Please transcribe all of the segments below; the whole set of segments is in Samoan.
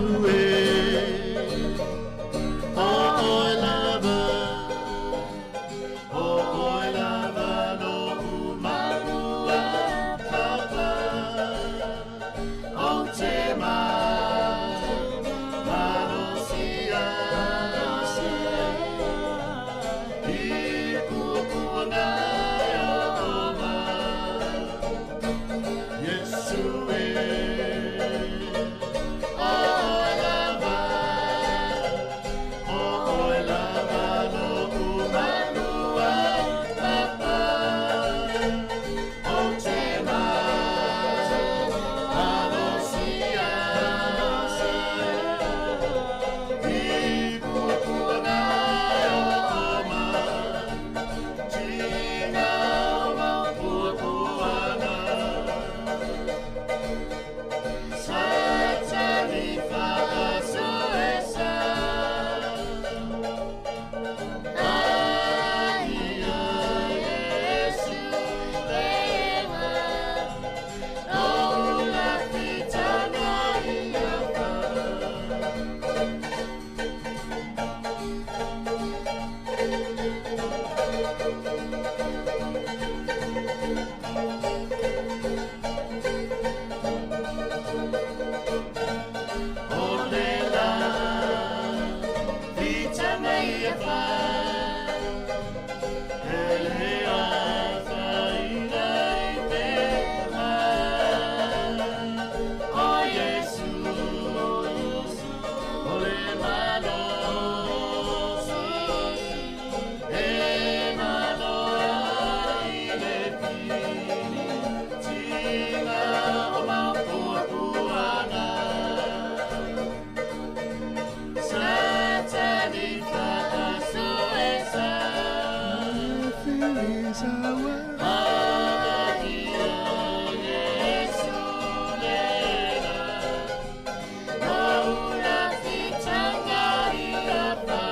Yesu e O oe lava O oe lava lo'u malua Papa Ou te malosi ai I puapuaga e oo mai Iesu e O oe lava O oe lava lo'u malua Papa Ou te malosi ai I puapuaga e oo mai Tiga o mau puapuaga Satani faasoesa Ai ia Iesu lega Lo'u lafitaga ia fa. O le lafitaga ia fai E le afaina i te mai O Iesu o le malosi E malo ai le fili Tiga o mau puapuaga Satani faasoesa Ai ia Iesu lega Lo'u lafitaga ia fa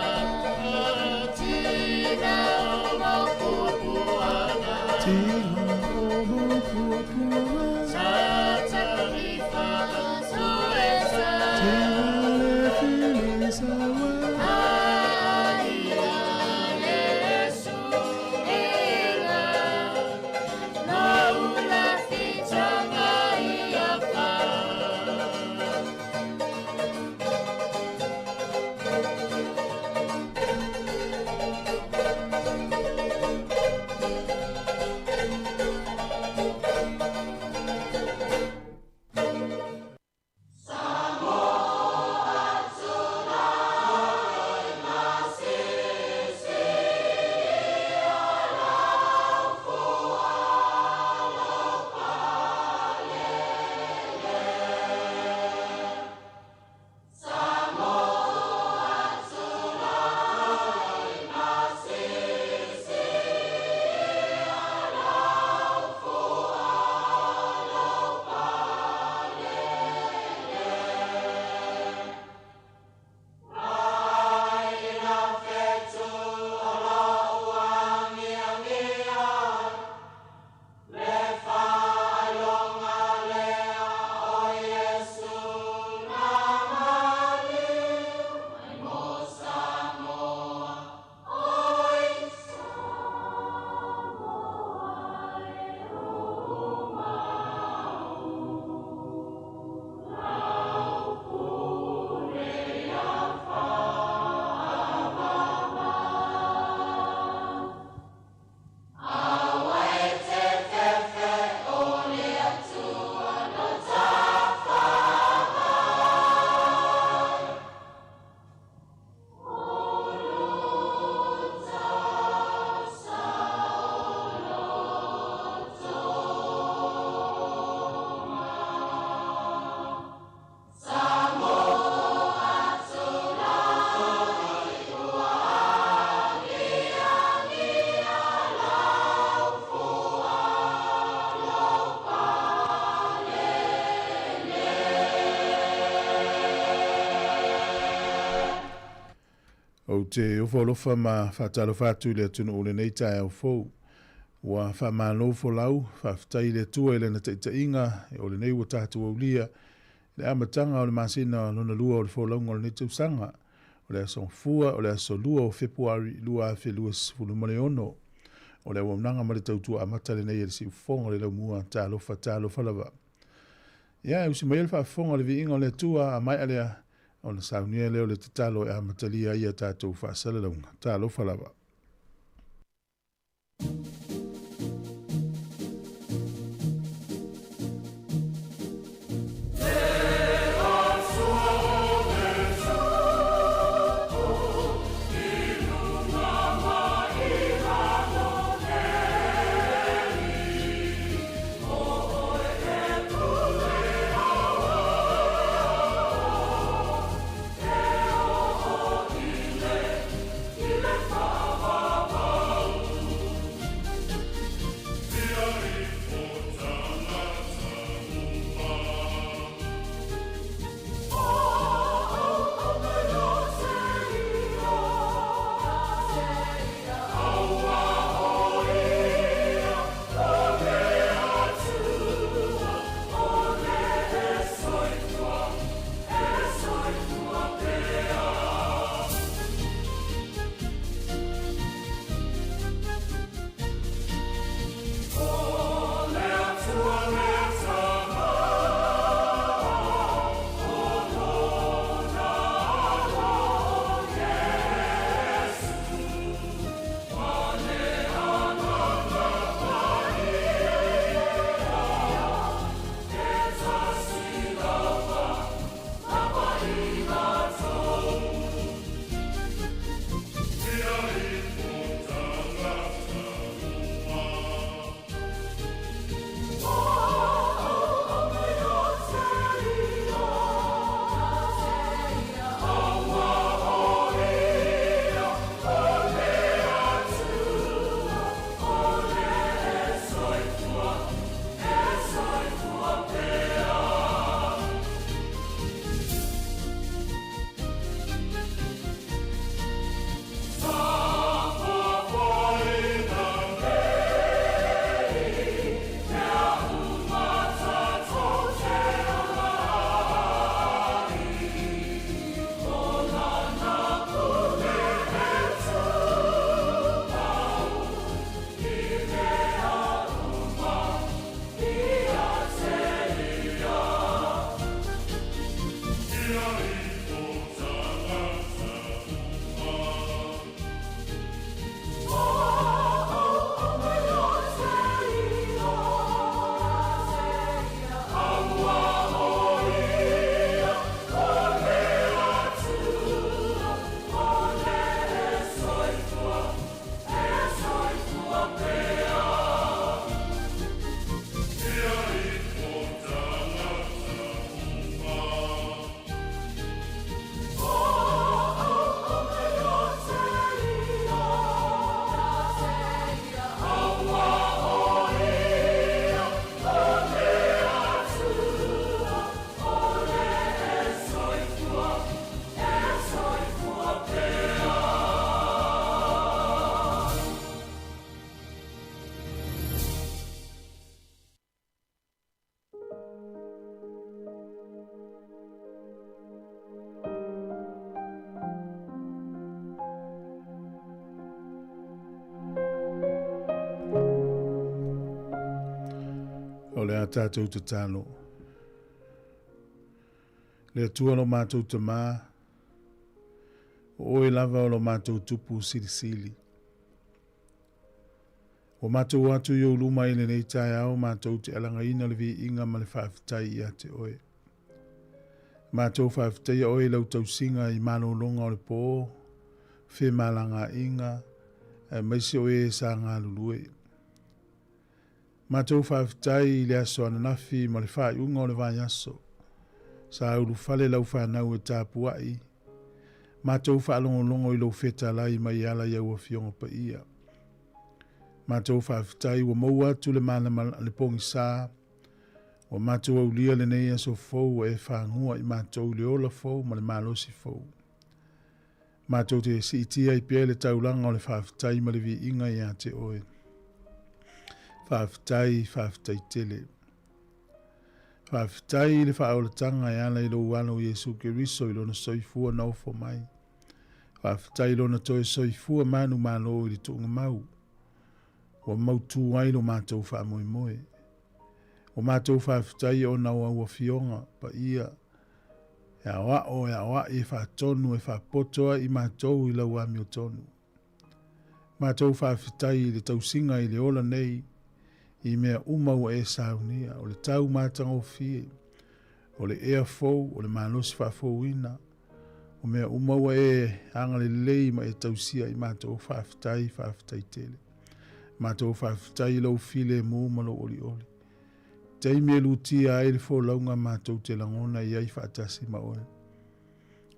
Tiga o mau puapuaga Satani faasoesa Ai ia Iesu lega Lo'u lafitaga ia fa. Ou te ofo alofa ma faatalofa atu i le atunuu i lenei taeao fou. Ua faamalo folau, faafetai i le Atua i Lana taitaiga, o lenei ua tatou aulia. Le amataga o le masina lona lua o le folauga o lenei tausaga, o le aso Gafua, o le aso 2 o Fepuari 2026. O le auaunaga ma le tautua amata lenei a le Siufofoga o le Laumua, talofa, talofa lava. Ia, e usi mai ai le faafofoga o le viiga o le Atua, a maea lea, ona saunia lea o le tatalo e amatalia ai a tatou faasalalauga. Talofa lava. O le a tatou tatalo. Le Atua lo matou Tamā, o oe lava o lo matou Tupu silisili. Ua matou o atu i ou luma i lenei taeao matou te alagaina le viiga ma le faafetai ia te oe. Matou faafetaia oe i lau tausiga i malologa o le po, femalagaaiga, aemaise o e sa galulue. Matou faafetai i le aso ananafi ma le faaiuga o le vaiaso. Sa ulufale lau fanau e tapuai, matou faalogologo i lou fetalai mai e ala i au Afioga Paia. Matou faafetai ua maua atu le malama le pogisa, ua matou aulia lenei aso fou ua e fagua i matou i le ola fou ma le malosi fou. Matou te siitia ai pea le taulaga o le faafetai ma le viiga ia te oe. Faafetai, faafetai tele. Faafetai i le faaolataga e ala i lou Alo o Iesu Keriso i lona soifua na ofo mai. Faafetai i lona toe soifua manumalo i le tuugamau ua mautu ai lo matou faamoemoe. Ua matou faafetai ona o au Afioga Paia e aoao, e aoai, e faatonu, e faapoto ai i matou i lau amiotonu. Matou faafetai i le tausiga i le ola nei i mea uma ua e saunia, o le tau matagofie, o le ea fou, o le malosi faafouina, o mea uma ua e agalelei ma e tausia i matou, faafetai, faafetai tele. Matou faafetai i lou filemu ma lou olioli. Taimi e lutia ai le folauga matou te lagona i ai faatasi ma oe.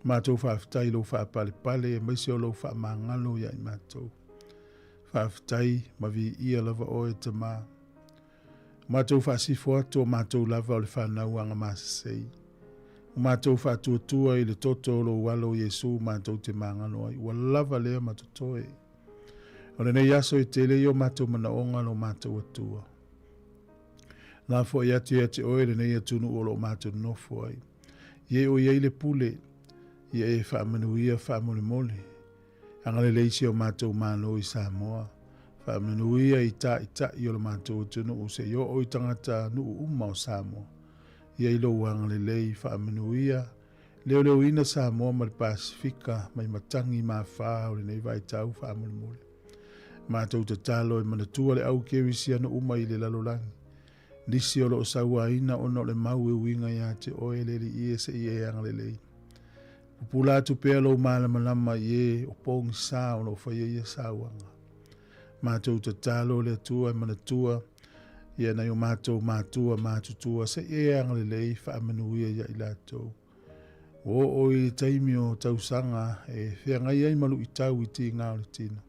Matou faafetai i lou faapalepale aemaise o lou faamagalo ia i matou. Faafetai ma viia lava oe Tamā. Matou faasifo atu o matou lava o le fanau agamasesei. Ua matou faatuatua i le toto o lou Alo o Iesu matou te magalo ai. Ua lava lea ma totoe. O lenei aso e tele i o matou manaoga lo matou Atua. Lafoai atu ia te oe lenei atunuu o lo o matou nonofo ai. Ia e o i ai le pule, ia e faamanuia faamolemole. Agalelei si o matou Malo i Samoa. Faamanuia i taitai o le matou atunuu se i oo i tagata nuu uma o Samoa. Ia i lou agalelei faamanuia, leoleoina Samoa ma le Pasefika mai matagi mafā o lenei vaitau faamolemole. Matou tatalo e manatua le au kerisiano uma i le lalolagi. Nisi o lo o sauaina ona o le mau e uiga ia te oe le Alii e se i e agalelei. Pupula atu pea lou malamalama i e o pogisa o lo o faia ia sauaga. Matou tatalo le Atua e manatua ia nai o matou matua matutua se i e agalelei faamanuia ia i latou. Ua oo i le taimi o tausaga e feagai ai ma luitau i tiga o le tino.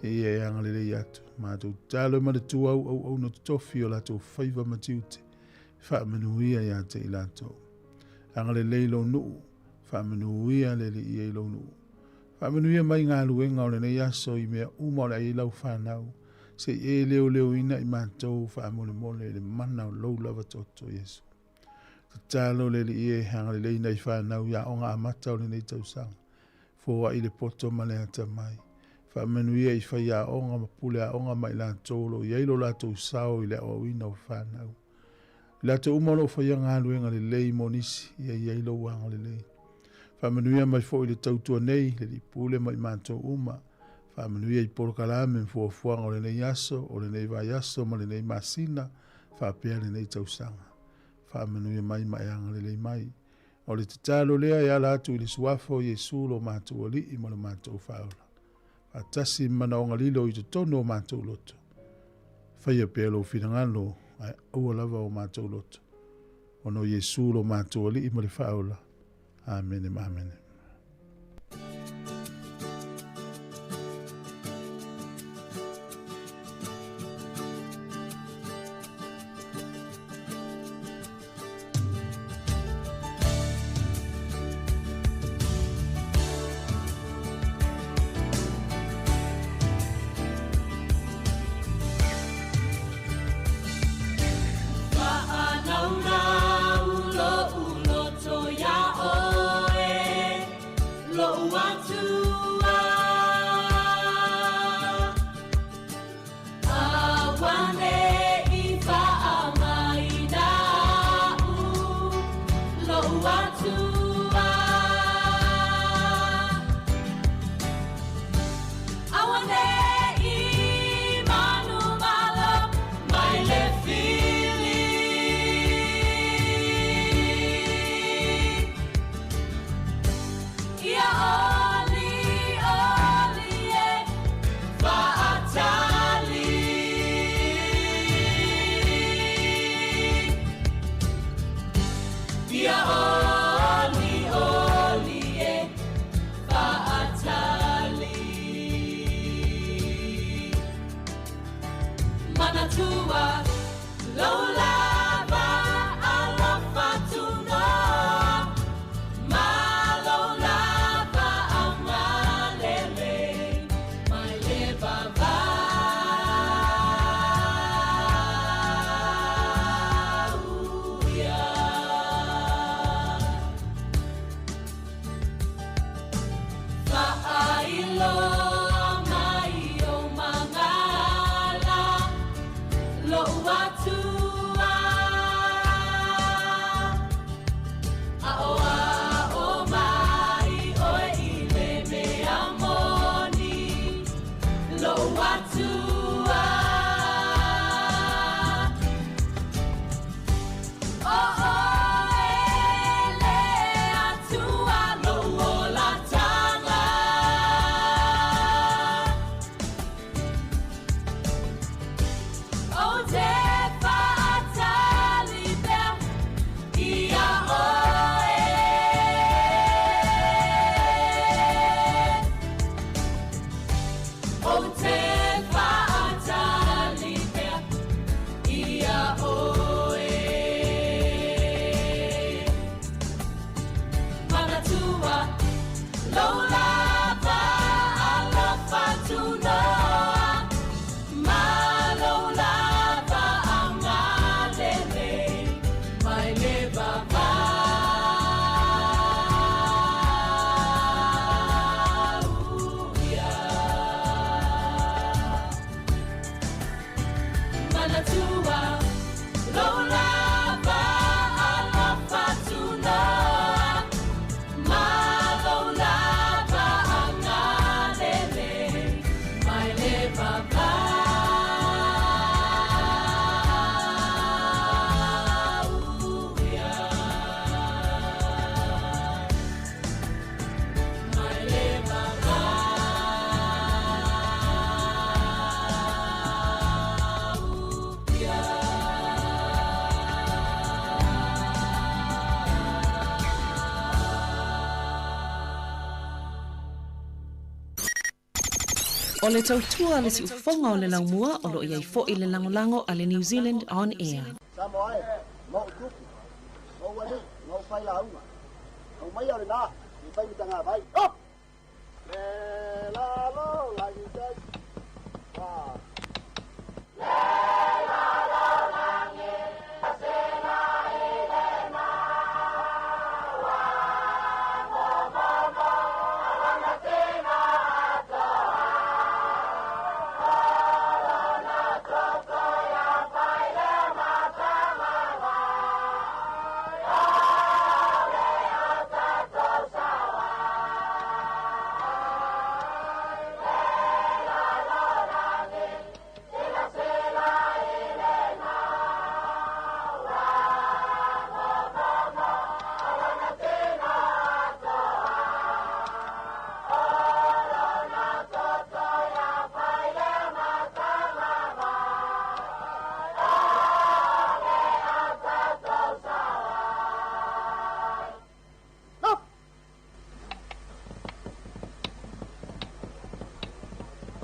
E ia e agalelei atu. Matou tatalo e manatua au auauna totofi o latou faiva ma tiute. Faamanuia ia te i latou. Agalelei lou nuu, faamanuia le Alii e i lou nuu. Faamanuia mai galuega o lenei aso i mea uma o le a i ai lau fanau, se i e leoleoina i matou faamolemole i le mana o lou lava toto Iesu. Tatalo le Alii e, agalelei nai fanau i aoga amata o lenei tausaga. Foai le poto ma le atamai. Faamanuia i faiaoga ma pule aoga ma i latou o lo o i ai lo latou sao i le aoaoina o fanau. I latou uma o lo o faia galuega lelei mo nisi, ia i ai lou agalelei. Faamanuia mai foi i le tautua nei, le Alii Pule ma i matou uma. Faamanuia i polokalame ma fuafuaga o lenei aso, o lenei vaiaso ma lenei masina, faapea lenei tausaga. Faamanuia mai ma e agalelei mai. O le tatalo lea e ala atu i le suafa o Iesu lo matou Alii ma lo matou Faaola. Faatasi ma manaoga lilo i totonu o matou loto. Faia pea lou finagalo, ae aua lava o matou loto. Ona o Iesu lo matou Alii ma le Faaola. Amene ma amene. Lou lava alofa tunoa ma lou lava agalelei mai le vavau ia. Manatua lou lava alofa tunoa ma lou lava agalelei mai le vavau ia. Mai le vavau ia. O le tautua a le siufofoga o le laumua o lo o i ai foi le lagolago a le New Zealand On Air. Samoa e, ma ou tupu, ma ou alii, ma ou failauga, aumaia o lena i fai matagavai. Up! Le lalo lagi tai. Fa. Up!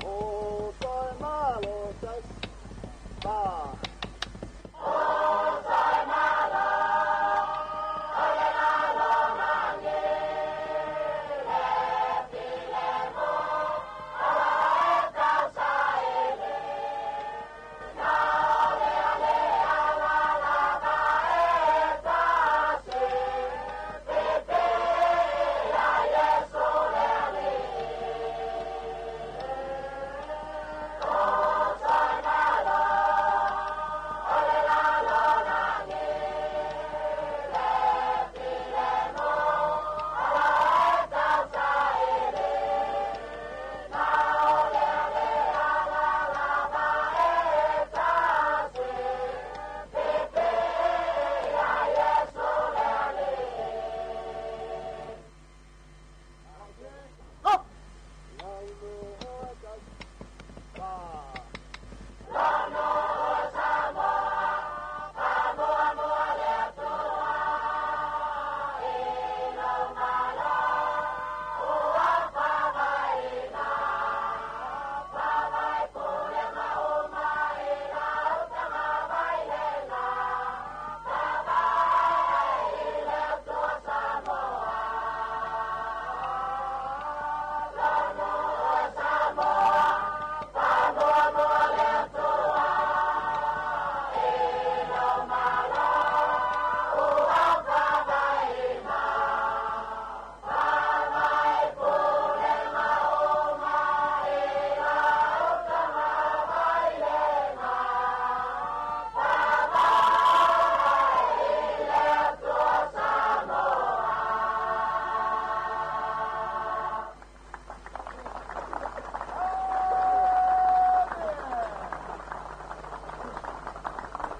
O soe malo tai. Fa. Up! Lauloa tai. Fa.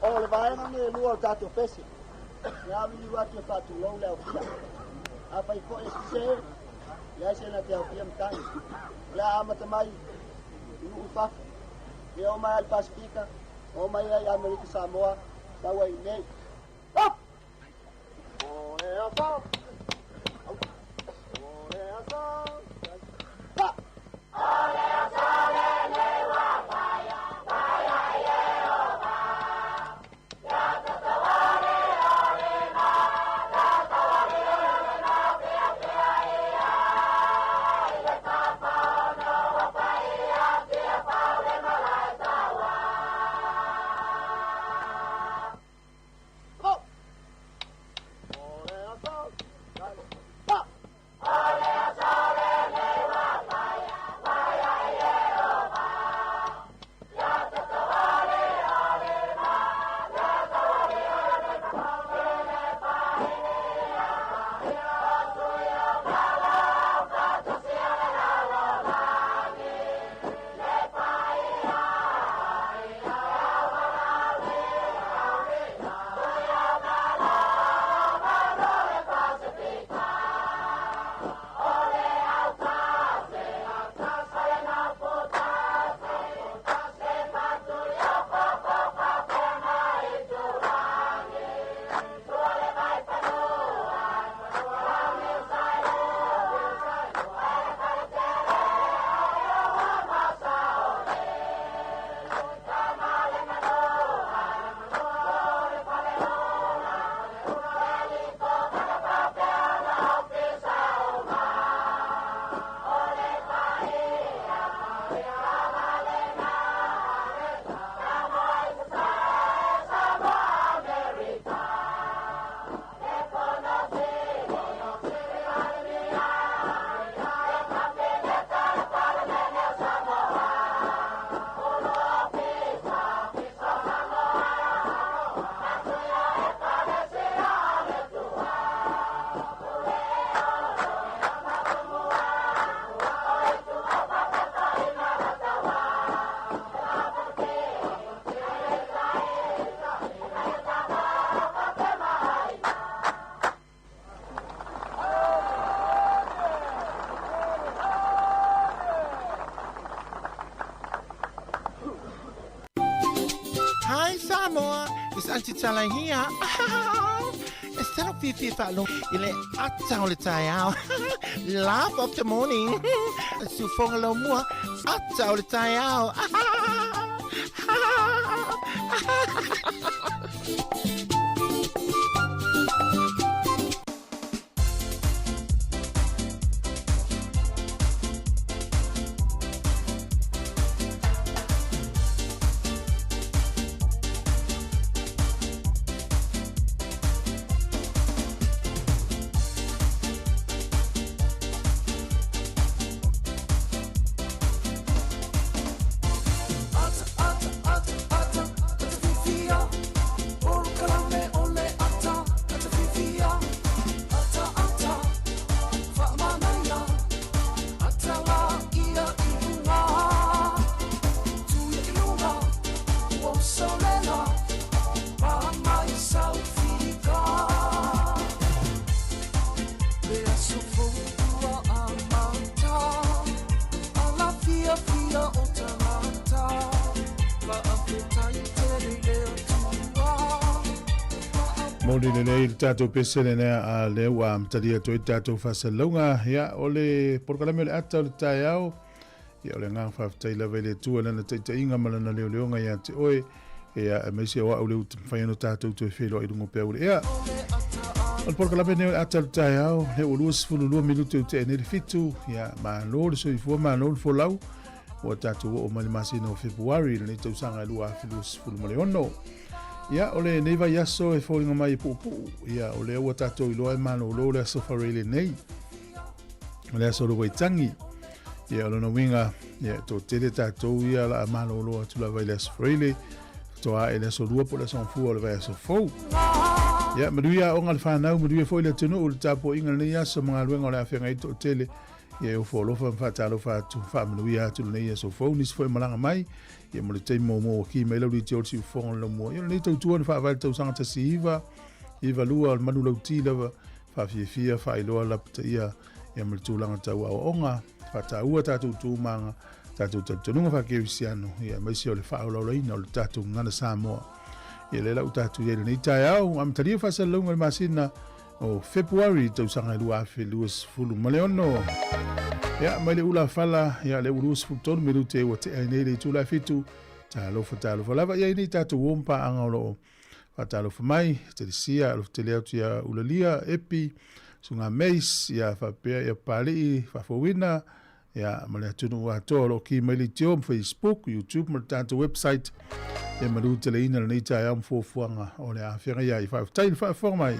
O le vaega lenei e lua o le tatou pese. E auiliu atu e faatulou le aofia. Afai foi e sese, leai se na te aofia matagi. O le a amata mai i nuu i fafo. E oo mai ai le Pasifika, oo mai ai Amerika Samoa, sau ai i inei. Up! O le aso. Au. O le aso. Pa! Samoa, it's Auntie Tala here. E salo fifi whaalogo i le ata o le taeao. Laugh of the morning. Siufoga laumua, ata o le taeao. Moli lelei le tatou pese lenea a lea ua amatalia atu ai le tatou faasalalauga. Ia, o le polokalame o le ata o le taeao, ia o le agaga faafetai lava i le Atua i lana taitaiga ma lana leoleoga ia te oe, ia aemaise o au lea ua mafai ona tatou toe feiloai i luga o peau o le ea. O le polokalame lenei o le ata o le taeao, lea ua 22 minute ua tea nei le fitu, ia malo le soifua, malo le folau, ua tatou oo mai le masina o Fepuari i lenei tausaga e 2026. Ia, o lenei vaiaso e foliga mai e puupuu, ia, o lea ua tatou iloa e malolo le aso Faraile nei, o le aso o le Waitangi. Ia, o lona uiga, ia, e toatele tatou ia la a malolo atu lava i le aso Faraile, faatoa ae le aso Lua po o le aso Gafua o le vaiaso fou. Ia, manuia aoga le fanau, manuia foi le atunuu i le tapuaiga i lenei aso ma galuega o le a feagai ai le toatele. Ia e ofo alofa ma faatalofa atu, faamanuia atu lenei aso fou, nisi foi malaga mai, ia mo le taimi muamua ua ki mai lau leitio o le siufofoga o le laumua. Ia o lenei tautua na faavae i le tausaga 1992 o le manulauti lava, faafiafia, faailoa lapataia ia ma le tulaga tau aoaoga, faataua tatou tu ma aga, tatou talitonuga faakerisiano, ia aemaise o le faaolaolaina o le tatou gagana Samoa. Ia lea la ua tatou i ai i lenei taeao, amatalia faasalalauga i le masina o Fepuari tausaga e 2026. Ia, mai le ula fala, ia le ua 23 minute ua tea ai nei le itula e fitu. Talofa, talofa lava. Ia i nei tatou o ma paaga o lo o faatalofa mai, Telesia, alofa tele atu ia Ulalia, Epi, Suga Mace, ia faapea ia Papalii, Faafouina, ia ma le atunuu atoa o lo o ki mai leitio ma Facebook, YouTube ma le tatou website e maluteleina lenei taeao ma fuafuaga o le afeagai ai. Faafetai le faafofoga mai.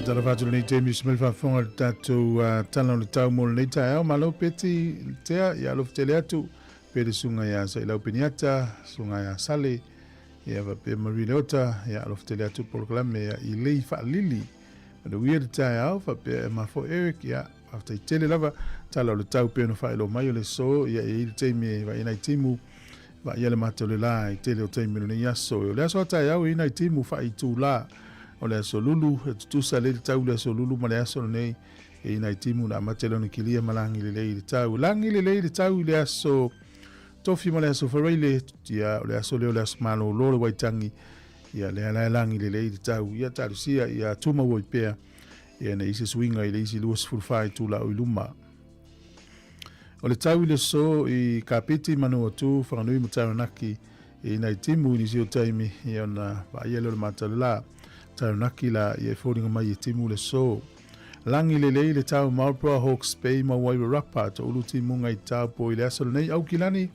Faatalofa atu lenei taimi i se mea faafofoga i le tatou tala o le tau mo lenei taeao. Malo Peti Tea, ia alofa tele atu pe le susuga ia Sailau Peniata, susuga ia Sale, ia faapea Marie Leota, ia alofa tele atu polokalame ia i lei faalili. Manuia le taeao faapea Emma fo Eric, ia faafetai tele lava tala o le tau pei ona faailoa mai o le aso, ia e i ai le taimi e vaai ai nai timu, vaaia le mata o le la i tele o taimi o lenei aso. O le aso a taeao e i ai nai timu faaitula o le aso Lulu, e tutusa lelei le tau i le aso Lulu ma le aso lenei. E i ai nai timu na amata i lona kilia ma lagi lelei i le tau. Lagi lelei le tau i le aso Tofi ma le aso Faraile, ia o le aso lea o le aso malolo le Waitangi, ia lea la e lagi lelei le tau. Ia talosia ia tumau ai pea, ia nei se suiga i le isi 24 itula o i luma. O le tau i le aso i Kapiti, Manuatu, Whanganui ma Taranaki, i nai timu i nisi o taimi, ia ona vaaia lea o le mata o le la. Taranaki la, ia e foliga mai e timu le aso. Lagi lelei le tau Marlborough, Hawke's Bay ma Wairarapa, toulu timuga i Taupo i le aso lenei. Aukilani,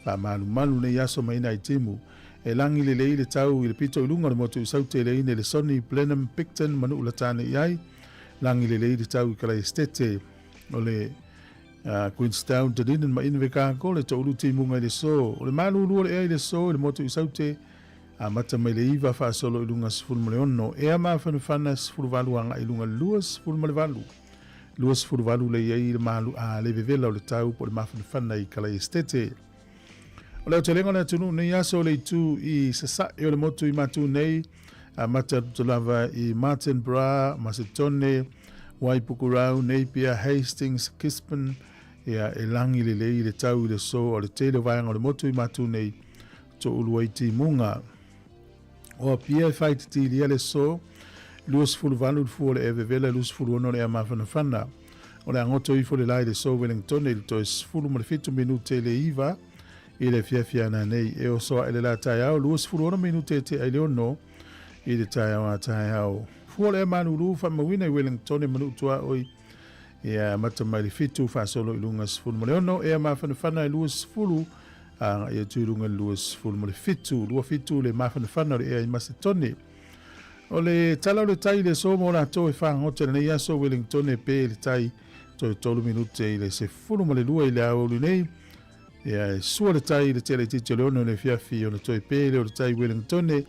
faamalumalu nei aso mai nai timu. E lagi lelei le tau i le pito i luga o le motu i Saute le ine le Sonny, Blenheim, Picton ma Nuulatane i ai. Lagi lelei le tau i Kalaestete o le Queenstown, Dunedin ma Invercargill, e toulu timuga i le aso. O le malulu o le ea i le aso i le motu i Saute, amata mai le 9 faasolo i luga 16, ea mafanafana 18 agai i luga 28. 28 le i ai le malu a le vevela o le tau po o le mafanafana i Kalaestete. O le aotelega o le atunuu nei aso o le itu i sasae o le motu i Matu nei, amata atu lava i Martinborough, Masetone, Waipukurau, Napier, Hastings, Gisborne, ia e lagi lelei le tau i le aso o le tele o vaega o le motu i Matu nei, toulu ai timuga. O Apia e faaititilia le aso, 28 le fua o le ea vevela, 26 le ea mafanafana. O le a goto ifo le la i le aso Wellingtone i le toe 17 minute i le 9 i le afiafi a nanei. E oso ae le la taeao, 26 minute e tea i le 6 i le taeao a taeao. Fua o le ea malulu faamauina i Wellingtone ma Nuu-tuaoi, ia amata mai le 7 faasolo i luga 16, ea mafanafana e 20 agai atu i luga i le 27, 27 le mafanafana o le ea i Masetone. O le tala o le tai i le aso mo latou e fagota i lenei aso, Wellingtone pe i le tai toe 3 minute i le 12 i le aoauli nei. Ia e sua le tai i le tea laitiiti o le 6 i le afiafi ona toe pe lea o le tai Wellingtone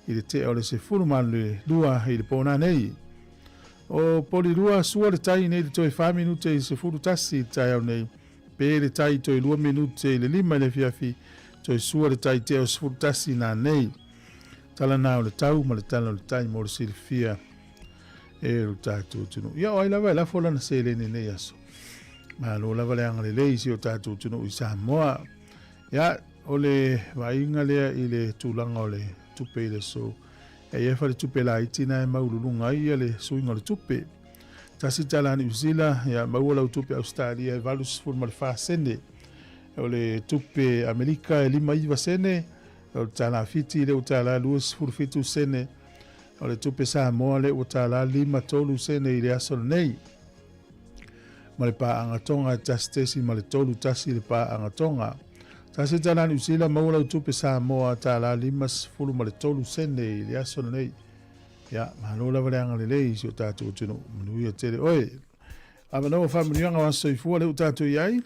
i le tea o le 12 i le pō nei. O Polirua sua le tai nei le toe 4 minute i le 11 i le taeao nei. Pe le tai toe 2 minute i le 5 i le afiafi, toe sua le tai tea o 11 nā nei. Tala nā o le tau ma le tala o le tai mo le silafia e lo tātou atunuu. Ia o ai lava e lafo lana seleni nei aso. Malo lava le agalelei i si o tātou atunuu i Samoa. Ia, o le vaaiga lea i le tulaga o le tupe i le aso. E i ai faletupe laiti na e maululuga ai ia le suiga o le tupe. Tasi tala Niu Sila, ia maua lau tupe Ausetalia e 84 sene. O le tupe Amerika e 59 sene, o le tala Fiti lea ua tala 27 sene, o le tupe Samoa lea ua tala 53 sene i le aso lenei. Ma le paaga Tonga e 1.31 le paaga Tonga. Tasi tala Niu Sila, maua lau tupe Samoa tala 53 sene i le aso lenei. Ia, malo lava le agalelei i si o tātou atunuu. Manuia tele oe. Avanoa faamanuiaga o aso soifua lea ua tātou i ai.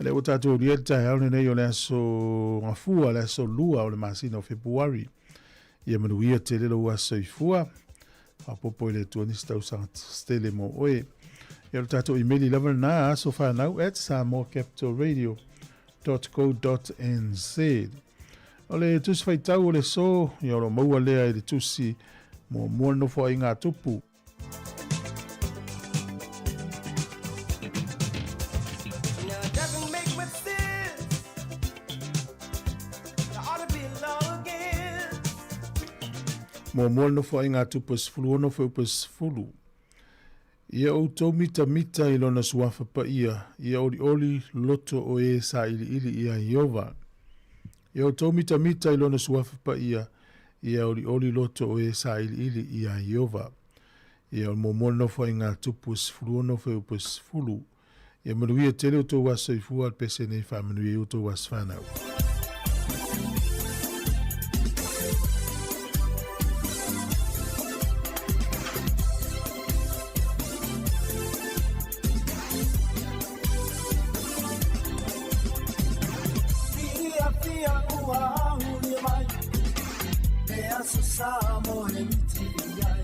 Lea ua tātou aulia le taeao lenei o le aso Gafua, le aso 2 o le masina o Fepuari. Ia manuia tele lou aso soifua. Faaopoopo i le Atua nisi tausaga tele mo oe. Ia o le tātou imeli lava lena, asofanau@samoacapitalradio.co.nz. O le tusi faitau o le aso, ia o lo o maua lea i le tusi muamua le Nofoaiga a Tupu. Muamua le Nofoaiga a Tupu e 16 fuaiupu e 10. Ia outou mitamita i lona suafa paia, ia olioli loto o e sailiili iā Ieova. Ia outou mitamita i lona suafa paia, ia olioli loto o e sailiili iā Ieova. Ia o le muamua le Nofoaiga a Tupu e 16 fuaiupu e 10. Ia manuia tele outou aso soifua, le pese nei faamanuia i outou aso fanau. ua aulia mai Le aso sa mo he miti i ai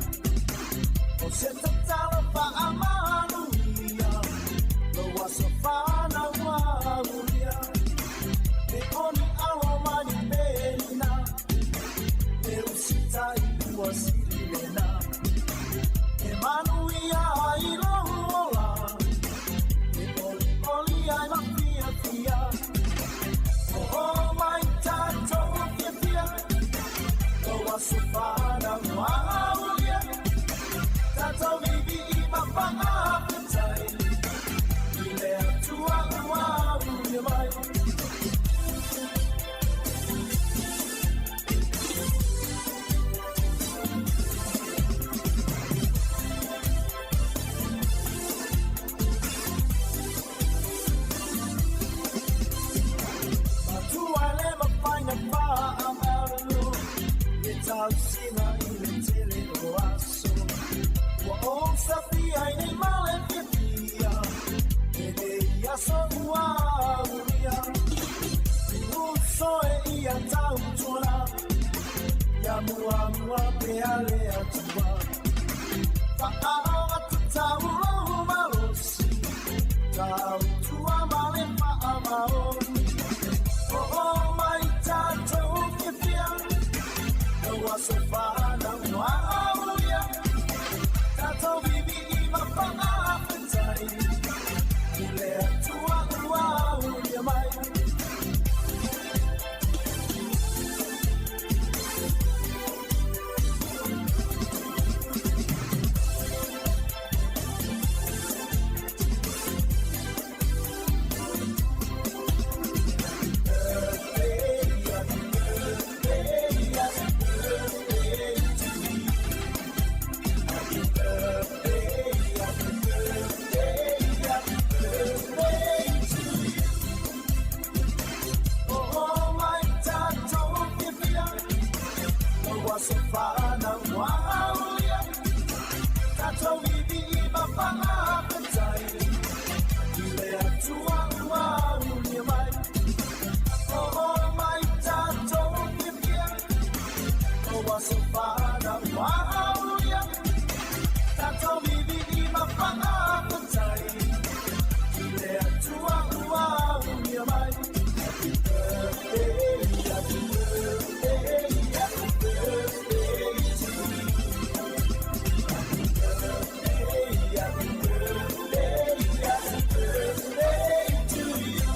O se tatalo faamanuia Lou aso fanau ua aulia E oni alo mai ni pelina E usitai ua sili lena E manuia ai lou ola E olioli ai ma fiafia O mai tatou fiafia Lou aso fanau ua aulia Tatou viivii ma faafetai I le Atua ua aulia mai. Matua e le mafai na faamalu Le tausiga i le tele o aso Ua ou safia ai nei ma le fiafia Lenei aso ua aulia Uso e ia tautuana Ia muamua pea le Atua Faaoga tatau lou malosi Tautua ma le faamaoni Oo mai tatou fiafia Lou aso fanau ua aulia Tatou viivii ma faafetai I le Atua ua aulia mai. Oo mai tatou fiafia Lou aso fanau ua aulia Tatou viivii ma faafetai I le Atua ua aulia mai Oo mai tatou fiafia Lou aso fanau ua aulia Tatou viivii ma faafetai I le Atua ua aulia mai. Happy birthday, happy birthday, happy birthday to you. Happy birthday, happy birthday, happy birthday to you.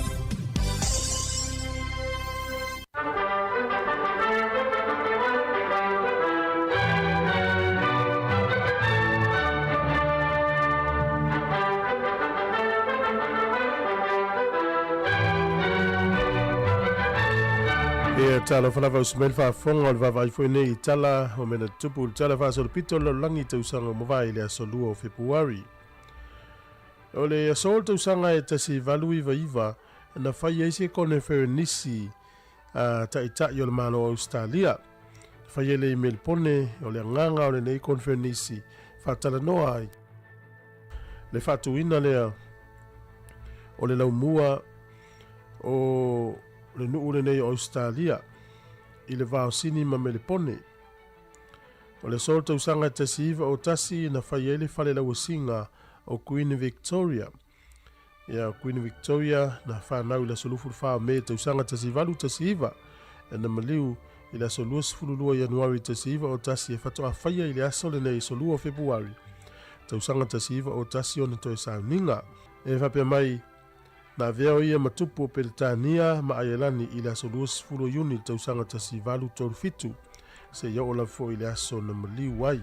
Ia talofa lava uso mai le faafofoga o le vaavaai foi nei i tala o mea na tutupu i le Tala Faasolopito o le Lalolagi i tausaga ua mavae i le aso 2 o Fepuari. O le aso o le tausaga e 1899 na fai ai se koneferenisi a Taitai o le Malo o Ausetalia. Na fai ai le i Melipone, o le agaga o lenei koneferenisi faatalanoa ai le faatuina lea o le laumua o le nuu lenei o Ausetalia i le va o Sini ma Melepone. O le aso o le tausaga 1901 na fai ai le fale lauasiga o Queen Victoria. Ia, Queen Victoria na fanau i le aso 24 o Me tausaga 1819, na maliu i le aso 22 Ianuari 1901 e faatoa faia i le aso lenei aso 2 o Fepuari tausaga 1901 ona toe sauniga. E faapea mai, na avea o ia ma tupu o Peretania ma Aielani i le aso 20 o Iuni tausaga 1837, seia oo lava foi i le aso na maliu ai,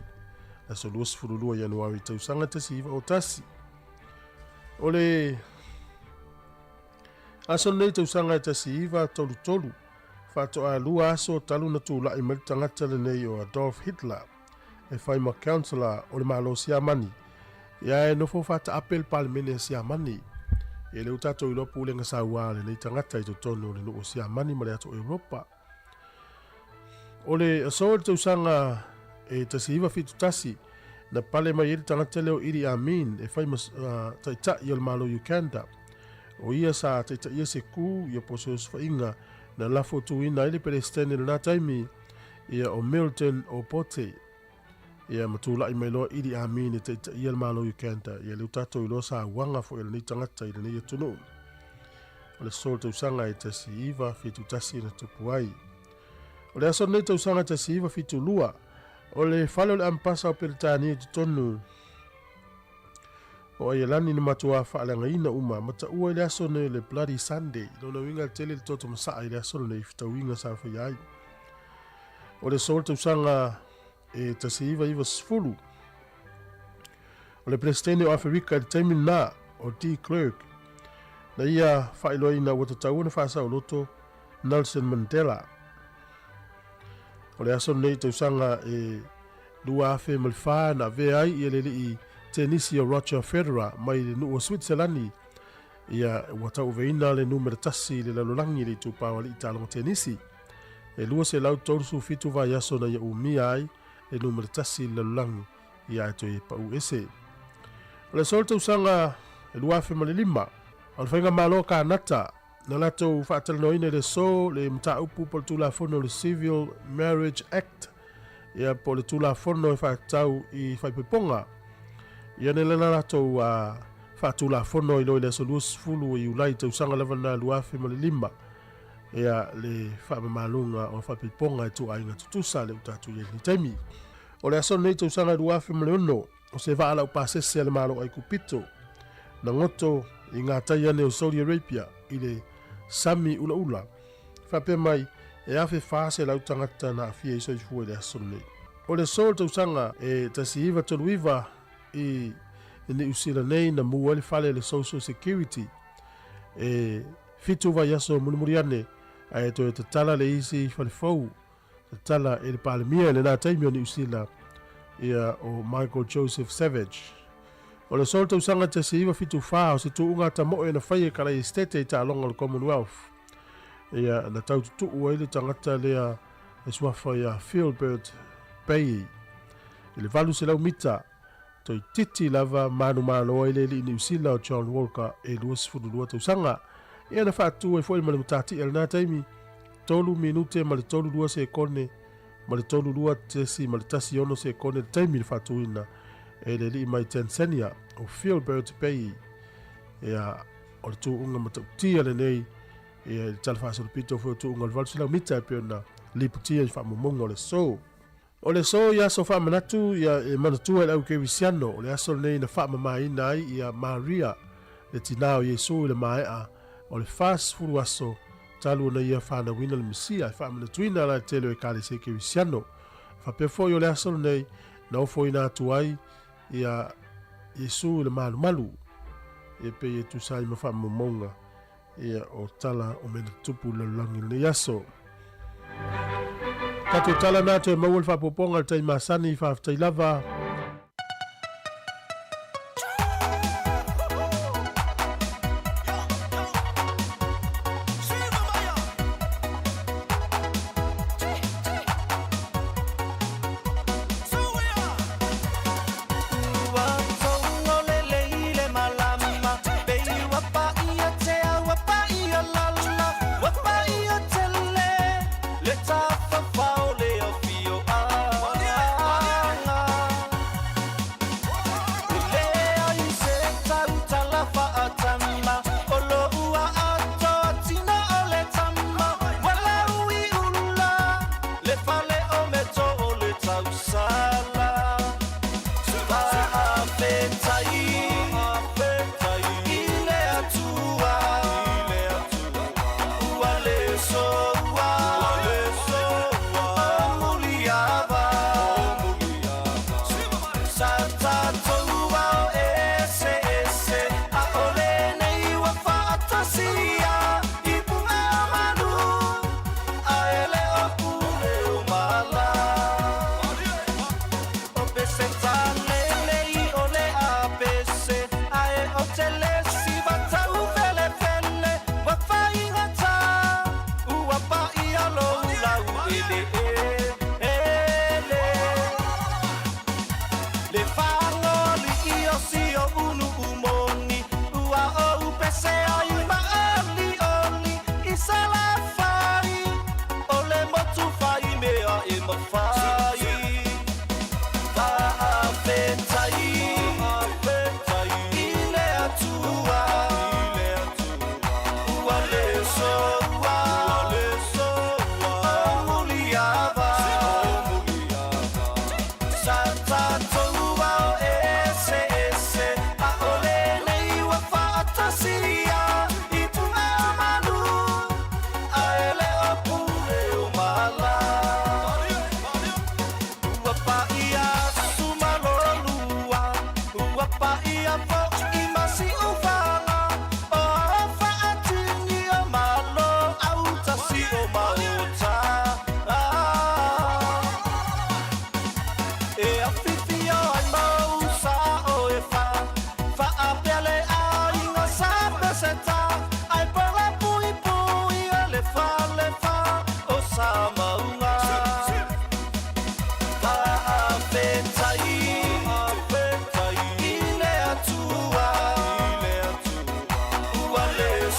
aso 22 Ianuari tausaga 1901. O le aso lenei tausaga e 1933, faatoa lua aso talu na tulai mai le tagata lenei o Adolf Hitler e fai ma Councillor o le Malo o Siamani. Ia e nofo faataape le Palemene a Siamani. Ia lea ua tatou iloa pulega saua a lenei tagata i totonu o le nuu o Siamani ma le atu o Europa. O le aso o le tausaga e 1971, na pale mai ai le tagata lea o Idi Amin e fai ma taitai o le Malo o Uganda. O ia sa taitaia se ku ia po o se osofaiga na lafo tuina ai le Peresetene i lena taimi, ia o Milton Obote. Ia ma tulai mai loa Idi Amin e taitaia le Malo o Uganda, ia lea ua tatou iloa sauaga foi a lenei tagata i lenei atunuu. O le sosoo o le tausaga e 1971 na tupu ai. O le aso lenei tausaga 1972, o le fale o le Ampasa o Peretania i totonu o Aielani na matuā faaleagaina uma ma taua i le aso nei o le Bloody Sunday. Lona uiga e tele le toto masaa i le aso lenei i fetauiga sa faia ai. O le aso o le tausaga e 1990, o le Peresetene o Aferika i le taimi lena, o De Klerk, na ia faailoaina ua tatau ona faasaoloto Nelson Mandela. O le aso lenei i tausaga e 2004 na avea ai ia le alii tenisi o Roger Federer mai le nuu o Switzerland ia ua tauaveina le numera tasi i le lalolagi i le itupa o alii taaloga tenisi. E 237 vaiaso na ia umia ai le numera tasi i le lalolagi ia ae toe pau ese. O le aso o le tausaga e 2005, o le Faigamalo a Kanata na latou faatalanoaina i le aso le mataupu po o le Tulafono o le Civil Marriage Act, ia po o le Tulafono e faatatau i faaipoipoga. Ia na lena latou faatulafono ai loa i le aso 20 o Iulai tausaga lava lena 2005 ia le faamamaluga o faaipoipoga e ituaiga tutusa lea ua tatou i ai i lenei taimi. O le aso lenei tausaga 2006, o se vaa laupasese a le Malo o Aikupito na goto i gatai ane o Saudi Arabia i le sami ulaula. Faapea mai, e 1,400 tagata na aafia i soifua i le aso lenei. O le aso o le tausaga e 1939 i Niu Sila nei na mū ai le fale o le Social Security e fitu vaiaso mulimuli ane ae toe tatala le isi fale fou Tatala e le Palemia i lena taimi o Niu Sila, ia o Michael Joseph Savage. O le aso o le tausaga 1974 o se tuuga tamoe na faia e Kalai Esitete i taaloga o le Commonwealth. Ia na tau tutuu ai le tagata lea e suafa ia Philbert Bayi i le 800 mita toeitiiti lava manumalo ai le alii Niu Sila o John Walker e 22 tausaga. Ia na faatu ai foi ma le matatia i lena taimi, 3 minute ma le 32 sekone ma le 32.16 sekone le taimi na faatuina e le alii mai Tanzania o Philbert Bayi. Ia, o le tuuga matautia lenei ia i le tala faasolopito foi o tuuga o le 800 mita e pei ona lipotia i faamaumauga o le aso. O le aso i aso faamanatu ia e manatua e le au kerisiano, o le aso lenei na faamamaina ai ia Maria, le tinā o Iesu i le maea o le 40 aso talu ona ia fanauina le Mesia, e faamanatuina la le tele o Ekalesia Kerisiano. Faapea foi o le aso lenei na ofoina atu ai ia Iesu i le malumalu, e pei e tusa ai ma faamaumauga Ia, o tala o mea na tutupu i le lalolagi i lenei aso. Tatou tala na toe maua le faapopoga i le tai masani, faafetai lava.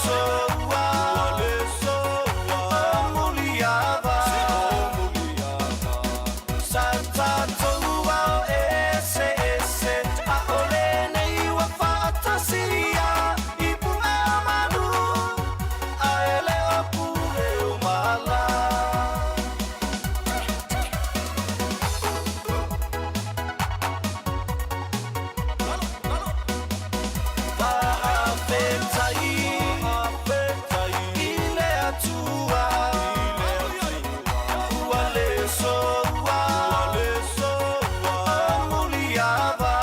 soa O Muliava Sa tatou ao eseese ʻAʻole nei ua faatasia I puʻe o manu A e le o pule o mala. Faafetai i le Atua ua le soua o Muliava.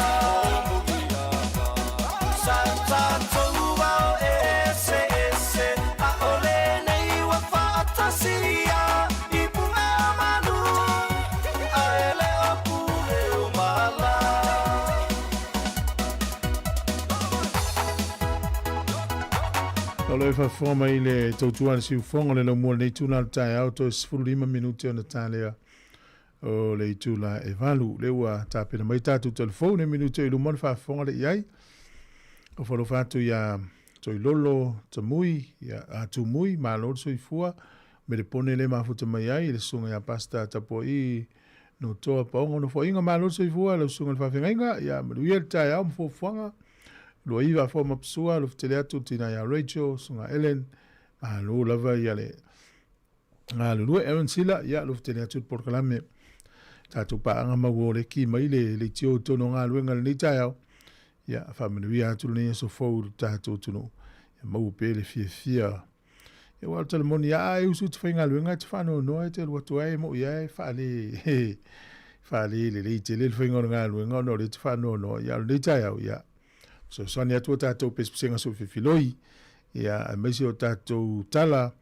Sa tatou ao eseese ʻaʻole nei ua faatasia i puʻe o manu a e le o pule o mala. O lo e faafofoga mai le tautua a le siufofoga o le laumua i lenei itula o le taeao, toe 15 minute ona ta lea o le itula e 8. Lea ua tapena mai tatou telefou nei minute i luma ona faafofoga lea i ai. O falofa atu ia Toilolo Tamui, ia a Tumui, malo le soifua, me le pone le mafuta mai ai le susuga ia Pastor Tapua'i no Toa Paoga Nofoaiga, malo le soifua lau susuga i le faafeagaiga, ia manuia le taeao ma fuafuaga. Luaiva Afoa Mapusua, alofa tele atu le tina ia Rachel, susuga Ellen, malo lava ia le galulue Aaron Sila, ia alofa tele atu le polokalame. Tatou paaga mau o le ki mai le leitio i totonu o galuega i lenei taeao. Ia faamanuia atu lenei aso fou i le tatou atunuu. Ia maua pea le fiafia. Ia aua o le tala moni, a e usu i te faigaluega e te faanoanoa e te alu atu ai e moi lava e faale faale lelei tele le faiga o le galuega ona o lea e te faanoanoa. Ia a o lenei taeao, ia fesoasoani atu a tatou pesepesega soifefiloi, ia aemaise o tatou tala,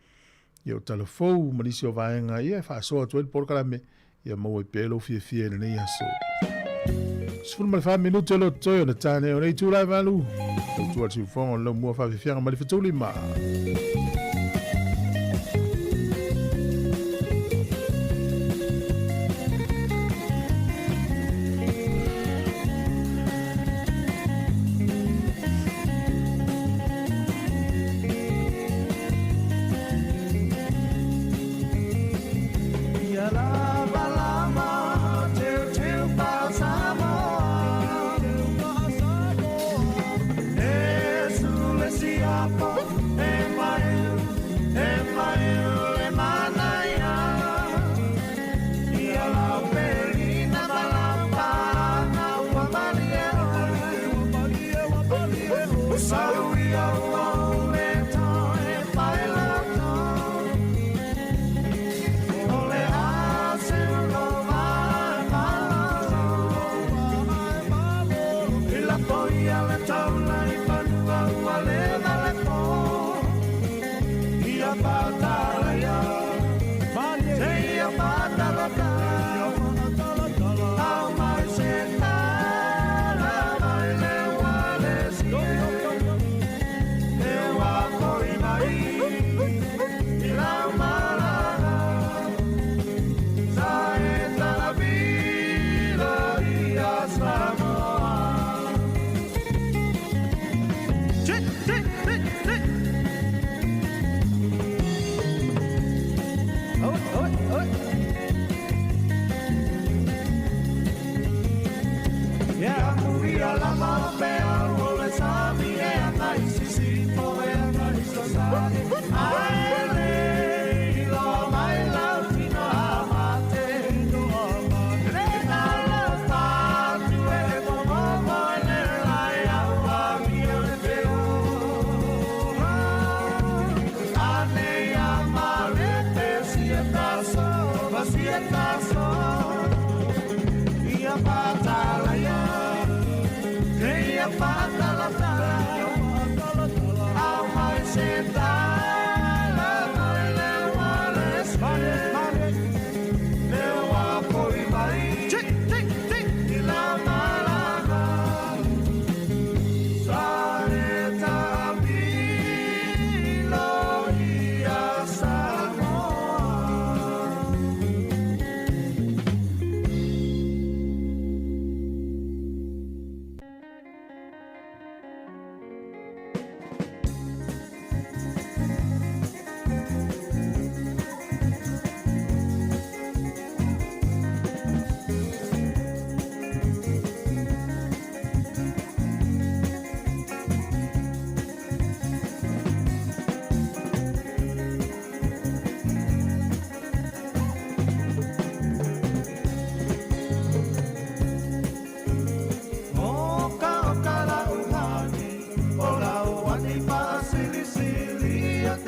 ia o tala fou ma nisi o vaega ia e faasoa atu ai le polokalame ia maua ai pea lou fiafia i lenei aso. 14 minute o lo totoe ona tāne o nei itula e 8. Tautua le siufofoga o le laumua faafiafiaga mai le fetulima.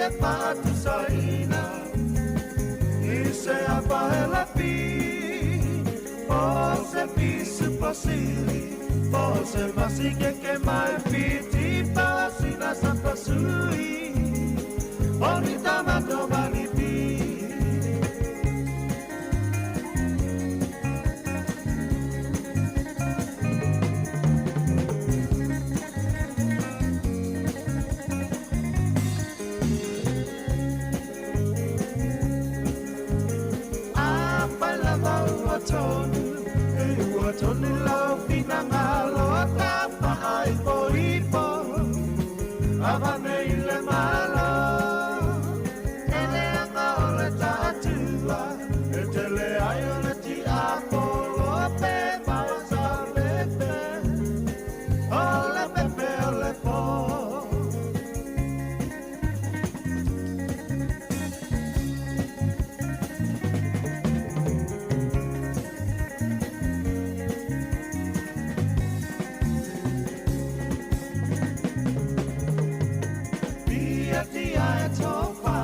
te faatusaina I se apaelapi O se pisu pasili Po se masikeke mai piti pasina sa pasui O ni tamato manipi Afai lava ua tonu, e ua tonu lau finagalo tafaaipoipo, avane i le Malo. E leaga o le taatua, e tele ai o le tiapolo pe mausalepe, o le pepe o le po. Pia tia e tofa,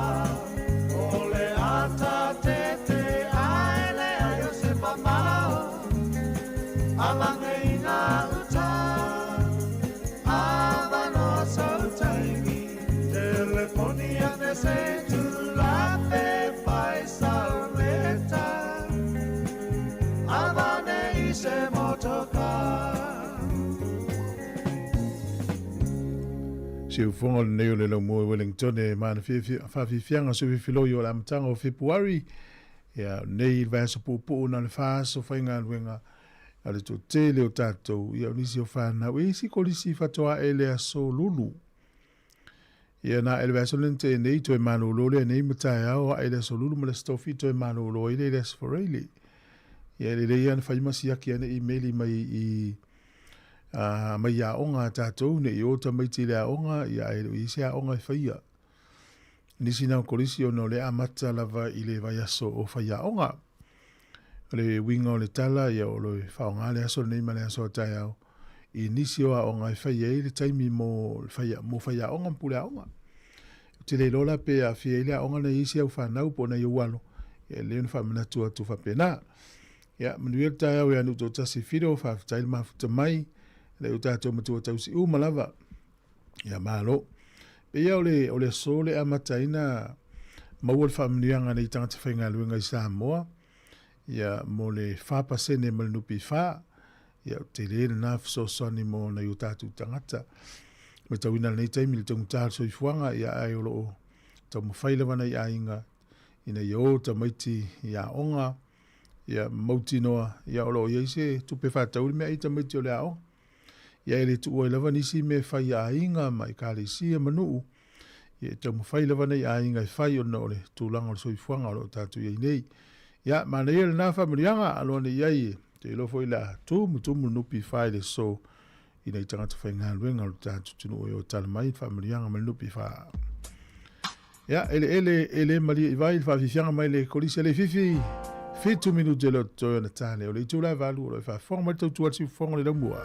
o le ata te te ae le ai o se mamao, avane i ngā uta, avanoa sau taimi, telefoni ane se tulape fai salmeta, avane i se motoka. Siufoga lenei o le laumua i Wellington e mana faafiafiaga soifiloi o le amataga o Fepuari. Ia, nei i le vaiaso puupuu na o le 4 aso faigaluega a le toatele o tatou, ia o nisi o fanau e isi kolisi faatoa e le aso Lulu. Ia na e le vaiaso lena tea nei toe malōlō lea nei ma taeao ae le aso Lulu ma le aso Tofi toe malōlō ai lea i le aso Faraile. Ia e lelei lava ona fai ma siaki ane imeli mai i mai aoga a tatou ne i o tamaiti i le aoga, ia ae le o i ai se aoga e faia. Nisi na o kolisi ona o lea amata lava i le vaiaso o faiaoga. O le uiga o le tala, ia o lo e faaaoga le aso lenei ma le aso a taeao i nisi o aoga e fai ai le taimi mo mo faiaoga ma puleaoga. Ou te le iloa la pe aafia ai le aoga nai isi au fanau po o nai ou alo, ia e lelei ona faamanatu atu faapena. Ia, manuia le taeao ia Nuutoatasi Fido, faafetai le mafuta mai, nai o tatou matua tausi uma lava. Ia malo. Pei o le o le aso le amataina maua le faamanuiaga nei tagata faigaluega i Samoa, ia mo le 4% ma le NPF, ia o tele lena fesoasoani mo nai o tatou tagata. Matauina lenei taimi le taugata o le soifuaga, ia ae o lo o taumafai lava nai aiga ina ia o tamaiti i aoga, ia mautinoa ia o lo o i ai se tupe faatau i le meaai tamaiti o le aoga. Ia e le tuua ai lava nisi mea e fai a aiga ma ekalesia ma nuu, ia e taumafai lava nai aiga e fai ona o le tulaga o le soifuaga o lo o tatou i ai nei. Ia, manaia lena faamanuiaga, alo ane i ai e te iloa foi o le a tumutumu le NPF i le aso i nai tagata faigaluega o le tatou atunuu e o tala mai le faamanuiaga ma le NPF. Ia, eleele e le malie i vai le faafiafiaga mai le Kolisi a Leififi. 7 minute le o totoe ona tane o le itula e 8 o lo o e faafofoga mai le tautua a le siufofoga o le laumua.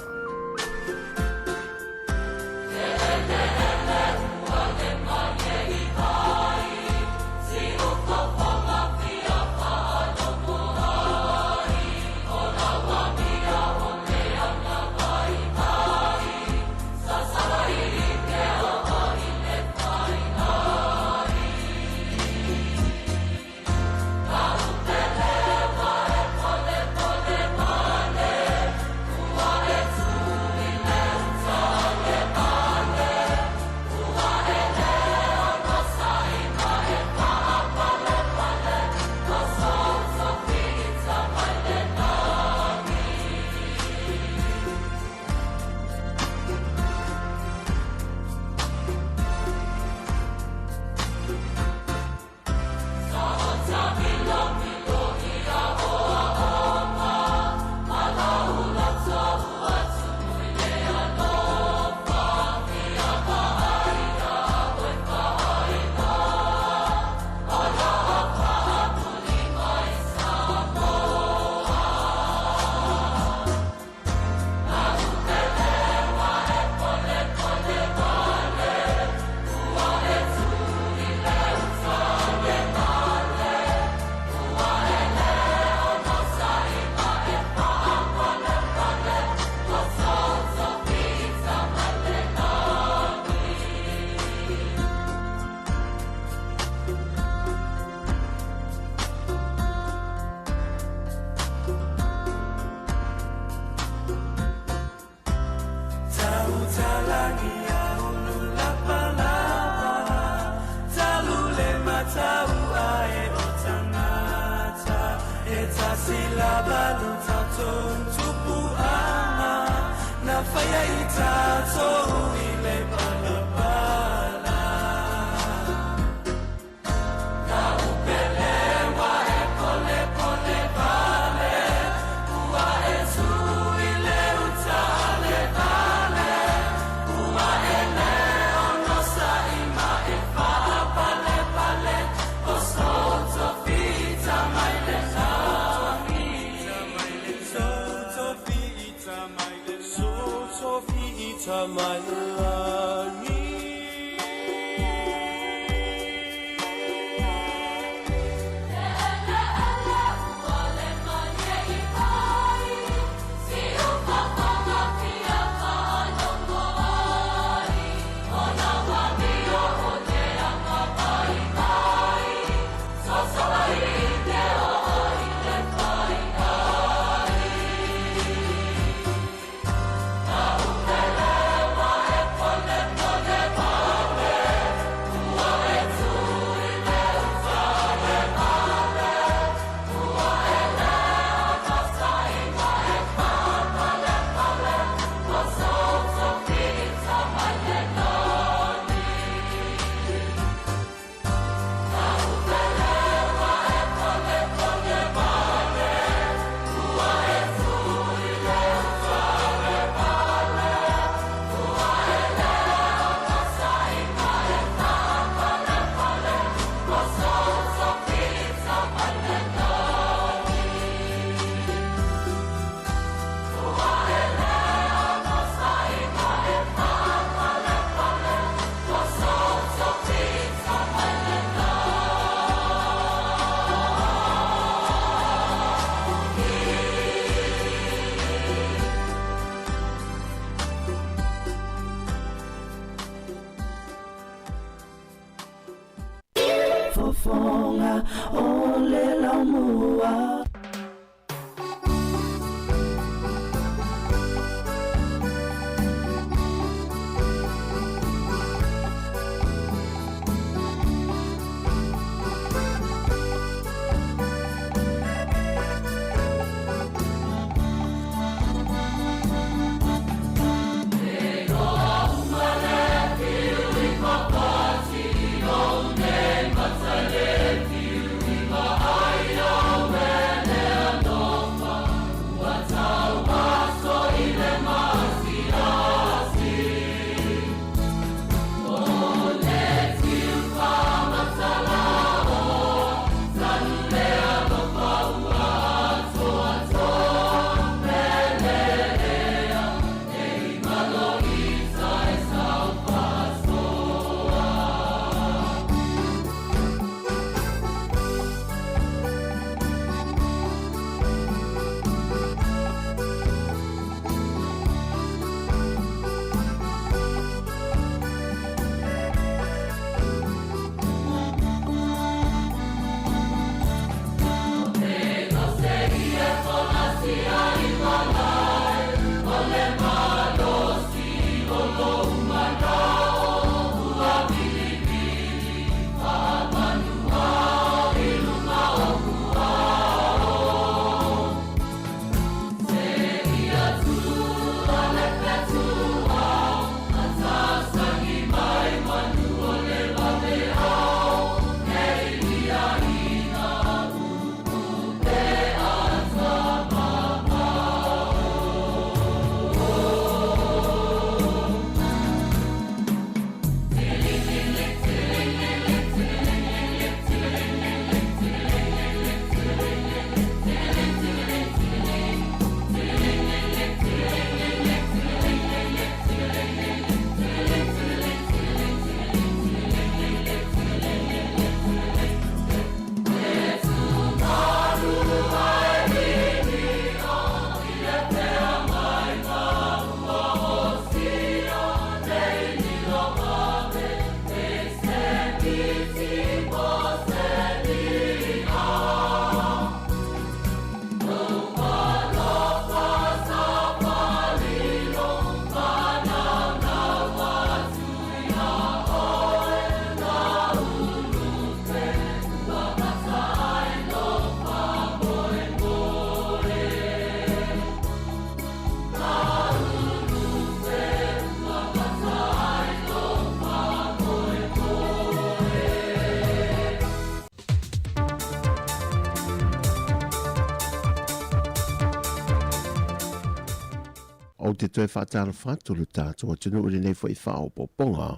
te toe faatalofa atu lo tatou atunuu i lenei foi faaopoopoga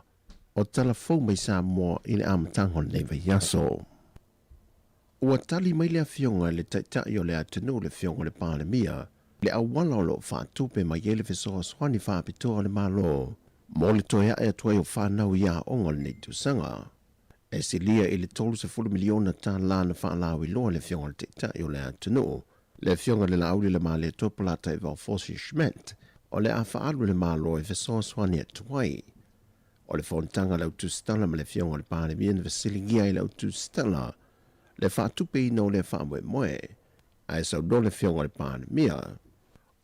o tala fou mai Samoa i le amataga o lenei vaiaso. Ua tali mai le Afioga i le Taitai o le atunuu le Afioga i le Palemia i le auala o lo o faatupe mai ai le fesoasoani faapitoa a le Malo mo le toe ae atu ai o fanau i aoga o lenei tausaga. E silia i le $30 miliona tala na faalauiloa e le Afioga i le Taitai o le atunuu, le Afioga i le Laauli Lemalietoa Polataivao Fosi Schmidt, o le a faaalu e le Malo e fesoasoani atu ai. O le fonotaga a le Au Tusitala ma le Afioga i le Palemia na fesiligia ai le Au Tusitala le faatupeina o lea faamoemoe, ae saunoa le Afioga i le Palemia,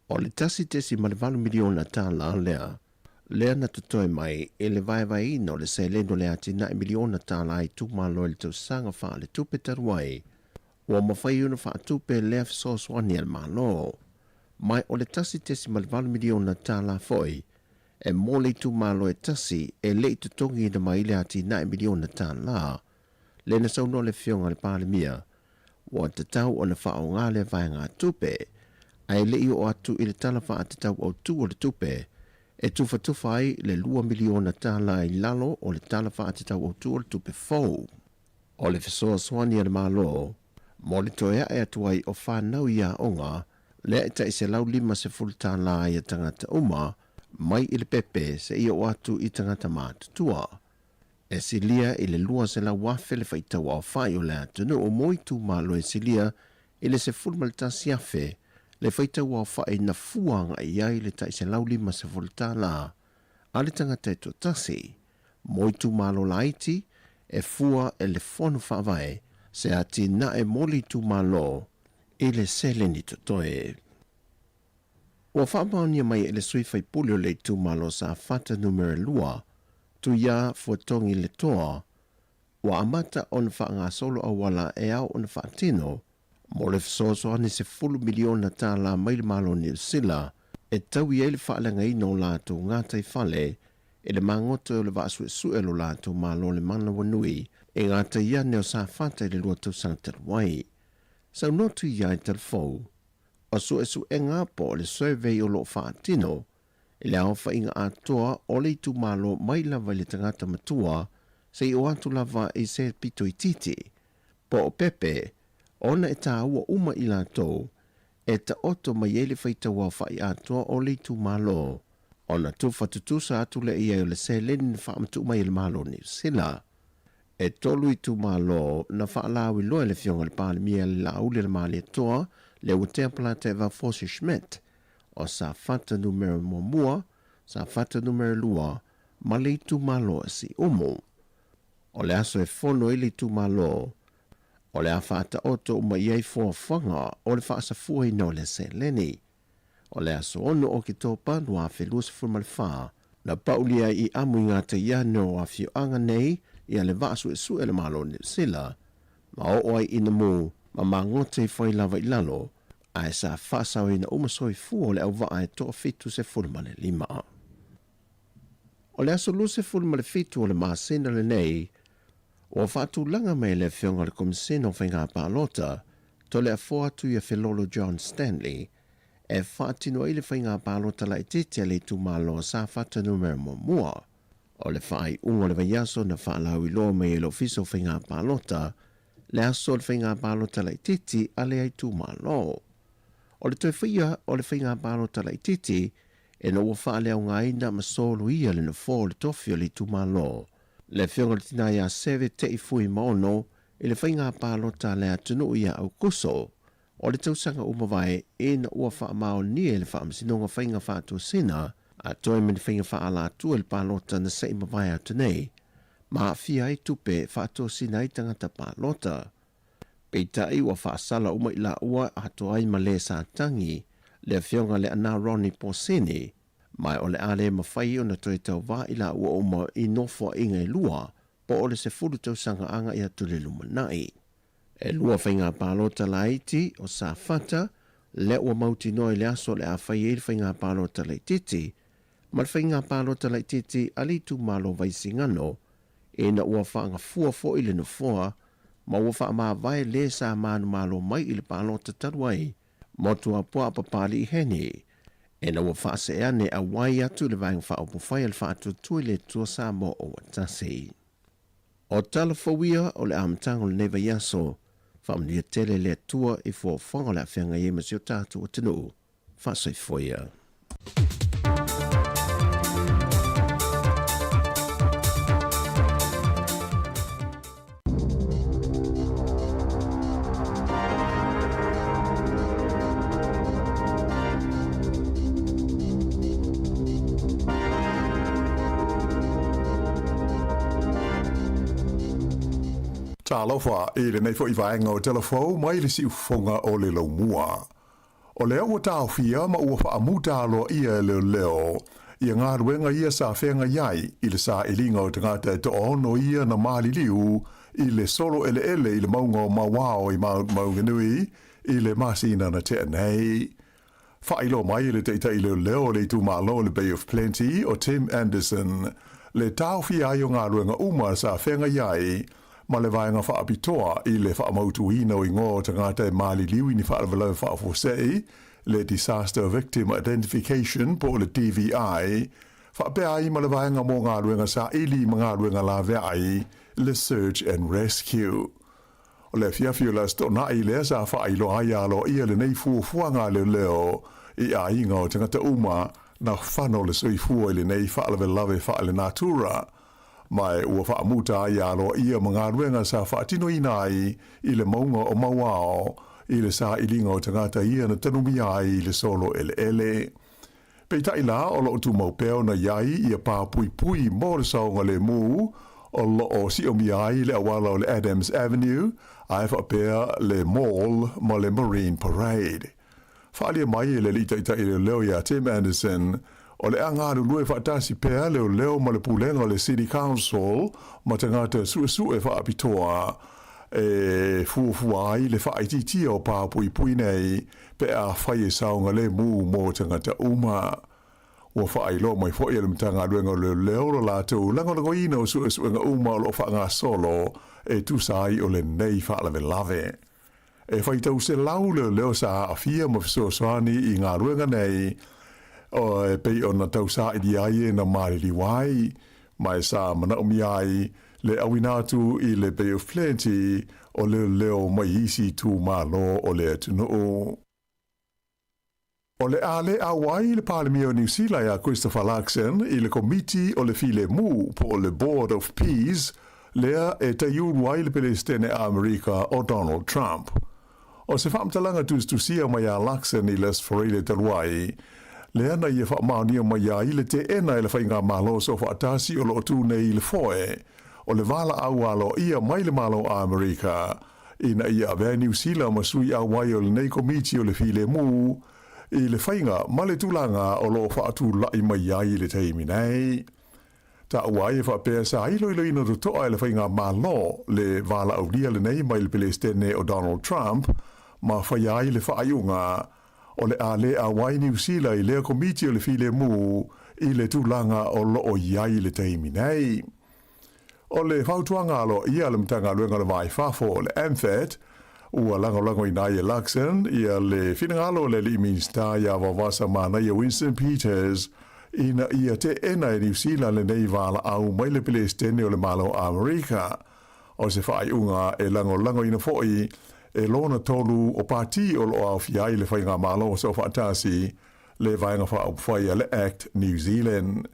o le $1.8 miliona tala lea lea na totoe mai i le vaevaeina o le seleni o le atinae miliona tala a itumalo i le tausaga faaletupe talu ai, ua mafai ona faatupe lea fesoasoani a le Malo. Ma o le $1.8 miliona tala foi e mo le itumalo e tasi e le i totogiina mai le atinae miliona tala, lea na saunoa le Afioga i le Palemia, ua tatau ona faaaoga lea vaegatupe, ae le i oo atu i le Tala Faatatau Autu o le Tupe e tufatufa ai le $2 miliona tala i lalo o le Tala Faatatau Autu o le Tupe fou. O le fesoasoani a le Malo mo le toe ae atu ai o fanau i aoga, lea e tai $150 ai a tagata uma mai i le pepe seia oo atu i tagata matutua. E silia i le 200,000 le faitau aofai o le atunuu mo itumalo e silia i le 11,000 le faitau aofai na fua agai i ai le tai $150 a le tagata e toatasi. Mo itumalo laiti, e fua e le Fono Faavae se atinae mo le itumalo i le seleni totoe. Ua faamaonia mai e le sui faipule o le itumalo Safata Numera 2, Tuiā Fuatogi Letoa, ua amata ona faagasolo auala e ao ona faatino mo le fesoasoani $10 miliona tala mai le Malo o Niu Sila e taui ai le faaleagaina o latou gataifale i le magoto o le vaa suesue o lo latou Malo le manawanui i gatai ane o Safata i le 2 tausaga talu ai. Saunoa Tuiā i Talafou, o suesuega po o le survey o lo o faatino i le aofaiga atoa o le itumalo mai lava i le tagata matua seia oo atu lava i se pito itiiti po o pepe ona e tāua uma i latou e taoto mai ai le faitau aofai atoa o le itumalo ona tufa tutusa atu lea i ai o le seleni na faamatuu mai e le Malo o Niu Sila. E tolu itumalo na faalauiloa e le Afioga i le Palemia le Laauli a le Malietoa Leuatea Polataivao Fosi Schmidt o Safata Numera 1, Safata Numera 2 ma le itumalo o Siumu. O le aso e fono ai le itumalo, o le a faataoto uma i ai fuafuaga o le faasafuaina o le seleni. O le aso 6 o Oketopa 2024, na paulia ai i amu i ngā taiane o afioaga nei ia le vaa suesue a le Malo o Niu Sila, ma oo ai i Namu ma magoto ifo ai lava i lalo, ae sa faasaoina uma soifua o le auvaa e 75. O le aso 27 o le masina lenei, ua faatulaga mai e le Afioga i le Komisena o Faiga Palota, Toleafoa atu ia Felolo John Stanley, e faatino ai le faiga palota laitiiti a le itumalo o Safata Numera 1. O le faaiuga o le vaiaso na faalauiloa mai e le Ofisa o Faiga Palota le aso o le faiga palota laitiiti a lea itumalo. O le toe faia o le faiga palota laitiiti ina ua faaleaogaina ma soloia le nofoa o le tofi o le itumalo, le Afioga i le Tina ia Seve Te'ifuimaono i le faiga palota a le atunuu ia Aukuso o le tausaga ua mavae ina ua faamaonia e le Faamasinoga Faiga Faatosina a toe ma ni faiga faaalatua i le palota na se'i mavae atu nei, ma aafia ai tupe faatosina ai tagata palota. Peitai ua faasala uma i laua atoa ai ma le sa tagi le Afioga Leaana Ronnie Posini, ma o le a le mafai ona toe tauvā i laua uma i nofoaiga e lua po o le 10 tausaga agai atu i le lumanai. E lua faiga palota laiti o Safata lea ua mautinoa i le aso o le a fai ai le faiga palota laitiiti ma le faiga palota laitiiti a le itumalo Vaisigano ina ua faagafua foi le nofoa ma ua faamavae le sa manumalo mai i le palota talu ai mo Tuapuaa Papalii Heni. Ina ua faasee ane auai atu le Vaega Faaupufai a le Faatuatua i le Atua Samoa o ua tasi. O tala fou ia o le amataga o lenei vaiaso, faamanuia tele le Atua i fuafuaga o le a feagai ai ma si o tatou atunuu. Faasoifua ia. Talofa i lenei foi vaega o Tala Fou mai le siufofoga o le Laumua. O lea ua taofia ma ua faamuta aloaia e leoleo ia galuega ia sa feagai ai i le sailiga o tagata e toaono ia na maliliu i le solo eleele i le mauga o Mauao i Mount Maunganui i le masina na tea nei. Faailoa mai e le taitai leoleo o le itumalo o le Bay of Plenty o Tim Anderson le taofia ai o galuega uma sa feagai ai ma le vaega faapitoa i le faamautuina o igoa o tagata e maliliu i ni faalavelave faafuasei, le Disaster Victim Identification po o le DVI, faapea ai ma le vaega mo galuega saili ma galuega laveai, le Search and Rescue. O le afiafi o le Aso Toonai lea sa faailoa ai aloaia lenei fuafuaga a leoleo i aiga o tagata uma na fano le soifua i lenei faalavelave faalenatura. Ma ua faamuta ai aloaia ma galuega sa faatinoina ai i le mauga o Mauao i le sailiga o tagata ia na tanumia ai i le solo eleele. Peitai la, o lo o tumau pea ona i ai ia pā puipui mo le saogalemu o lo o siomia ai le auala o le Adams Avenue ae faapea le Mall ma le Marine Parade. Faaalia mai e le alii taitai leoleo ia Tim Anderson, o le a galulue faatasi pea leoleo ma le pulega o le City Council ma tagata suesue faapitoa e fuafua ai le faaitiitia o pā puipui nei pe afai e saogalemu mo tagata uma. Ua faailoa mai foi e le Matagaluega o Leoleo lo latou lagolagoina o suesuega uma o lo o faagasolo e tusa ai o lenei faalavelave. E faitau selau leoleo sa aafia ma fesoasoani i galuega nei e pei ona tausaili ai e na maliliu ai, ma e sa manaomia ai le auina atu i le Bay of Plenty o leoleo mai isi itumalo o le atunuu. O le a le auai le Palemia o Niu Sila ia Christopher Luxon i le Komiti o le Filemu po o le Board of Peace lea e taiulu ai le Pelesitene a Amerika o Donald Trump. O se faamatalaga tusitusia mai a Luxon i le Aso Faraile talu ai, lea na ia faamaonia mai ai le teena e le Faigamalo Soofaatasi o lo o tu nei i le foe o le valaau aloaia mai le Malo a Amerika ina ia avea Niu Sila ma sui auai o lenei Komiti o le Filemu i le faiga ma le tulaga o lo o faatulai mai ai i le taimi nei. Taua ai e faapea sa iloiloina totoa e le Faigamalo le valaaulia lenei mai le Pelesitene o Donald Trump ma faia ai le faaiuga o le a le auai Niu Sila i lea Komiti o le Filemu i le tulaga o lo o i ai i le taimi nei. O le fautuaga aloaia a le Matagaluega o le Va i Fafo o le MFAT, ua lagolagoina ai e Luxon ia le finagalo o le Alii Minisita ia Vavasa Manaia Winston Peters ina ia teena e Niu Sila lenei valaau mai le Pelesitene o le Malo o Amerika. O se faaiuga e lagolagoina foi e lona tolu o pati o lo o aofia ai le Faigamalo Soofaatasi, le Vaega Faaupufai a le Act New Zealand.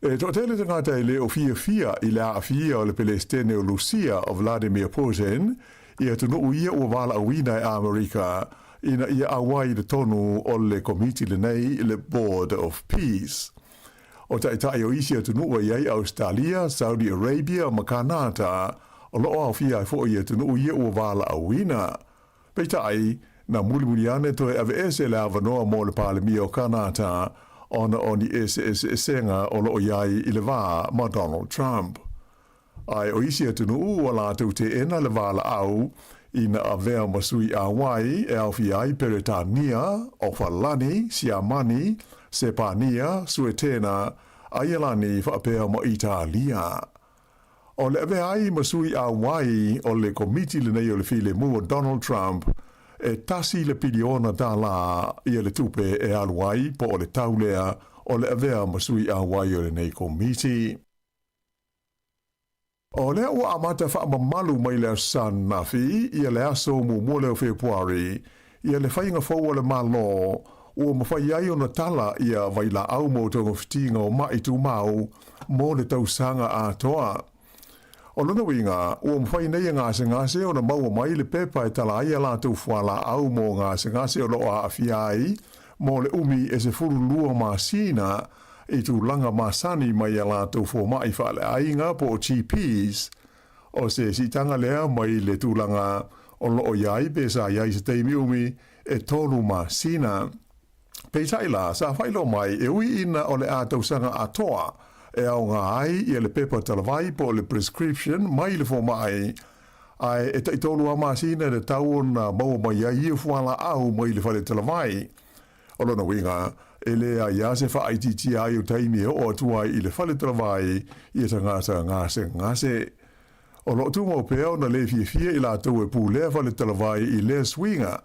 E toatele tagata e le o fiafia i le aafia o le Pelesitene o Lusia o Vladimir Putin i atunuu ia ua valaauina e Amerika ina ia auai i totonu o le komiti lenei le Board of Peace. O taitai o isi atunuu e i ai Ausetalia, Saudi Arabia ma Kanata o lo o aofia ai foi i atunuu ia ua valaauina. Peitai, na mulimuli ane toe aveese le avanoa mo le Palemia o Kanata ona o ni eseeseesega o lo o i ai i le va ma Donald Trump. Ae o isi atunuu ua latou teena le valaau ina avea ma sui auai e aofia ai Peretania, Ofalani, Siamani, Sepania, Suetena, Aialani faapea ma Italia. O le avea ai ma sui auai o le komiti lenei o le filemu o Donald Trump e tasi le piliona tālā ia le tupe e alu ai po o le tau lea o le avea ma sui auai o lenei komiti. O lea ua amata faamamalu mai le Aso Sa ananafi ia le aso muamua lea o Fepuari ia le faiga fou a le Malo ua mafai ai ona tala ia vailaau mo togafitiga o ma'i tumau mo le tausaga atoa. O lona uiga, ua mafai nei e gasegase ona maua mai le pepa e tala ai a latou fualaau mo gasegase o lo o aafia ai mo le umi e 12 masina i tulaga masani mai a latou fomai faaleaiga po o GPs. O se siitaga lea mai le tulaga o lo o i ai pe sa i ai se taimi umi e tolu masina. Peitai la, sa faailoa mai e ui ina o le a tausaga atoa e aoga ai ia le pepa talavai po o le prescription mai le fomai, ae e taitolu lava masina e tatau ona maua mai ai ia fualaau mai le fale talavai. O lona uiga, e leai lava se faaitiitia ai o taimi e oo atu ai i le fale talavai ia tagata gasegase. O lo o tumau pea ona le fiafia i latou e pulea fale talavai i lea suiga.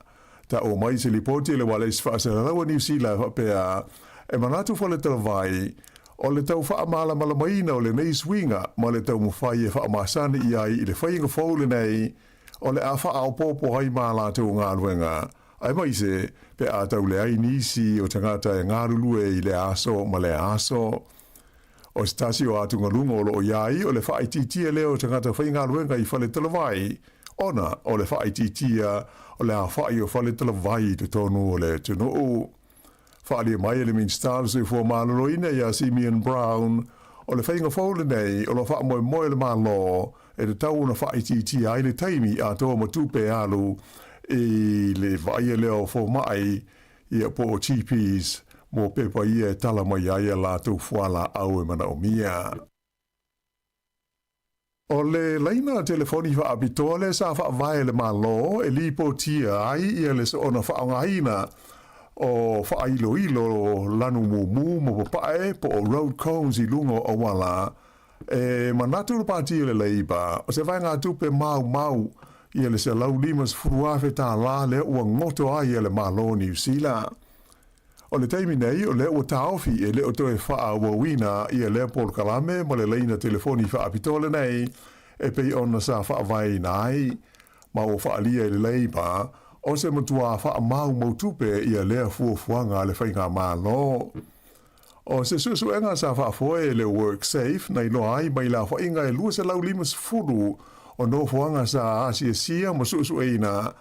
Taua mai se lipoti a le Ualesi Faasalalau a Niu Sila e faapea, E manatu fale talavai, o le tau faamalamalamaina o lenei suiga ma le taumafai e faamasani i ai i le faiga fou lenei o le a faaopoopo ai ma latou galuega, aemaise pe a tau leai nisi o tagata e galulue i lea aso ma lea aso. O se tasi o atugaluga o lo o i ai o le faaitiitia lea o tagata faigaluega i fale talavai, ona o le faaitiitia o le aofai o fale talavai i totonu o le atunuu. Faaalia mai e le Minisita o le Soifua Maloloina ia Simeon Brown, o le faiga fou lenei o lo o faamoemoe le Malo e tatau ona faaitiitia ai le taimi atoa ma tupe e alu i le vaaia lea o fomai ia po o GPs mo pepa ia e tala mai ai a latou fualaau e manaomia. O le laina telefoni faapitoa lea sa faavae e le Malo e lipotia ai ia le soona faaaogaina o faailoilo lanu mumu ma papae po o road cones i luga o auala. E manatu le Pati o le Leipa o se vaegatupe maumau ia le $150,000 lea ua goto ai e le Malo o Niu Sila. O le taimi nei, o lea ua taofi e le o toe faaauauina ia lea polokalame ma le laina telefoni faapitoa lenei e pei ona sa faavaeina ai, ma ua faaalia i le Leipa o se matuā faamaumau tupe ia lea fuafuaga a le Faigamalo. O se suesuega sa faafoe e le WorkSafe na iloa ai mai le aofaiga e 250 o nofoaga sa asiasia ma suesueina,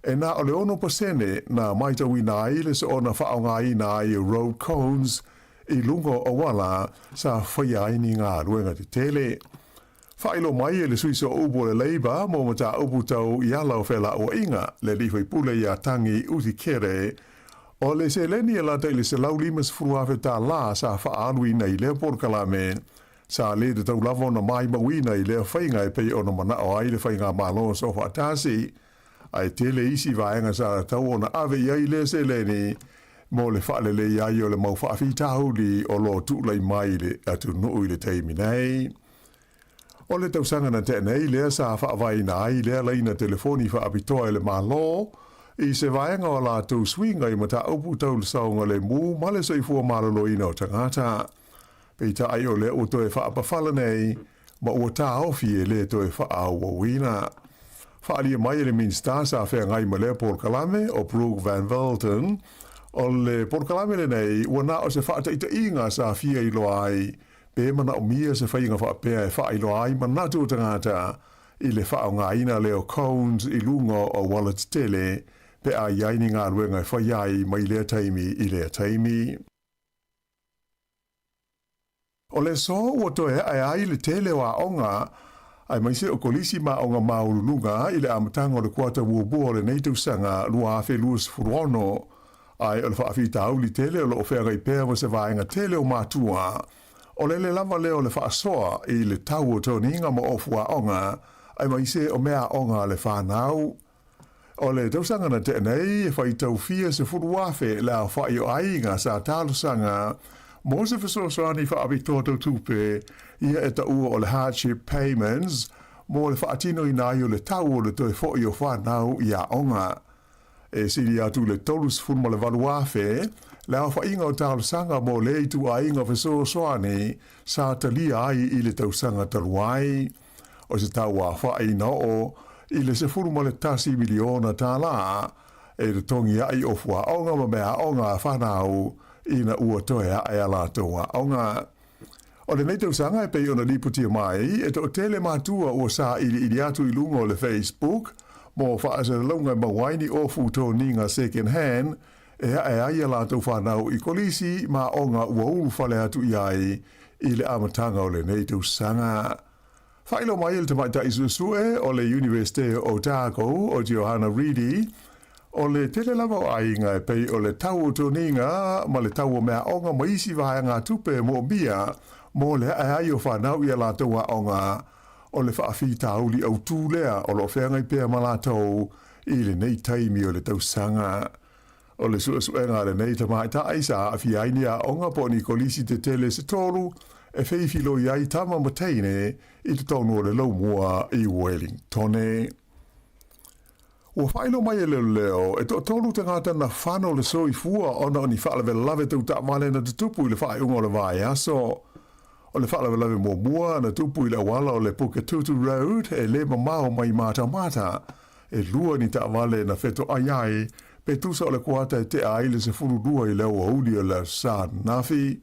e na o le 6% na maitauina ai le soona faaaogaina ai o road cones i luga o auala sa faia ai ni galuega tetele. Faailoa mai e le sui sooupu o le Labour mo mataupu tau i ala o felauaiga, le alii faipule ia Tangi Utikere, o le seleni e lata i le $150,000 sa faaaluina i lea polokalame, sa le tatau lava ona maimauina i lea faiga e pei ona manao ai le Faigamalo Soofaatasi. Ae tele isi vaega sa tatau ona ave i ai lea seleni mo le faalelei ai o le mau faafitauli o lo o tulai mai i le atunuu i le taimi nei. O le tausaga na tea nei lea sa faavaeina ai lea laina telefoni faapitoa e le Malo i se vaega o a latou suiga i mataupu tau le saogalemu ma le soifua maloloina o tagata. Peitai o lea ua toe faapafala nei ma ua taofi e le toe faaauauina. Faaalia mai e le Minisita sa feagai ma lea polokalame o Brooke Van Velden, o le polokalame lenei ua na o se faataitaiga sa fia iloa ai pe manaomia se faiga faapea e faailoa ai manatu o tagata i le faaaogaina lea o cones i luga o auala tetele pe a i ai ni galuega e fai ai mai lea taimi i lea taimi. O le aso ua toe ae ai le tele o aoga, aemaise o kolisi ma aoga maualuluga i le amataga o le kuata muamua o lenei tausaga 2026, ae o le faafitauli tele o lo o feagai pea ma se vaega tele o matua, o le le lava lea o le faasoa i le tau o toniga ma ofu aoga, aemaise o meaaoga a le fanau. O le tausaga na tea nei, e faitau fia 10,000 le aofai o aiga sa talosaga mo se fesoasoani faapitoa tau tupe ia e taua o le hardship payments mo le faatinoina ai o le tau o le toe foi o fanau i aoga. E sili atu i le 38,000 le aofaiga o talosaga mo lea ituaiga fesoasoani sa talia ai i le tausaga talu ai. O se tauafa'i na oo i le $11 miliona tālā e totogi ai o fuaʻoga ma meaaoga a fanau ina ua toe aʻe a latou aoga. O lenei tausaga e pei ona lipotia mai, e toʻatele matua ua saʻiliʻili atu i luga o le Facebook mo faasalalauga e maua ai ni ofu toniga second hand e aʻe ai a latou fanau i kolisi ma aoga ua ulufale atu i ai i le amataga o lenei tausaga. Faailoa mai e le tamaitai suesue o le Iunivesite o Otago o Johanna Reedy, o le tele lava o aiga e pei o le tau o toniga ma le tau o meaaoga ma isi vaegatupe e moomia mo le ae ai o fanau i a latou aoga, o le faafitauli autū lea o lo o feagai pea ma latou i lenei taimi o le tausaga. O le suesuega a lenei tamaitai sa aafia ai ni aoga po o ni kolisi tetele se tolu e feifiloi ai tama ma teine i totonu o le laumua i Wellingtone. Ua faailoa mai e leoleo e toatolu tagata na fano le soifua ona o ni faalavelave tau taavale na tutupu i le faaiuga o le vaiaso. O le faalavelave muamua na tupu i le auala o le Puketutu Road e le mamao mai Matamata. E lua ni taavale na fetoai ai, pe tusa o le kuata e tea ai le 12 i le aoauli o le Aso Sa ananafi.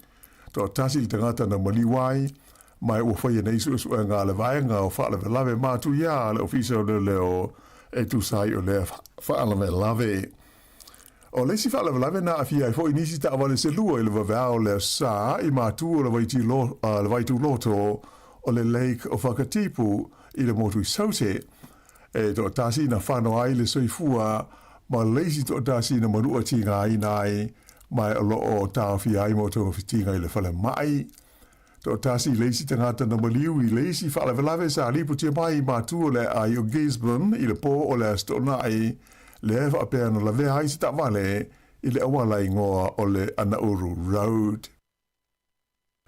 Toatasi le tagata na maliu ai, ma ua faia nei suesuega a le vaega o faalavelave matuia a le Ofisa o Leoleo e tusa ai o lea faalavelave. O le isi faalavelave na aafia ai foi nisi taavale se lua i le vaveao o le Aso Sa i matu o le Vaituloto o le Lake o Whakatipu i le motu i Saute, e toatasi na fano ai le soifua ma le isi toatasi na manua tigaina ai, ma o lo o taofia ai mo togafitiga i le falemai. Toatasi le isi tagata na maliu i le isi faalavelave sa lipotia mai i matu o le aai o Gisborne i le pō o le Aso Toonai, lea e faapea na lavea ai se taavale i le auala igoa o le Anauru Road.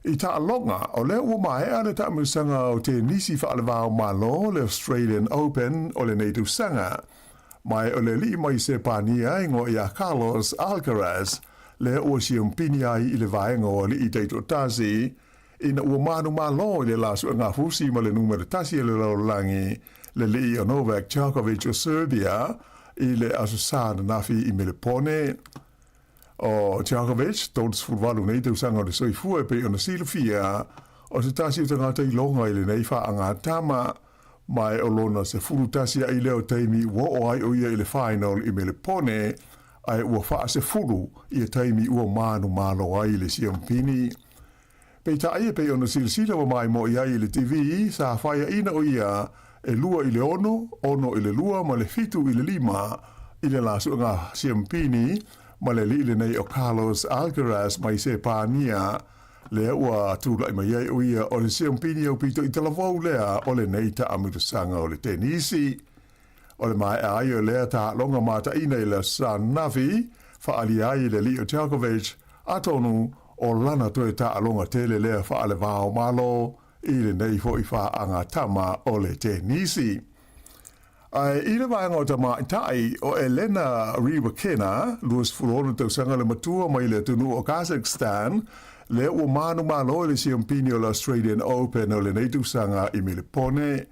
I taaloga, o lea ua maea le taamilosaga o tenisi faalevao Malo le Australian Open o lenei tausaga. Ma o le alii mai Sepania igoa ia Carlos Alcaraz, lea ua siampini ai i le vaega o alii taitoatasi, ina ua manumalo i le la suegafusi ma le numera tasi o le lalolagi, le alii o Novak Djokovic o Serbia, i le Aso Sa ananafi i Melepone. O Djokovic, 38 nei tausaga o le soifua e pei ona silafia, o se tasi o tagata iloga i lenei faagatama, ma e o lona 11 aʻi lea o taimi ua oo ai ʻo ia i le final i Melepone, ae ua faasefulu ia taimi ua manumalo ai i le siampini. Peitai e pei ona silasila ua maimoa i ai i le TV, sa faiaʻina ʻo ia e 2-6, 6-2 ma le 7-5 i le la suʻaga siampini ma le alii lenei o Carlos Alcaraz mai Sepania, lea ua tulai mai ai ʻo ia o le siampini aupito i talavou lea o lenei taamilosaga o le tenisi. O le maea ai o lea taaloga mataʻina i le Aso Sa ananafi, faaalia ai i le alii o Djokovic, atonu o lana toe taaloga tele lea faalevao Malo i lenei foi faagatama o le tenisi. Ae i le vaega o tamaitai, o Elena Rybakina, 26 tausaga le matua mai le atunuu o Kazakhstan, lea ua manumalo i le siampini o le Australian Open o lenei tausaga i Melepone.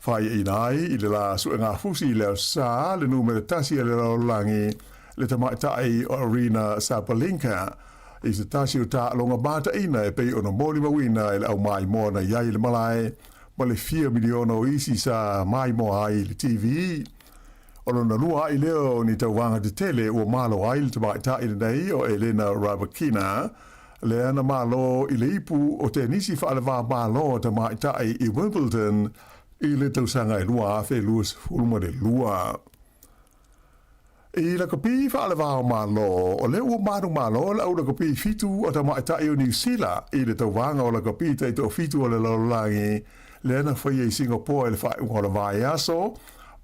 Faiaina ai i le la suegafusi i le Aso Sa le numera tasi a le lalolagi, le tamaitai o Aryna Sabalenka, i se tasi o taaloga mataina e pei ona molimauina e le aumaimoa na i ai i le malae ma le fia miliona o isi sa maimoa ai i le TV. O lona lua aʻi lea o ni tauvaga tetele ua malo ai le tamaitai lenei o Elena Rybakina, lea na malo i le ipu o tenisi faalevā malo a tamaitai i Wimbledon i le tausaga e 2022. I lakapi faalevā o Malo, o lea ua manumalo le au lakapi fitu a tamaitai o Niu Sila i le tauvaga o lakapi taitoafitu o le lalolagi lea na faia i Singapoa i le faaiuga o le vaiaso,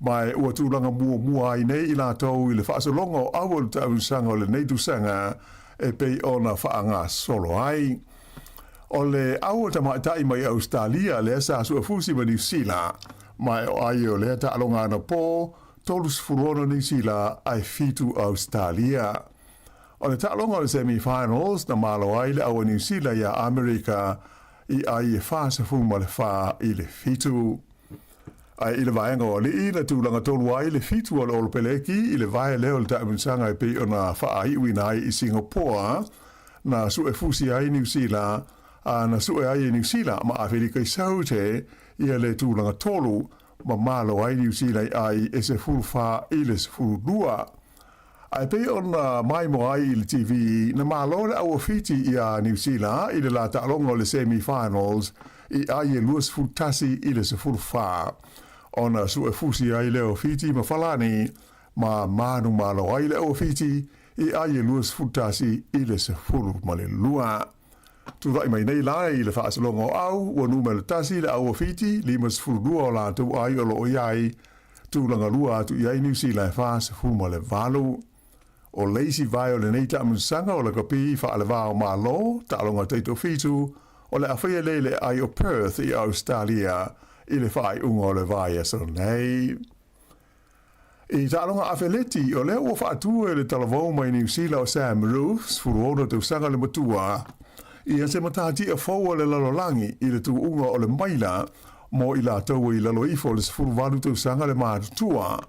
ma ua tulaga muamua ai nei i latou i le faasologa o au o le taamilosaga o lenei tausaga e pei ona faagasolo ai. O le au o tamaitai mai Ausetalia lea sa suefusi ma Niu Sila, ma e o ai o lea taaloga anapo, 36 Niu Sila ae 7 Ausetalia. O le taaloga o le semi-finals na malo ai le au a Niu Sila iā Amerika i ai e 44 i le 7. Ae i le vaega o alii na tulaga tolu ai le 7 o le Olopeleki i le vae lea o le taamilosaga e pei ona faaiuina ai i Singapore na suefusi ai Niu Sila a na sue ai e Niu Sila ma Afelika i Saute ia le tulaga tolu ma malo ai Niu Sila i ai e 14 i le 12. Ae pei ona maimoa ai i le TV, na malo le au o Fiti iā Niu Sila i le la taaloga o le semi-finals i ai e 21 i le 14. Ona suefusi ai lea o Fiti ma Falani ma manumalo ai le au o Fiti i ai e 21 i le 12. Tulai mai nei la i le faasologa o au, ua numera tasi le au o Fiti, 52 o latou ai o lo o i ai, tulaga lua atu i ai Niu Sila e 48. O le isi vae o lenei taamilosaga o lakapi faaleva o Malo, taaloga taitofitu, o le a faia lea i le aai o Perth i Ausetalia i le faaiuga o le vaiaso nei. I taaloga afeleti, o lea ua faatu e le talavou mai Niu Sila o Sam Roof, 16 tausaga le matua, ia se matatia fou a le lalolagi i le tuuga o le maila mo i latou e i lalo ifo o le 18 tausaga le matutua,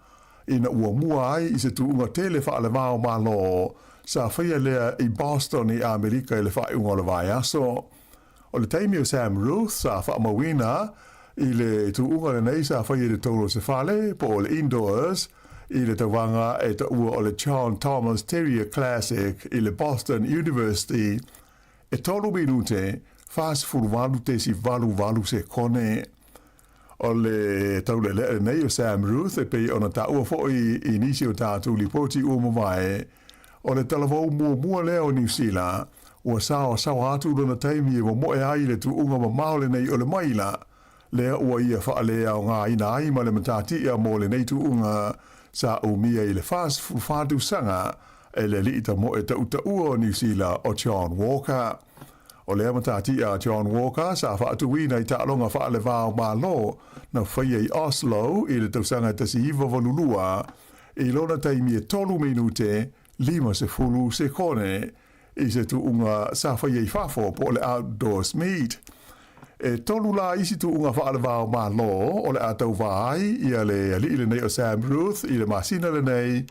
ina ua mua ai i se tuuga tele faaleva o Malo sa faia lea i Boston i Amerika i le faaiuga o le vaiaso. O le taimi o Sam Ruth sa faamauina i le tuuga lenei sa faia i le tolu o se fale, po o le indoors, i le tauvaga e taua o le John Thomas Terrier Classic i le Boston University, e 3 minute 48.88 sekone. O le taulealea lenei o Sam Ruth e pei ona taua foi i nisi o tatou lipoti ua mavae, o le talavou muamua lea o Niu Sila ua saoasaoa atu lona taimi e momoe ai i le tuuga mamao lenei o le maila, lea ua ia faaleaogaina ai ma le matatia mo lenei tuuga sa umia i le 44 tausaga e le alii tamoe tautaua o Niu Sila o John Walker. O lea matatia a John Walker sa faatuina i taaloga faaleva-o-Malo na faia i Oslo i le tausaga 1982 i lona taimi e 3 minute 50 sekone i se tuuga sa faia i fafo po o le outdoors meet. E tolu la isi tuuga faaleva-o-Malo o le a tauvā ai ia le alii lenei o Sam Ruth i le masina lenei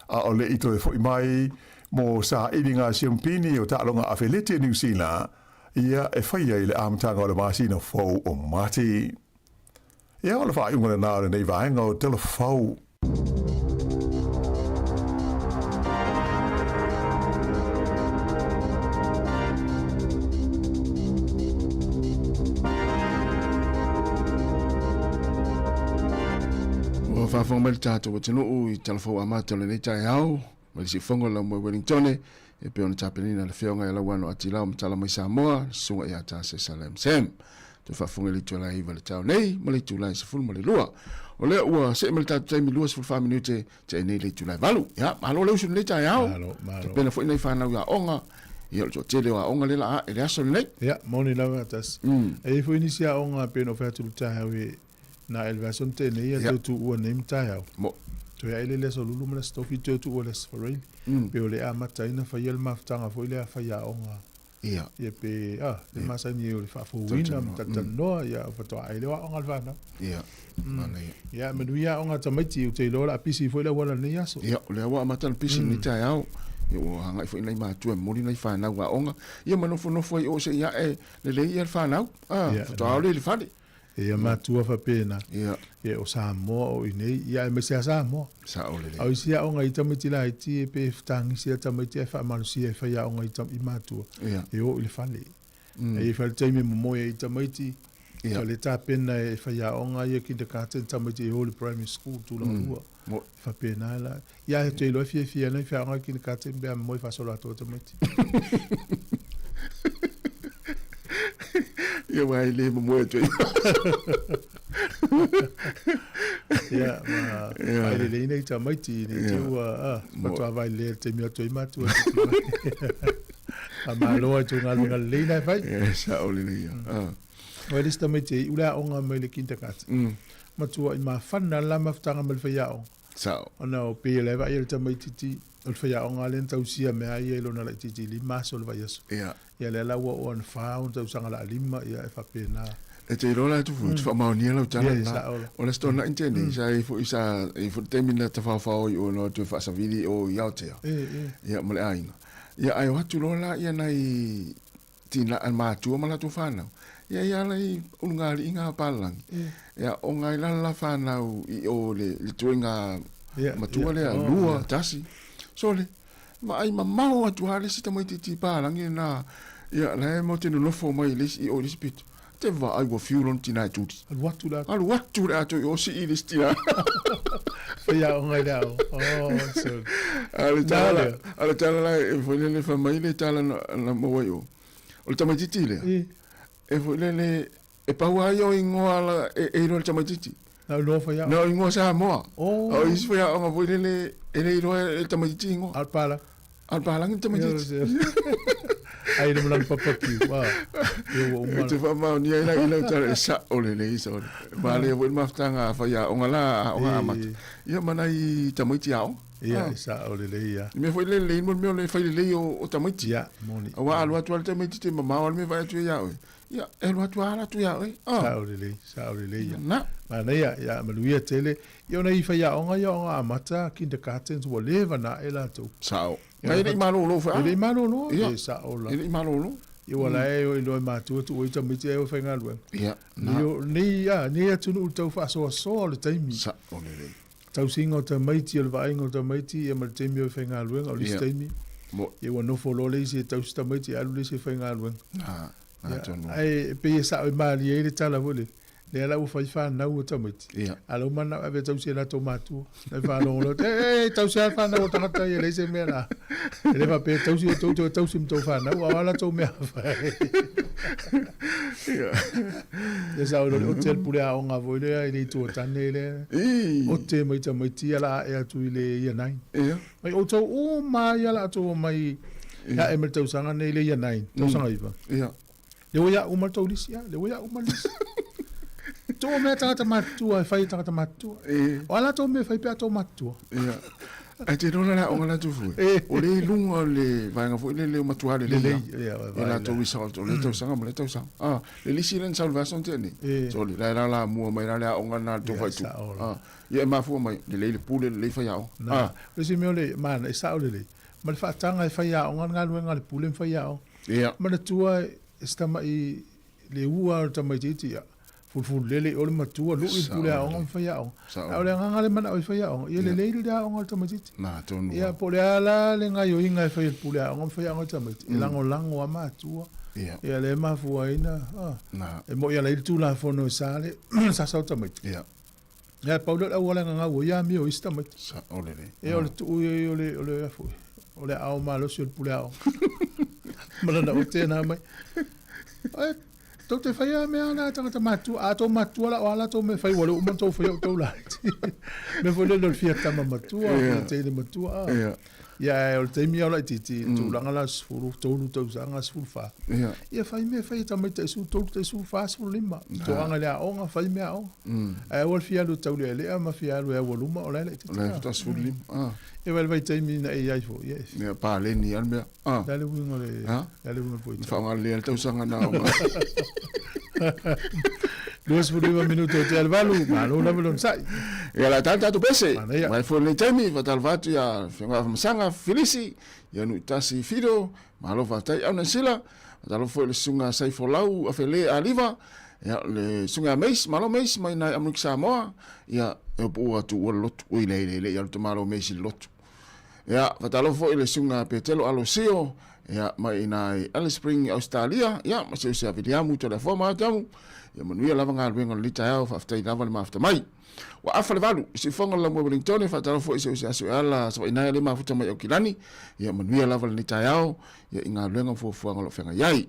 a o le i toe fo'i mai mo sailiga siampini o taaloga afeleti a Niu Sila, ia e faia i le amataga o le masina fou o Mati. Ia, o le faaiuga lenā o lenei vaega o Telefou. Ua faafofoga mai le tatou atunuu i Talafou Amata o lenei taeao mai le siufofoga o le Laumua i Wellingtone e pei ona tapenaina le Afioga ia Lauano Atilao Matala mai Samoa, le Susuga ia Tase Salem Sam. Toe faafofoga i le itula e 9 i le taeao nei ma le itula e 12. O lea ua see mai le tatou taimi 24 minute tea ai nei le itula e 8. Ia, malo le usu i lenei taeao. Malo, malo. Tapena foi nai fanau i aoga. Ia, o le toatele o aoga lea la a e le aso lenei. Ia, moni lava tasi. E i ai foi nisi aoga pei ona ou fai atu i le taeao e na e le vaiaso na tea nei ia toe tuua nei ma taeao. Mo. Toe ae le le aso lulu ma le aso tofi toe tuua le aso faraili. Pe o le amata ai na faia le mafutaga foi lea a faiaoga. Ia. Ia pe, a, le masani ai o le faafouina ma talatalanoa, ia faatoa ai lea o aoga a le fanau. Ia, manaia. Ia, manuia aoga a tamaiti, ou te iloa o le a pisi foi le auala i lenei aso. Ia, o lea ua amata ona pisi i lenei taeao. Ia, ua agai foi nai matua e momoli nai fanau aoga. Ia, ma nofonofo ai o se i ae lelei ia le fanau. A, faatoa ao lea i le fale. Ia matua faapena. Ia. Ia o Samoa o i nei, ia aemaise lava Samoa. Sao lelei. A o isi aoga i tamaiti laiti e pe tagisi a tamaiti ae faamalosia e fai aoga i, i matua. Ia. E o i le fale. E i fale taimi e momoe ai tamaiti. Ia. O le tapena e fai aoga ia kindergarten tamaiti e o i le primary school tulaga lua. Mo. Faapena la. Ia e te iloa e fiafia ana i whaonga i kindergarten pe a moe faasolo atoa tamaiti. Ia wai le momoe atu ai. Ia, ma whaeleleina i tamaiti nei te ua, a, faatoa vaelelei le taimi atu ai matua. A malo ai tō galuega lelei na e whai. Ia, sao lelei ia. Ah. Wai le tamaiti e i ule aoga mai le kindergarten. Matua i mafana la mafutaga ma le whai aoga. Sa'o. Ona o pei e le vaai le tamaitiiti o le faiaoga lea na tausia mea ia i lona laitiiti 5 aso o le vaiaso. Ia. Ia lea la ua oo ina 4 tausaga la 5 ia e faapena. E te iloa la Tufu, e te faamaonia lau tala Ia, lena. sa'o la. O le Aso Toonai tele, sa i ai foi sa i ai foi le taimi na tafaofao ai i o na o atu e faasavili i o i Aotea. E, e. Ia ma le aiga. Ia ae o atu loa la ia nai tina matua ma latou fanau. Ia ia ala i ulugalii ga papalagi. Ia o ngai la la fanau i o le le tuaiga matua lea, lua, tasi. Sole, vaai mamao atu lava le isi tamaitiiti palagi lena, ia la e matou te nonofo mai i le isi i o i le isi pito. Te vaai ua fiu lona tina e tuli. Alu atu le atoa. Alu atu le atoa i o sii le isi tina. Faiaoga i le aoga. Oh, so. A o le tala, a o le tala la e foi lele fai mai le tala na maua i o. O le tamaitiiti lea. E foi lele e pau lava ia o igoa la e iloa e le tamaitiiti. Na o igoa faiaoga. Na o igoa Samoa. Oh. A o isi faiaoga foi lele e le iloa e le tamaitiiti igoa. A o le palagi. A o le palagi le tamaitiiti. Ai le malagi papakiu. Wa. Ia ua uma. E te faamaonia ai la i lau tala e sa'o lelei sole. Manaia foi le mafutaga a faiaoga la a aoga amata. Ia ma nai tamaiti aoga. Ia, e sa'o lelei ia. I mea foi lelei mo le mea o le fai lelei o tamaiti. Ia, moni. Aua a alu atu lava le tamaitiiti e mamao lava le mea e vaai atu ai ia oe. Ia, e alu atu lava ala atu ia oe. Ah. Sa'o lelei, sa'o lelei ia. Na. Manaia, ia manuia tele. Ia ona i faiaoga ia aoga amata, kindergartens, ua leva na ae latou. Sa'o. Ma e le i malolo foi. E le i malolo, Ia. e sa'o la. E le i malolo. Ia ua la e o iloa e matua tuu ai tamaiti ae o e faigaluega. Ia, na. Nei, nei, nei atunuu tau faasoasoa o le taimi. Sa'o lelei. Tausiga o tamaiti, o le vaaiga o tamaiti, ia ma le taimi o e faigaluega, o le isi taimi, ia ua nofo loa le isi e tausi tamaiti, alu le isi e faigaluega. Na, tonu. Ae e pei e sa'o e malie ai le tala foi lele, lea la ua fai fanau o tamaiti. A o lea ua mananao e ave e tausi e latou matua. Nai faalogo loa, e, e, tausi lava fanau o tagata ia, e leai se mea la. E le faapea e tausi outou toe tausi ma tou fanau, a o a latou mea fai. Ia sa o le ote le pule aoga foi lea i le itu o tane lea. Ote mai tamaiti ia la ae atu i le year 9. Ia. Mai outou uma ia la atu mai ia e mai le tausaga nei le year 9, tausaga iva. Ia. Le ua ia uma le tou lisi, le ua ia uma le lisi. Tuu mea tagata matutua e fai e tagata matutua. O a latou mea e fai pe a tou matutua. Ia. Ae te iloa la le aoga la Tufue, o lea i luga o le vaega foi lele o matua lelei lava ia latou result o lea tausaga ma lea tausaga. A, le lisi lea na sau i le vaiaso na tea nei, sole, la e lalamua mai la le aoga lena a le tou faaitu. A, ia e mafua mai, lelei le pule, lelei faiaoga. A. O le isi mea o le mana, e sao lelei, ma le faataga e faiaoga le galuega a le pule ma faiaoga. Ia. Manatua e se tama'i le ua o le tamaitiiti, ia, fulufululele i o le matua, lu'i le pule aoga ma faiaoga. A o le agaga lea e manao ai faiaoga, ia lelei le aoga a le tamaitiiti. Ia, po o le a la le gaoioiga e fai e le pule aoga ma faiaoga i le tamaiti, e lagolago lava matua. Ia, lea e mafua ai na, e moni ala i le Tulafono e sa le sasa o tamaiti. Ia, e pau lea o le auala e gagau ai amio o isi tamaiti. Ia, o le tuu i ai o le, o le, o le aao malosi o le pule aoga. Ma lana ote na mai. Ai, tou te faia mea na tagata matua, a tou matua la o a latou mea fai, ua le uma ona tou faia o tou laiti. Mea foi lele o le fia tama matua, fia teine matua. Ia, ae o le taimi lava o laitiiti, i le tulaga la 13 tausaga, 14. Ia fai mea fai e tamaiti tai 13, tai 14, 15. Toaga i le aoga, fai mea aoga. Ae aua le fia alu e taulealea ma fia alu e aualuma, o la e laitiiti. O la e faatoa 15. Ia, vaai le vaitaimi na e i ai foi, ia e. Ia, paleni lava le mea. O le a le uiga o le, le a le uiga o le poita? Na faaaoga lelei lava le tausaga na aoga. 29 minute o tea le valu, malo lava le onosai. Ia la tala tatou pese. Manaia. Mai foi lenei taimi, faatalofa atu ia Afioga Afamasaga Filisi, ia Nuitasi Fido, malo faafetai Auna Sila, faatalofa foi i le Susuga Saifolau Afele Aliva, ia le Susuga Meis, malo Meis mai nai Amerika Samoa, ia e upu atu ua le lotu, ui le le le ia le malo Meis i le lotu. Ia, faatalofa foi i le Susuga Petelo Alosio, ia, mai ina i Alice Spring, Australia, ia, ma si uso ia Viliamu Toleafoa ma Atamu, ia manuia lava galuega o lenei taeao, faafetai lava le mafuta mai. Ua afa le valu, i siufoga o le Laumua Wellingtone, faatalofa foi i si uso ia Sueala Savainae le mafuta mai Aukilani, ia manuia lava lenei taeao, ia i galuega ma fuafuaga o lo o feagai ai.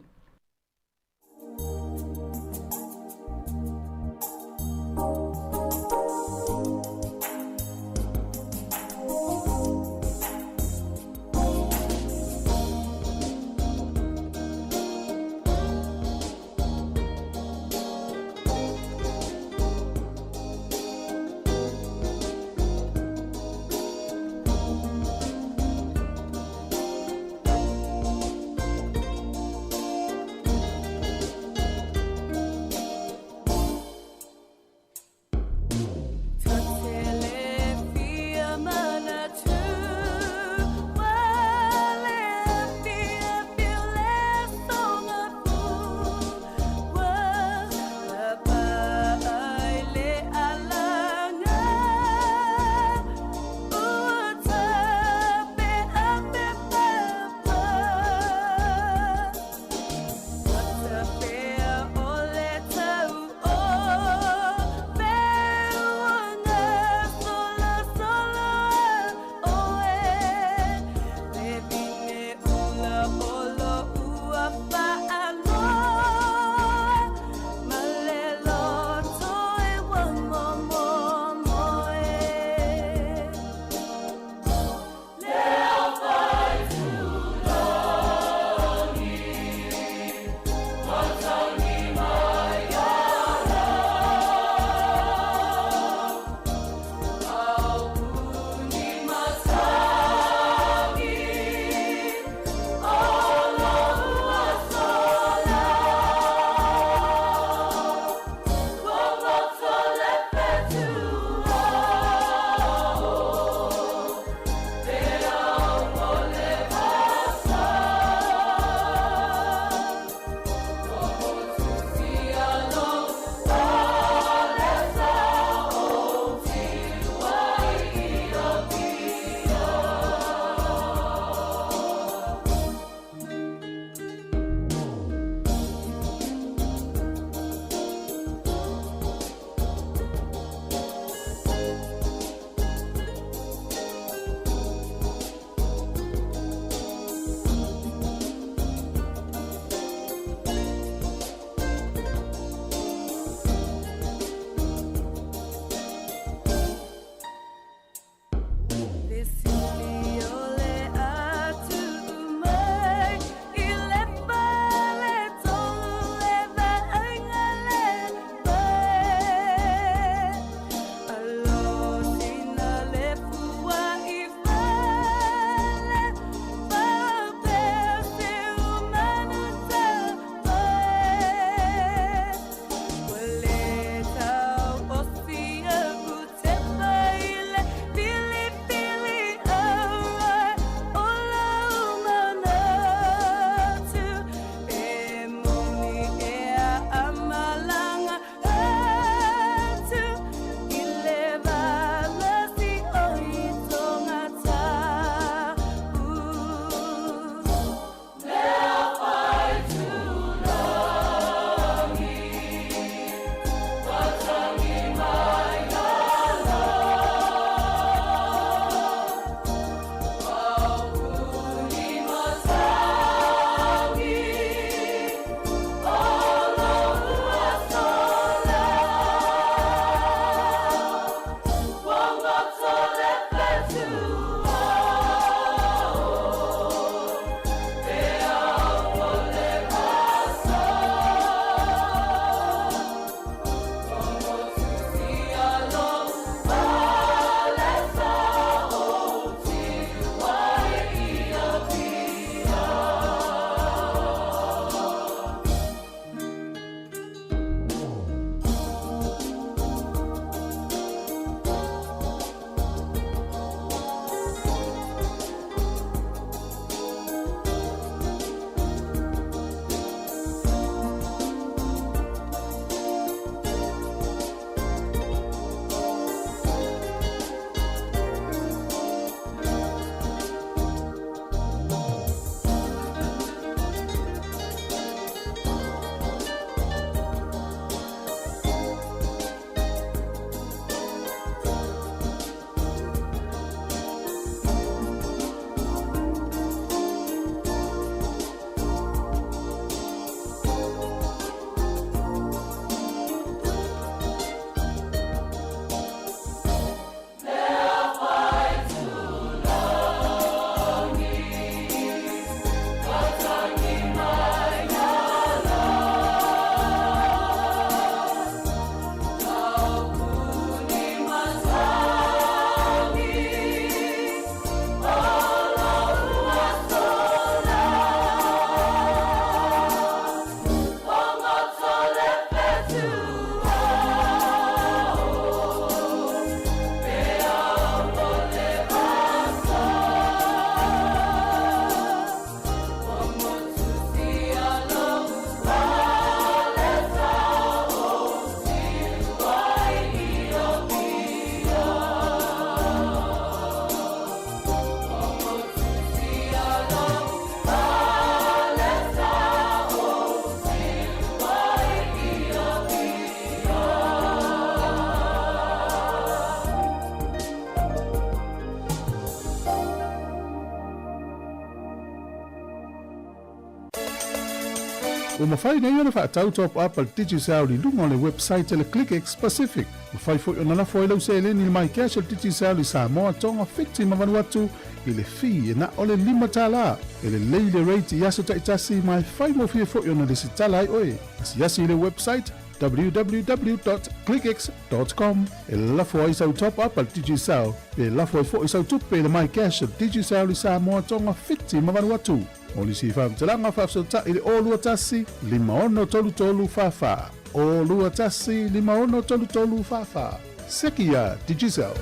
Ua mafai nei ona faatau top up a le Digicel i luga o le website a le ClickX Pacific. Mafai foi ona lafo ai lau seleni i le MyCash a le Digicel i Samoa, Tonga, Fiti ma Vanuatu i le fee e na o le $5. E lelei le rate i aso taitasi ma e faigofie foi ona lesitala ai oe. Asiasi i le website www.clickx.com e lafo ai sau top up a le Digicel pe lafo ai foi sau tupe i le MyCash a le Digicel i Samoa, Tonga, Fiti ma Vanuatu. Mo nisi faamatalaga faafesootai i le 021 5633 44. 021 5633 44. Seki iā Digicel.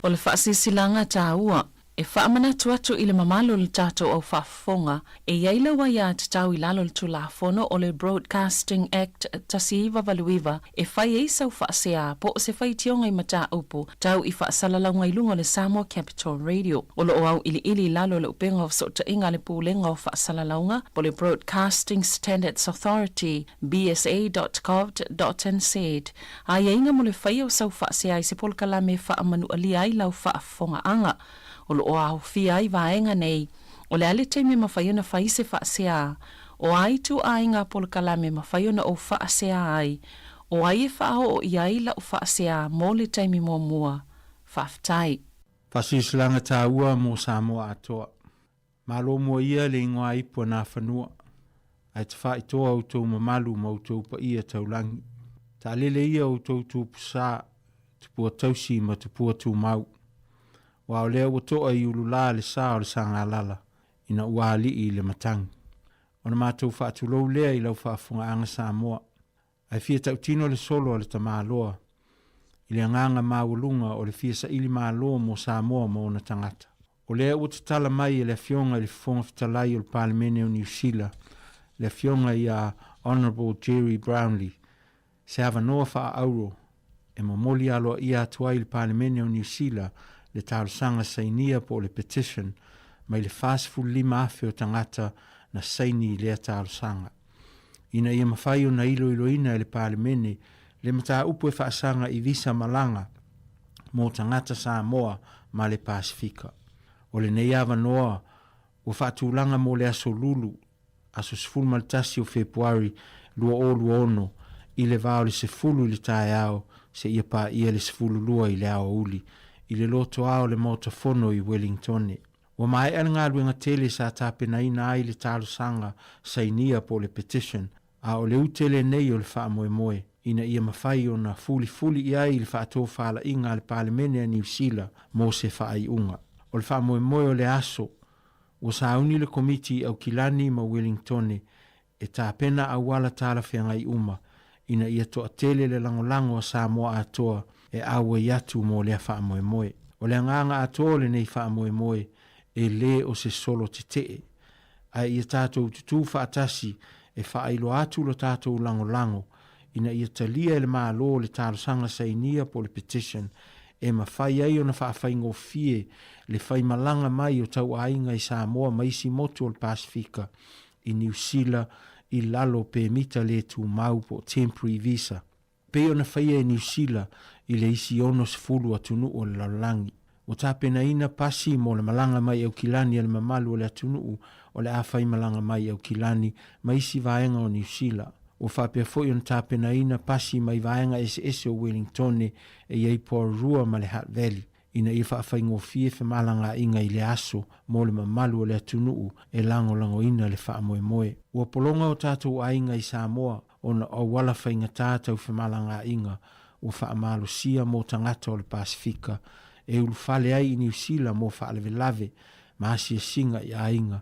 O le faasilasilaga taua e faamanatu atu i le mamalu o le tatou au faafofoga, e i ai lau aiatatau i lalo o le Tulafono o le Broadcasting Act 1989 e fai ai sau faasea po o se faitioga i mataupu tau i faasalalauga i luga o le Samoa Capital Radio. O lo o auiliili i lalo o le upega o fesootaiga a le Pulega o Faasalalauga po o le Broadcasting Standards Authority, bsa.govt.nz, aiaiga mo le faia o sau faasea i se polokalame e faamanualia ai lau faafofogaaga. O lo o aofia ai vaega nei, o le a le taimi e mafai ona fai se faasea, o a ituaiga polokalame e mafai ona ou faasea ai, o ai e faaoo i ai lau faasea mo le taimi muamua. Faafetai. Faasilasilaga taua mo Samoa atoa. Malo mua ia le ingoa ipu a Nafanua, ae tafaitoa outou mamalu ma outou paia taulagi. Taalele ia outou tupusa, tupua tausi ma tupua tumau. Aua o lea ua toa i ulula le sa o le Sagalala ina ua alii i le matagi. Ona matou faatulou lea i lau faafofogaaga Samoa, ae fia tautino le solo a le tamaloa i le agaga maualuga o le fia saili malo mo Samoa ma ona tagata. O lea ua tatala mai e le Afioga i le Fofoga Fetalai o le Palemene o Niu Sila, le Afioga ia Honourable Gerry Brownlee, se avanoa faa-auro e momoli aloaia atu ai i le Palemene o Niu Sila le talosaga sainia po o le petition mai le 45,000 o tagata na saini i lea talosaga. Ina ia mafai ona iloiloina e le Palemene le mataupu e faasaga i visa malaga mo tagata Samoa ma le Pasefika. O lenei avanoa ua faatulaga mo le aso Lulu, aso 11 o Fepuari 2026 i le va o le 10 i le taeao seia paia le 12 i le aoauli i le lotoa o le Maota Fono i Wellingtone. Ua maea le galuega tele sa tapenaina ai le talosaga sainia po o le petition, a o le ute lenei o le faamoemoe ina ia mafai ona fulifuli i ai le faatofalaiga a le Palemene a Niu Sila mo se faaiuga. O le faamoemoe o le aso, ua sauni le Komiti i Aukilani ma Wellingtone e tapena auala talafeagai uma ina ia toatele le lagolago a Samoa atoa e auai atu mo lea faamoemoe. O le agaga atoa o lenei faamoemoe e le o se solo tetee, ae ia tatou tutū faatasi e faailoa atu lo tatou lagolago ina ia talia e le Malo le talosaga sainia po o le petition e mafai ai ona faafaigofie le faimalaga mai o tauaiga i Samoa ma isi motu o le Pasefika i Niu Sila i lalo o pemita le tumau po o temporary visa, pei ona faia e Niu Sila i le isi 60 atunuu o le lalolagi. Ua tapenaina pasi mo le malaga mai Aukilani a le mamalu o le atunuu o le a faimalaga mai Aukilani ma isi vaega o Niu Sila. Ua faapea foi ona tapenaina pasi mai vaega eseese o Wellingtone e i ai Porirua ma le Hutt Valley. ina ia faafaigofie femalagaaiga i le aso mo le mamalu o le atunuu e lagolagoina le faamoemoe. Ua pologa o tatou aiga i Samoa ona o auala faigata tau femalagaaiga ua faamalosia mo tagata o le Pasefika e ulufale ai i Niu Sila mo faalavelave ma asiasiga i aiga,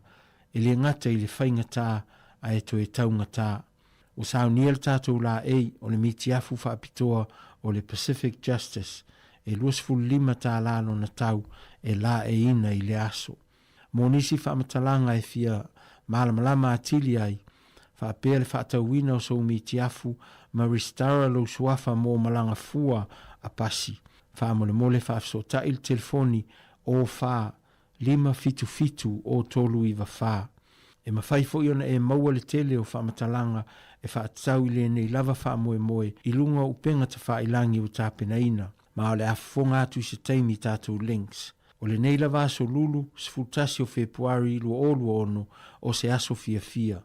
e le gata i le faigata ae toe taugata. Ua saunia le tatou laei o le mitiafu faapitoa o le Pacific Justice e $25 lona tau e laeiina i lea aso. Mo nisi faamatalaga e fia malamalama atili ai, faapea le faatauina o sou mitiafu ma resitara lou suafa mo malaga fua a pasi, faamolemole faafesootai le telefoni 04 577 o 394. E mafai foi ona e maua le tele o faamatalaga e faatatau i lenei lava faamoemoe i luga o upega tafailangi ua tapenaina, ma o le a fofoga atu i se taimi i tatou links. O lenei lava aso Lulu, 11 o Fepuari 2026, o se aso fiafia.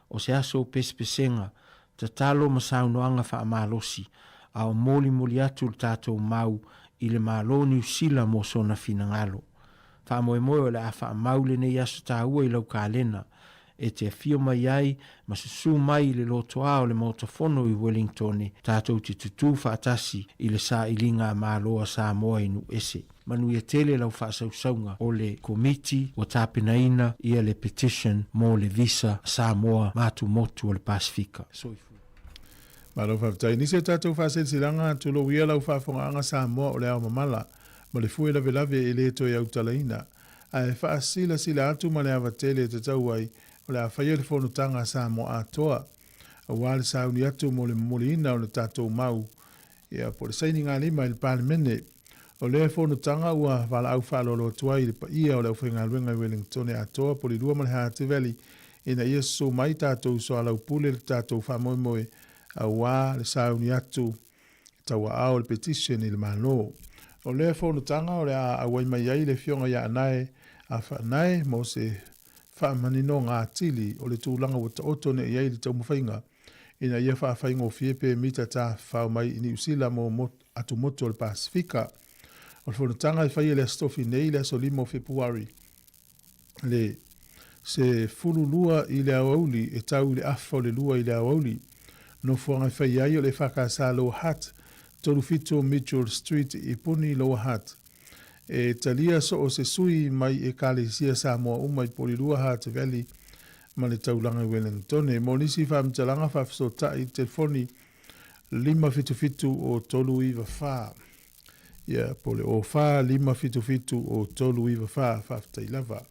O se aso o pesepesega, tatalo ma saunoaga faamalosi, a o molimoli atu le tatou mau i le Malo o Niu Sila mo sona finagalo. Faamoemoe o le a faamau lenei aso taua i lau kalena, e te afio mai ai ma susū mai i le lotoā o le Maota Fono i Wellingtone tatou te tutū faatasi i le sailiga a Malo a Samoa i Nuuese. Manuia tele lau faasausauga o le Komiti ua tapenaina ia le petition mo le Visa Samoa ma Atumotu o le Pasefika. Soifua. Malo faafetai. Nisi o tatou faasilasilaga, tulou ia lau faafogaaga Samoa o le ao mamala ma le fue lavelave e le toe autalaina. Ae faasilasila atu ma le ava tele e tatau ai, o le a faia le fonotaga a Samoa atoa, aua le sauni atu mo le momoliina o le tatou mau, ia, po o le sainigalima i le Palemene. O lea fonotaga ua valaau faaaloalo atu ai i le paia o le aufaigaluega i Wellingtone atoa po o le 2 ma le Heart Valley ina ia susu mai tatou soalaupule le tatou faamoemoe aua le sauni atu tauaao le petition i le Malo. O lea fonotaga o le a auai mai ai le Afioga ia Anae Afaanae mo se faamaninoga atili o le tulaga ua taoto nei i ai le taumafaiga ina ia faafaigofie pe mita tafafao mai i Niu Sila mo atumotu o le Pasefika. O le fonotaga e faia i le Aso Tofi nei i le aso 5 o Fepuari le 12 i le aoauli e tau i le afa o le 2 i le aoauli. Nofoaga e faia ai o le EFKS Lower Hutt, 37 Mitchell Street i Puni, Lower Hutt. E talia so o se sui mai Ekalesia Samoa uma i Porirua, Hutt Valley ma le taulaga i Wellingtone. Mo nisi faamatalaga faafesootai i le telefoni 577 o 394. Ia, po o le 04 577 o 394. Faafetai lava.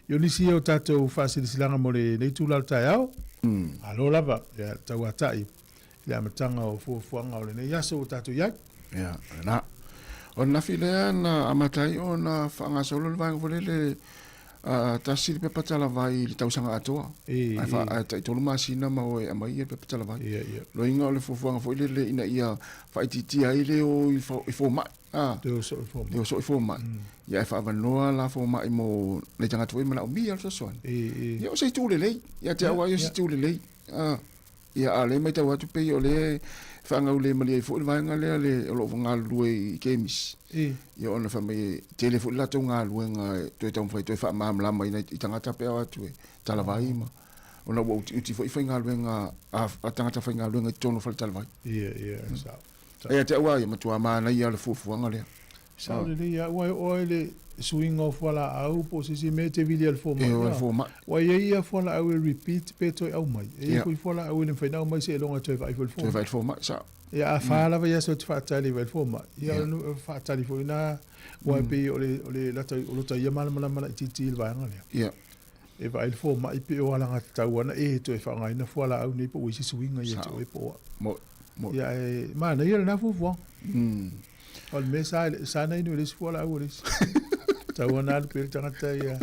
I o nisi ia o tatou faasilasilaga mo lenei itula o le taeao. Malo lava, ia, tauatai i le amataga o fuafuaga o lenei aso ua tatou i ai. Ia, lena. O le nafi lea na amata ai ona faagasolo le vaega foi lele tasi le pepa talavai i le tausaga atoa. Ae fa ae tai tolu masina ma o e aumai le pepa talavai. Loiga o le fuafuaga foi lele ina ia faaitiitia ai le o i i fomai. Le o soo i fomai. Le o soo i fomai. Ia e faavanoa la fomai mo nai tagata foi e manaomia le fesoasoani. Ia o se itu lelei. Ia te au lava ia o se itu lelei. Ia, a o lea e matau atu pei o lea e faagaulemalie ai foi le vaega lea le o lo o galulue i kemisi. Ia ona fai mai e tele foi le latou galuega e toe taumafai e toe faamalamalama i nai i tagata pe a o atu e talavai ma ona ua utiuti foi faigaluega a tagata faigaluega i totonu o faletalavai. Ia, ia, sao. Ia te au lava ia matua manaia le fuafuaga lea. Sao lelei lava, aua e oo lava i le suiga o fualaau po o se isi mea e te vili ai i le fomai. E o i le fomai. Aua e i ai ia fualaau e repeat pe toe aumai. E i ai foi fualaau e le mafai ona aumai seiloga e toe vaai foi i le fomai. Toe vaai i le fomai, sao. Ia a fa lava ia aso e te faatali e vaai i le fomai, ia o le faatali foi lena, aua e pei o le o le lata o lota ia malamalama laitiiti i le vaega lea. Ia. E vaai i le fomai pe o alagatatau ana e toe faaaogaina fualaau nei po o ua i se suiga ia te oe po o a. Mo, mo. Ia ae manaia lena fuafuaga. O le mea sa, sa na inu i le isi fualaau a le isi. Tau ana alu pea le tagata ia.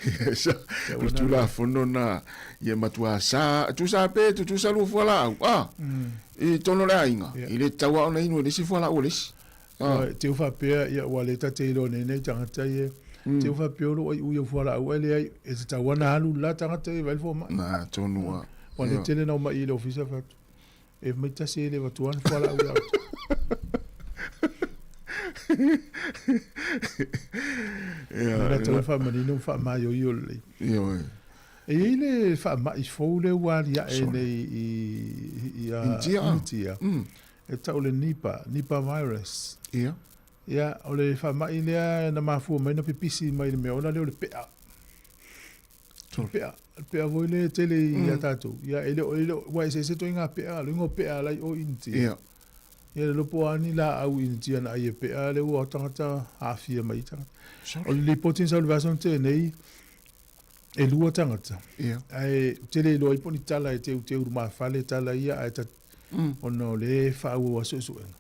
Yes. O le Tulafono na ia matua sa, tusa pe tutusa lua fualaau. Ah. I tonu o le aiga. I le tatau lava ona inu e le isi fualaau a le isi. Ah. Te u faapea, ia ua le ta te iloa nei nei tagata ia. Te u faapea o lou ai ui o fualaau ai leai, e tatau ana alu la tagata ia vai le fomai. Na, tonu lava. Ua le tele na omai i le ofisa fai atu. E mai tasi e le avatua le fualaau ia outou. Ia, Na tau faamanino ma faamaioio lelei. Ioe. E i ai le faamai fou lea ua aliae nei i, i, i Initia. Initia. E tau le Nipah, Nipah virus. Ia. Ia, o le faamai lea na mafua mai na pipisi mai le mea ona lea o le pea. Le pea, le pea foi lea e tele ia tatou. Ia, e le o, e le o, ua eseese ituaiga pea, o le uiga o pea la i o i Initia. Ia. Ia, le lopo lava ni laau i Initia na ai e pea, lea ua tagata aafia mai ai tagata. O le lipoti na sau i le vaiaso na tea nei, e lua tagata. Ia. Ae ou te le iloa ai po o ni tala e teuteu lumafale tala ia, ae ta, ona o lea e faaauau lava suesuega.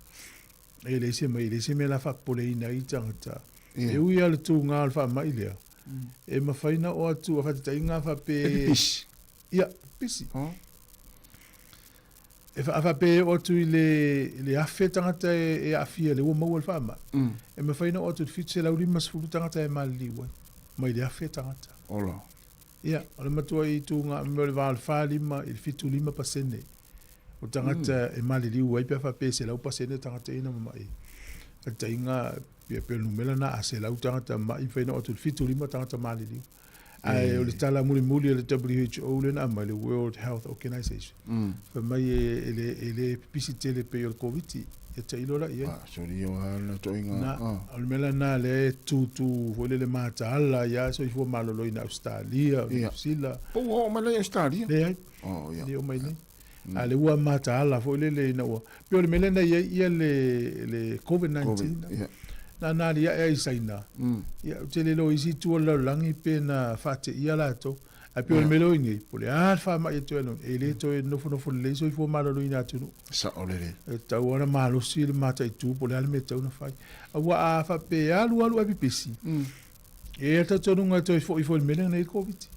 E leai se mea, e leai se mea la faapopoleina ai tagata. Ia. E ui lava le tūgā o le faamai lea, e mafai ona oo atu a faataitaiga faapea... E pipisi. Ia, pipisi. Oh. E a faapea e oo atu i le, i le 1000 tagata e, e aafia lea ua maua le faamai, e mafai ona oo atu i le 750 tagata e maliliu ai, mai le 1000 tagata. Ola. Ia, o le matuai tuugamea o le va o le 45 i le 75% o tagata e maliliu ai pe a faapea e 100% tagata ia na mamai. Faataitaiga, ia pei o le numera lena a 100 tagata mamai, e mafai ona oo atu i le 75 tagata maliliu. Ae o le tala mulimuli a le WHO lea na aumai, le World Health Organization, fai mai e le pipisi tele pei o le Koviti. Ia tailo la i ai. Solia lava toaiga. Na, o le mea la lena lea e tutu foi lele mataala ai lava soifua maloloina Ausetalia, Niu Sila. Po ua oo mai la i Ausetalia? Leai. Oh, ia. E le oo mai nei. A o lea ua mataala foi lele ina ua, pei o le mea lea na i ai ia le, le Covid-19. Covid, ia. Na na aliae ai i Saina. Ia, ou te le iloa i isi itu o le lalolagi pe na faateia latou. Ae pei o le mea lea o i nei, po o le a le faamai e toe alu ai, e le toe nofonofo lelei soifua maloloina atunuu. Sao lelei. E tatau lava ona malosi le mataitu po o le a le mea e tatau ona fai. Aua a faapea e alu alu ae pipisi, e i ai le talitonuga e toe foi foi i le mea lea na i ai le Koviti.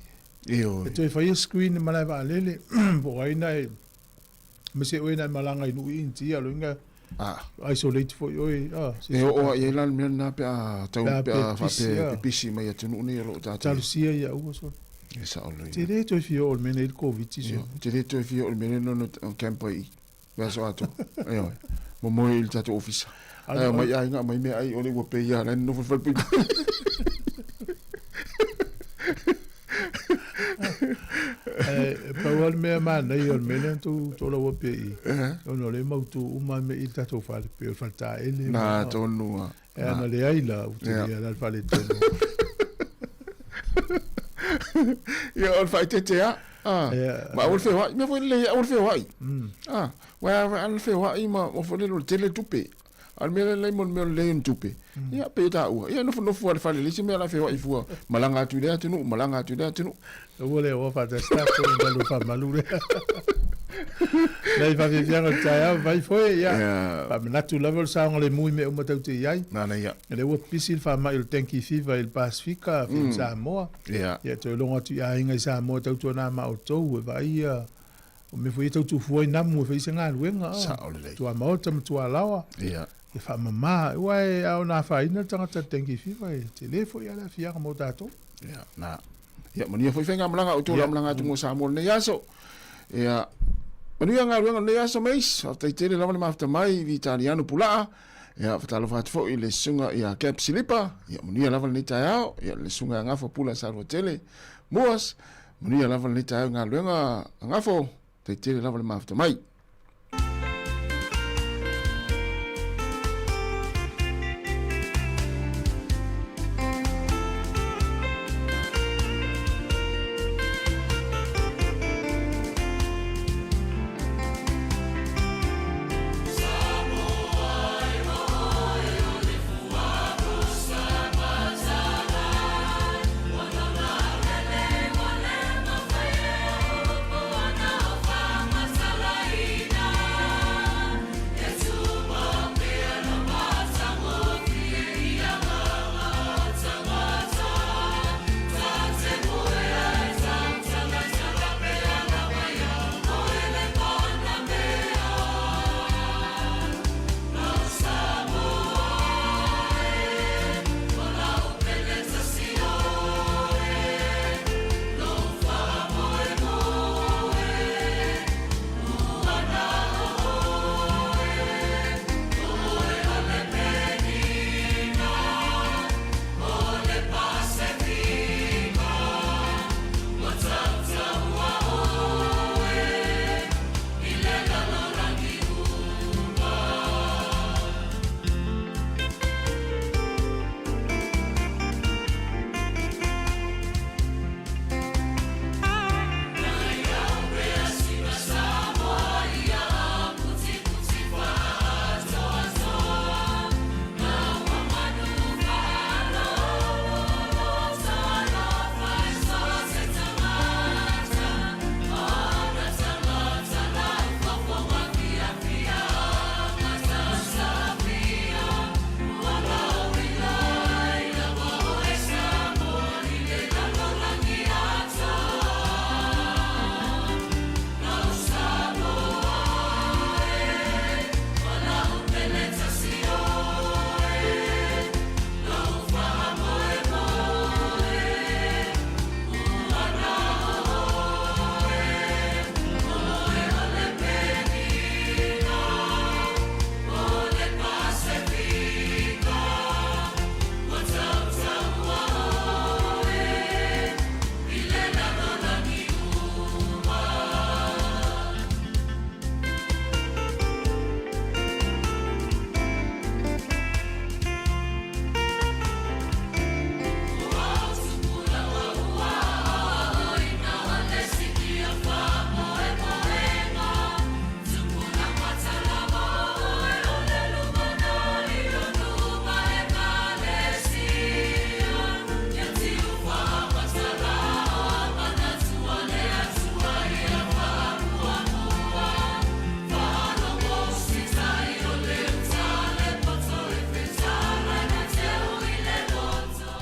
Ioe. E toe fai e screen le malae vaalele po o ai na e aemaise oe na e malaga i nuu i Initia, loiga isolate foi oe. E oo lava i ai la le mea lena pe a tau pe a faapea e pipisi mai atunuu nei o lo o tatou. Talosia ia aua sole. E sao lelei. Te le toe fia oo i le mea nei le Koviti sole. Te le toe fia oo i le mea lea na camp ai i le aso atoa. Ioe. Momoe i le tatou ofisa. Ae omai aiga aumai meaai o lea ua pei lava la e nonofo i le falepuipui. E pau lava le mea manaia o le mea lea na tou tolaua pea i i, ona o lea e mautu uma lava mea i le tatou fale, pei o le faletaele. Na tonu lava. E ana leai la, ua tele lava la le faaletonu. Ia, o le faaeteete lava. Ma aua le feoai. Mea foi lelei, aua le feoai. Aua a le feoai ma foi lele o le tele tupe. A o le mea lelei mo le mea o le leai o ni tupe, ia pei e taua, ia nofonofo lava i le fale, leai se mea o le a feoai fua, malaga atu i lea atunuu, malaga atu i lea atunuu. Ua le oa faatasi tatou i malu faamalu lea. Nei faafiafiaga o le taeao vai foi, ia. Faamanatu lava o le saogalemu i mea uma tatou te i ai. Manaia. O lea ua pipisi le faamai o le dengue fever i le Pasefika, i Samoa. Ia toe logo atu i aiga i Samoa tautuana ma outou e vaaia O mea foi ia tau tuufua i namu e fai se galuega. Sao lelei. Tuamaota ma tualaoa. Ia. E faamama. Aua e a ona afaina le tagata i le dengue fever e tele foi a le aafiaga mo tatou. Ia, na. Ia, manuia foi faigamalaga o outou malaga atu mo Samoa i lenei aso. Ia, manuia galuega o lenei aso Mace. Faafetai tele lava le mafuta mai Vitaliano Pulaa. Ia, faatalofa atu foi i le susuga ia Cap Silipa. Ia, manuia lava lenei taeao. Ia, le susuga ia Gafa Pula Saluatele. Muas. Manuia lava lenei taeao i galuega a Gafo, tai tele lava le mafuta mai.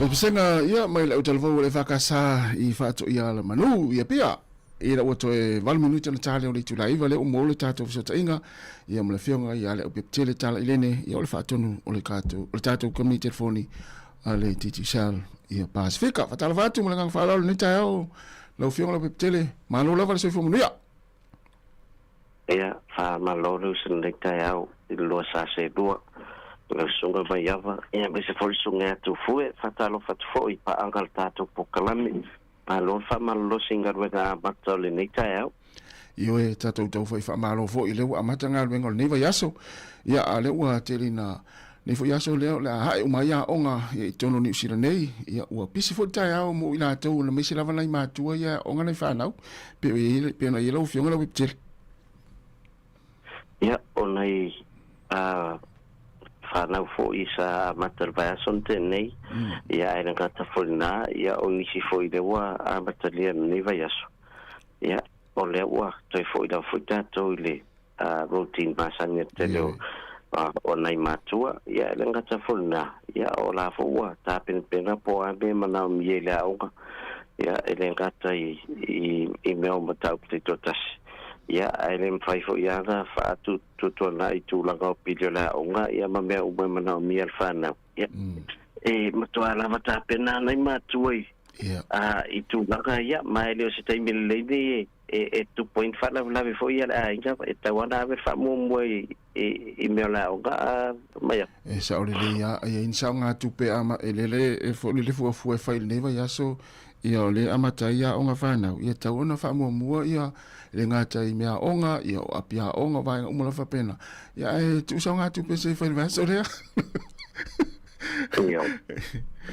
Pesega ia mai le au o le whakasa i whaato ia la manu ia pia. I la ua toe 8 minuta na tale o le itula iva le umo o le tātou fesootaiga ia ma le afioga ia le Aupepetele Tala Ilene ia o le faatonu o le tatou o le tatou kamupani telefoni a le Digicel ia Pasifika. Faatalofa atu ma le agaga faaaloalo i lenei taeao lau afioga le Aupepetele, malo lava le soifua manuia. Ia, faamalo le uso i lenei taeao i le lua sa selua i lau susuga Maiava, ia aemaise foi le susuga ia Tufue. Faatalofa atu foi i paaga o le tatou polokalame. Malo le faamalolosi i galuega amata o lenei taeao. Ioe, tatou tau foi faamalo foi lea ua amata galuega o lenei vaiaso. Ia, a lea ua tele ina nei foi aso lea o le a hae uma ai aoga ia i totonu o Niu Sila nei. Ia, ua pisi foi le taeao mo i latou ona aemaise lava nai matua ia e aoga nai fanau. Pei o i ai, pei ona i ai lau Afioga lau Webtele. Ia, o nai a fanau foi sa amata le vaiaso na tea nei, ia ae le gata foi lena, ia o nisi foi lea ua amatalia i lenei vaiaso. Ia, o lea ua toe foi lava foi tatou i le routine masani a le tele o o nai matua, ia e le gata foi lena, ia o la foi ua tapenapena po o a mea e manaomia i le aoga, ia e le gata i i i mea o mataupu taitoatasi. Ia, ae le mafai foi lava ona faatuatuanai i tulaga o pili o le aoga ia ma mea uma e manaomia e le fanau. Ia, e matua lava tapena ana i matua i, a, i tulaga ia, ma e le o se taimi lelei nei e, e, e tupu ai ni faalavelave foi a le aiga, e tatau lava ona ave le faamuamua i, i, i mea o le aoga a mai atu. E sao lelei lava, e i ai ni saogatupe a ma, e lele e foi le fuafua e fai i lenei vaiaso, ia o lea e amata ai aoga fanau, ia tatau ona faamuamua ia e le gata i mea aoga, ia o api aoga, o vaega uma lava faapena. Ia ae tuu saogatupe se i fai i le vaiaso lea. Ia,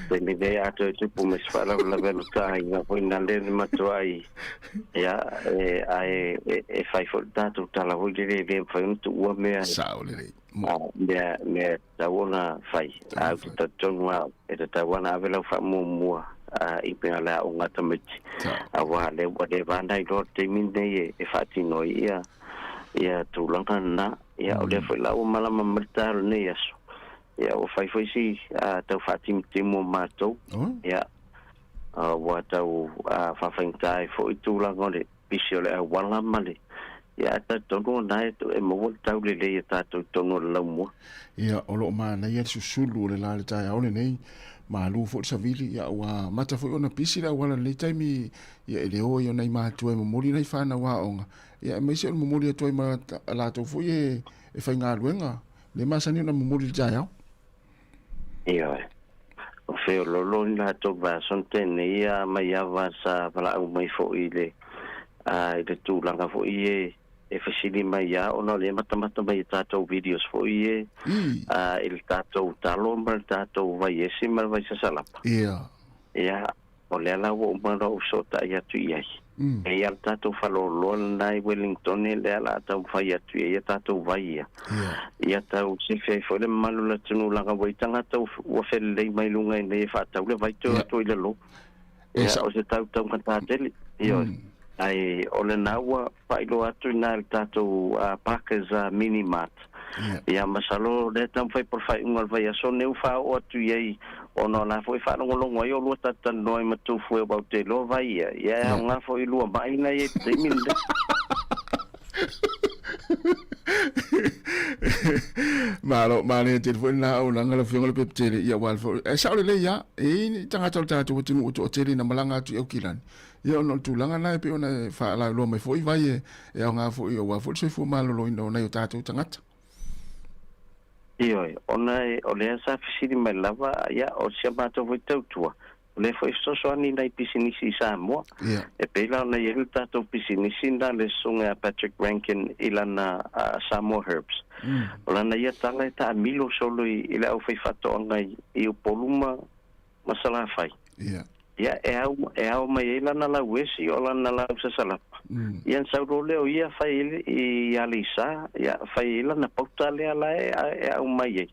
taimi nei a toe tupu mai se faalavelave a lo ta aiga foi na lea na matuai, ia, e, ae e, e fai foi le tatou tala foi lele e le mafai ona tuua mea, Sao lelei. a, mea, mea e tatau ona fai. A ou te talitonu lava, e tatau lava ona ave lau faamuamua a, i mea o le aoga a tamaiti. Aua lea ua leva ona iloa le taimi lenei e, e faatino ai ia, ia tulaga lena. Ia, o lea foi la ua malama mai le taeao o lenei aso. Ia, ua fai foi si tau faatimutimu o matou. Ia, ua tau faafaigata ai foi tulaga o le pisi o le auala ma le... Ia, ae talitonu o lena e maua le taulelei e tatou i totonu o le laumua. Ia, o lo o manaia le susulu o le la i le taeao lenei, malu foi le savili, ia ua amata foi ona pisi le auala i lenei taimi, ia e le o ai o nai matua e momoli nai fanau aoga, ia aemaise o le momoli atu ai ma latou foi e faigaluega. Le masani ona momoli i le taeao. Ioe. O feololo ni latou version tenei ia mai ava sa valaau mai foi i le a i le tulaga foi e e fesili mai ia ona o lea e matamata mai i tatou videos foi e a i le tatou talo ma le tatou vaiesi ma le vaisasalapa. Ia. Ia, O lea la ua uma ona ou fesootai atu i ai. E i ai le tatou faleoloa lena i Wellington lea la a taumafai atu i ai a tatou vai ia. Ia tau sefe ai foi le mamalu o le atunuu leaga ua i ai tagata ua felelei mai luga i nei e faatau le vai toe o atu ai i lalo. Ia, o se tau taugata tele. Ioe. Ae o lena ua faailoa atu i ina i le tatou Parkers Mini Mart. Ia, masalo o lea e taumafai po o le faaiuga o le vaiaso lenei ua faaoo atu i ai ona o la foi e faalogologo ai oulua talatalanoa ai ma Tufue aua ou te iloa vai ia, ia e aoga foi i lua mai na i ai i le taimi lenei. Malo, manaia tele foi lena auaunaga lau Afioga Lopepetele, ia aua foi, e sao lelei lava, e i ai ni tagata o le tatou atunuu ua toatele ina malaga atu i Aukilani, Ia ona o le tulaga lena e pei ona e faalauiloa mai foi vai e, e aoga foi aua foi le soifua maloloina o nai o tatou tagata. Ioe, ona e, o lea sa fesili mai lava, ia, o si a matou foi tautua, o lea foi e fesoasoani i nai pisinisi i Samoa. Ia. E pei la ona i ai le tatou pisinisi na le susuga ia Patrick Rankin i lana Samoa Herbs. O lana ia tala e taamilo solo i, i le aufaifaatoaga i, i Upolu ma, ma Salafai. Ia. Ia, e ao, e ao mai ai lana lauesi o lana lau sasalapa. Ia na sau loa lea o ia fai ai i Aleisa, ia fai ai lana pauta lea la e, e au mai ai.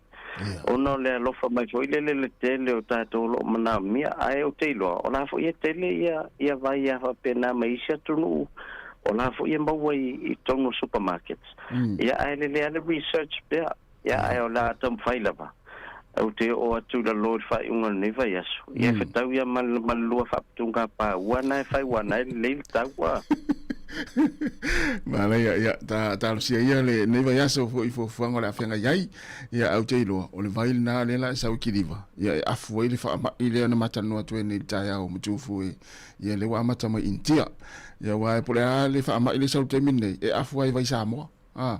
Ona o le alofa mai foi lele le tele o tatou o lo o manaomia, ae ou te iloa, o la foi e tele ia, ia vai a faapena mai isi atunuu, o la foi e maua i, i totonu o supermarkets. Ia, ae lelei lava le research pea, ia, ae o le a taumafai lava. Ou te oo atu i lalo i le faaiuga o lenei vaiaso, ia e fetau ia ma le ma le lua faaputuga paua na e fai ua na e lelei le tau a. Manaia, ia, ta, talosia ia lenei vaiaso foi i fuafuaga o le a feagai ai. Ia, ae ou te iloa, o le vai lena lea la e sau i Kiliva, ia e afu ai le faamai lea na ma talanoa atu ai nei i le taeao Matufu e, ia lea ua amata mai Initia. Ia, aua po o le a le faamai lea e sau i le taimi lenei, e afu lava i vai Samoa. A,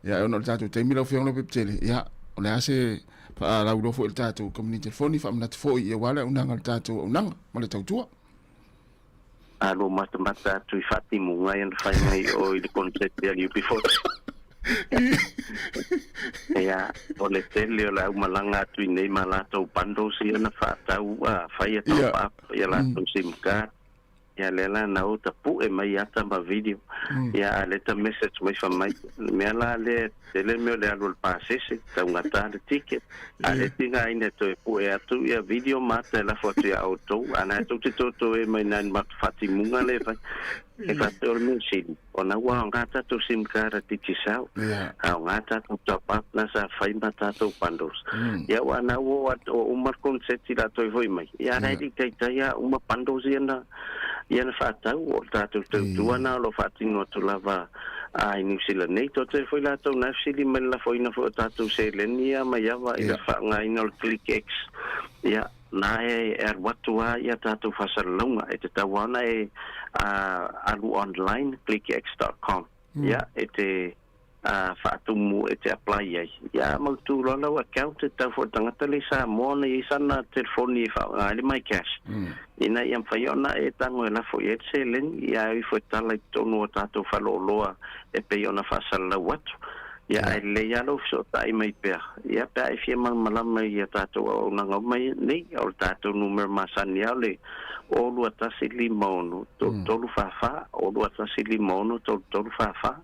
ia, ona o le tatou taimi lau Afioga Leaupepe-tele, ia, o le a se faalauiloa foi i le tatou kamupani telefoni, faamanatu foi aua le auaunaga a le tatou auaunaga ma le tautua. Alu matamata atu i faatimuga ia na fai mai o i le koneseti a le UB40. Ia, o le tele o le aumalaga atu i nei ma latou bundles ia na faatau, a, fai a top up ia latou sim card. Ia lea la na o tapu'e mai ata ma video. Ia a lea ta message mai fai mai, le mea la lea tele mea o le alu o le pasese, taugata le ticket. A lea tigaina e toe pu'e atu ia video ma ata e lafo atu ia outou, a na e tou te totoe mai na ni matou faatimuga lea e fai. E faapea o le mea sili, ona ua aoga tatou sim card a Digicel, aoga tatou top up na sa fai ma tatou bundles. Ia aua na ua o uma le koneseti la toe foi mai, ia la e le i taitai lava uma bundles ia na ia na faatau, o le tatou tautua na o lo o faatino atu lava a i Niu Sila nei. Totoe foi latou na e fesili mai le lafoina foi o tatou seleni ia mai ava i le faaaogaina o le ClickX, ia Na e alu atu a ia tatou faasalalauga e tatau a ona e alu online clickx.com ia e te faatumu e te apply ai ia mautu loa lau account e tatau foi i le tagata le i Samoa ona i ai sana telefoni e faaaoga ai le mycash ina ia mafai ona e tago e lafo i ai le seleni ia e o ifo e tala i totonu o tatou faleoloa e pei ona faasalalau atu. Ia, ae lelei lava lou fesootai mai pea, ia, pe a e fia malamalama i a tatou auaunaga uma nei, o le tatou numera masani lava o le 0 2 1 5 6 3 4 4, 0 2 1 5 6 3 4 4.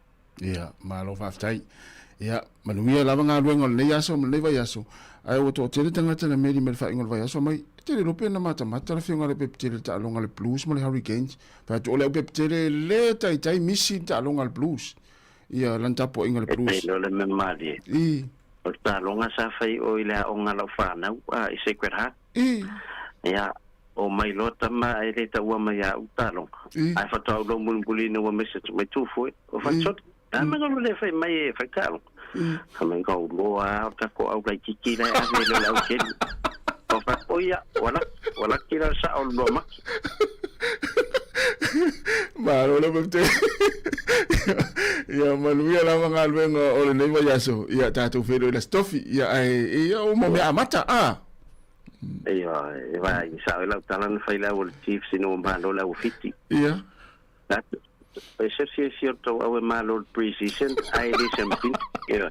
Ia, malo faafetai. Ia, manuia lava galuega o lenei aso ma lenei vaiaso. Ae ua toatele tagata na meli mai le faaiuga o le vaiaso mai, e tele loa pe na matamata le afioga a Leaupepe-tele i le taaloga a le Blues ma le Hurricanes. Fai atu, o Leaupepe-tele e le taitai misi le taaloga a le Blues. Ia, lana tapuaiga le E Blues. pei loa le mea malie. I. O le taaloga sa fai o i le aoga a lau fanau, a, i Sacred Heart. I. Ia, omai loa tama ae le taua mai ia au taaloga. I. Ae faatoa ou lou mulimuli ina ua message mai Tufue, o Fatisoli. A me galo le fai mai e fai taaloga. I. Fai mai gau loa a o tatou au laitiiti la e ave i le au keli. O fai, o ia, ua laki, ua laki la le sao o le lua maki. Malo le mte. Ia manuia lava galuega o lenei vaiaso. Ia tatou feiloai i le Aso Tofi. Ia ae ia o mea amata a. Ia, e vai, sao e lau tala na fai le au o le Chiefs ina ua malo le au Fiti. Ia. E se fiafia o tou au e malo i le pre-season, ae le se mapini. Ia,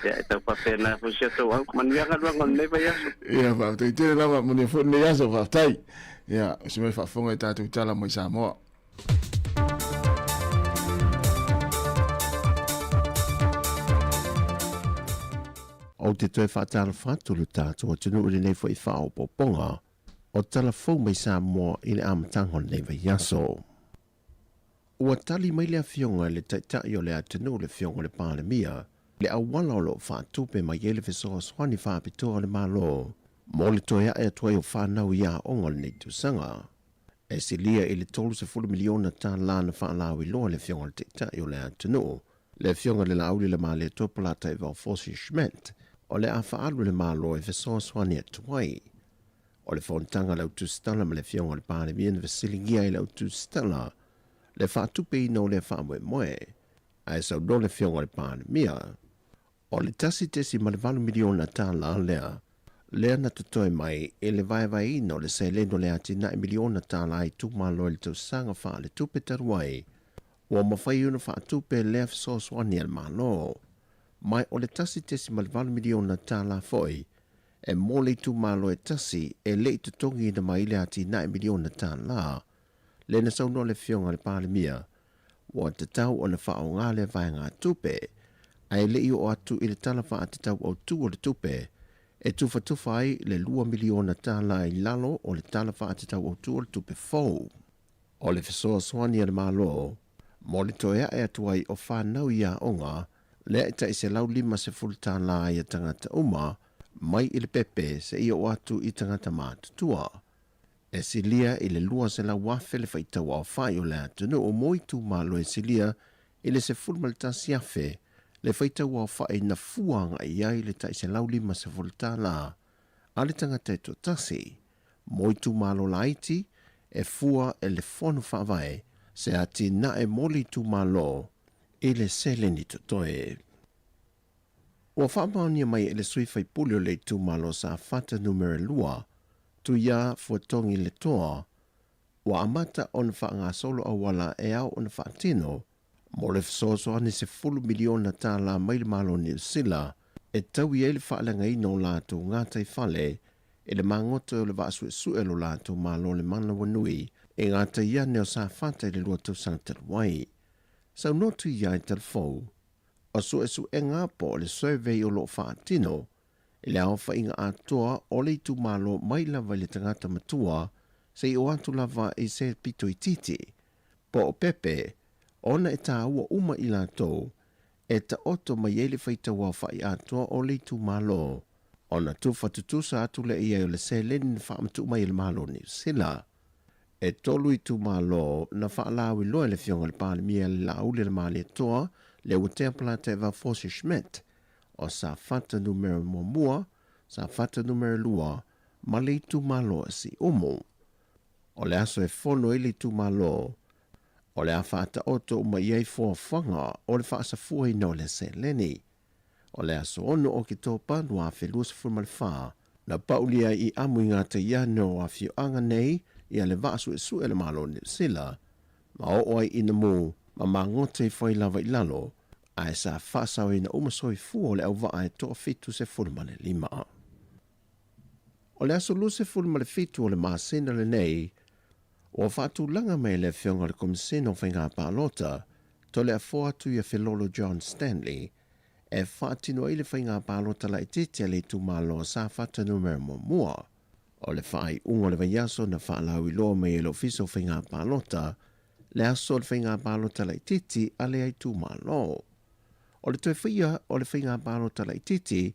ia e tau faapena foi si a tou au. Manuia galuega o lenei vaiaso. Ia, faafetai tele lava, manuia foi lenei aso, faafetai. Ia, usi mai faafofoga i tatou tala mai Samoa. Ou te toe faatalofa atu lo tatou atunuu i lenei foi faaopoopoga o tala fou mai Samoa i le amataga o lenei vaiaso. Ua tali mai le Afioga i le Taitai o le atunuu le Afioga i le Palemia le auala o lo o faatupe mai ai le fesoasoani faapitoa a le Malo mo le toe ae atu ai o fanau i aoga o lenei tausaga. E silia i le $30 miliona tala na faalauiloa le Afioga i le Taitai o le atunuu, le Afioga i le Laauli Lemalietoa Polataivao Fosi Schmidt, o le a faaalu le Malo e fesoasoani atu ai. O le fonotaga a le autusitala ma le Afioga i le Palemia na fesiligia ai le autusitala le faatupeina o lea faamoemoe, ae saunoa le Afioga i le Palemia, o le $1.8 miliona tala lea lea na totoe mai i le vaevaeina o le seleni o le atinae miliona tala i itumalo i le tausaga faaletupe talu ai, ua mafai ona faatupe lea fesoasoani a le Malo. Mai o le $1.8 miliona tala foi e mo le itumalo e tasi e le i totogiina mai le atinae miliona tala, lea na saunoa le Afioga i le Palemia, ua tatau ona faaaoga lea vaegatupe, ae le i oo atu i le Tala Faatatau Autu o le Tupe e tufatufa ai le $2 miliona tala i lalo o le Tala Faatatau Autu o le Tupe fou. O le fesoasoani a le Malo mo le toe ae atu ai o fanau i aoga, lea e tai $150 ia tagata uma, mai i le pepe seia oo atu i tagata matutua. E silia i le 200,000 le faitau aofai o le atunuu mo itumalo e silia i le 11,000 le faitau aofai na fua agai i ai le tai $150 a le tagata e toatasi. Mo itumalo laiti, e fua e le Fono Faavae se atinae mo le itumalo i le seleni totoe. Ua faamaonia mai e le sui faipule o le itumalo Safata Numera 2, Tuia Fuatogi Letoa, ua amata ona faagasolo auala e ao ona faatino mo le fesoasoani $10 miliona mai le Malo o Niu Sila e taui ai le faaleagaina o latou gataifale i le magoto o le vaa suesue o lo latou Malo le manawanui i gatai ane o Safata i le 2 tausaga talu ai. Saunoa Tuia i Talafou, o suesuega po o le survey o lo o faatino i le aofaiga atoa o le itumalo mai lava i le tagata matua seia oo atu lava i se pito itiiti po o pepe ona e tāua uma i latou e taoto mai ai le faitau aofai atoa o le itumalo ona tufa tutusa atu lea i ai o le seleni na faamatuu mai e le Malo o Niu Sila. E tolu itumalo na faalauiloa e le Afioga i le Palemia le Laauli a le Malietoa Leuatea Polataivao Fosi Schmidt o Safata Numera 1, Safata Numera 2 ma le itumalo o Siumu. O le aso e fono ai le itumalo, o le a faataoto uma i ai fuafuaga o le faasafuaina o le seleni. O le aso 6 o Oketopa 2024, na paulia ai i amu i gatai ane o afioaga nei ia le vaa suesue a le Malo o Niu Sila, ma oo ai i Namu ma magoto ifo ai lava i lalo, ae sa faasaoina uma soifua o le auvaa e 75. O le aso 27 o le masina lenei, ua faatulaga mai e le Afioga i le Komesina o Faiga Palota, Toleafoa Tuiafelolo John Stanley, e faatino ai le faiga palota laitiiti a le itumalo o Safata Numera 1. O le faaiuga o le vaiaso na faalauiloa mai e le Ofisa o Faiga Palota le aso o le faiga palota laitiiti a le itumalo. O le toe faia o le faiga palota laitiiti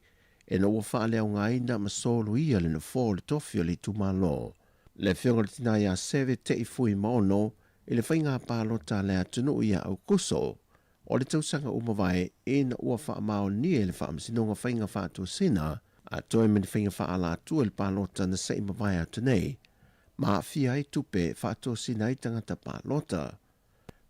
ina ua faaleaogaina ma soloia le nofoa o le tofi o le itumalo. Le Afioga i le Tina ia Seve Te'ifuimaono i le faiga palota a le atunuu ia Aukuso o le tausaga ua mavae ina ua faamaonia e le Faamasinoga Faiga Faatosina a toe ma ni faiga faaalatua i le palota na se'i mavae atu nei, ma aafia ai tupe faatosina ai tagata palota.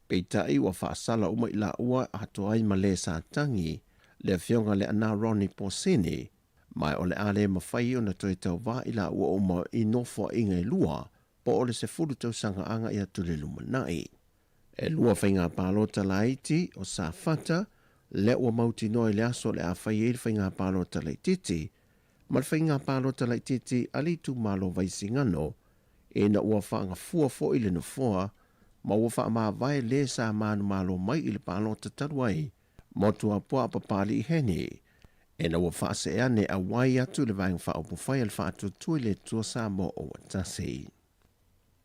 Peitai ua faasala uma i laua atoa ai ma le sa tagi le Afioga Leaana Ronnie Posini, ma o le a le mafai ona toe tauvā i laua uma i nofoaiga e lua po o le 10 tausaga aga'i atu i le lumanai. E lua faiga palota laiti o Safata lea ua mautinoa i le aso o le a fai ai le faiga palota laitiiti ma le faiga palota laitiiti a le itumalo Vaisigano ina ua faagafua foi le nofoa ma ua faamavae le sa manumalo mai i le palota talu ai Motuapuaa Papali'i Heni ina ua faasee ane auai atu le Vaega Faaupufai a le Faatuatua i le Atua Samoa o ua tasi.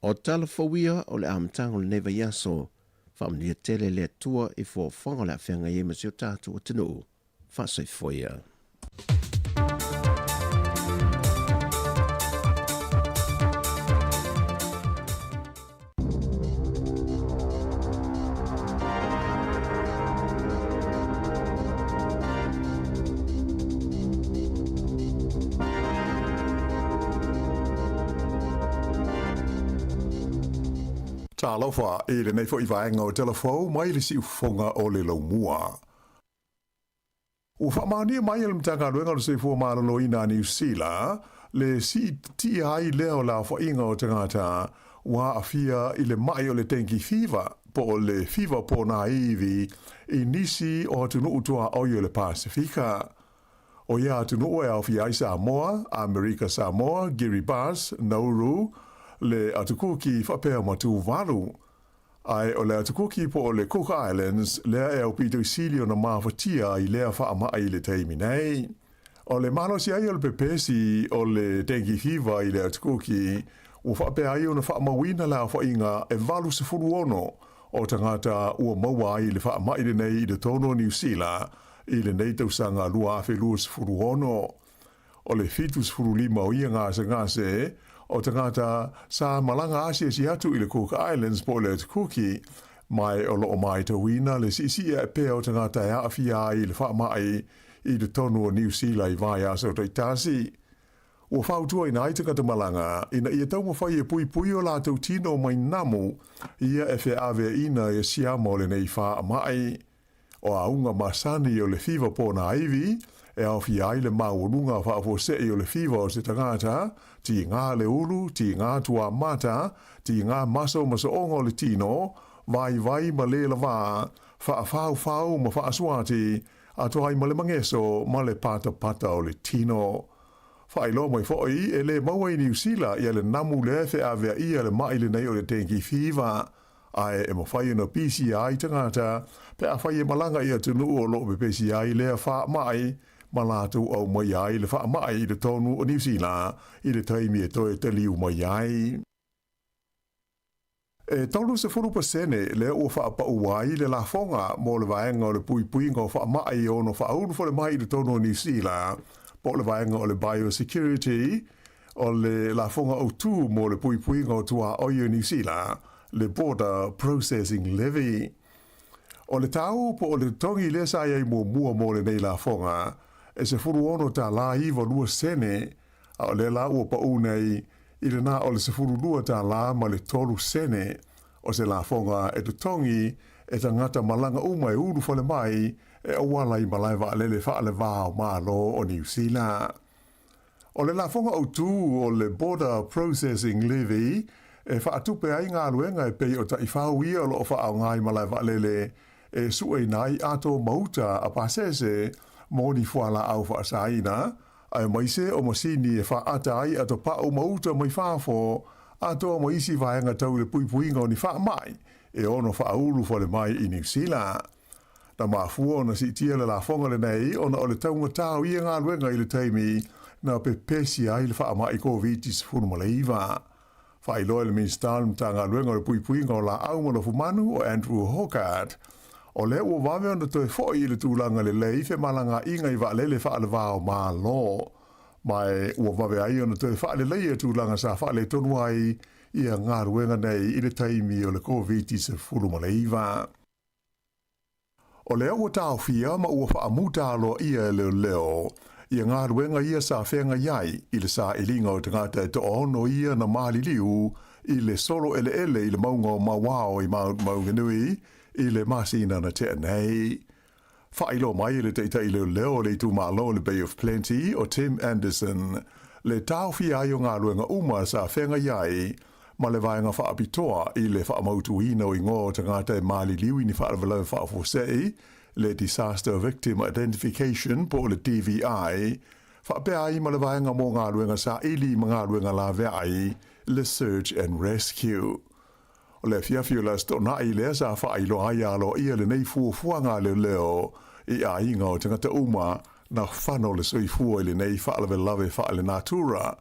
O tala fou ia o le amataga o lenei vaiaso, faamanuia tele le Atua i fuafuaga o le a feagai ai ma si o tatou atunuu. Faasoifua ia. Talofa i lenei foi vaega o Tala Fou mai le siufofoga o le laumua. Ua faamaonia mai e le Matagaluega o le Soifua Maloloina a Niu Sila le siitia ai lea o le aofaiga o tagata ua aafia i le ma'i o le dengue fever po o le fiva ponāivi i nisi o atunuu tuaoi o le Pasefika. O ia atunuu e aofia ai Samoa, Amerika Samoa, Kiribati, Nauru, le Atukuki faapea ma Tuvalu. Ae o le Atukuki po o le Cook Islands lea e aupito sili ona mafatia i lea faama'i i le taimi nei. O le malosi ai o le pepesi o le dengue fever i le Atukuki, ua faapea ai ona faamauina le aofaiga e 86 o tagata ua maua ai le faama'i lenei i totonu o Niu Sila i lenei tausaga 2026. O le 75 o ia gasegase o tagata sa malaga asiasi atu i le Cook Islands po o le Atu Kuki, ma o lo o matauina le siisii ae pea o tagata e aafia ai i le faamai i totonu o Niu Sila i vaiaso taitasi. Ua fautuaina ai tagata malaga ina ia taumafai e puipui o latou tino mai namu ia e feaveaiina ia siama o lenei faamai. O auga masani o le fiva ponaivi, e aofia ai le maualuga faafuasei o le fiva o se tagata, tigā le ulu, tigā tuamata, tigā maso ma sooga o le tino, vaivai ma le lavā, faafaufau ma faasuati, atoa ai ma le mageso ma le patapata o le tino. Faailoa mai foi, e le maua i Niu Sila ia le namu lea e feaveaia le mai lenei o le dengue fever, ae e mafai ona pisia ai tagata pe afai e malaga i atunuu o lo o pepesi ai lea faamai ma latou aumaia ai le faamai i totonu o Niu Sila i le taimi e toe taliu mai ai. E 30% lea ua faapau ai le lafoga mo le vaega o le puipuiga o faamai e ono faaulu falemai i totonu o Niu Sila, po o le vaega o le Biosecurity, o le lafoga autu mo le puipuiga o tuaoi o Niu Sila, le Border Processing Levy. O le tau po o le totogi lea sa i ai muamua mo lenei lafoga, e $16 92 sene, a o lea la ua pau nei i le na o le $12 ma le 3 sene. O se lafoga e totogi e tagata malaga uma e ulu fale mai e auala i malae vaalele faale-va o Malo o Niu Sila. O le lafoga autu o le Border Processing Levy e faatupe ai galuega e pei o taifau ia o lo o faaaoga i malae vaalele e sueina ai ato ma uta a pasese mo ni fualaau faasaina, aemaise o masini e faaata ai atopau ma uta mai fafo, atoa ma isi vaega tau i le puipuiga o ni faamai e ono faaulu fale mai i Niu Sila. Na mafua ona siitia le lafoga lenei ona o le taugatā o ia galuega i le taimi na pepesi ai le faamai Koviti-19. Faailoa e le Minisita o le Matagaluega o le Puipuiga o Laau ma Lofumanu o Andrew Hoggard, o lea ua vave ona toe foi i le tulaga lelei femalagaaiga i vaalele faale-va o Malo, ma ua vave ai ona toe faaleleia tulaga sa faaletonu ai ia galuega nei i le taimi o le Koviti-19. O lea ua taofia ma ua faamuta aloaia e leoleo ia galuega ia sa feagai ai i le sailiga o tagata e toaono ia na maliliu i le solo eleele i le mauga o Mauao i Mount Maunganui i le masina na tea nei. Faailoa mai e le taitai leoleo o le itumalo o le Bay of Plenty o Tim Anderson le taofia ai o galuega uma sa feagai ai ma le vaega faapitoa i le faamautuina o igoa o tagata e maliliu i ni faalavelave faafuasei, le Disaster Victim Identification po o le DVI, faapea ai ma le vaega mo galuega saili ma galuega laveai, le Search and Rescue. O le afiafi o le Aso Toonai lea sa faailoa ai aloaia lenei fuafuaga a leoleo i aiga o tagata uma na fano le soifua i lenei faalavelave faalenatura,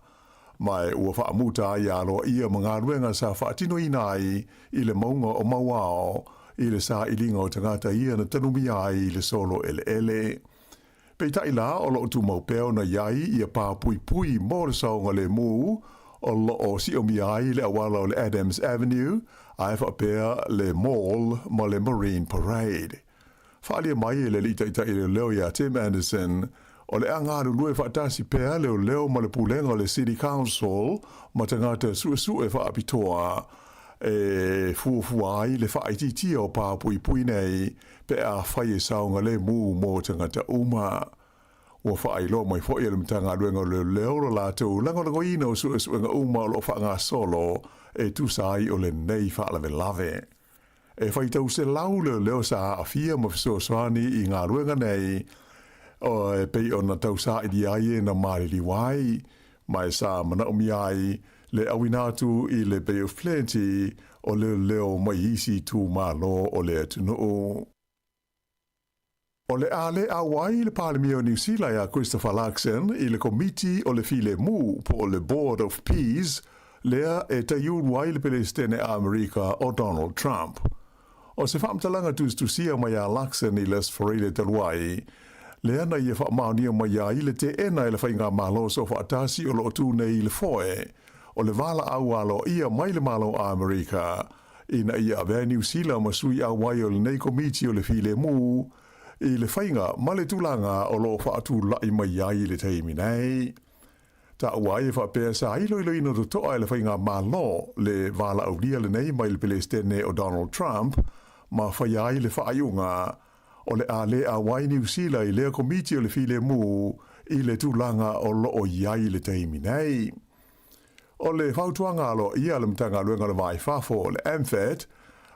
ma ua faamuta ai aloaia ma galuega sa faatinoina ai i le mauga o Mauao i le sailiga o tagata ia na tanumia ai i le solo eleele. Peitai la, o lo o tumau pea ona i ai ia pā puipui mo le saogalemu o lo o siomia ai le auala o le Adams Avenue ae faapea le Mall ma le Marine Parade. Faaalia mai e le alii taitai leoleo ia Tim Anderson, o le a galulue faatasi pea leoleo ma le pulega o le City Council ma tagata suesue faapitoa e fuafua ai le faaitiitia o pā puipui nei pe afai e saogalemu mo tagata uma. Ua faailoa mai foi e le Matagaluega o Leoleo lo latou lagolagoina o suesuega uma o lo o faagasolo e tusa ai o lenei faalavelave. E faitau selau leoleo sa aafia ma fesoasoani i galuega nei, e pei ona tau saili ai e na maliliu ai, ma e sa manaomia ai le auina atu i le Bay of Plenty o leoleo mai isi itumalo o le atunuu. O le a le auai le Palemia o Niu Sila ia Christopher Luxon i le Komiti o le Filemu po o le Board of Peace lea e taiulu ai le Pelesitene a Amerika o Donald Trump. O se faamatalaga tusitusia mai a Luxon i le Aso Faraile talu ai, Lea na ia faamaonia mai ai le teena e le Faigamalo Soofaatasi o lo o tu nei i le foe o le valaau aloaia mai le Malo o Amerika ina ia avea Niu Sila ma sui auai o lenei Komiti o le Filemu i le faiga ma le tulaga o lo o faatulai mai ai i le taimi nei. Taua ai e faapea sa iloiloina totoa e le Faigamalo le valaaulia lenei mai le Pelesitene o Donald Trump ma faia ai le faaiuga o le a le auai Niu Sila i lea Komiti o le Filemu i le tulaga o lo o i ai i le taimi nei. O le fautuaga aloaia a le Matagaluega o le Va i Fafo, le MFAT,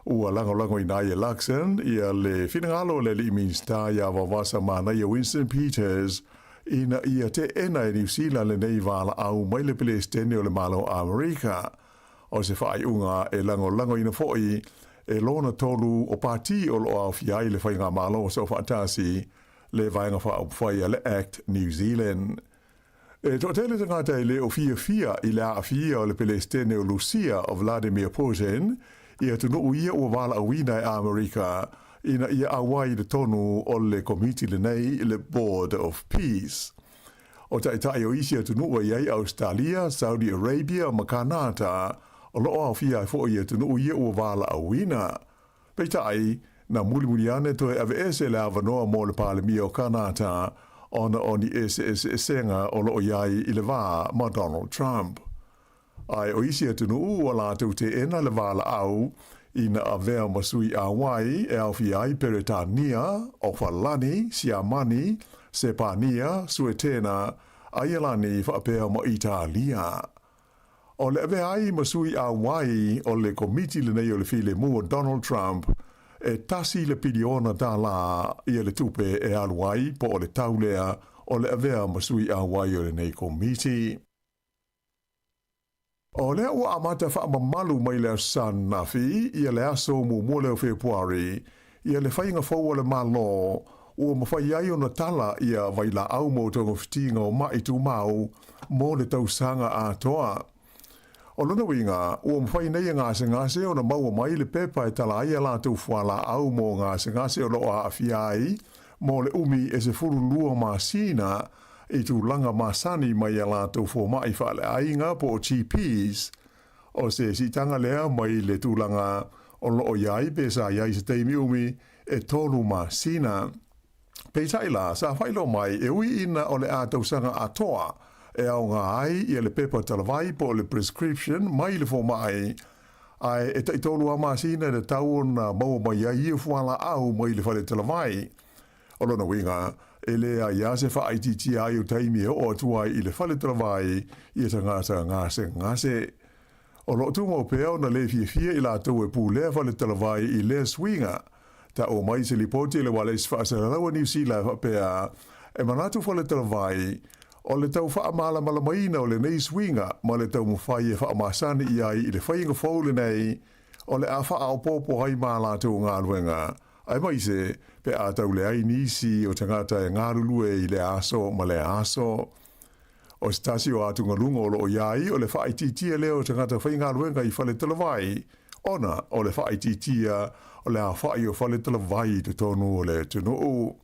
ua lagolagoina ai e Luxon ia le finagalo o le Alii Minisita ia Vaovasa Manaia Winston Peters ina ia teena e Niu Sila lenei valaau mai le Pelesitene o le Malo o Amerika. O se faaiuga e lagolagoina foi e lona tolu o pati o lo o aofia ai le Faigamalo Soofaatasi, le Vaega Faaupufai a le Act New Zealand. E toatele tagata e le o fiafia i le aafia o le Pelesitene o Lusia o Vladimir Putin i atunuu ia ua valaauina e Amerika ina ia auai i totonu o le komiti lenei le Board of Peace. O taitai o isi atunuu e i ai Ausetalia, Saudi Arabia ma Kanata o lo o aofia ai foi i atunuu ia ua valaauina. Peitai, na mulimuli ane toe aveese le avanoa mo le Palemia o Kanata ona o ni eseeseesega o lo o i ai i le va ma Donald Trump. Ae o isi atunuu ua latou teena le valaau ina avea ma sui auai e aofia ai Peretania, Ofalani, Siamani, Sepania, Suetena, Aialani faapea ma Italia. O le avea ai ma sui auai o le Komiti lenei o le Filemu o Donald Trump, e tasi le piliona tālā ia le tupe e alu ai po o le tau lea o le avea ma sui auai o lenei Komiti. O lea ua amata faamamalu mai le Aso Sa ananafi ia le aso muamua lea o Fepuari ia le faiga fou a le Malo ua mafai ai ona tala ia vailaau mo togafitiga o maʻi tumau mo le tausaga atoa. O lona uiga, ua mafai nei e gasegase ona maua mai le pepa e tala ai a latou fualaau mo gasegase o lo o aafia ai mo le umi e 12 masina i tulaga masani mai a latou fomai faaleaiga po o GPs. O se siitaga lea mai le tulaga o lo o i ai pe sa i ai se taimi umi e tolu masina. Peitai la, sa faailoa mai e ui ina o le a tausaga atoa e aoga ai ia le pepa talavai po o le prescription mai le fomai, ae e taitolu lava masina e tatau ona maua mai ai ia fualaau mai le fale talavai. O lona uiga, e leai lava se faaitiitia ai o taimi e oo atu ai i le fale talavai ia tagata gasegase. O lo o tumau pea ona le fiafia i latou e pulea fale talavai i lea suiga. Taua mai se lipoti a le Ualesi Faasalalau a Niu Sila e faapea, E manatu fale talavai, o le tau faamalamalamaina o lenei suiga ma le taumafai e faamasani i ai i le faiga fou lenei o le a faaopoopo ai ma latou galuega aemaise pe a tau leai nisi o tagata e galulue i lea aso ma lea aso. O se tasi o atugaluga o lo o i ai o le faaitiitia lea o tagata faigaluega i fale talavai, ona o le faaitiitia o le aofai o fale talavai i totonu o le atunuu.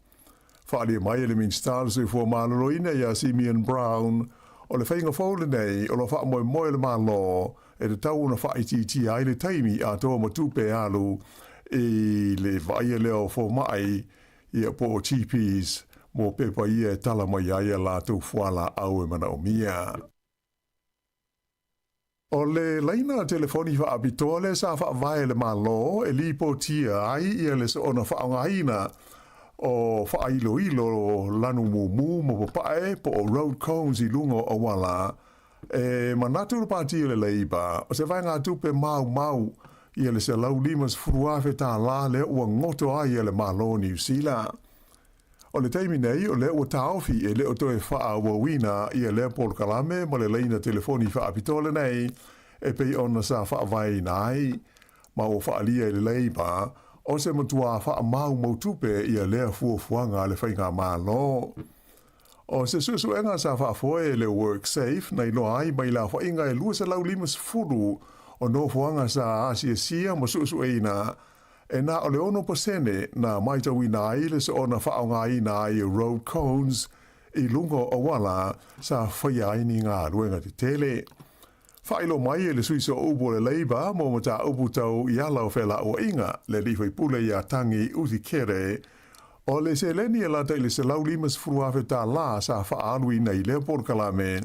Faaalia mai e le Minisita o le Soifua Maloloina ia Simeon Brown, o le faiga fou lenei o lo o faamoemoe le Malo e tatau ona faaitiitia ai le taimi atoa ma tupe alu i le vaaia lea o fomai ia po o GPs mo pepa ia e tala mai ai a latou fualaau e manaomia. O le laina telefoni faapitoa lea sa faavae e le Malo e lipotia ai ia le soona faaaogaina o faailoilo lanu mumu ma papae po o road cones i luga o auala. E manatu le Pati o le Leipa, o se vaegatupe maumau ia le $150,000 tālā lea ua goto ai e le Malo o Niu Sila. O le taimi nei, o lea ua taofi e le o toe faaauauina ia lea polokalame ma le laina telefoni faapitoa lenei e pei ona sa faavaeina ai, ma ua faaalia i le Leipa o se matuā faamaumau tupe ia lea fuafuaga a le Faigamalo. O se suesuega sa faafoe e le WorkSafe na iloa ai mai le aofaiga e 250 o nofoaga sa asiasia ma suesueina. E na o le 6% na maitauina ai le soona faaaogaina ai o road cones i luga o auala sa faia ai ni galuega tetele. Faailoa mai e le sui sooupu o le Labour mo mataupu tau i ala o felauaiga, le alii faipule ia Tangi Utikere, o le seleni e lata i le $150,000 sa faaaluina i lea polokalame,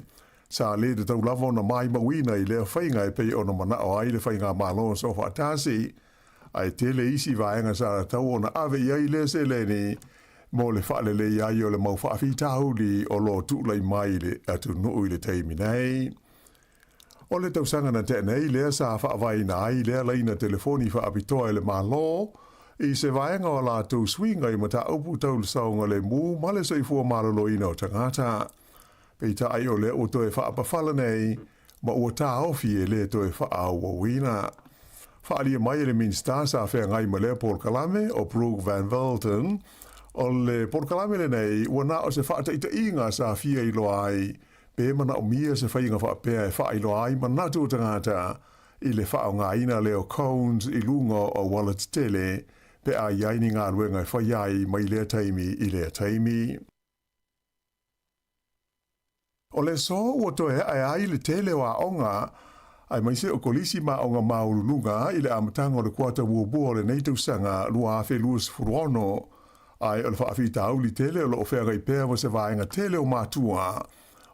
sa le tatau lava ona maimauina i lea faiga e pei ona manao ai le Faigamalo Soofaatasi. Ae tele isi vaega sa tatau ona ave i ai lea seleni mo le faalelei ai o le mau faafitauli o lo o tulai mai i le atunuu i le taimi nei. O le tausaga na tea nei lea sa faavaeina ai lea laina telefoni faapitoa e le Malo i se vaega o a latou suiga i mataupu tau le saogalemu ma le soifua maloloina o tagata. Peitai o lea ua toe faapafala nei ma ua taofi e le toe faaauauina. Faaalia mai e le Minisita sa feagai ma lea polokalame o Brooke Van Velden, o le polokalame lenei ua na o se faataitaiga sa fia iloa ai pe manaomia se faiga faapea e faailoa ai manatu o tagata i le faaaogaina lea o cones i luga o auala tetele pe a i ai ni galuega e fai ai mai lea taimi i lea taimi. O le aso ua toe ae ai le tele o aoga, aemaise o kolisi ma aoga maualuluga i le amataga o le kuata muamua o lenei tausaga 2026, ae o le faafitauli tele o lo o feagai pea ma se vaega tele o matua,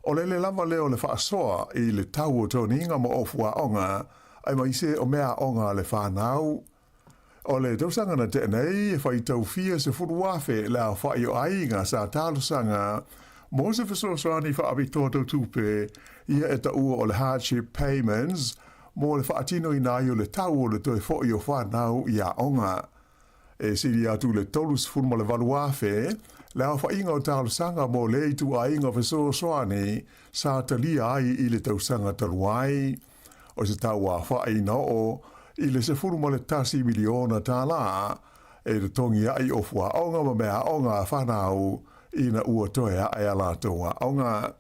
o le le lava lea o le faasoa i le tau o toniga ma ofu aoga, aemaise o meaaoga a le fanau. O le tausaga na tea nei, e faitau fia 10,000 le aofai o aiga sa talosaga mo se fesoasoani faapitoa tau tupe, ia e taua o le hardship payments, mo le faatinoina ai o le tau o le toe foi o fanau i aoga. E sili atu i le 38,000 le aofaiga o talosaga mo lea ituaiga fesoasoani sa talia ai i le tausaga talu ai. O se tau aofai na oo i le $11 miliona e totogi ai ofu aoga ma mea aoga a fanau ina ua toe ae a latou aoga.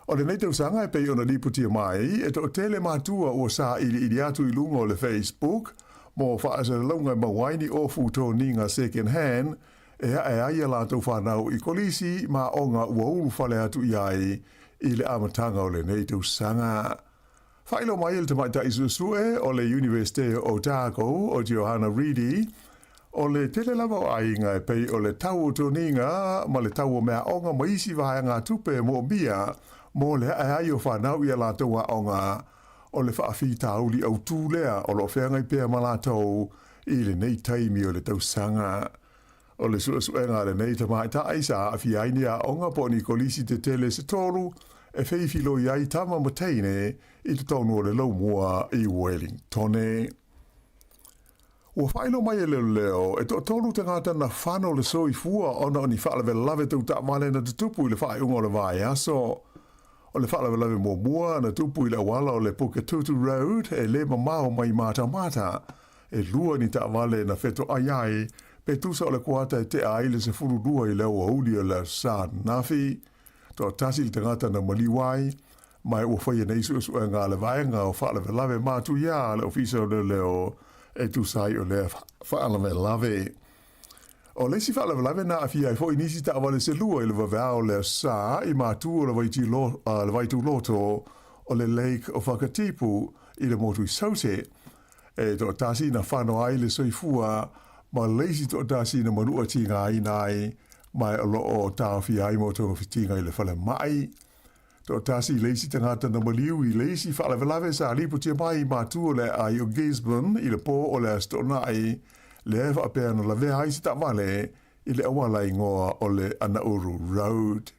O lenei tausaga e pei ona lipotia mai, e toatele matua ua sailiili atu i luga o le Facebook mo faasalalauga e maua ai ni ofu toniga second hand e ae ai a latou fanau i kolisi ma aoga ua ulufale atu i ai i le amataga o lenei tausaga. Faailoa mai e le tamaitai suesue o le Iunivesite o Otago o Johanna Reedy, o le tele lava o aiga e pei o le tau o toniga ma le tau o meaaoga ma isi vaegatupe e moomia mo le ae ai o fanau i a latou aoga, o le faafitauli autū lea o lo o feagai pea ma latou i lenei taimi o le tausaga. O le suesuega a lenei tamaitai sa aafia ai ni aoga po o ni kolisi tetele se tolu e feifiloi ai tama ma teine i totonu o le laumua i Wellingtone. Ua faailoa mai e leoleo e toatolu tagata na fano le soifua ona o ni faalavelave tau taavale na tutupu i le faaiuga o le vaiaso. O le faalavelave muamua na tupu i le auala o le Puketutu Road e le mamao mai Matamata, E lua ni taavale na fetoai ai, pe tusa o le kuata e tea ai le 12 i le aoauli o le Aso Sa ananafi. Toatasi le tagata na maliu ai, ma ua faia nei suesuega a le vaega o faalavelave matuia a le Ofisa o Leoleo e tusa ai o lea faalavelave. O le isi faalavelave na aafia ai foi nisi taavale se lua i le vaveao o le Aso Sa i matu o le Vaituloto o le Lake o Whakatipu i le motu i Saute, E toatasi na fano ai le soifua ma le isi toatasi na manua tigaina ai, ma o lo o taofia ai mo togafitiga i le falemai. Toatasi le isi tagata na maliu i le isi faalavelave sa lipotia mai i matu o le aai o Gisborne i le po o le Aso Toonai, lea e faapea na lavea ai se taavale i le auala igoa o le Anauru Road.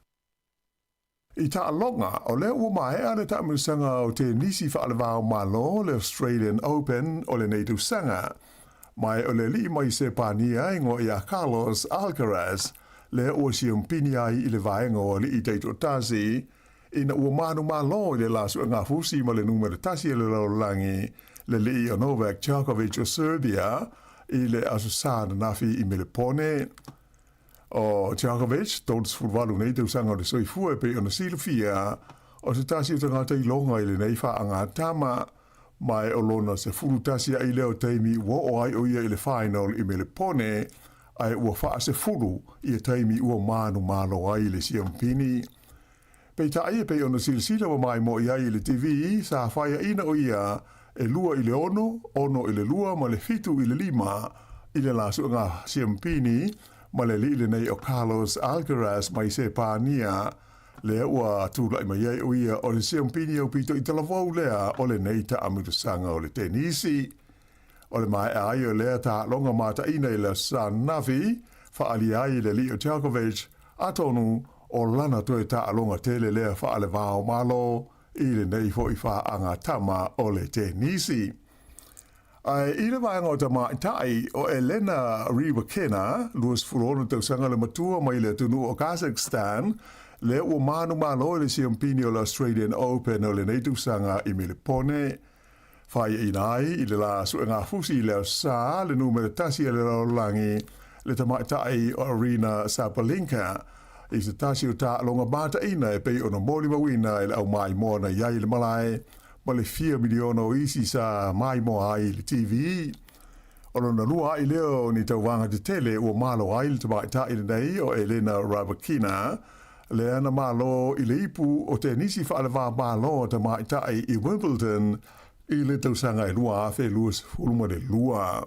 I taaloga, o lea ua maea le taamilosaga o tenisi faalevao Malo le Australian Open o lenei tausaga. Ma o le alii mai Sepania igoa ia Carlos Alcaraz lea ua siampini ai i le vaega o alii taitoatasi ina ua manumalo i le la suegafusi ma le numera tasi o le lalolagi le alii o Novak Djokovic o Serbia i le Aso Sa ananafi i Melepone. O Djokovic, 38 nei tausaga o le soifua e pei ona silafia, o se tasi o tagata iloga i lenei faagatama. Ma e o lona 11 a'i lea o taimi ua oo ai o ia i le final i Melepone, ae ua 40 ia taimi ua manumalo ai i le siampini. Peitai e pei ona silasila ma maimoa i ai i le TV, sa faiaina o ia e 2-6, 6-2 ma le 7-5 i le la suega siampini ma le alii lenei o Carlos Alcaraz mai Sepania, lea ua tulai mai ai o ia o le siampini aupito i talavou lea o lenei taamilosaga o le tenisi. O le maea ai o lea taaloga mataina i le Aso Sa ananafi, faaalia ai i le alii o Djokovic, atonu o lana toe taaloga tele lea faalevao malo i lenei foi faagatama o le tenisi. Ae i le vaega o tamaitai, o Elena Rybakina, 26 tausaga le matua mai le atunuu o Kazakhstan, lea ua manumalo i le siampini o le Australian Open o lenei tausaga i Melepone. Faiaina ai i le la suegafusi i le Aso Sa le numera tasi a le lalolagi, le tamaitai o Aryna Sabalenka, i se tasi o taaloga mataina e pei ona molimauina e le aumaimoa na i ai i le malae ma le fia miliona o isi sa maimoa ai i le TV. O lona lua a'i lea o ni tauvaga tetele ua malo ai le tamaitai lenei o Elena Rybakina, lea na malo i le ipu o tenisi faaleva-malo a tamaitai i Wimbledon i le tausaga e 2022.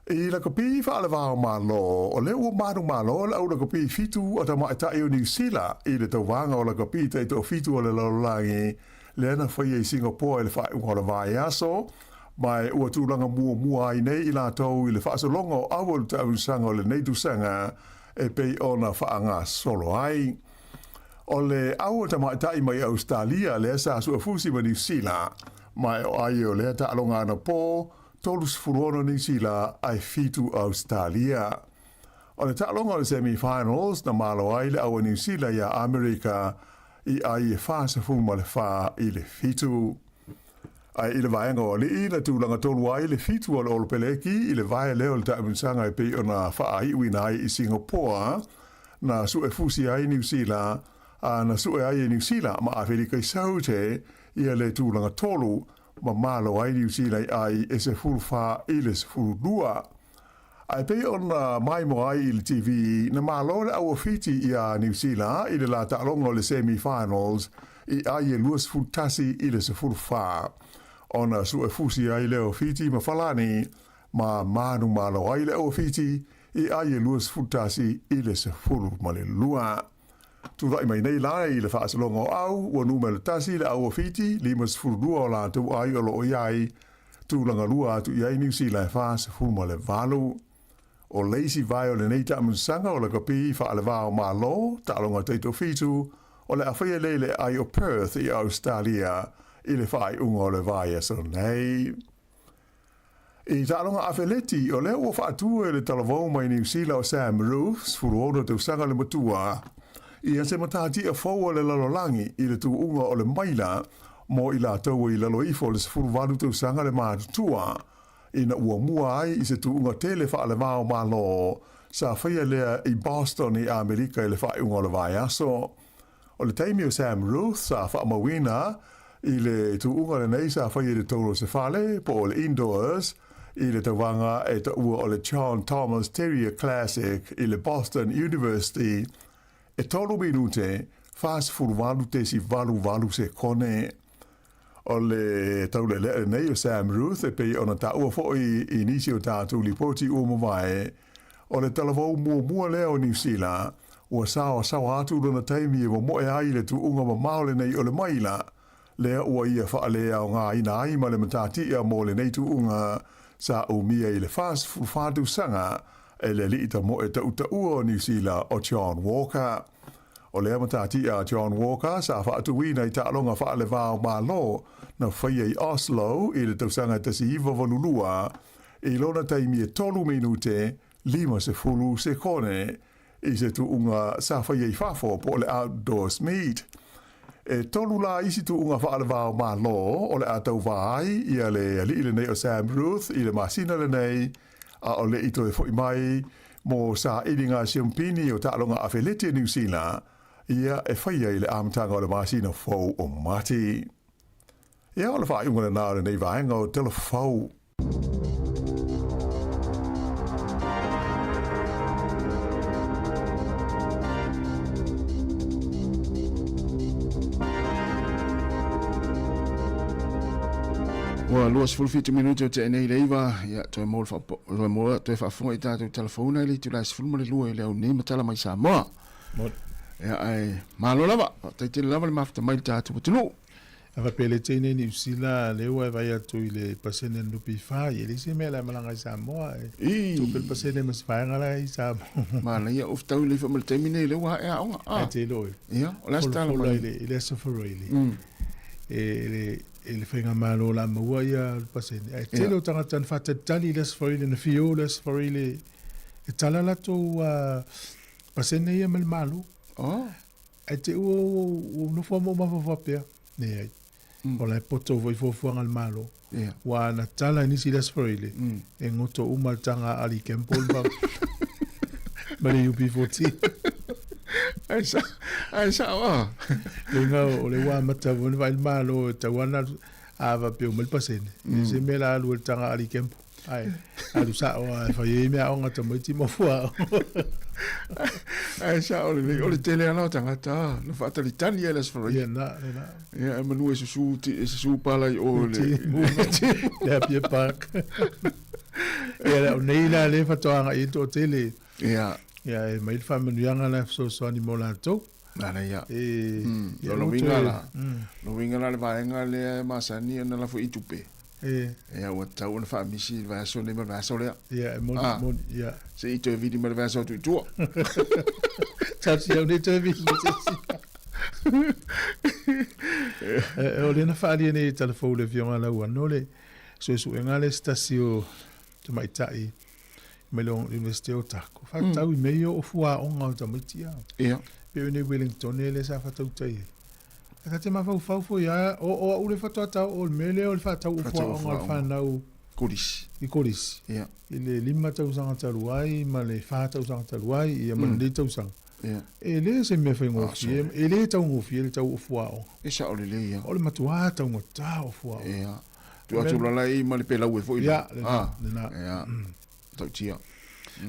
I lakapi faaleva-o-Malo, o lea ua manumalo le au lakapi fitu a tamaitai o Niu Sila i le tauvaga o lakapi taitoafitu o le lalolagi lea na faia i Singapoa i le faaiuga o le vaiaso, ma ua tulaga muamua ai nei i latou i le faasologa o au o le tausaga o lenei tausaga e pei ona faagasolo ai. O le au o tamaitai mai Ausetalia lea sa suefusi ma Niu Sila, ma e o ai o lea taaloga anapo, 36 Niu Sila ae 7 Ausetalia. O le taaloga o le semi-finals na malo ai le au a Niu Sila iā Amerika i ai e 44 i le 7. Ae i le vaega o alii, na tulaga tolu ai le 7 o le Olopeleki i le vae lea o le taamilosaga e pei ona faaiuina ai i Singapoa, na suefusi ai Niu Sila, a na sue ai e Niu Sila ma Afelika i Saute ia le tulaga tolu, ma malo ai Niu Sila i ai e 14 i le 12. Ae pei ona maimoa ai i le TV, na malo le au o Fiti iā Niu Sila i le la taaloga o le semi-finals i ai e 21 i le 14. Ona suefusi ai lea o Fiti ma Falani, ma manumalo ai le au o Fiti i ai e 21 i le 12. Tulai mai nei la i le faasologa o au, ua numera tasi le au o Fiti, 52 o latou ai o lo o i ai, Tulaga lua atu i ai Niu Sila e 48. O le isi vae o lenei taamilosaga o lakapi faaleva o Malo, taaloga taitofitu, o le a faia lea i le aai o Perth i Ausetalia i le faaiuga o le vaiaso nei. I taaloga afeleti, o lea ua faatu e le talavou mai Niu Sila o Sam Roof, 16 tausaga le matua, ia se matatia fou a le lalolagi i le tuuga o le maila mo i latou i lalo ifo o le 18 tausaga le matutua, ina ua mua ai i se tuuga tele faalevao Malo sa faia lea i Boston i Amerika i le faaiuga o le vaiaso. O le taimi o Sam Ruth sa faamauina i le tuuga lenei sa faia i le tolu o se fale, po o le indoors, i le tauvaga e taua o le John Thomas Terrier Classic i le Boston University, e 3 minute 48.88 sekone. O le taulealea lenei o Sam Ruth e pei ona taua foi i nisi o tatou lipoti ua mavae, o le talavou muamua lea o Niu Sila ua saoasaoa atu lona taimi e momoe ai i le tuuga mamao lenei o le maila, lea ua ia faaleaogaina ai ma le matatia mo lenei tuuga sa umia i le 44 tausaga e le alii tamoe tautaua o Niu Sila o John Walker. O lea matatia a John Walker sa faatuina i taaloga faalevao Malo na faia i Oslo i le tausaga 1982 i lona taimi e 3 minute 50 sekone i se tuuga sa faia i fafo po o le outdoors meet. E tolu la isi tuuga faalevao Malo o le a tauvā ai ia le alii lenei o Sam Ruth i le masina lenei, a o le i toe foi mai mo sailiga siampini o taaloga afeleti a Niu Sila, ia e faia i le amataga o le masina fou o Mati. Ia, o le faaiuga lenā o lenei vaega o Tala Fou. Ua 27 minute o tea nei le 9, ia, toe mo le faapo, toe mo, toe faafofoga i tatou talafouna i le itula e 12 i le au nei ma tala mai Samoa. Ia, ae malo lava, faafetai tele lava le mafuta mai i le tatou atunuu. A faapea le teine i Niu Sila lea ua e vaai atu i le pasene a le NPF, e leai se mea la e malaga i Samoa e tupe le pasene ma se vaega la i Samoa. Manaia o fetau lelei foi ma le taimi nei lea ua ae aoga. Ae te iloa e. Ia, o le a se tala mai? I le Aso Faraile, e le faigamalo o le a maua ia le pasene. Ae tele o tagata na faatalitali i le Aso Faraile, na fia o le Aso Faraile e tala latou pasene ia mai le Malo. Oh. Ae te ua ua nofo lava ma ou mafaufau faapea, leai, o la e poto foi fuafuaga a le Malo. Yeah. Ua na tala e nisi i le Aso Faraile, e goto uma le taga a Ali Campbell ma, ma le UB40. Ai sa, ai sa wa. Le inga o le ua amata foi ona vaai le Malo e tau ana a faapea uma le pasene. E se mea la alu ai le taga a Ali Campbell. Ai, alu sao lava e fai ai meaaoga a tamaiti ma fuaoga. Ae sao lelei, o le tele lava o tagata na faatalitali ai le Aso Faraile. Ia na, lena. Ia, e manu e susu, e susu pala i o le... Le Apia Park. Ia, o nei la le faatoa agai i le toatele. Ia. Ia, e mai le faamanuiaga la e fesoasoani mo latou. Nana ia. E, ia, o uiga la, o uiga la le vaega lea e masani ona lafo i tupe. E. Ia, ua tatau ona faamisi i le vaiaso lenei ma le vaiaso lea. Ia, e moni, moni, ia. Se i toe vili ma le vaiaso atu i tua. Tausi au nei toe vili ma se isi. E, o lea na faaalia nei i Talafou le Afioga a Lauano le suesuega lea se tasi o tamaitai mai le University o Otago. Whakatau i mea ia o fuaoga o tamaiti a. Ia. Pe o nei Wellington lea sa whakatautai ai. E ta te mafaufau foi a, o, o au le whatoa tau o le mea lea o le whakatau o fuaoga o le whanau. Kolisi. I kolisi. Ia. I le 5 tausaga talu ai ma le 4 tausaga talu ai, ia ma lenei tausaga. Ia. E le se mea faigofie, e le taugofie le tau o fuaoga. E sao lelei ia. O le matua taugata o fuaoga. Ia. Tu atu lala i ma le pelau e foi. Ia, lena, lena. Ia. Tautia.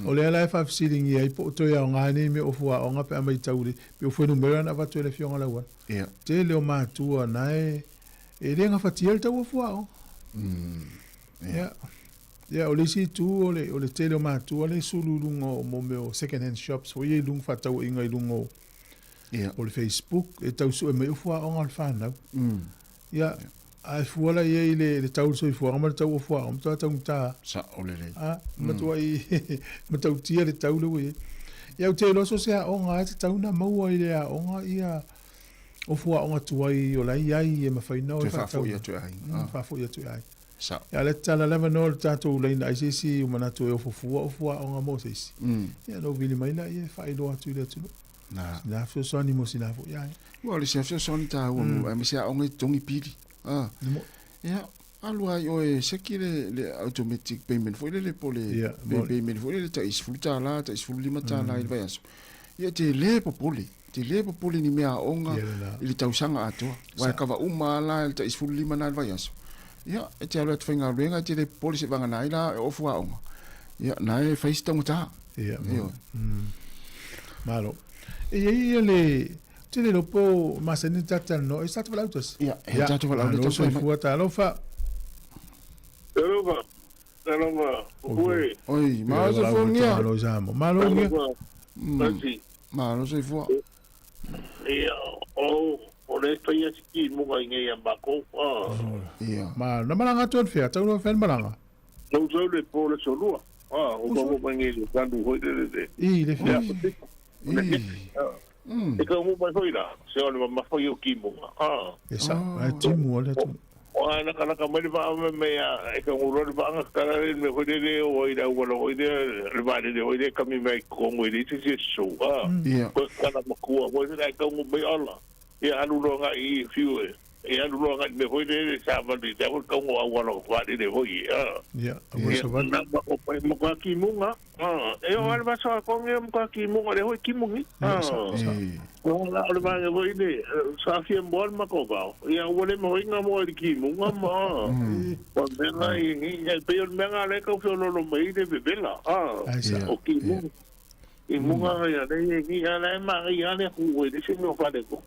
O lea la e faafesiligia ai po o toe aoga nei mea o fuaoga pe a matau i le, pe o fuainumera na avatu e le Afioga Lauana. Ia. Tele o matua na e, e le gafatia le tau o fuaoga. Ia. Ia, o le isi itu o le, o le tele o matua le sulu i luga o mo mea o second hand shops foi ia i luga faatauaiga i luga o, Ia. o le Facebook e tau sue mai o fuaoga o le fanau. Ia, ae fua la i ai le, le tau o le soifuaga ma le tau o fuaoga, matua taugata. Sao lelei. A, matuai matautia le tau lea ua i ai. Ia, ou te iloa so o se aoga e tatau ona maua i le aoga ia o fuaoga tuai o la e i ai e mafai ona o e Toe faafoi atu e aiga. Faafoi atu e aiga. Sao. Ia, o le tatala lava no le tatou laina ai se isi ua manatu e ofo fua o fuaoga mo se isi. Ia, ona ou vili mai lea e faailoa atu i le atunuu. Na. Sina fesoasoani mo sina foi ai. Ua o le sia fesoasoani tāua mo aemaise aoga e totogi pili. Ah. Ia, alu ai oe seki le, le automatic payment foi lele po le Ia, pay- mo- payment foi lele tai $10, tai $15 i le vaiaso. Ia te le popole, te le popole ni mea aoga Ia, lena. i le tausaga atoa. Ua e kava uma la i le tai 15 na i le vaiaso. Ia, e te alu atu faigaluega, e te le popole se vagana ai la e ofu aoga. Ia, na e fai si taugata. Ia, Ioe. Malo. E i ai ia le, te le iloa po o masani ona tatou talanoa, e sa tatou valaau tasi. Ia, e tatou valaau le Malo tatou fai mai. soifua, talofa. Talofa, talofa, oi. Oi, malo soifua ngia. Malo i Samoa. Malo ngia. Talofa, tasi. Malo soifua. Ia, o, o le fai a siki munga i ngei a mako. Ah. Ia. Malo. Na malaga atu anfea, tau loa fea le malaga. Nau sau le po le solua. Ah, o ka mo mai ngei le tandu hoi le le. I, le fia. E ka mo mai hoi la, se o le mawhai o ki munga. Ah. E sa, ai timu o le atu. O a naka naka mai le vaa me me a e ka nguro le vaanga kara le me hoi le le o i la ua hoi le le vaa le le hoi le kami mai kongo i le se se so. Ah. Ia. Koe kana makua, hoi le ka ngu mai ala. Ia alu loa i fiu e. E alu loa agai i le mea foi lea sa vali i le au le kauga o auala o vaalele foi a. Ia, aua savali. Na ma ko pai mo ka kimunga. E o ale vaso a konge mo ka kimunga le hoi kimungi. Ia, sa, sa. O la o le vaega foi le sa fia mo al ma ko vao. Ia ua le mo inga mo i kimunga ma. O mea nga i ngi e pe o mea nga le kau fio lolo mai le vevela. Ai, sa. O kimunga. Kimunga nga ia le ngi a le ma ia le ku le se mo fa le ko.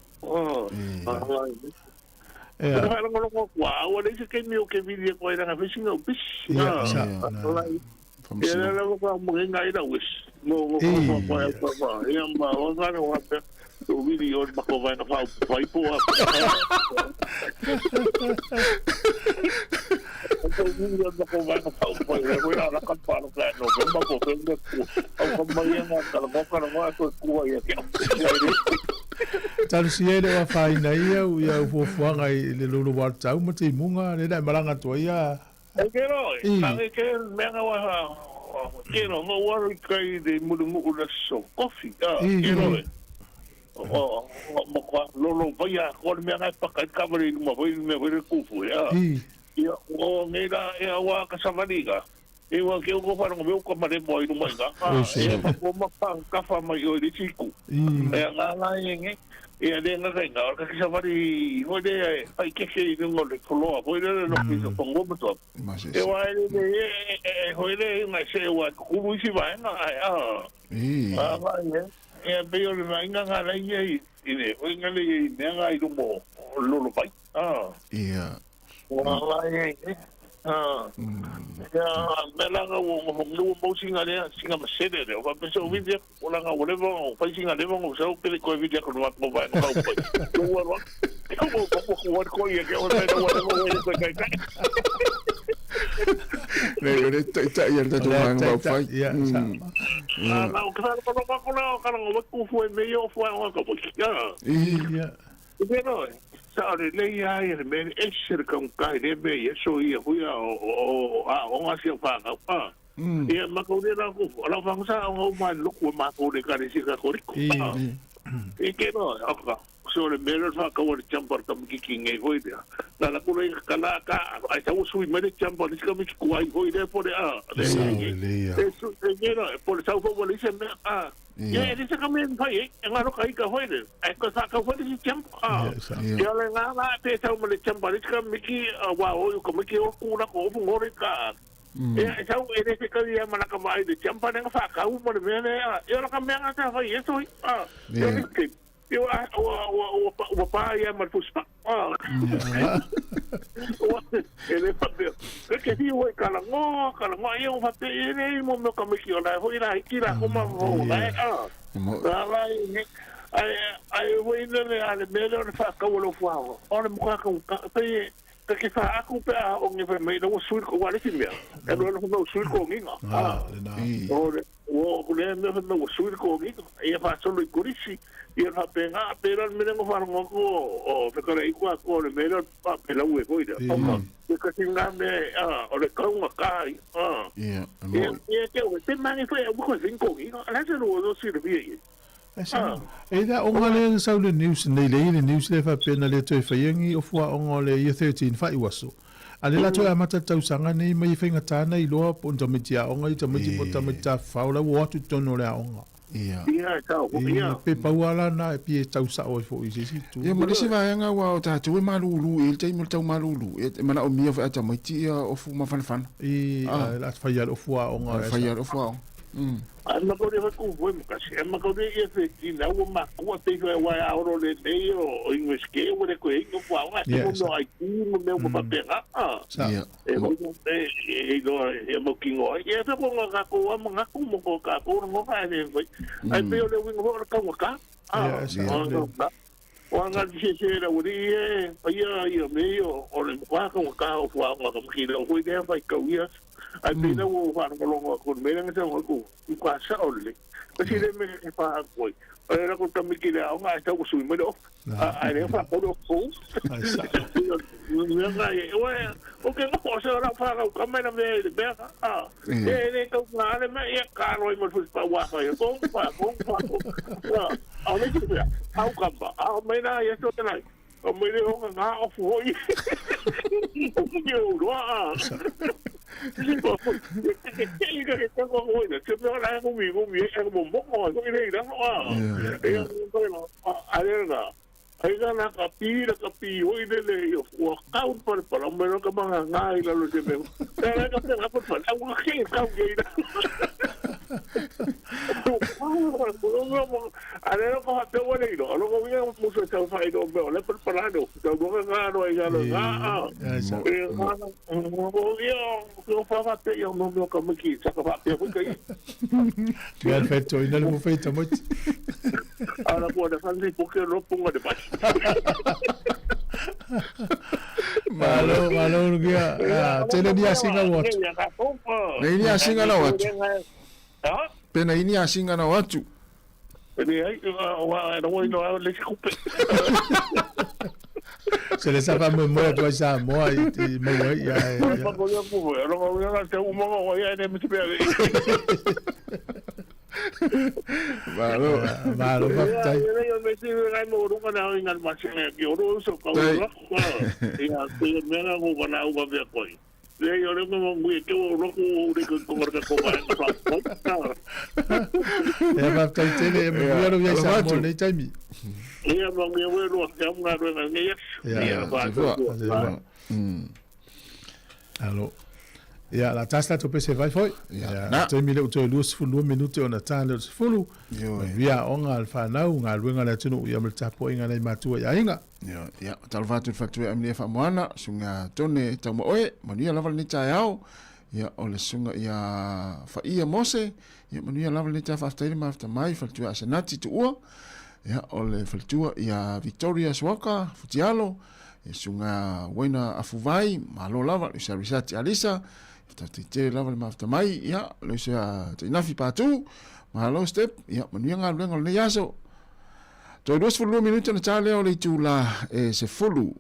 Ia. Ko wharongo rongo kua, aua le se kemi o ke vili e koe ranga fisinga o pisi. Ia, sa, na. Ia le lava kua mo ngai ngai rau wis. Mo mo mo mo mo mo mo. Ia ma o ngā o hape. O vili o ma ko vai na whau whai po ha. O vili o ma ko vai na whau whai. Ia koe ara ka paro ka no. Ko ma ko pe me ku. Au ka mai ngā kala mo kala mo a koe kua ia kia. Talusia e le o afaina ia ia fuafuaga i le lolo wa tau ma timuga le na malanga tua ia. E ke ro, e ke mea nga wa ke ro ngo wa ri kai de mulu mu la so kofi. Ke ro. O mo kwa lolo vai a ko mea nga pa kai ka vari ma vai me vai ku fu ya. Ia o ngai la e wa ka savaliga. E wa ke o ko whanongo me o ka mare mo ai numa inga. E ma ko ma pa ka fa mai o le tiku. E nga nga e nge. E a le nga kai nga ka ki savari ho le ai ke ke i ngo le koloa ho le no ki so pongo mo to. E wa e le e ho le nga se wa kuru isi va nga ai a. A va e e be o le va nga nga la i i le o nga le i me nga i mo lolo pai. Ia. Wa la e Ya, me la nga o mo mo singa le singa masele le o penso o video o la nga o levo o fai singa levo o sau ke ko video ko no ko vai no ko pai o wa wa ko ko ko ko ko ia ke o le o le o le kai kai Le le ta ta ia ta tu hanga o fai. Ia, sa. Na o ka ko ko ko na ka ngo ku fu me yo fu o ka ko ya. Ia. Pero sa le le ia ia me e se ka un kai le me ia so ia hu ia o a o nga sia pa ka pa. Ia ma ko le la ku la fa sa o ma lo ku ma ko le ka le si ka ko ri. E ke no o ka so le me le fa ka o le champa ka mi ki ngai hoi le. Na la ku le ka la ka ai sa u sui me le champa le ka mi ku ai hoi le po le a. Le E su e ke no po le sa fo le se me a. Ia e se ka me pai e nga ro kai ka hoi le. Ai ko sa ka hoi le champa. Ia le nga la te tau mo le champa le ka miki wa o ko miki o ku na ko mo ngore ka. Ia e tau e le se ka ia mana ka mai le champa ne fa ka u mo le me ne. Ia la ka me nga ta fai e so. Ia le ke ia o o o pa ia ma fuspa. E le fa pe ke ti o ka la ngo ka la ngo ia o fa pe e le mo mo ka miki o la hoi la ki la ko ma vo la a. La la ai ai o ina le ale me le fa ka o lo fa o le mo ka ka pe ka ke fa aku pe a o ngi fa me lo sui ko wa le fi me e lo lo sui ko ngi nga. O le o le me fa me sui ko ngi e fa solo i kurisi ia fa pe nga pe ra me ngo fa ngo ko o fe ka re ko ko le me ra pa pe la ue ko ida. O ka ke ka tinga me a o le ka nga ka a. Ia. Ia ke o te mani fa o ko sin ko ngi la se lo do si le vi. E da o nga le sau le news nei le le news le fa pe na le toi faiangi o fua o ngo le ia 13 fa i waso. A le la toi amata tausanga nei mai whainga tāna i loa po nta o nga i tamiti po tamita whaola o atu tono le aonga. Ia. Ia, tau, ia. Pe pauala na e pie tau sa oi fo i sisi tu. Ia, ma le se vaega ua o tātou e malulu, e le taimi o le tau malulu. E mana o mia fa ata mai ti ia o fu mafanafana. I, la whai al o fua o nga. Whai al o fua o. A ma ko le ku fue mo kasi a ma ko le e fe ti na o ma ku te ko wa a ro le le o inglés ke o le ko e ko wa wa ko no ai ku mo me mo pa pega a e mo e no e mo ki ngo e fa ko nga ko wa mo nga ku mo ko ka ko ngo ka le foi ai pe o le wing ho ka wa ka a o nga di se la uri e ia ia me o le kwa ka ka o wa nga ka ki le ho de fa ka ia ai pe na o fa ngo ngo ko me nga sa ko ku sa o le ko si le me fa ko e ra ko ta mi ki le o nga sa ko su me do ai le fa ko do ko ai sa nga e o o ke ngo sa ra fa ka me na me be a e le ko nga le me e ka ro mo fu pa wa fa ko pa ko pa a le ki a o ka ba a me na e so te lai. O mai le honga ngā ofu hoi. Ke o roa a. Ke ka ke ka ko hoi na. Te mea la ko mi ko mi e ko mo mo ko i nei na a. E ko na a le na. Ai na na ka pi na ka pi hoi le le yo ua kau pa pa la me ka manga ngā i la lo te me. Te la ka te ka pa pa la ua ke kau ke na. Ale ko ha te wale ro lo ko ia mo se tau fai do me le pa la do tau do nga no i lo nga a e mo ia ko fa fa te ia mo mo ka mo ki sa ka fa pe ko kai Ia feto ina le mo feita mo. Ala ko da san po ke ro punga de pa. Malo, malo gia. Tele ni asinga o atu. Na ini asinga na o atu. Ha? Pe na ini asinga na o atu. Le ai o na oi no le kupe. Se le sa fa mo mo atu ai sa mo ai i mo ai ia. Pa ko ia ko ro ko ia te u mo o ia ne me te pe. Malo. Malo faafetai. Ia me te ngai mo ro kana i ngal ma se ki ro so ka ro. Ia te me na ngo kana u ba be koi. Le yo le mo ngui ke o ro ko re ko ko ko ko ba pa. Ia faafetai tele e manuia lou iai Samoa i lenei taimi. Ia manuia ue lua ke au galuega i lenei aso. Ia faafetai. Alo. Ia, la tasi tatou pese vai foi. Ia, na. Taimi lea ua toe 22 minute ona ta lea o le 10. Ioe. Manuia aoga a le fanau, galuega a le atunuu ia ma le tapuaiga a nai matua i aiga. Ioe, ia, talofa atu i le faletua ia Emilia Faamoana, susuga Tone Taumaoe, manuia lava lenei taeao. Ia, o le susuga ia Faia Mose, ia manuia lava lenei taeao, faafetai le mafuta mai, faletua ia Asenati Tuua. Ia, o le faletua ia Victoria Suaka Futialo, ia susuga Waina Afuvai, malo lava, le uso ia Risati Alisa, faafetai tele lava le mafuta mai, ia, le uso ia Tainafi Patu, malo Step, ia manuia galuega o lenei aso. Toe 22 minute ona ta lea o le itula e 10.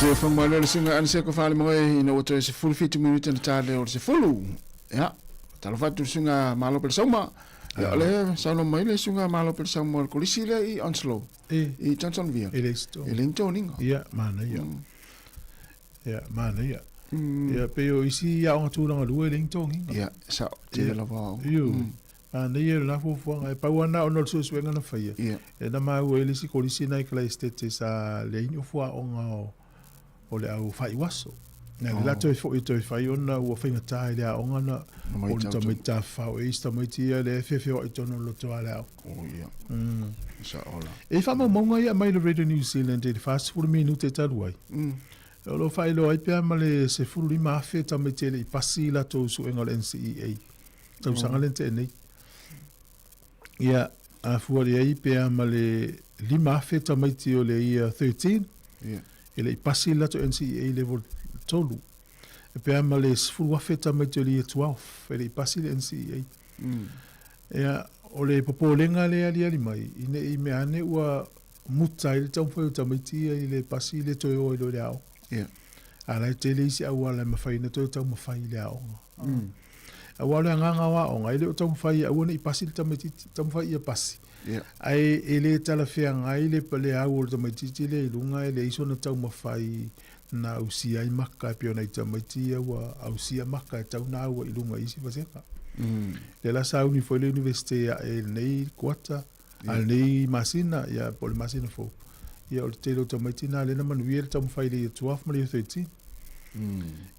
Te whangmalo le sunga anse ko whale moe ina ua toe 17 minute na tāle o le 10. Ia, talofa atu le sunga malo pele sauma. Ia, o le sauno mai le sunga malo pele sauma o le kolisi le i Onslow. I Johnsonville. E le isi E le toniga. Ia, manaia. Ia, manaia. Ia, pei o isi aoga tulaga lua e leai ni togiga. Ia, sao, tele lava aoga. Ioe. Manaia le la fuafuaga. E pau lava lena ona o le suesuega na faia, lea na maua ai le isi kolisi lena i Kalaesetete sa leai ni ofuaoga o le au faaiuaso. Na o lea la toe foi toe fai ona ua faigata i le aoga na o ni tamaiti tafafao e isi tamaiti ia lea e feofeoai i totonu o le lotoa a le aoga. Oh ia. Sao la. E i ai faamaumauga ia aumai le Radio New Zealand i le 40 minute talu ai. O lo o faailoa ai pea ma le 15,000 tamaiti e le i pasi i latou suega o le NCEA tausaga lea na tea nei. Ia, a fua i ai pea ma le 5,000 tamaiti o le Year 13 e le i pasi i le latou NCEA Level 3. E pea ma le 10,000 tamaiti o le Year 12 e le i pasi le NCEA. Ia, o le popolega lea e aliali mai, ina ne i mea ane ua muta ai le taumafai o tamaiti ia i le pasi le toe o ai loa i le aoga. A o la e tele isi auala e mafai ona toe taumafai i le aoga. Aua o le agaga o aoga, e le o taumafai ia aua ne i pasi le tamaitiiti, taumafai ia pasi. Ae e le talafeagai le, le au o le tamaitiiti lea i luga e leai sona taumafai na ausia ai maka e pei o nai tamaiti ia ua ausia maka e tatau ona au ai i luga i isi vasega. Lea la sauni foi le Iunivesite ae i lenei kuata, a lenei masina, ia po o le masina fou, ia o le tele o tamaiti na lea na manuia le taumafai i le Year 12 ma le Year 13.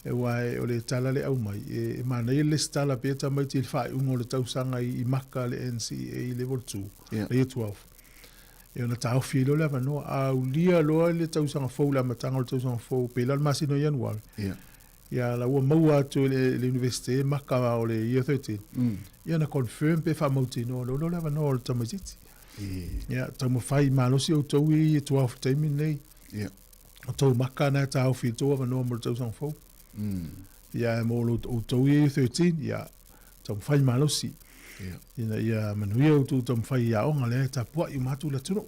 Aua o le tala lea e aumai, e manaia le lesitala pea tamaiti i le faaiuga o le tausaga i maka a le NCEA Level 2, le Year 12. Ia ona taofi ai loa le avanoa. A aulia loa le tausaga fou, le amataga o le tausaga fou, pei la o le masina o Ianuari, ia la ua maua atu e le Iunivesite maka o le Year 13, ia ona confirm pe faamautinoa loa le avanoa o le tamaitiiti. Ia taumafai malosi outou ia i Year 12 i le taimi lenei. O tou maka na e taofi i le tou avanoa mo le tausaga fou. Ia ae mo outou ia i Year 13, ia taumafai malosi ina ia manuia outou taumafai i aoga lea e tapuai uma atu le atunuu.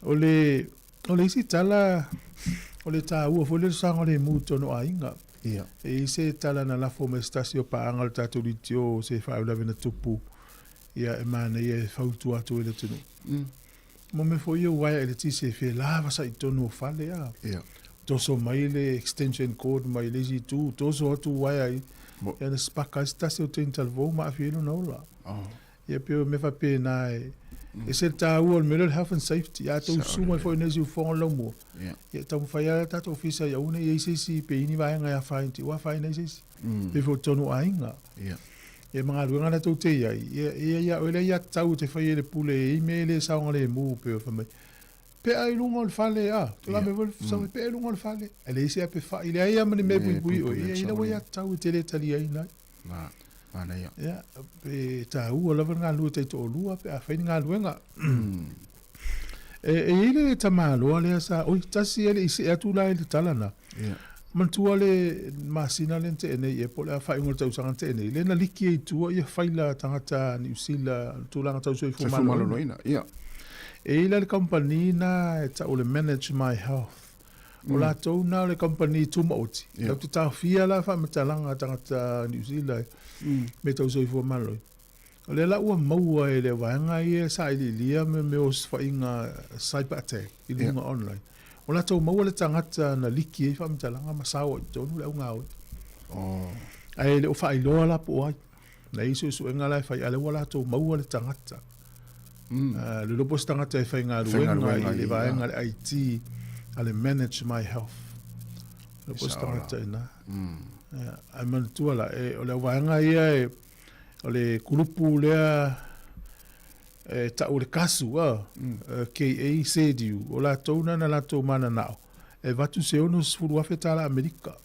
O le, o le isi tala, o le taua foi lea o le saogalemu i totonu o aiga. E i ai se tala na lafo mai e se tasi o paaga o le tatou leitio o se faalavelave na tupu, ia e manaia e fautua atu ai le atunuu. Mo mea foi ia uaea eletise e felavasa'i i totonu o fale a. Toso mai le extension cord mai le isi itu, toso atu uaea i, ia na sipaka ai se tasi o teine talavou ma aafia ai lona ola. Ia pei o mea faapena e ese le taua o le mea lea o le health and safety. A tou susu mai foi i nei siufofoga o le laumua, ia taumafai lava le tatou ofisa ia aua ne i i ai se isi pe i ai ni vaega e afaina te i ua afaina ai se isi. Pei foi o totonu o aiga. Ia ma galuega na tou te i ai, ia, e i ai ia oe le aiatatau e te faia i le pule e i ai mea e le saogalemu, pei o fai mai, Pea i luga o le fale, a, tō la mea foi le sau, pea i luga o le fale. Ae leai se ape whai, leai lava ma ni mea e puipui oe, ia, i lau aiatatau e te le taliaina ai. Ma, manaia. Ia, e tāua lava le galulue taitoalua pe a fai ni galuega. E, e i ai le tamaloa lea sa, oi, tasi e le i see atu la i le tala na. Ia. Manatua le masina lea na tea nei ea po o le faaiuga o le tausaga na tea nei, lea na liki ai i tua ia faila tagata Niu Sila, tulaga tau soifua maloloina. Ia. E i ai la le kamupani na e tau o le Manage My Health. O latou na o le kamupani tumaoti. Latou te taofia la faamatalaga a tagata Niu Sila mea tau soifua maloloina. O lea la ua maua e le vaega ia e sailiilia mea o osofaiga cyber attack i luga online. Ua latou maua le tagata na liki ai faamatalaga ma sao ai i totonu le augaoi. Ae le o faailoa la po o ai. Na i ai suesuega la e fai, a o lea ua latou maua le tagata. Le iloa po o se tagata e faigaluega i le vaega a le IT a le Manage My Health. Le iloa po o se tagata i ina. Ae manatua la, o le au vaega ia e, O le kulupu lea e tau o le kasu, a, KACDU, o latou na na latou mananao e avatu se $60,000 tala Amerika.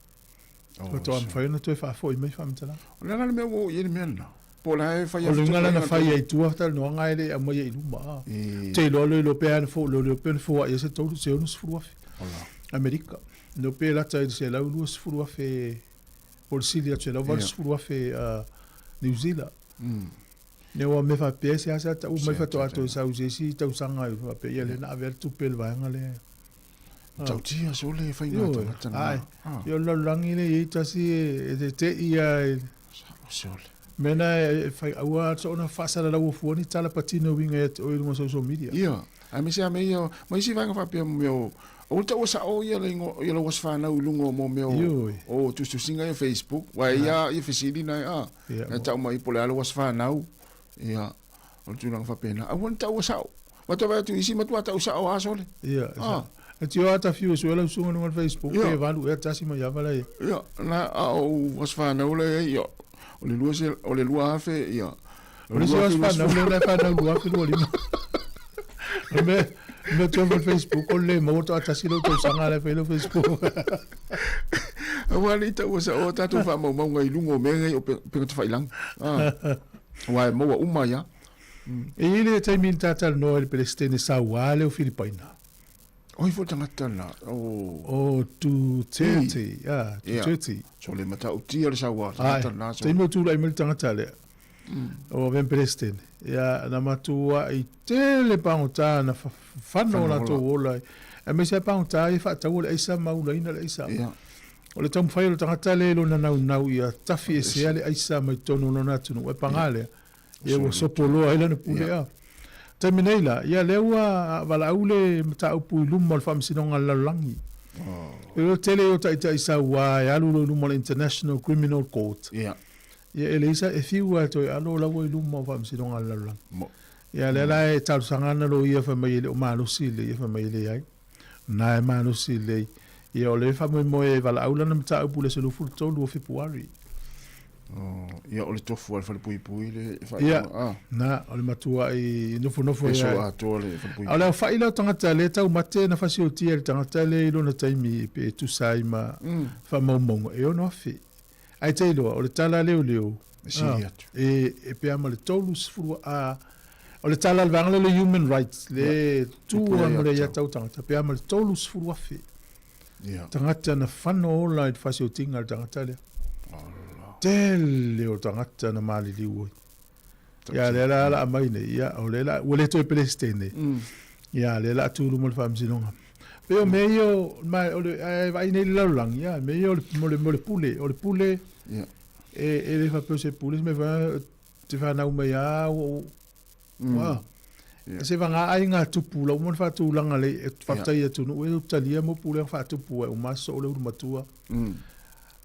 Faatoa mafai ona toe faafoi mai faamatalaga. O le a la le mea ua oo i ai le mea lena? Po o le a e fai O le uiga la na fai ai i tua talanoaga e le i aumaia i luma, a. Ou te iloa le iloa pe a na fo, le iloa pe na foai ai se $60,000 Amerika. Le iloa pe lata i le $120,000 po o le sili atu $180,000 Niu Sila. Ia aua o mea faapea e seasea tau mai faatoa toe sau i se isi tausaga faapea ia lea na ave ai le tupe i le vaega lea. Matautia sole faiga a tagata na. Ai. Ia o le lalolagi lea e i ai tasi e tete'i lava i le. Sole. Mea na e fai aua soona faasalalaua fua ni tala patino e uiga ia te oe i luga o social media. Ia, aemaise lava mea ia, ma isi vaega faapea mo mea o, aua le taua sao ia le igoa, ia lau aso fanau i luga o mo mea o, o tusitusiga ia Facebook, aua e i ai lava ia fesili na e, a, na e tau mai po o le a lau aso fanau, ia, o le tulaga faapena. Aua ne taua sao. Ua tau vaai atu i isi matua tau sao lava sole. Ia, ah. E tio lava ta fiu e sue lau susuga i luga o le Facebook, pe valu ea tasi mai ava la ia. Ia, na, a o aso fanau la ia, ia, o le lua se, o le 2000, ia. O le isi aso fanau lea na e fanau 2025. O le mea, mea tio ma le Facebook, o le le maua toatasi lau tausaga la e fai lau Facebook. Aua ne i taua sao a tatou faamaumauga i luga o mea nei o upega tafailagi. Ah. Aua e maua uma ai lava. E i ai le taimi na talatalanoa ai le Peresetene Sauā lea o Filipaina. O ai foi le tagata la? O. O Duterte, ah, Duterte. Ia. So le matautia le Sauā, tagata lena. Ai, taimi o tulai mai le tagata lea. O avea ma Peresetene. Ia, na matuai tele pagota na fano o latou ola. Aemaise lava pagota ia e faataua le aisa ma ulaina le aisa. Ia. O le taumafai o le tagata lea i lona naunau ia tafi esea le aisa mai totonu o lona atunuu, e paga lea, ia ua sopoloa ai lana pule. A taimi nei la, ia lea ua valaau le mataupu i luma o le Faamasinoga a le Lalolagi. E le tele o taitai sauā e alu loa i luma o le International Criminal Court. Ia, e leai sa, e fiu lava e toe alo la ua i luma o Faamasinoga a le Lalolagi. Ia lea la e talosaga ana loia fai mai e le o malosi lelei, ia fai mai e leai. Na e malosi lelei. Ia o lea e faamoemoe e valaau lana mataupu i le aso 23 o Fepuari. Oh, ia o le tofu a le falepuipui le Ia, ah. na, o le matuai nofonofo ia. E atoa le falepuipui. A o le aofa'i lea o tagata lea e taumate na fasiotia e le tagata lea i lona taimi pe e tusa ai ma faamaumauga, e 6,000. Ae te iloa, o le tala a leoleo, E sili atu. e, e pe a ma le 30, a, o le tala a le vaega lea o le Human Rights, le tu Pupula a mo le ia aiatatau tagata, pe a ma le 30,000 Ia. tagata na fano ola i le fasiotiga a le tagata lea. Tele o tagata na maliliu ai. Ia, lea la la aumai nei, ia, o lea la, ua le toe Peresetene. Ia, lea la tu i luma o le Faamasinoga. Pei o mea ia o, ma, o le, ae vaai nei i le lalolagi, ia, mea ia o le, o le, o le pule, o le pule, Ia. e, e le faapea o se pule, se mea foi, te fanau mai lava, ua, ua, Ia. se vagā aiga tupu lau uma ona faatulaga lelei, e faafetai i atunuu e talia mo pulega faatupu ai uma aso o le ulu matua.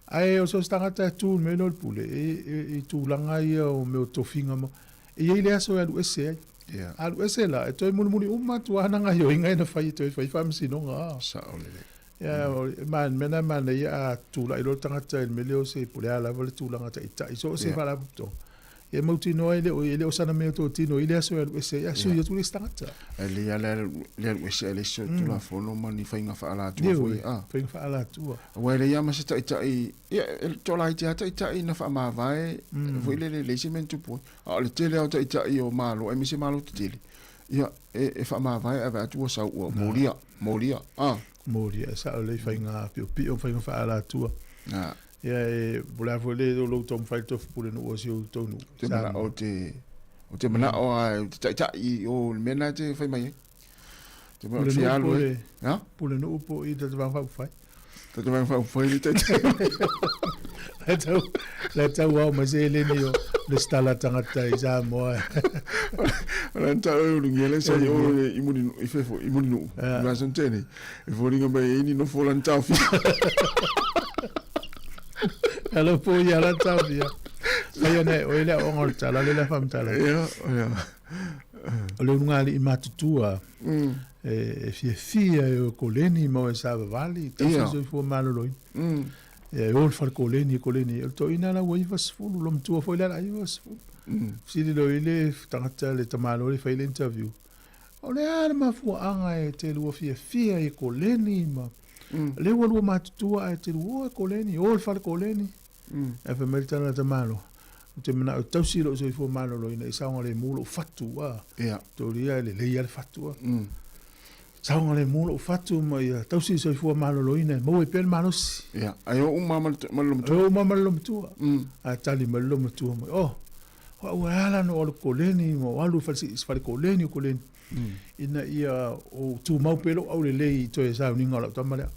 Ae o so o se tagata e tu i le mea lea o le pule, e, e, i tulaga ia o mea o tofiga ma, e i ai le aso e alu ese ai. Ia. A alu ese la, e toe mulimuli uma atu lava ana gaoioiga ia na fai e toe fai faamasinoga. Ah. Sao lelei. Ia, o le mea lena e manaia a tulai loa le tagata i le mea lea o se, po o le a lava le tulaga taitai, so o se faalapotopotoga, ia mautinoa e le o, e le o sana mea totino i le aso e alu ese ai, a sui atu le isi tagata. E lelei lava le alu ese ai le isi Tulafono ma ni faiga faaalatua foi, a. Faiga faaalatua. Aua e leai lava ma se taitai, ia, e toalaiti lava taitai na faamavae foi lele, e leai se mea na tupu ai. A o le tele lava o taitai o Malo, aemaise Malo tetele, ia, e faamavae ae vaai atu ua sau ua molia, molia, a. Molia, e sao lelei faiga piopio ma faiga faaalatua. A. Ia e, po o le a foi le lou taumafai le tofu pulenuu o si ou tou nuu. Te manao te, o te manao a te taitai o le mea lena e te fai mai ai. Te manao te alu ai. Ha? Pulenuu po i te vanga faaupufai. Te vanga faaupufai le taitai. Le tau, le tau ao mai se eleni o le stala tagata i Samoa. O le tau e ulugia le sa i o i muli i fefo i Mulinuu. I vaso tene. E foliga mai ai ni nofo o lana taofia. Alo po ia lana taofia. Fai ana e oe le aoaoga o le tala le la faamatala. Ia, ia. O le ulugalii matutua e fiafia e o e koleni ma o e savavali, tausi le soifua maloloina. Ia e o i le fale koleni e koleni ai. O le toeaina la ua 90, loma matua foi le ala 90. Fesili loa i le tagata le tamaloa le fai le interview. O le a le mafuaaga e te lua fiafia i koleni ma lea ua lua matutua ae te lua o e koleni, o i le fale koleni. Ae fai mai le tala a le tamaloa, ou te manao e tausi lou soifua maloloina i saogalemu lou fatu a. Tolia e lelei lava le fatu a. Saogalemu lou fatu ma ia tausi le soifua maloloina e maua ai pea le malosi. Ae o uma ma le loma matua. Ae o uma ma le loma matua. Ae tali mai le loma matua mai, oh! O au e ala ona ou alu i koleni ma ou alu i fale fale koleni o koleni ina ia ou tumau pea lou aulelei i toe sauniga o lau tama lea.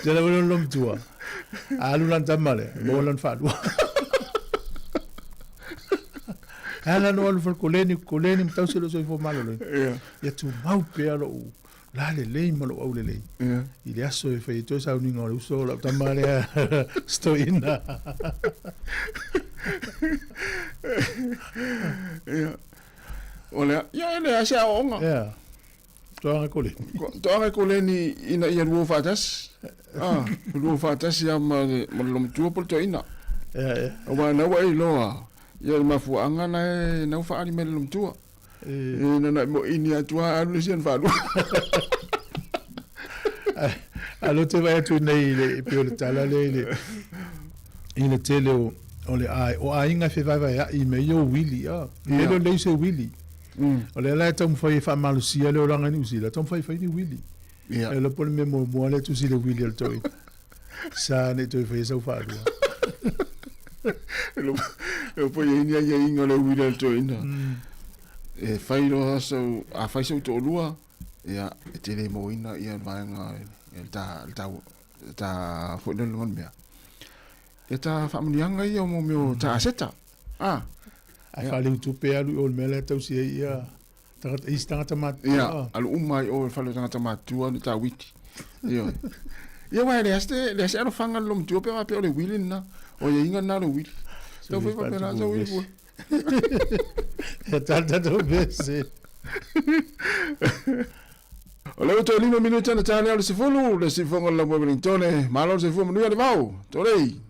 Tele foi lona matua, a alu lana tama lea, maua lona faalua. E ala ona ou alu i fale koleni, koleni ma tausi lou soifua maloloina. Ia tumau pea lou lalelei ma lou aulelei i le aso e fai ai toe sauniga o le uso o lau tama lea stoina. Ia. O lea, ia e leai se aoaoga. Ia. Toaga koleni. Toaga koleni ina ia lua faatasi. Ah, lua faatasi lava ma le ma le lomatua po o le toeaina. Ia, ia. Aua na ua e iloa, ia le mafuaaga na e na ua faaali mai le lomatua. E na na mo ini atu lava alu le isi ana faalua. A lea ou te vaai atu nei i le pei o le tala lea i le i le tele o o le ai o aiga e fevaevaea'i i mea ia o uili a. E le o lelei se uili. O lea la e taumafai e faamalosia le olaga i Niu Sila, taumafai e fai ni uili. E iloa po o le mea muamua lea e tusi le uili a le toeaina. Sa ne i toe faia sau faalua. E iloa po o i ai ni aiaiga o le uili a le toeaina. E fai loa sau, a fai sou toalua, ia, e te le moina ia le vaega le ta, le ta, le ta foi lea le mea. Ia ta faamanuiaga ia mo mea o ta aseta. Ah. Ae faaleutupe alu i o i le mea la e tausi ai ia tagata, isi tagata matutua. Ia, alu uma ai i o i le fale o tagata matutua le ta wiki. Ioe. Ia aua e leai se, leai se alofaga i le lomatua pe a faapea o le uili lena. O aiaiga lena o le uili. Tau fai faapena sau uili fua. Ia tala tatou vese. O lea ua toe 5 minute ona ta lea o le 10, le siufofoga o le Laumua Wellingtone. Malo le soifua manuia le vao. Tolei.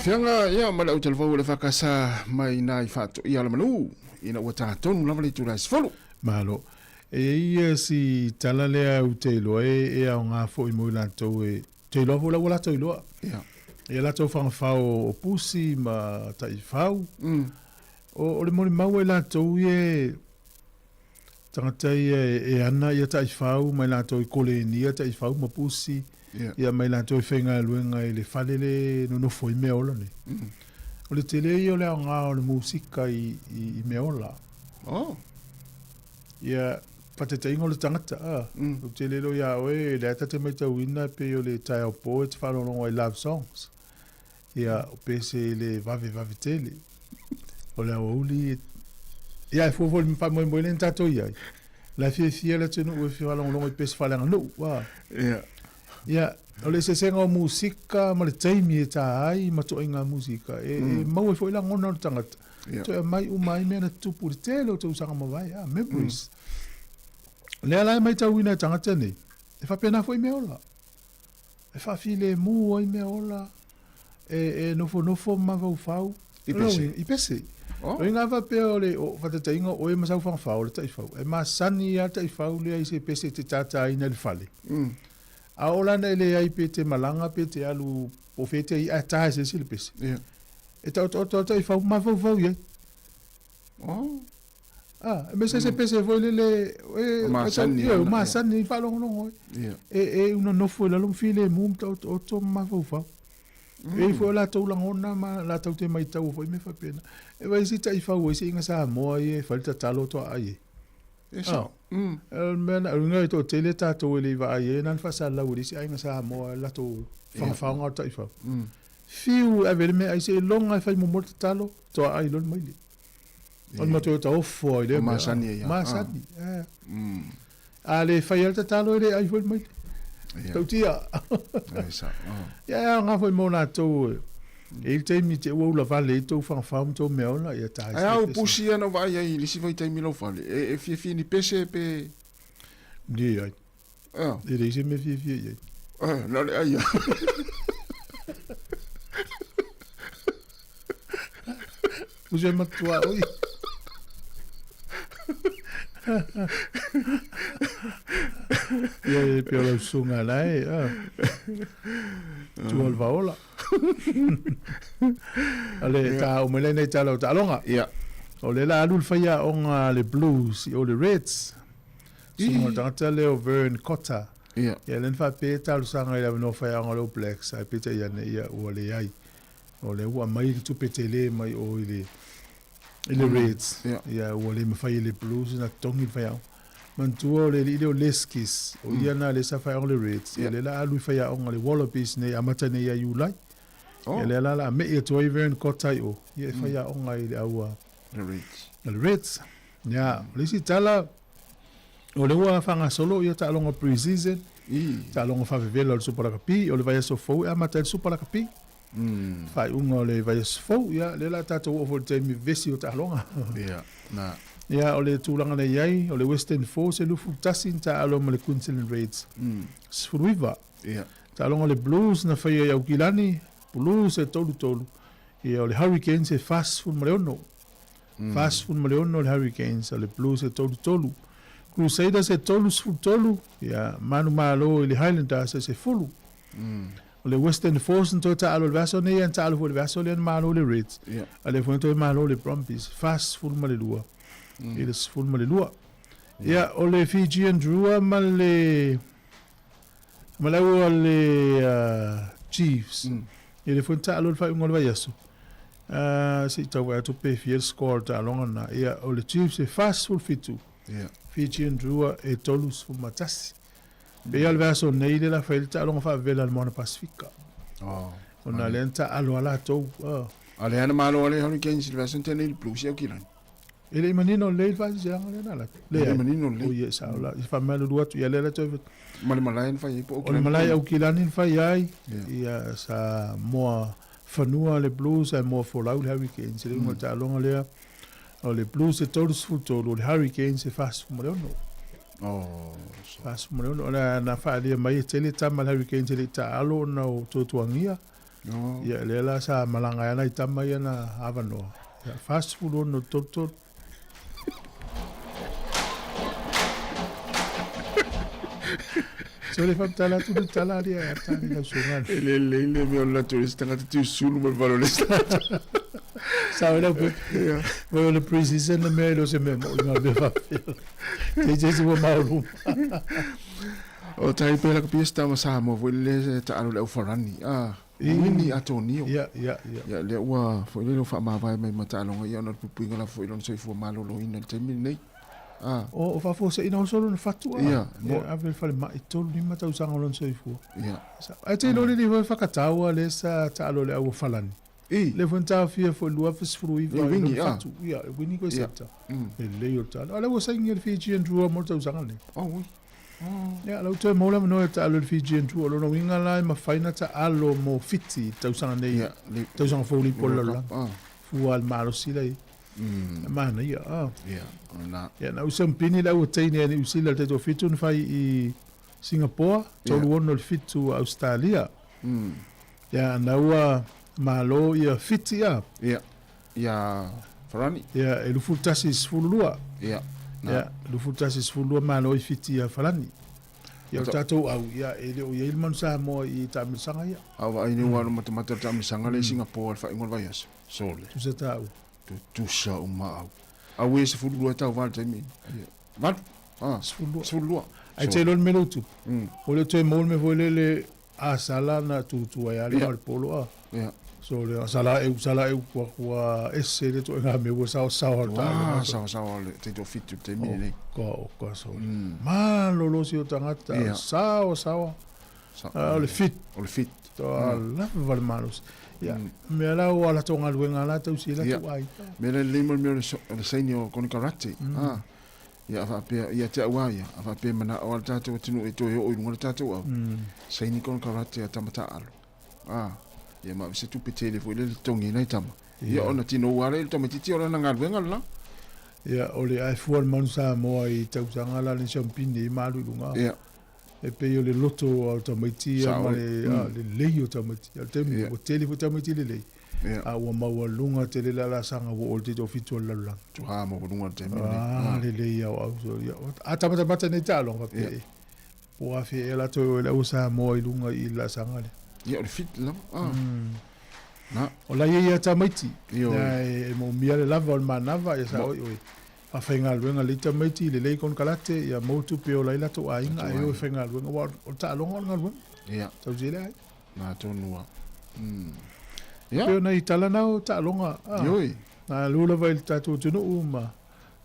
Afioga, ia, ma le au talafou o le FKS mai nai Faatoia Alamanu, ina ua tatonu lava le itula e 10. Malo. E i ai ia si tala lea ou te iloa e, e aoga foi mo i latou e, te iloa foi la ua latou iloa. Ia. Ia latou fagafao o pusi ma taifau. O, o le molimau a i latou ia e, tagata ia e, e ana ia taifau ma i latou i kolenia taifau ma pusi, Ia. ia ma i latou e faigaluega i le fale le nonofo ai meaola nei. O le tele ia o le aoga o le musika i, i, i meaola. Oh. Ia, faataitaiga o le tagata, a, ou te le iloa ia oe, lea ta te matauina pei o le taeao po e te faalogologo ai i love songs. Ia, o pese i le vavevave tele. O le aoauli, ia, e fua foi i le faamoemoe lea na tatou i ai. O la e fiafia le atunuu e fia faalogologo i pese faaleaganuu, a. Ia. Ia, o le eseesega o musika ma le taimi e tā ai ma toaiga musika, e, e maua ai foi lagona o le tagata. Ia. Toe aumai uma ai mea na tutupu i le tele o tausaga mavae, a, memories. O lea la e matauina e tagata nei, e faapena foi mea ola. E faafilemu ai mea ola, e, e nofonofo ma mafaufau. I pese. I pese. Oh. O inga faapea o le o faataitaiga o oe ma sau fagafao o le taifau, e masani lava le taifau lea i se pese e te tātāina i le fale. A oo la ina e leai pe te malaga pe te alu po o fea e te ai ae tā e se isi le pese. Ia. E taotaoto lava le taifau ma mafaufau i ai. Oh. Ah, e mese se pese foi lele e O masani ia, o ana, ia. masani i faalogologo ai. Ia. E e una nofo i lalo ma filemu ma taotaoto ma mafaufau. E i foi o latou lagona ma latou te maitaua foi mea faapena. E vaai si taifau ai seiga Samoa ia e fai le tatalo toa ai e. E sao. O le mea na uiga e toatele tatou e le i vaai ai na ona faasalalau e le isi aiga Samoa i le latou fagafaoga o le taifau. Fiu e ave ai le meaai seiloga e fai muamua le tatalo toa ai loa le maile. O le matua taofo ai lea mea. Masani ai. Masani. A le fai ai le tatalo e le ai foi le maile. Tautia. E sao. Ia e aoga foi mo latou e i le taimi te ua ulavale ai tou fagafao ma tou meaola, ia ta Ae a o pusi ia na ou vaai ai i le isi vaitaimi i lou fale, e fiafia ni pese pe... Leai. Ea. E leai se mea fiafia i ai. Na o le ai lava. Uso e matua oi. Ia e pei o lau susuga la e, a. Tua o le vaola. O le ta o mai lenei tala o taaloga. Ia. O le la alu le faiaoga a le Blues i o le Reds. Susuga o le tagata lea o Vern Cotter. Ia. Ia lea na faapea e talosaga i le avanoa faiaoga o le All Blacks, ae peitai ane ia ua leai. O lea ua aumai le tupe tele mai o i le i le Reds. Ia ua le mafai e le Blues ona totogi le faiaoga. Manatua o le alii lea o Leskis, o ia na lea sa faiaoga le Reds. Ia lea la alu i faiaoga le Wallabies nei amata nei ia Iulai. Ia lea la la mei atu ai Vern Cotter i o, ia e faiaoga i le au a Le Reds. Le Reds. Ia, o le isi tala, o lea ua faagasolo ia taaloga pre-season, taaloga faavevela o le Super Rugby, o le vaiaso fou e amata ai le Super Rugby. Faaiuga o le vaiaso fou, ia, lea la tatou oo foi i le taimi vevesi o taaloga. Ia, na. Ia, o le tulaga na i ai, o le Western Force e 21 na taaalo ma le Queensland Reds 19. Ia. Taaloga o le Blues na faia i Aukilani, Blues e 3-3, ia, o le Hurricanes e 46. 46 le Hurricanes, o le Blues e 3-3. Crusaders e 33, ia, manumalo i le Highlanders e 10. O le Western Force na toe taaalo i le vaiaso nei, ia na taaalo foi i le vaiaso lea na malo le Reds. A lea foi na toe malo le Brumbies, 42 i le 12. Ia, o le Fijian Drua ma le ma le au a le Chiefs. Ia lea foi na taaalo i le faaiuga o le vaiaso. Se i tau vaai atu pe fia le score o le taaloga lena. Ia, o le Chiefs e 47. Fijian Drua e 31. Pei lava o le vaiaso nei lea la fai ai le taaloga faavela a le Moana Pasifika. Ona lea na taaalo lava latou. A lea na malo le Hurricanes i le vaiaso na tea nei i le Blues i Aukilani. E le i manino lelei le faaseseaga lea na ala atu. E le i manino lelei. O ia, sao la. I faamalulu atu ia lea la toe. Ma le malae na fai ai po o O le malae Aukilani na fai ai. Ia sa moa fanua le Blues ae moa folau le Hurricanes. I le iuga o le taaloga lea, o le Blues e 33, o le Hurricanes e 46. 46. O le na faaalia mai e tele tama le Hurricanes e le i taaalo ona o tuatuagia. Ia, lea la sa malaga ai lava nai tama ia na avanoa. Ia, 46 i le 33. So le faamatala atu le tala a lia tani lau susuga. E le lelei le mea o le latou le isi tagata tiusulu ma le valo o le isi tagata. Sao lau pe. Voi o le pre-season le mea e le o se mea mo'i ma mea faapea. Te te se ua maoluma. O tai pe la pia sta ma Samoa foi le taalo le au farani. Ah, mini Antonio. Ia, ia, ia. Ia lea ua foi le faamavae mai ma taaloga ia ona o le puipuiga lava foi i lona soifua maloloina i le taimi lenei. Ah. O faafuaseina oso lona fatu a. Ia, mo. Ave i le falemai 35 tausaga o lona soifua. Ia. Ae te iloa le foi whakataua le sa taalo le au falani. I. Le foi taofia foi 2019 I wingi, lona fatu. Ia, wingi koe Ia. seta. Lelei o le taalo. A lea ua saini e le Fijian Drua mo le tausaga lenei. Oh, ui. Ia, lau toe maua le avanoa e taalo i le Fijian Drua. O lona uiga la e mafai ona taalo mo Fiti i le tausaga nei. Ia, le Tausaga fou nei po o le World lalolagi. Cup, ah. Fua le malosi la i. E manaia, ah. Ia, o lena. Ia, na usa mpini le au teine a Niu Sila le taitoafitu na fai i Singapore, 36 i le 7 a Australia. Ia, na ua malo ia Fiti a. Ia, ia Farani. Ia, e 21 i 12. Ia, na. Ia, 21 i 12 malo i Fiti ia Farani. Ia, o tatou au, ia, e le o i ai le manu Samoa i taamilosaga ia. A o vaai nei ua alu matamata le taamilosaga lea i Singapore i le faaiuga o le vaiaso. Sole. Tusa tāua. Tutusa uma au. Au e 12 tauva i le taimi. Ia. Valu. Ah, 12. 12. Ai te iloa le mea lea ua tupu. O le toe maua le mea foi lele a sala na tutu ai lava le ma le polo a. Ia. So le sala e sala e ua ua ese le toega mea ua sao sao al taaloga. Ua sao sao le taitoafitu i le taimi lenei. O ka so. Malolo si o tagata. Sao sao. O le fit. O le fit. Toa lava le malosi. Ia, mea la ua latou galuega la tausi ai latou aiga. Mea la lelei mo le mea o le saini o konekarate. Ia a faapea, ia te au lava ia, a faapea e manao lava le tatou atunuu e toe oo i luga le tatou au, saini konekarate a tama taaalo. Ia ma se tupe tele foi lea e totogi ai nai tama. Ia ona tinou lava lea i le tamaitiiti o lana galuega le la. Ia, o le ae fua le manu Samoa i tausaga la le siampini ai ma alu i luga. Ia. E pei o le loto o tamaiti ia ma le lelei o tamaiti. O le taimi ua tele foi tamaiti lelei. A ua maualuga tele le alasaga ua oo i le taitoafitu o le lalolagi. Tuha maualuga le taimi lenei. Ah, lelei au au. So, ia, a tamatamata nei taaloga faapea e. Po o afea ea latou e o ai le au Samoa i luga i le laasaga lea. Ia, o le fit lava. Ah. Na. O la ia ia tamaiti. Ioe. Ia, e moomia le lava o le manava, ia sa oi oi. Faafaigaluega lelei tamaiti, lelei konekarate, ia maua tupe e ola ai latou aiga, ae o e faigaluega, aua o le taaloga o le galuega. Ia. Tausi ai le aiga. Na tonu lava. Ia. Pei o nai tala na o taaloga. Ioe. Na alu lava i le tatou atunuu ma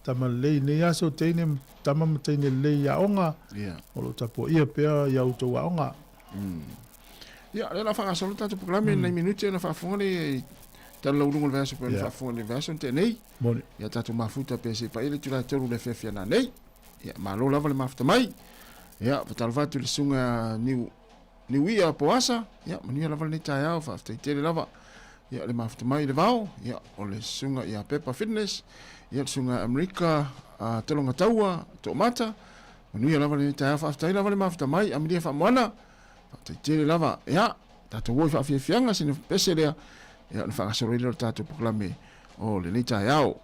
tama lelei i lenei aso, teine, tama ma teine lelei i aoga. Ia. O lo o tapuaia pea i a outou aoga. Ia, lea o le a faagasolo le tatou polokalame, nai minute ona faafofoga lea i tala lauuluga o le vaiaso pei ona faafofoga i le vaiaso na tea nei. Moni. Ia tatou mafuta pea se i paia le itula e 3 i le afiafi a nanei. Ia, malo lava le mafuta mai. Ia, faatalofa atu i le susuga Niu Niuia Poasa. Ia, manuia lava lenei taeao, faafetai tele lava. Ia, le mafuta mai i le vao. Ia, o le susuga ia Pepa Fitness. Ia, le susuga Amerika Tologataua Toomata. Manuia lava lenei taeao, faafetai lava le mafuta mai. Amelia Faamoana. Faafetai tele lava. Ia, tatou o i faafiafiaga sina pese lea, ia ona faagasolo ai lea o le tatou polokalame o lenei taeao.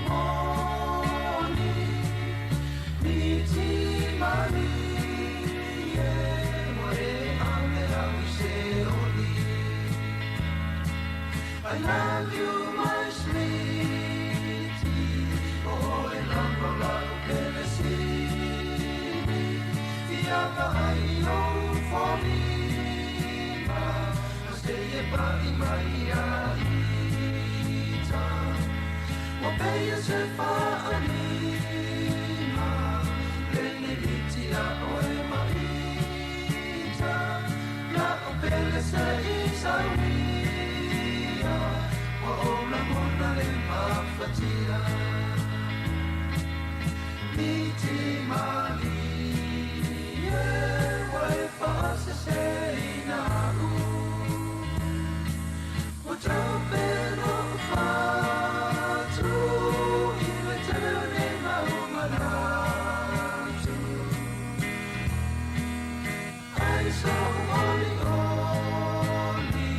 moni Miti mani e Wa e ame au i se oli I love you my sweetie O e lava la o pele sili Fiaka ai o folima Se e pai mai a ita Wa peia se whaalima Lene miti a oe maita La o pele se i sauia Wa o la mona le mafatia Miti mali e Wa e whaasese ina u Wa tau pelo whatu I le tele o nei mau manatu Ai so oli oli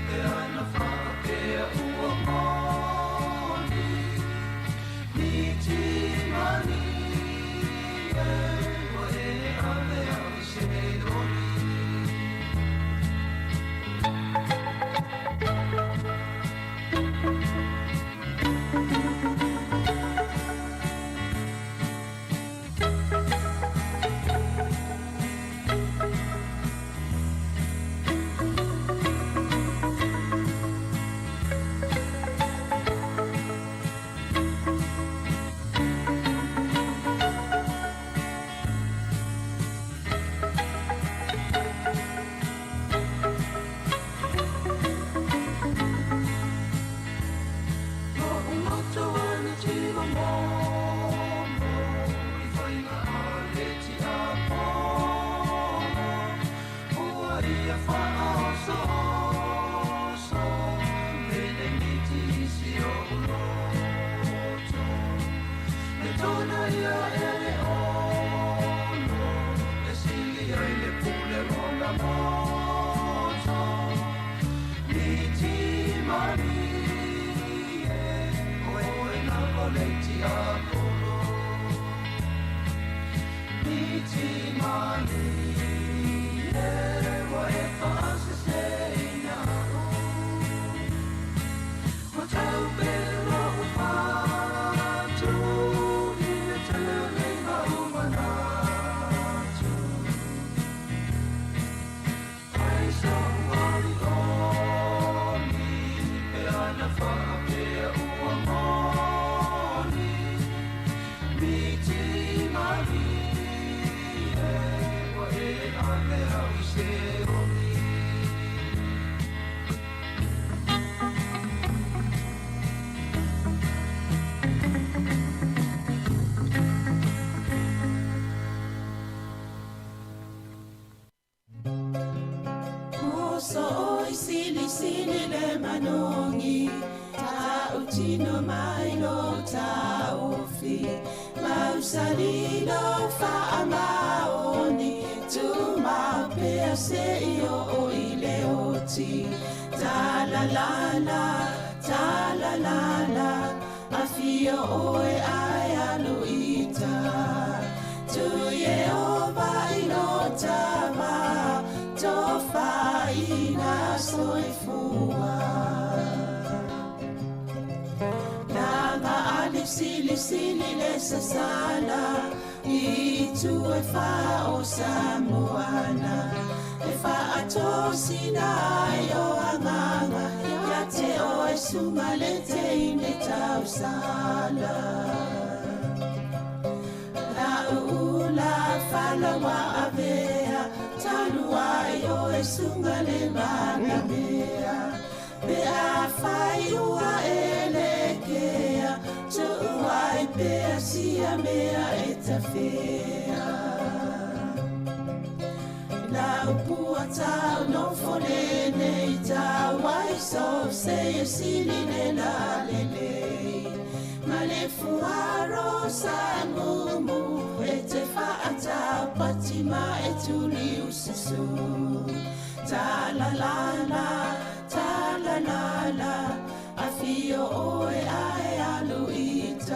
Pe ana whaapea ua moni Miti mani e Wa e ame au i se oli Moso oi sili sili le manongi Ta utino mai lo ta ofi Mausali lo fa amaoni Tu mapea se io o i le oti Ta la la la, ta la la la Afio oe ai aluita Tu Yehova i lo tama Tofa ina soifua Langa alif sili sili le sasala I tu e fa o Samoana E fa ato sinai o anganga Ia te o e sunga le te ine tausala La uula falawa avea Taluai o e sunga le manamea Pe a fai ua e le kea Tuuai pea sia mea e tawhea La upua tau no fole nei tau Wai so se e sili le la lele Ma le fuaro sa mumu E te whaatau patima e tuli ususu Ta la la la, ta la la la Afio oe ae alu ita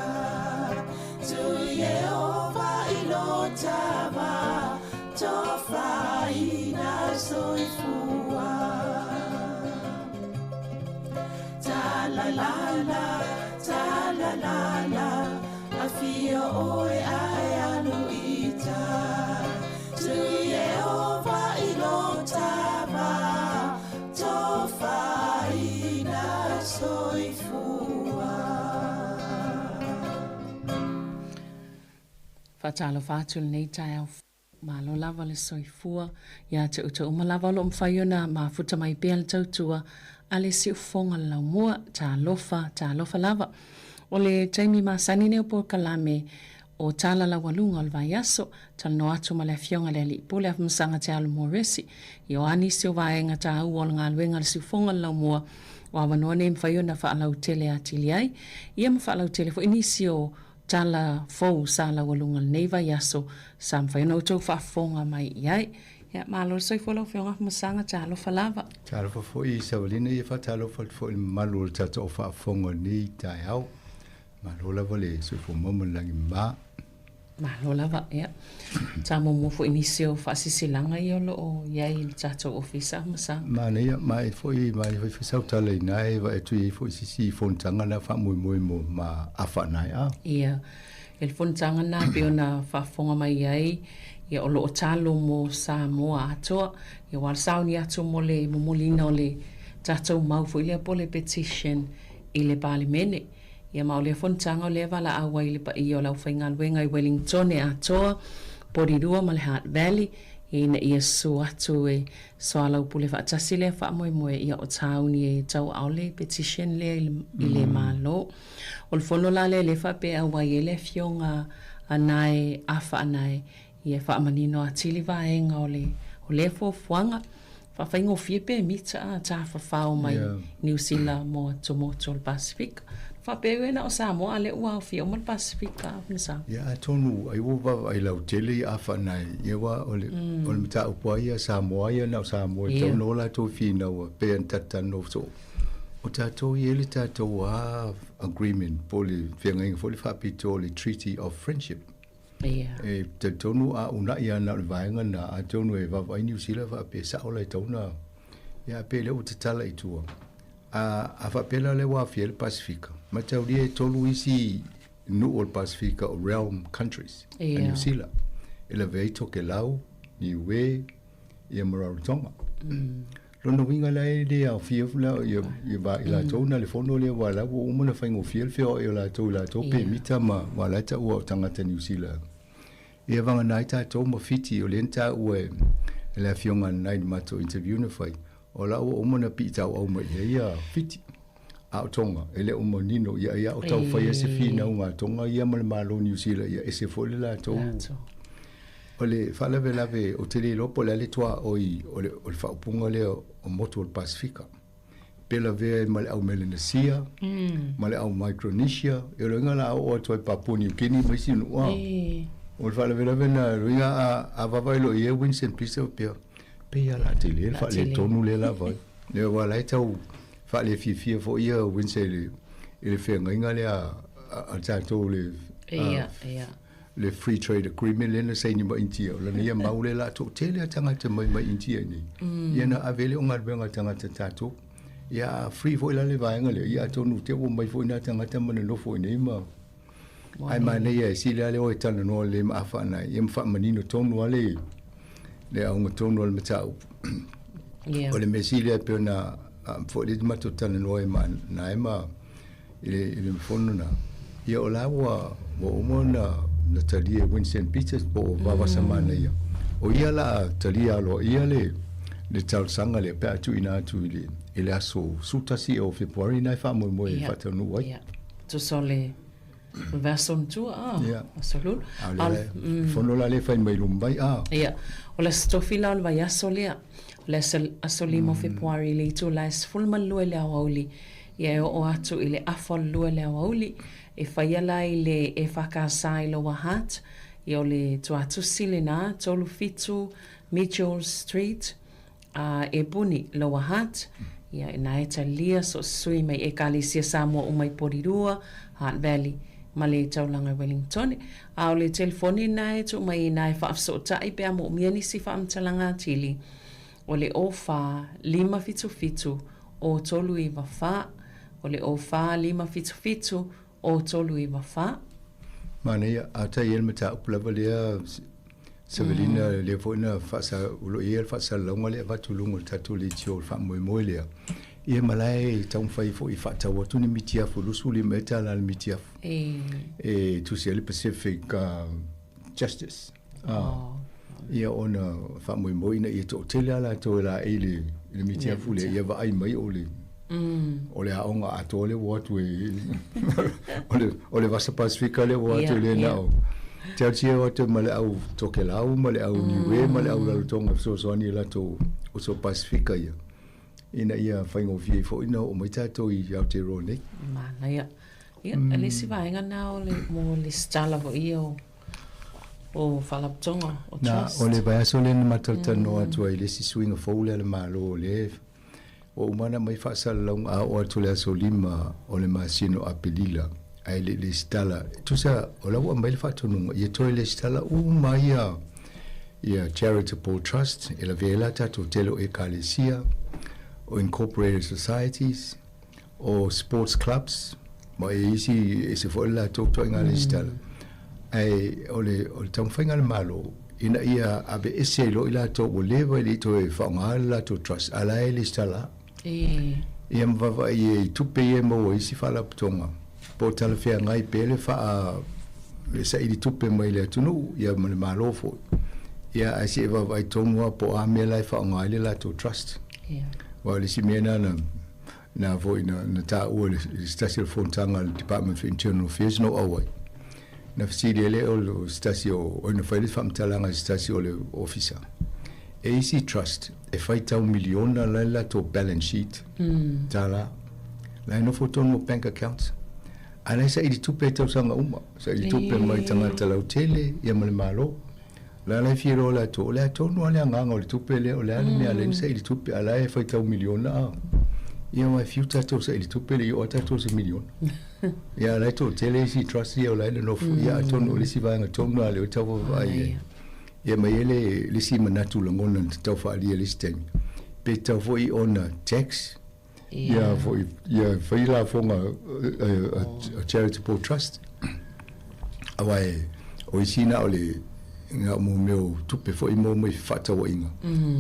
Faatalofa atu i lenei taeao fou. Malo lava le soifua ia te outou uma lava o lo o mafai ona mafuta mai pea le tautua a le siufofoga o le laumua. Talofa, talofa lava. O le taimi masani nei o polokalame o Tala Laualuga o le Vaiaso, talanoa atu ma le Afioga i le Alii Pule Afamasaga Te Alo Moresi i o a nisi o vaega taua o le galuega a le siufofoga o le laumua o avanoa nei e mafai ona faalautele atili ai, ia ma faalautele foi nisi o tala fou sa laualuga lenei vaiaso sa mafai ona outou faafofoga mai i ai. Ia, malo le soifua lau Afioga Afamasaga, talofa lava. Talofa foi Savalina, ia faatalofa atu foi i le mamalu o le tatou au faafofoga i lenei taeao. Malo lava le soifua maua ma le lagi mama. Malo lava, ia. Sa muamua foi nisi o faasisilaga ia o lo o i ai i le tatou ofisa ma sa. Manaia, ma e foi, ma e foi sau tala ina e vaai atu i ai foi sisi fonotaga na faamoemoe mo ma afa nae a. Ia, e le fonotaga na pei ona faafofoga mai ai, ia o lo o talo mo Samoa atoa, ia aua le sauni atu mo le momoliina o le tatou mau foi lea po o le petition i le Palemene. Ia ma o lea fonotaga o lea e valaau ai i le paia o le aufaigaluega i Wellingtone atoa, Porirua ma le Hutt Valley, ia ina ia susu atu e soalaupule faatasi lea faamoemoe ia o tauni e tauaao le petition lea i le, i le Malo. O le fono la lea lea faapea e auai ai le afioga a Nae Afa Anae Ia e faamanino atili vaega o le o lea fuafuaga. Faafaigofie pe mita a tafafao mai yeah. Niu Sila mo atumotu o le Pasifika. Faapea ue na o Samoa a lea ua aofia uma le Pasifika a Msa. Ia atonu ai ua vaavaai lautele i afa nai ia wa o le o le mataupu lava ia Samoa ia na o Samoa e tatau ona o latou finau pei ona tatou talanoa soo. O tatou e i ai le tatou a agreement po o le feagaiga foi le faapitoa o le Treaty of Friendship. E talitonu a uunai lava na o le vaega lena, atonu e vaavaai Niu Sila faapea e sao la e tatau ona, ia pe lea ua tatala i tua. A, a faapea la o lea ua aafia ai le Pasefika, mataulia e tolu isi nuu o le Pasefika o realm countries a Niu Sila, e lavea ai Tokelau, Niue, ia ma Rarotonga. Lona uiga la e le aofia la ia ia va i latou na le fono lea aua la ua uma ona faigofie le feoai o latou i latou pemita ma aua la e taua o tagata Niu Sila. Ia vagana ai tatou ma Fiti o lea na taua e le afioga na i le matou interview na fai, o la ua uma ona piitauau mai i ai ia Fiti. A o Tonga, e le o manino ia ia o tau faia se finauga a Tonga ia ma le Malo o Niu Sila ia ese foi le latou O le faalavelave ou te le iloa po o le a le tuaoi o le o le faaupuga lea o motu o le Pasefika. Pe lavea ai ma le au Melanesia, ma le au Micronesia, ia o le uiga o le a oo atu ai Papua New Guinea ma isi nuu a. O le faalavelave lena, o le uiga a a vaavaai loa i ai Winston Peters faapea, pei lava o le a tele le faaletonu lea lava. Ia aua o la e tau faalefiafia foi ia Winston i le i le feagaiga lea a tatou le Ia, ia. le Free Trade Agreement lea na saini ma India, o lana ia mau lea o le a toatele lava tagata mai mai India i inei. Ia ona ave lea o galuega a tagata tatou. Ia a free foi la le vaega lea, ia atonu te ua mai foi na tagata ma nonofo i inei ma Ae manaia e sili lava le o e talanoa lelei ma afa nai, ia ma faamanino tonu lava le le auga tonu o le mataupu. Yeah. O le mea sili lava e pei ona foi lea matou talanoa ai ma nae ma i le, i le fono na, ia o la ua, ua uma ona na talia e Winston Peters po o Vavasa Manaia. O ia la a talia aloaia le, le talosaga lea pe a tuuina atu i le, i le aso 11 o Fepuari na e faamoemoe e faataunuu ai. Ia. Tusa o le vaiaso matua, a, Ia. aso lulu. A o le fono la lea e fai mai luma mai, a. Ia. O le Aso Tofi la o le vaiaso lea. O le aso, aso 5 o Fepuari i le itula e 12 i le aoauli. Ia e oo atu i le afa o le lua i le aoauli, e faia la i le EFKS i Lower Hutt, ia o le tuatusi lena, 37 Mitchell Street, a Epuni, Lower Hutt, ia ina e talia so o se sui mai Ekalesia Samoa uma i Porirua, Hutt Valley, ma le taulaga i Wellingtone. A o le telefoni lena e tuu mai ina e faafesootai pe a moomia nisi faamatalaga atili, o le 04 577 o 394, o le 04 577 o 394. Manaia, a tai ai le mataupu lava lea Savelina, lea foi na faasa, o lo o i ai le faasalalauga lea e avatu i luga o le tatou leitio o le faamoemoe lea. Ia ma la e taumafai foi e faatau atu ni mitiafu, 25 ea tala le mitiafu. E tusi ai le Pacific Justice. Oh. Ia ona faamoemoe ina ia toatele a latou e laei i le, i le mitiafu lea, ia vaai mai o le, o le aoga atoa lea ua o atu e, o le, o le Vasa Pasifika lea ua o atu e le na o. Te au atu ma le au Tokelau ma le au Niue ma le au Rarotonga e fesoasoani i latou uso Pasifika ia, ina ia faigofie ai foi ona oo mai tatou i Aotearoa nei. Manaia. Ia, le isi vaega lena o le, mo le lesitala foi ia o o Faalapotopotoga o Trust. Na, o le vaiaso lea na matou talanoa atu ai i le isi suiga fou lea a le Malo lea ua uma ona aumai faasalalauga a oo atu i le aso 5 o le masina o Aperila ae le i lesitala. Tusa o la ua aumai le faatonuga ia toe lesitala uma ia ia charitable trust e lavea ai la tatou tele o Ekalesia, o incorporated societies, o sports clubs ma e isi ese foi le latou ituaiga lesitala. Ae o le o le taumafaiga a le Malo ina ia aveese ai loa i latou ua leva e le i toe faaaoga le latou trust a la e lesitala. Ia ma vaavaai i ai i tupe ia e maua i isi faalapotopotoga po o talafeagai pea le faa le saili tupe mai le atunuu ia ma le Malo foi. Ia ae se i vaavaai tonu lava po o a mea la e faaaoga ai le latou trust. Aua o le isi mea lena na na foi na, na taua i le se tasi o le fonotaga a le Department for Internal Affairs na ou auai. Na fesili ai lea o se tasi o, oi na fai le faamatalaga i se tasi o le ofisa. E isi trust e faitau miliona la le latou balance sheet tala. La e nofo tonu o bank accounts. A la e saili tupe i tausaga uma. Saili tupe mai tagata lautele ia ma le Malo. La la e fia iloa latou, o le a tonu lava le agaga o le tupe lea, o le a le mea e ala ai ona saili tupe, a o la e faitau miliona a. Ia aua e fiu tatou saili tupe e le i oo lava tatou i se miliona. Ia a o la e toatele isi trust ia o la e nonofo, ia atonu o le isi vaega tonu lena o lea ua tau vaavaai i ai. Ia ma e i ai le isi manatu lagona na tau faaalia i le isi taimi, pe tatau foi ona tax ia foi ia fai lafoga a charitable trust aua e o isi na o le na o mea o tupe foi mo mai fefaatauaiga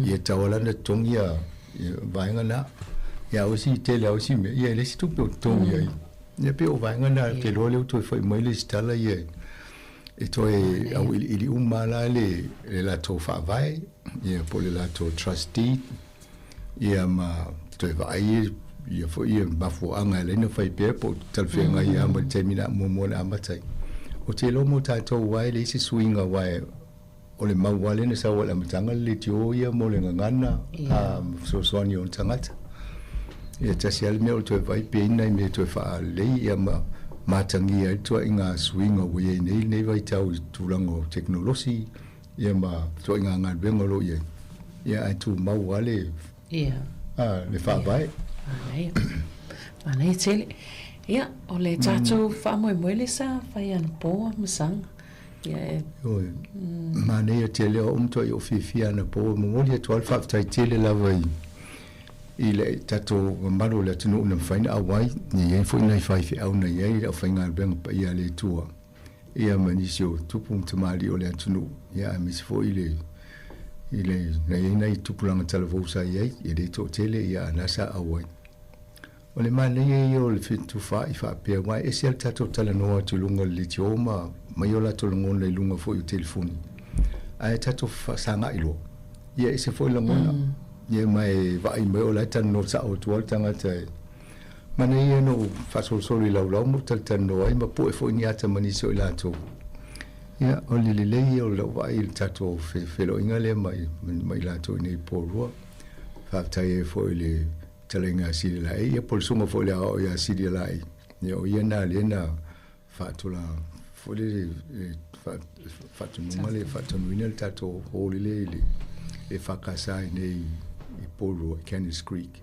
ia tatau lava la ona totogi ia vaega na ia o isi tele o isi mea ia e leai se tupe o totogi ai ia pei o vaega na ou te iloa lea ua toe foi mai le resitala ia e toe auiliili uma la le latou faavae ia po o le latou trust deed Ia ma toe vaai ia foi ia mafuaaga e ala ai ona fai pea po o talafeagai lava ma le taimi na muamua na amata ai. Ou te iloa mo tatou aua e leai se suiga aua o le mau lava lea na sau ai i le amataga le leitio ia mo le gagana a ma fesoasoani i ona tagata. Ia tasi lava le mea o le toe vaai pe i ai ni nai mea e toe faalelei ia ma matagia ai le ituaiga suiga ua i ai nei lenei vaitau i tulaga o tekonolosi Ia ma ituaiga galuega o lo o i ai, ia ae tumau lava le, Ia. a, le faavae. Manaia. Manaia tele. Ia, o le tatou faamoemoe lea sa fai anapo Masaga. Ia e. Ioe. Manaia tele o au matuai ou fiafia anapo, e momoli atu lava le faafetai tele lava i i le tatou mamalu o le atunuu na mafai ona auai, i ai foi nai faifeau na i ai i le aufaigaluega paia a le Atua. ia ma nisi o tupu ma tamalii o le atunuu, ia aemaise foi le i le na i ai nai tupulaga talavou sa i ai, e le toatele, ia a na sa auai. O le manaia ia o le fetufaai faapea, aua e ese lava le tatou talanoa atu i luga o le leitio ma aumai o latou lagona i luga foi o telefoni, ae tatou fesagai loa, ia e ese foi lagona. Ia ma e vaai mai o la e talanoa sao atu lava le tagata e Manaia na ou faasolosolo i laulau ma ou talatalanoa ai ma pue foi ni ata ma nisi o i latou. Ia, o le lelei ia o lau vaai i le tatou feiloaiga lea ma i latou i inei i Porirua. Faafetai ai foi i le fetalaiga ia Silia Laei, ia po o le susuga foi i le aoao ia Silia Laei. Ia, o ia lena lea na faatula foi le faatonuga le faatonuina le tatou hall lea i le EFKS i inei i Porirua, i Cannons Creek.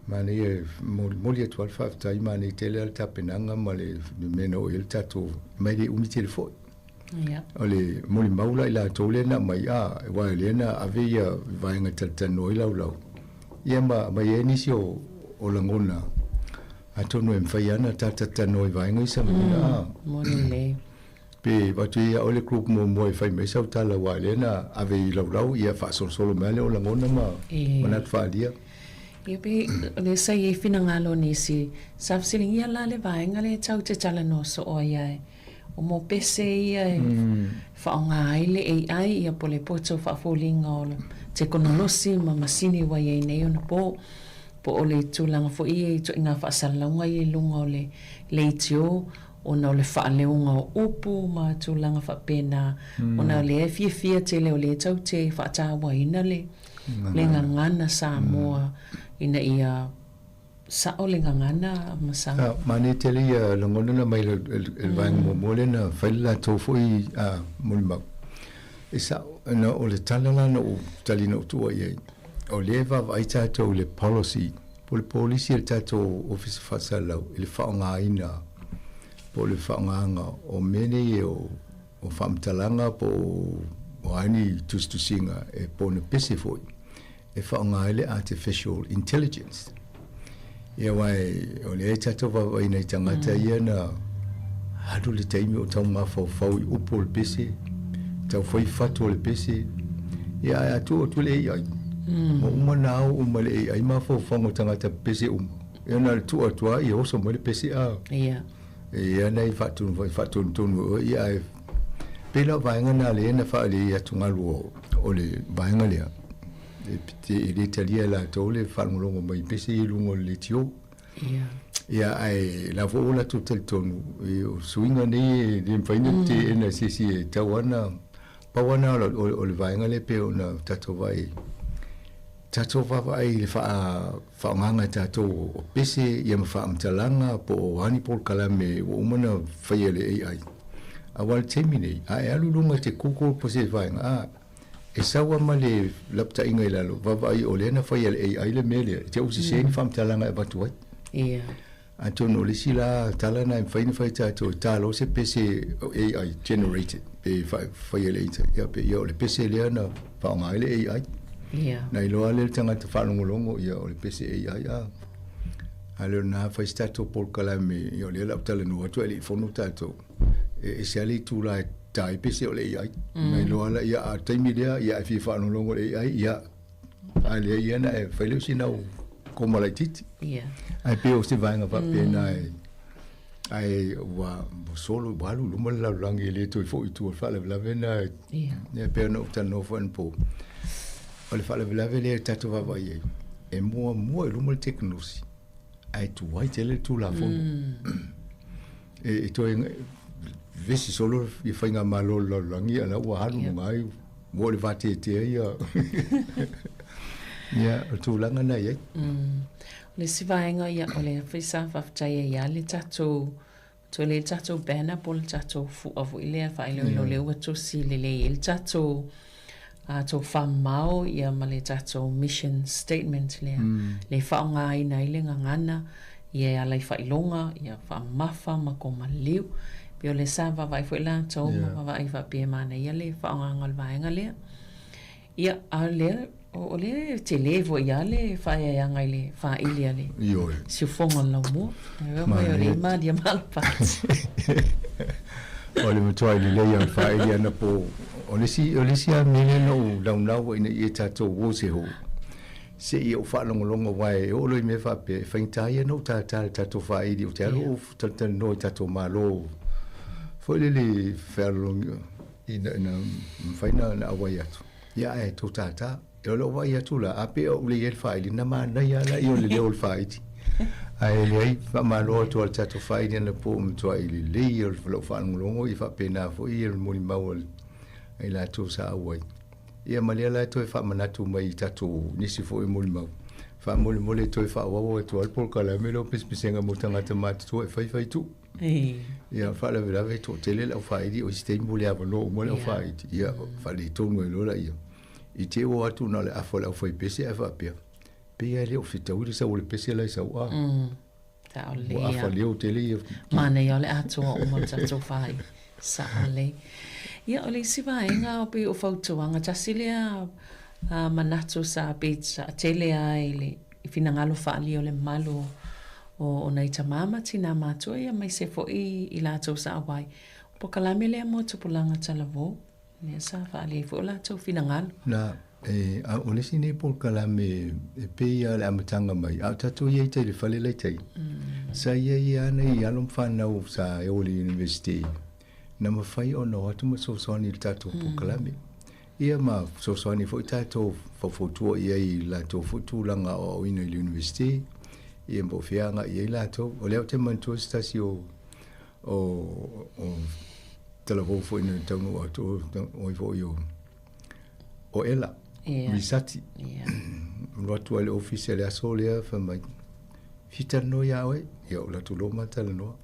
Manaia e momoli atu lava le faafetai, manaia tele lava le tapenaga ma le mea na oo i ai le tatou, ma e le umi tele foi. O le molimau la i latou lea na aumai, a, aua o lea na ave ia vaega e talatalanoa ai laulau, ia ma aumai ai nisi o lagona, atonu e mafai lava ona ta talatalanoa i vaega ia lagona, a. Moni lelei. Pe avatu ia oe le group muamua e fai mai sau tala aua o lea na ave i laulau ia faasolosolo mai lava lea o lagona ma manatu faaalia. Ia pe o lea sa i ai finagalo o nisi sa fesiligia la le vaega lea tau te talanoa soo ai ai. O mo pese ia e faaaoga ai le AI ia po o le poto faafoliga o le tekonolosi ma masini ua i ai nei ona po, po o le tulaga foi ia i ituaiga faasalalauga ia i luga o le leitio ona o le faaleoga o upu ma tulaga faapena ona o lea e fiafia tele o lea tatou te faatauaina le le gagana Samoa ina ia Sa'o le gagana ma sa. A, manaia tele ia lagona na mai le vaega muamua lea na fai le latou foi molimau. E sa'o, na o le tala la na ou tali na ou tuua i ai, o lea e vaavaai tatou i le policy, po o le polisi a le tatou Ofisa Faasalalau i le faaaogaina po o le faaaogaga o mea nei o faamatalaga po o a ni tusitusiga e po na pese foi. e faaaoga ai le artificial intelligence. Ia aua o lea e tatou vaavaaiina i tagata ia na alu le taimi o tau mafaufau i upu o le pese, tau fai fatu o le pese, ia ae a tuu atu le AI, ua uma ona ao uma e le AI mafaufauga o tagata pese uma. Ia na o le tuu atu lava ia oso mai le pese a. Ia. Ia na i faatonutonu e oe, ia ae pei la o vaega na lea na faalelei atugalu o le vaega lea, e le talia e latou le faalogologo mai i pese ia i luga o le leitio. Ia ae la foi ua latou talitonu, o suiga nei e le mafai ona teena e se isi e tau lava ona, pau lava lena o le vaega lea pei ona tatou vaai ai. Tatou vaavaai i le faaaogaga e tatou o pese ia ma faamatalaga po o a ni polokalame ua uma ona faia e le AI. Aua o le taimi nei, a e alu i luga i te Google po o se vaega, a, e sau lava ma le lapataiga i lalo, vaavaai o lea na faia e le AI le mea lea, e te sese ni faamatalaga e avatu ai. Ia. Atonu o le isi la tala lena e mafai ona fai e tatou, e ta loa se pese AI generated pe faia e le AI, ia pe ia o le pese lea na faaaoga ai le AI. Ia. Na iloa lea e le tagata faalogologo, ia o le pese AI a. A le o lena fai se tatou polokalame, ia o lea o le a ou talanoa atu ae le i fono tatou. E ese lava le itula e ta ai pese o le AI. Na iloa la, ia a o le taimi lea, ia a e fia faalogologo i le AI, ia A lea ia na e fai lea o sina au koma laitiiti. Ia. Ae pei o se vaega faapena e ae ua solo ua alu i luma le lalolagi e le toe foi i tua. O le faalavelave lena e Ia. E pei ona ou talanoa foi anapo. O le faalavelave lea e tatou vaavaai i ai, e muamua i luma le tekonolosi ae tuai tele le Tulafono. E toe vevesi solo i faigamalo o le lalolagi a o la ua alu i luga ai, ua oo i le vateatea ia ia o le tulaga lena e i ai. O le isi vaega, ia, o lea foi sa faafetai ai lava le tatou, toe lea le tatou banner po o le tatou fua foi lea faailoilo lea ua tusi lelei ai le tatou tofamamao ia ma le tatou mission statement lea, le faaaogaina ai le gagana ia e ala i faailoga, ia faamamafa ma komaliliu. Pei o lea sa vaavaai foi latou ma vaavaai faapea e manaia le faaaogaina o le vaega lea. Ia, a o lea, o lea e tele foi lava le faaeaeaga i le faili a le siufofoga o le laumua. Mai o le malia malapati. O le matuai lelei o le faili anapo. O le isi, o le isi lava mea lea na ou naunau ai ina ia tatou o se hou, se i ou faalogologo aua e oo loa i mea faapea, e faigata ia ona ou tata i le tatou faili, ou te alu ou talatalanoa i tatou Malo foi lele fealologi ina ina mafai ona auai atu. Ia ae tou tata. O lou vaai atu la, a pe a ou le i ai le faili, na manaia lava laia o le leo o le faili. Ae leai, faamalo atu lava i le tatou faili anapo ua matuai lelei o lau faalogologo ia faapena foi le molimau a i latou sa auai. Ia ma lea la e toe faamanatu mai i tatou nisi foi molimau, faamolemole toe faaauau atu lava le polokalame lea o pesepesega mo tagata matutua e fai fai tuu. Ia faalavelave e toatele le aufaili, o isi taimi ua le avanoa uma le aufaili, ia faaletonu ai loa laia. I te i ua o atu na o le afa o le aufaipese ae faapea, pei lava e le o fetaui le sau o le pese la e sau a. Sao lelei Ua afa leo tele ia. Manaia o le atoa uma o le tatou fai. Sao lelei. Ia, o le isi vaega pei o fautuaga, tasi lea manatu sa pei tele lava i le finagalo faaalia o le mamalu o nai tama ma tinā matua ia aemaise foi i latou sa auai. O polokalame lea mo tupulaga talavou. Lea sa faaali ai foi o latou finagalo. Na, e, a, o le isi nei polokalame e pei lava o le amataga mai, a o tatou i ai i tai i le fale la i tai, sa i ai lava nai alo ma fanau sa e o i le University. na mafai ona o atu ma fesoasoani i le tatou polokalame. Ia ma fesoasoani foi tatou faufautua i ai i latou foi tulaga aoaoina i le University, ia po o fea agai i ai latou. O lea ou te manatua se tasi o o o talavou foi na taunuu atu o ai foi o o Ela Ia. Misati. Ia. Alu atu ai i le ofisa i le aso lea fai mai, fia talanoa ia oe. Ia ou alu atu loa ma talanoa.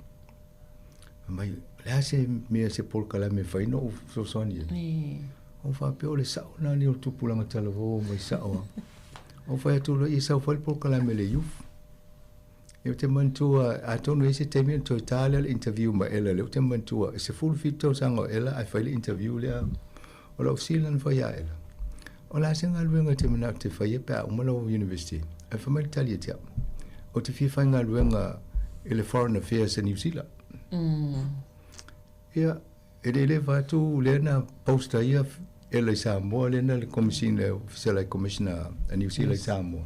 Fai mai, o le a se mea se polokalame e fai na ou fesoasoani ai? Ou faapea o le sao lena nei o le tupulaga talavou mai sao lava. Ou fai atu loa, ia sau fai le polokalame a le youth. Ia ou te manatua, atonu e i ai se taimi ona toe ta lea o le interview ma Ella lea ou te manatua, e 17 tausaga o Ella ae fai le interview lea. O lau fesili la na fai ia Ella, o le a se galuega e te manao e te faia pe a uma lau university? Ae fai mai le tali ia te au, ou te fia faigaluega i le Foreign Affairs a New Zealand. Ia, e le leva atu lea na post ai ia Ella i Samoa, lea na le Commissioner, Official High Commissioner a New Zealand i Samoa.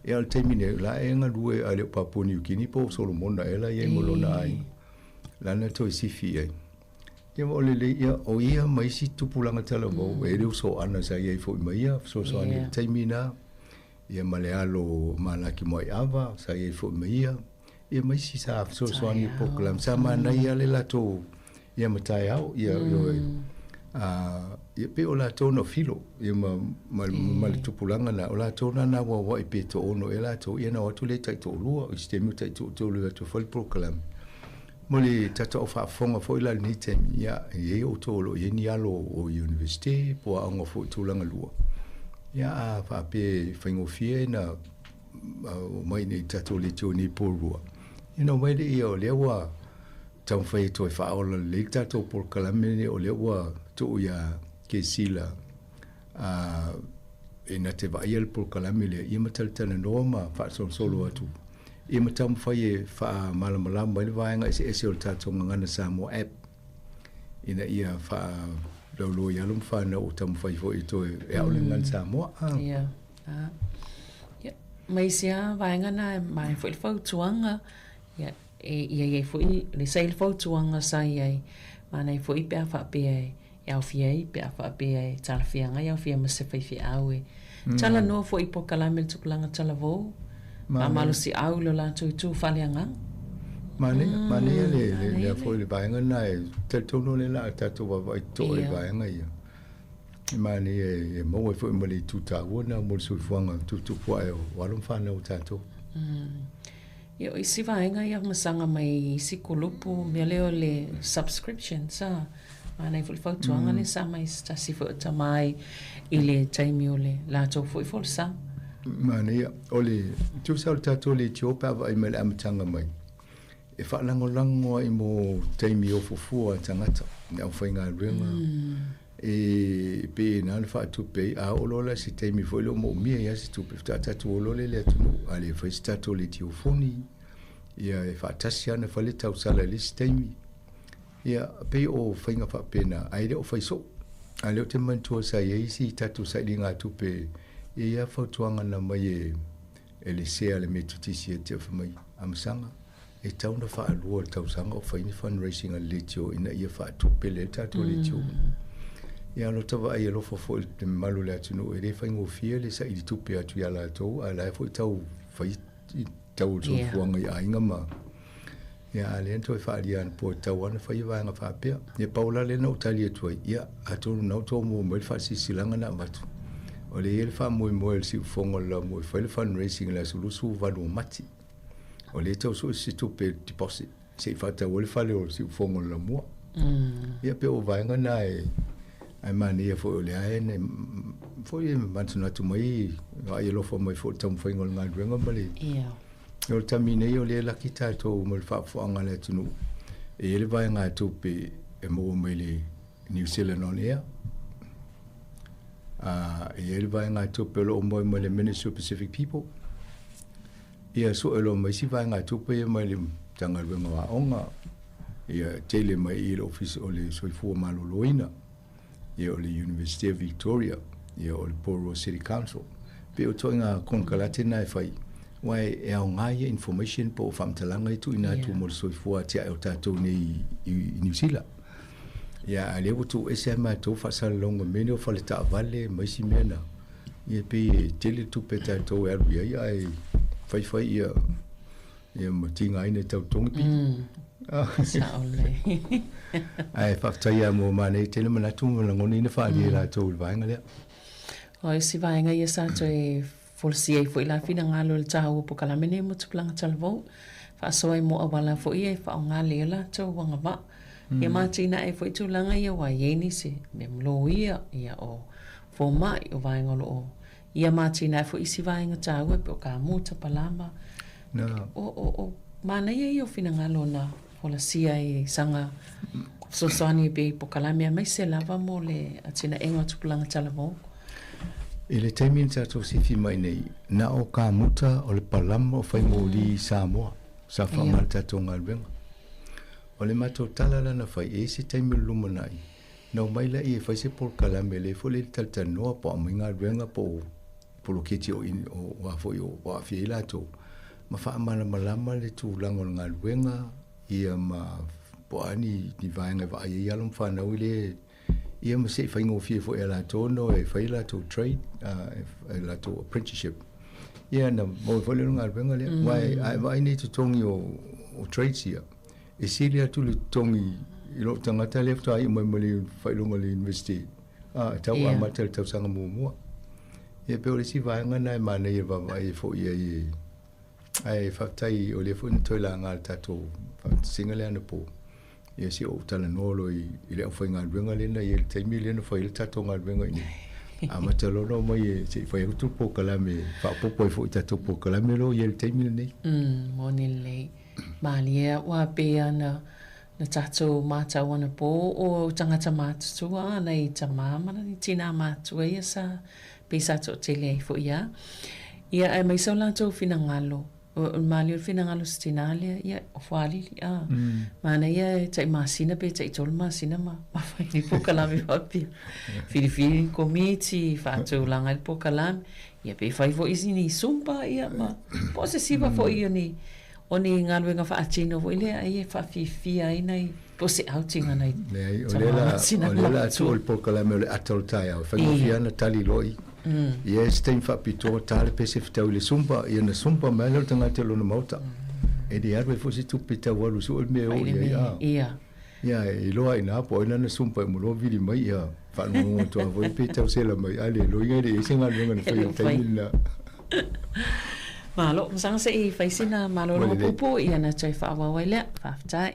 Ia, o le taimi nei, o la e galue a le o Papua New Guinea po o Solomona ea la e i ai ma lona aiga. La na toe sifi i ai. Ia, o lelei, ia, o ia ma isi tupulaga talavou, e le uso ana sa i ai foi ma ia, fesoasoani i le taimi na, ia ma le alo o Malaki Moaiava, sa i ai foi ma ia, ia ma isi sa fesoasoani i polokalame. Sa manaia le latou, ia ma taeao, ia, ioe, a, ia pei o latou na filo, ia ma, ma, ma le tupulaga na, o latou na na auauai pe toaono ea latou, ia na o atu lea taitoalua, o isi taimi o taitoatolu e o atu e fai le polokalame. Mo le tatou au faafofoga foi la i lenei taimi, ia, e i ai outou o lo o i ai ni alo o Iunivesite po o aoga foi tulaga lua, ia, a faapea e faigofie na omai nei i tatou leitio nei Porirua, ia ona omai lea o lea ua taumafai e toe faaola lelei le tatou polokalame lenei o lea ua tuu ia Kesila a e na te vaaia le polokalame lea, ia ma talatalanoa ma faasolosolo atu, ia ma taumafai e faamalamalama ai le vaega eseese o le tatou Gagana Samoa App, ina ia faalauiloa i alo ma fanau o taumafai foi e toe e ao le Gagana Samoa. Ia. Ia, ma isi lava vaega na e maea foi le fautuaga, ia, e ia i ai foi le sa i le fautuaga sa i ai, manaia foi pe a faapea e e aofia ai pe a faapea e talafeagai aofia ma se faifeau e talanoa foi i polokalame le tupulaga talavou, faamalosiau i lo latou itu faaleagaga. Manaia, manaia le, le, le foi le vaega lena e talitonu o lea o le a tatou vaavaai totoa i vaega ia. E manaia e maua ai foi ma le itu taua lena mo le soifuaga tuputupu ae o alo ma fanau a tatou. Ia, o isi vaega ia masaga mai isi kulupu, mea lea o le subscription, sa manaia foi le fautuaga lea sa aumai e se tasi foi o tama ai i le taimi o le latou foi folasaga. Manaia. O le tusa o le tatou leitio pe a vaai mai i le amataga mai, e faalagolago ai mo taimi o fuafua a tagata, le aufaigaluega, e pei e na ona faatupe ai, a oo loa la i se taimi foi lea ua moomia ai lava se tupe, faatoa tatou o loa lea i le atunuu, a le fai se tatou letiofoni, ia e faatasi lava ona fai le tausala i le isi taimi. Ia, pei o faiga faapena, ae le o fai soo. A o lea ou te manatua sa i ai isi tatou sailiga tupe, e i ai lava fautuaga na aumai e e le sea a le Metotisi ia te au, fai mai, Amasaga, e tatau ona faalua le tausaga o fai ni fundraising a le leitio ina ia faatupe lelei le tatou leitio. Ia, o lota vaai alofa foi i le mamalu o le atunuu, e le faigofie le saili tupe atu ia latou, a o la e foi tau fai tau o le soifuaga i aiga ma Ia, a o lea na toe faaalia anapo e tatau lava ona fai vaega faapea. Ia, pau la lea na ou tali atu ai, ia, atonu na ua maua mai le faasilasilaga na avatu. O lea e i ai le faamoemoe o le siufofoga o le laumua e fai le fundraising i le aso 28 o Mati. O lea e tau sue se tupe deposit se i faatau ai le fale o le siufofoga o le laumua. Ia, pei o vaega na e ae manaia foi o lea e foi e manatunatu mai, vaai alofa mai foi i le taumafaiga o le galuega ma le Ia. O le taimi nei o lea e laki tatou ma le faafofoga a le atunuu, e i ai le vaegatupe e maua mai le New Zealand On Air, a e i ai le vaegatupe o lo o maua mai le Ministry of Pacific People, ia sue loa ma isi vaegatupe ia mai le Matagaluega o Aoga, ia tele mai i le Ofisa o le Soifua Maloloina, ia o le University of Victoria, ia o le Porirua City Council. Pei o ituaiga konekarate na e fai, aua e aoga ia information po o faamatalaga ia tuuina atu mo le soifua atiae o tatou nei i Niu Sila. Ia, a o lea ua tuuese lava matou faasalalauga o mea nei o faletaavale ma isi mea na, ia e pei e tele le tupe a tatou e alu i ai ae faifai ia ia ma tigaina e tau totogi pili. Sao lelei. Ae faafetai lava mo manaia tele manatu ma lagona ia na faaalia e latou i le vaega lea. O isi vaega ia sa toe folasia ai foi la finagalo i le taua o polokalame nei mo tupulaga talavou, faasoa ai mo auala foi ia e faaaoga lelei ai latou agavaa. Ia ma atinae ai foi tulaga ia aua e i ai nisi mea ma loia, ia o fomai, o vaega o lo o ia ma atinae foi isi vaega taua e pei o kamuta, palama. O manaia ia o finagalo na folasia ai saga fesoasoani pea i polokalame aemaise lava mo le atinaega o tupulaga talavou. I le taimi na tatou sifi mai nei, na o kamuta o le palama o fai moli i Samoa sa faaaoga le tatou galuega. O le matou tala la na fai, e i ai se taimi o le lumanai, na omai laia e fai se polokalame lea foi le talatalanoa po o aumai galuega po o poloketi o o a foi o aafia ai latou, ma faamalamalama le tulaga o le galuega ia ma po o a ni vaega e vaai ai alo ma fanau i le ia ma se i faigofie foi ia latou ona o e fai latou trade, latou apprenticeship. Ia na maua foi lea o le galuega lea. Aua a e vaai nei i totogi o trades ia, e sili atu le totogi i lou tagata lea faatoa iu mai ma le faailoga o le university, a, e tau amata i le tausaga muamua. Ia pei o le isi vaega lena e manaia e vaavaai ai foi i ai e Ae faafetai o lea foi na toe laga le tatou faataisiga lea anapo. Ia se i ou talanoa loa i le aufaigaluega lea na i ai i le taimi lea na fai ai le tatou galuega i inei. Amata loa ona omai e se i fai atu le polokalame e faaopoopo ai foi i tatou polokalame o lo o i ai i le taimi lenei. Moni lelei. Malie aua pei lava na na tatou matau anapo o tagata matutua a nai tama ma nai tina matua ia sa pei sa toatele ai foi a. Ia aemaise o latou finagalo, o le malie o le finagalo o se tina lea, ia o Foalili a. Manaia e tai masina pe tai tolu masina ma ma fai ni polokalame faapea. Filifili ni komiti, faatulaga ai le polokalame, ia pe fai foi isi ni zumba ia ma po o se siva foi o ni O ni galuega faatino foi lea ai e faafiafia ai nai po o se outing a nai Leai, o lea la, o lea la atu o le polokalame o le ata o le taeao, e faigofie lava ona tali loa i i. Ia e se taimi faapitoa, ta le pese fetau i le zumba, ia na zumba mai lea o le tagata i lona maota. E le alu ai foi se tupe tau alu sue le mea e o i ai, a. Ia. Ia, e iloa ai i ina po o ai lana zumba e uma loa vili mai, ia faalogologo atu lava foi pe tau sela mai, a le iloa e leai se galuega na faia i le taimi lena. Malo, masaga se i fai sina malologa puupuu ia ona toe faaauau ai lea. Faafetai.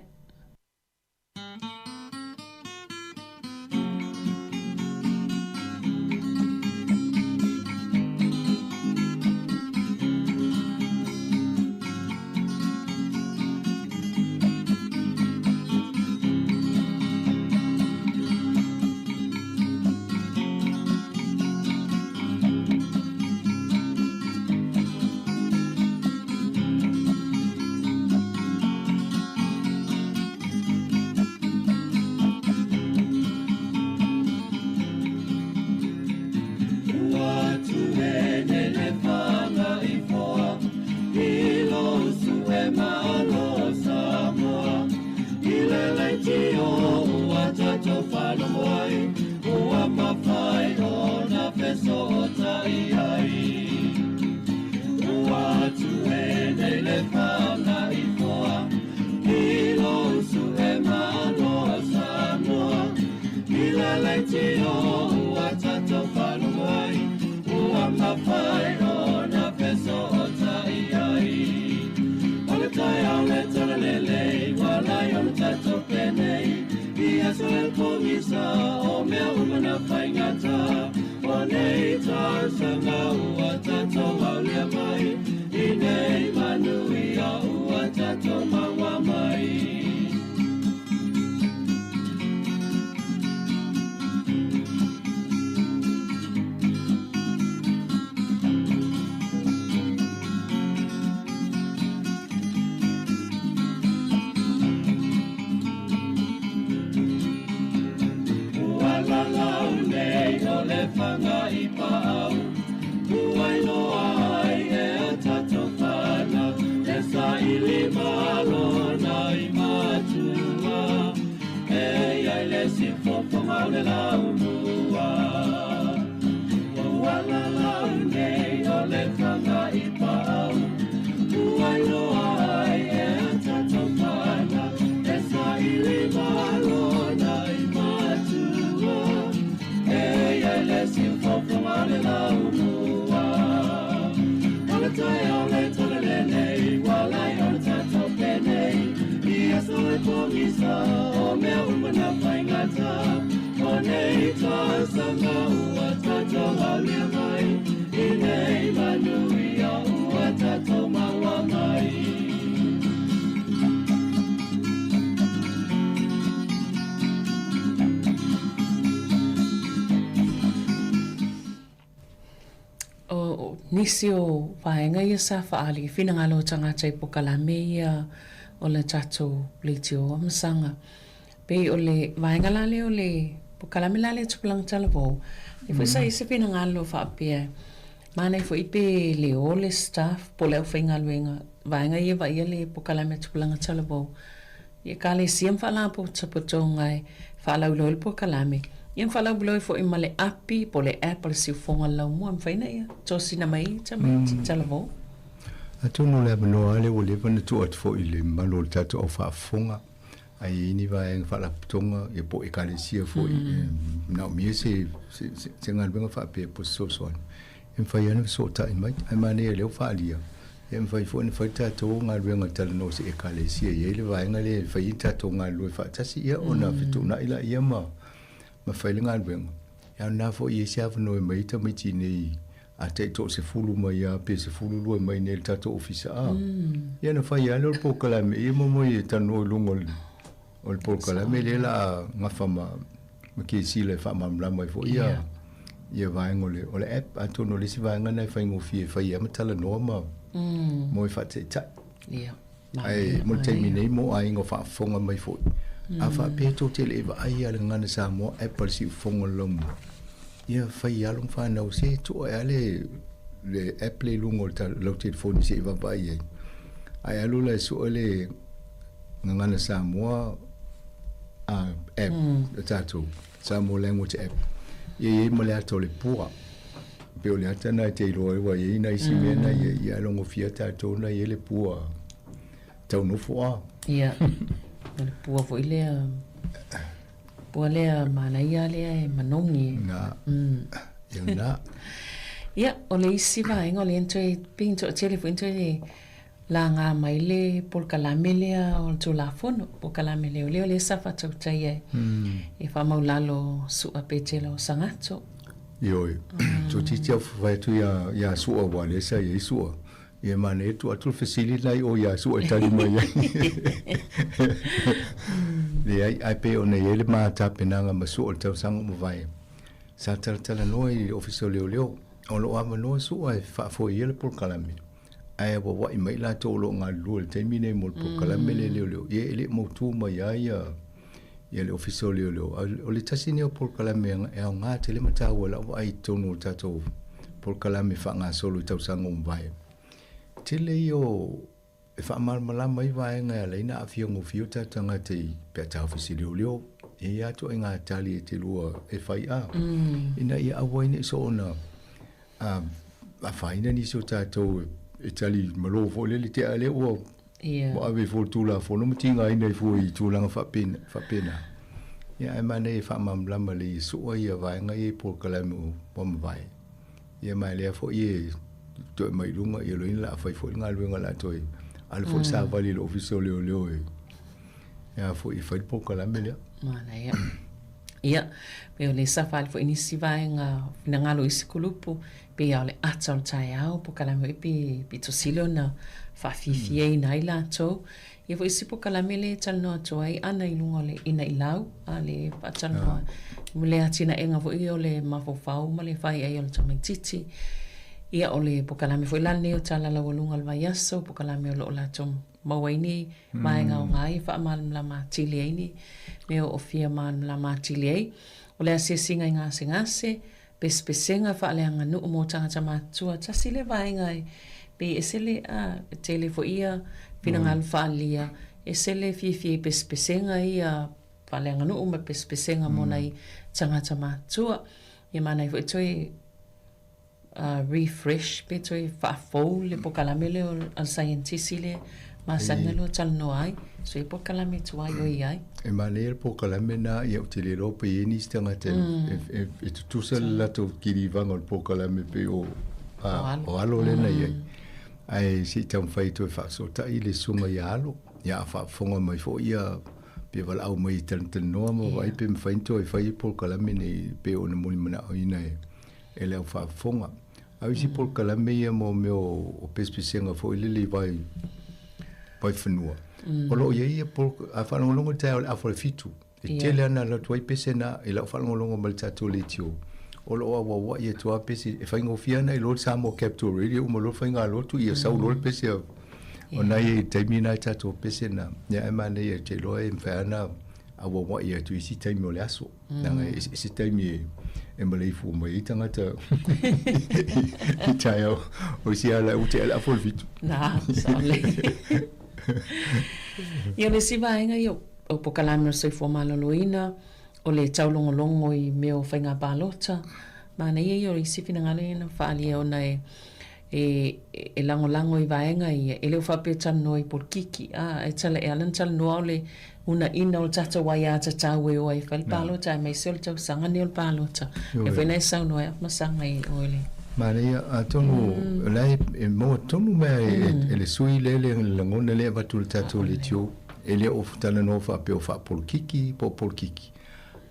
siufofoga o le laumua. Ua uala lau nei o le faga i paau, ua iloa ai e a tatou pana, e saili malo nai matua. E iai le siufofoga o le laumua. O le taeao le tole lenei, ua lai o le tatou penei, i aso e pogisa, o mea uma na faigata. O nei tausaga ua tatou aulia mai, i nei manuia ua tatou maua mai. O nisi o vaega ia sa faaali i finagalo o tagata i pokalame ia o le tatou leitio amasaga. Pei o le vaega la lea o le pokalame la lea tupulaga talavou, lea foi sa i ai se finagalo faapea, manaia foi pe le o le staff po o le aufaigaluega vaega ia vaaia le pokalame a tupulaga talavou i Ekalesia ma Faalapotopotoga e faalauiloa ai le polokalame, ia ma faalauiloa foi ma le api po o le app a le siufofoga o le laumua e mafai ona ia tosina mai ai tamaiti talavou. Atonu o le avanoa lava lea ua leva ona tuu atu foi i le mamalu o le tatou au faafofoga, a i ai ni vaega faalapotopotoga ia po o Ekalesia foi e manaomia se se galuega faapea po o se fesoasoani, e mafai lava ona fesootai mai. Ae manaia lea ua faaalia, e mafai foi ona fai tatou galuega talanoa se Ekalesia e i ai le vaega lea e fai ai tatou galulue faatasi, ia ona fetuunai laia ma ma fai le galuega. Ia a o lena foi e i ai se avanoa e aumai ai tamaiti i inei a tai toasefulu mai lava pe 12 mai i inei i le tatou ofisa a. Ia ona fai lava lea o le polokalame ia ma moi e talanoa i luga o le polokalame lea la a gafa ma ma Kesila e faamalamalama ai foi ia ia vaega o le o le app atonu o le isi vaega lena e faigofie e fai ai ma talanoa ma mo e faataitai. Ia. Ae mo le taimi nei mo aiga o faafofoga mai foi. A faapea tou te le i vaai ia le Gagana Samoa app a le Siufofoga o le Laumua, ia fai alo ma fanau se tuu ae le le app le i luga o le lau telefoni se i vaavaai ai. Ae alu la e sue le Gagana Samoa app a tatou, Samoa Language App, ia i ai ma le ata o le pua. Pei o le ata lena e te iloa ai ua i ai nai isi mea na ia, ia alogofia tatou na i ai le pua taunofo a. Ia, o le pua foi lea, pua lea manaia lea e manogi. Na, ia na. Ia, o le isi vaega o lea na toe, pei na toatele foi na toe laga mai le polokalame lea o le Tulafono, polokalame leoleo lea sa faatautaia e faamaulalo Su'a Petelo Sagato. Ioe, toeitiiti au fai atu ia, ia Su'a aua lea sa i ai Su'a. Ia manaia tuu atu le fesili lena i o ia Su'a e tali mai ai. Leai, ae pei ona i ai le ma tapenaga ma Su'a i le tausaga ua mavae, sa talatalanoa i le Ofisa o Leoleo, o lo o avanoa Su'a e faafoe ia le polokalame. Ae auauai mai latou o lo o galulue i le taimi lenei mo le polokalame lea leoleo, ia e le i mautu mai lava ia ia le Ofisa o Leoleo. A o le tasi lenei o polokalame e aoga tele ma taua i lau vaai i totonu o le tatou polokalame faagasolo i tausaga ua mavae. Tele ia o e faamalamalama ai vaega e ala ai ona aafia gofie o tatou tagata i pe a taofi se leoleo. E i ai lava ituaiga tali e te lua e fai a, ina ia aua ai ne i soona a afaina nisi o tatou e tali malo foi lele tea lea ua ua ave fua i le Tulafono ma tigaina ai fua i tulaga faapena faapena. Ia ae manaia e faamalamalama lelei e sua ia vaega ia i polokalame ua mavae. Ia ma lea foi e toe mai i luga ia loina la fai foi le galuega la toe alu foi le savali i le Ofisa o Leoleo e a foi e fai le polokalame lea. Manaia. Ia, pei o le safali foi nisi vaega finagalo i isi kulupu, pei lava o le ata o le taeao, polokalame foi pe pito sili ona faafiafiaina ai latou. Ia foi isi polokalame lea e talanoa atu ai ana i luga o le inailau, a le faatalanoa mo le atinaega foi o le mafaufau ma le fai ai o le tamaitiiti. Ia, o le polokalame foi la lenei o Tala Laualuga o le Vaiaso, polokalame o lo o latou maua ai ni vaega aoga e faamalamalama atili ai ni mea o fia malamalama atili ai. O le asiasiga i gasegase, pesepesega faaleaganuu mo tagata matutua, tasi lea vaega e pei ese le a, e tele foi ia finagalo faaalia, ese le fiafia i pesepesega ia. faaleaganuu ma pesepesega mo nai tagata matutua. Ia manaia foi toe refresh pe toe faafou le polokalame lea a le saienitisi lea masani ona lua talanoa ai, so e polokalame tuai o i ai. E manaia le polokalame lena, ia ou te le iloa pe i ai nisi tagata e tutusa le latou kilivaga o le polokalame pei o o alo lea na i ai. Ae se i taumafai e toe faafesootai le susuga ia Alo, ia a faafofoga mai foi ia pe valaau mai e talatalanoa ma vaai pe mafai ona toe fai polokalame nei pei ona mulimana'oina e le au faafofoga. A o isi polokalame ia mo mea o pesepesega foi lele i vai vaifanua, o lo o i ai ia a faalogologo i le taeao i le afa o le 7, e tele lava ona alu atu ai pese na i lau faalogologo mai i le tatou leitio, o lo o auauai atu lava pese, e faigofie lava ona iloa le Samoa Capital Radio, uma loa le faigalotu, ia sau loa le pese o na i ai i le taimi lena i tatou pese na. Ia ae manaia ou te iloa e mafai lava ona auauai atu i isi taimi o le aso. Leaga e eseese taimi e maleifua mai ai tagata i taeao o isi ala ua tea le afa o le 7. Na, sao lelei. Ia, o le isi vaega ia o polokalame o le soifua maloloina, o le taulogologo i mea o faiga palota, manaia ia o isi finagalo ia na faaalia ona e e lagolago i vaega ia, e le o faapea e talanoa i polokiki, a, e tala, e ala ona talanoa o le unaina o le tatou aiatatau e o ai e fai le palota, aemaise o le tausaga nei o le palota. Lea foi na e saunoa ai Afamasaga i oe le. Manaia, atonu o la e maua tonu mea e le sui lea le lagona lea e avatu i le tatou leitio, e le o talanoa faapea o faapolokiki po o polokiki,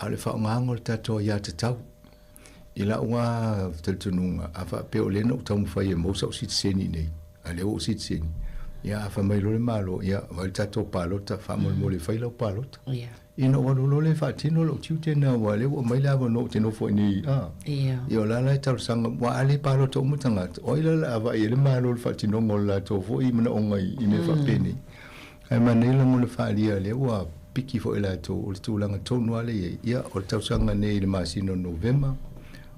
a o le faaaogaina o le tatou aiatatau. I la'u lava talitonuga, a faapea o lea na ou taumafai e maua sa'u sitiseni i inei, a o lea ua ou sitiseni, ia a fai mai loa le Malo, ia vaai le tatou palota, faamolemole e fai lau palota. Ia ona ou alu loa lea e faatino la'u tiute lena aua o lea ua aumai le avanoa ou te nofo ai nei, a. Ia o la la e talosaga, aua a le palota uma tagata, o ai la o le a vaai ai le Malo i le faatinoga o le latou foi manaoga i mea faapenei. Ae manaia lagona faaalia lea ua piki foi latou o le tulaga tonu lava lea e i ai. Ia, o le tausaga nei i le masina o Novema,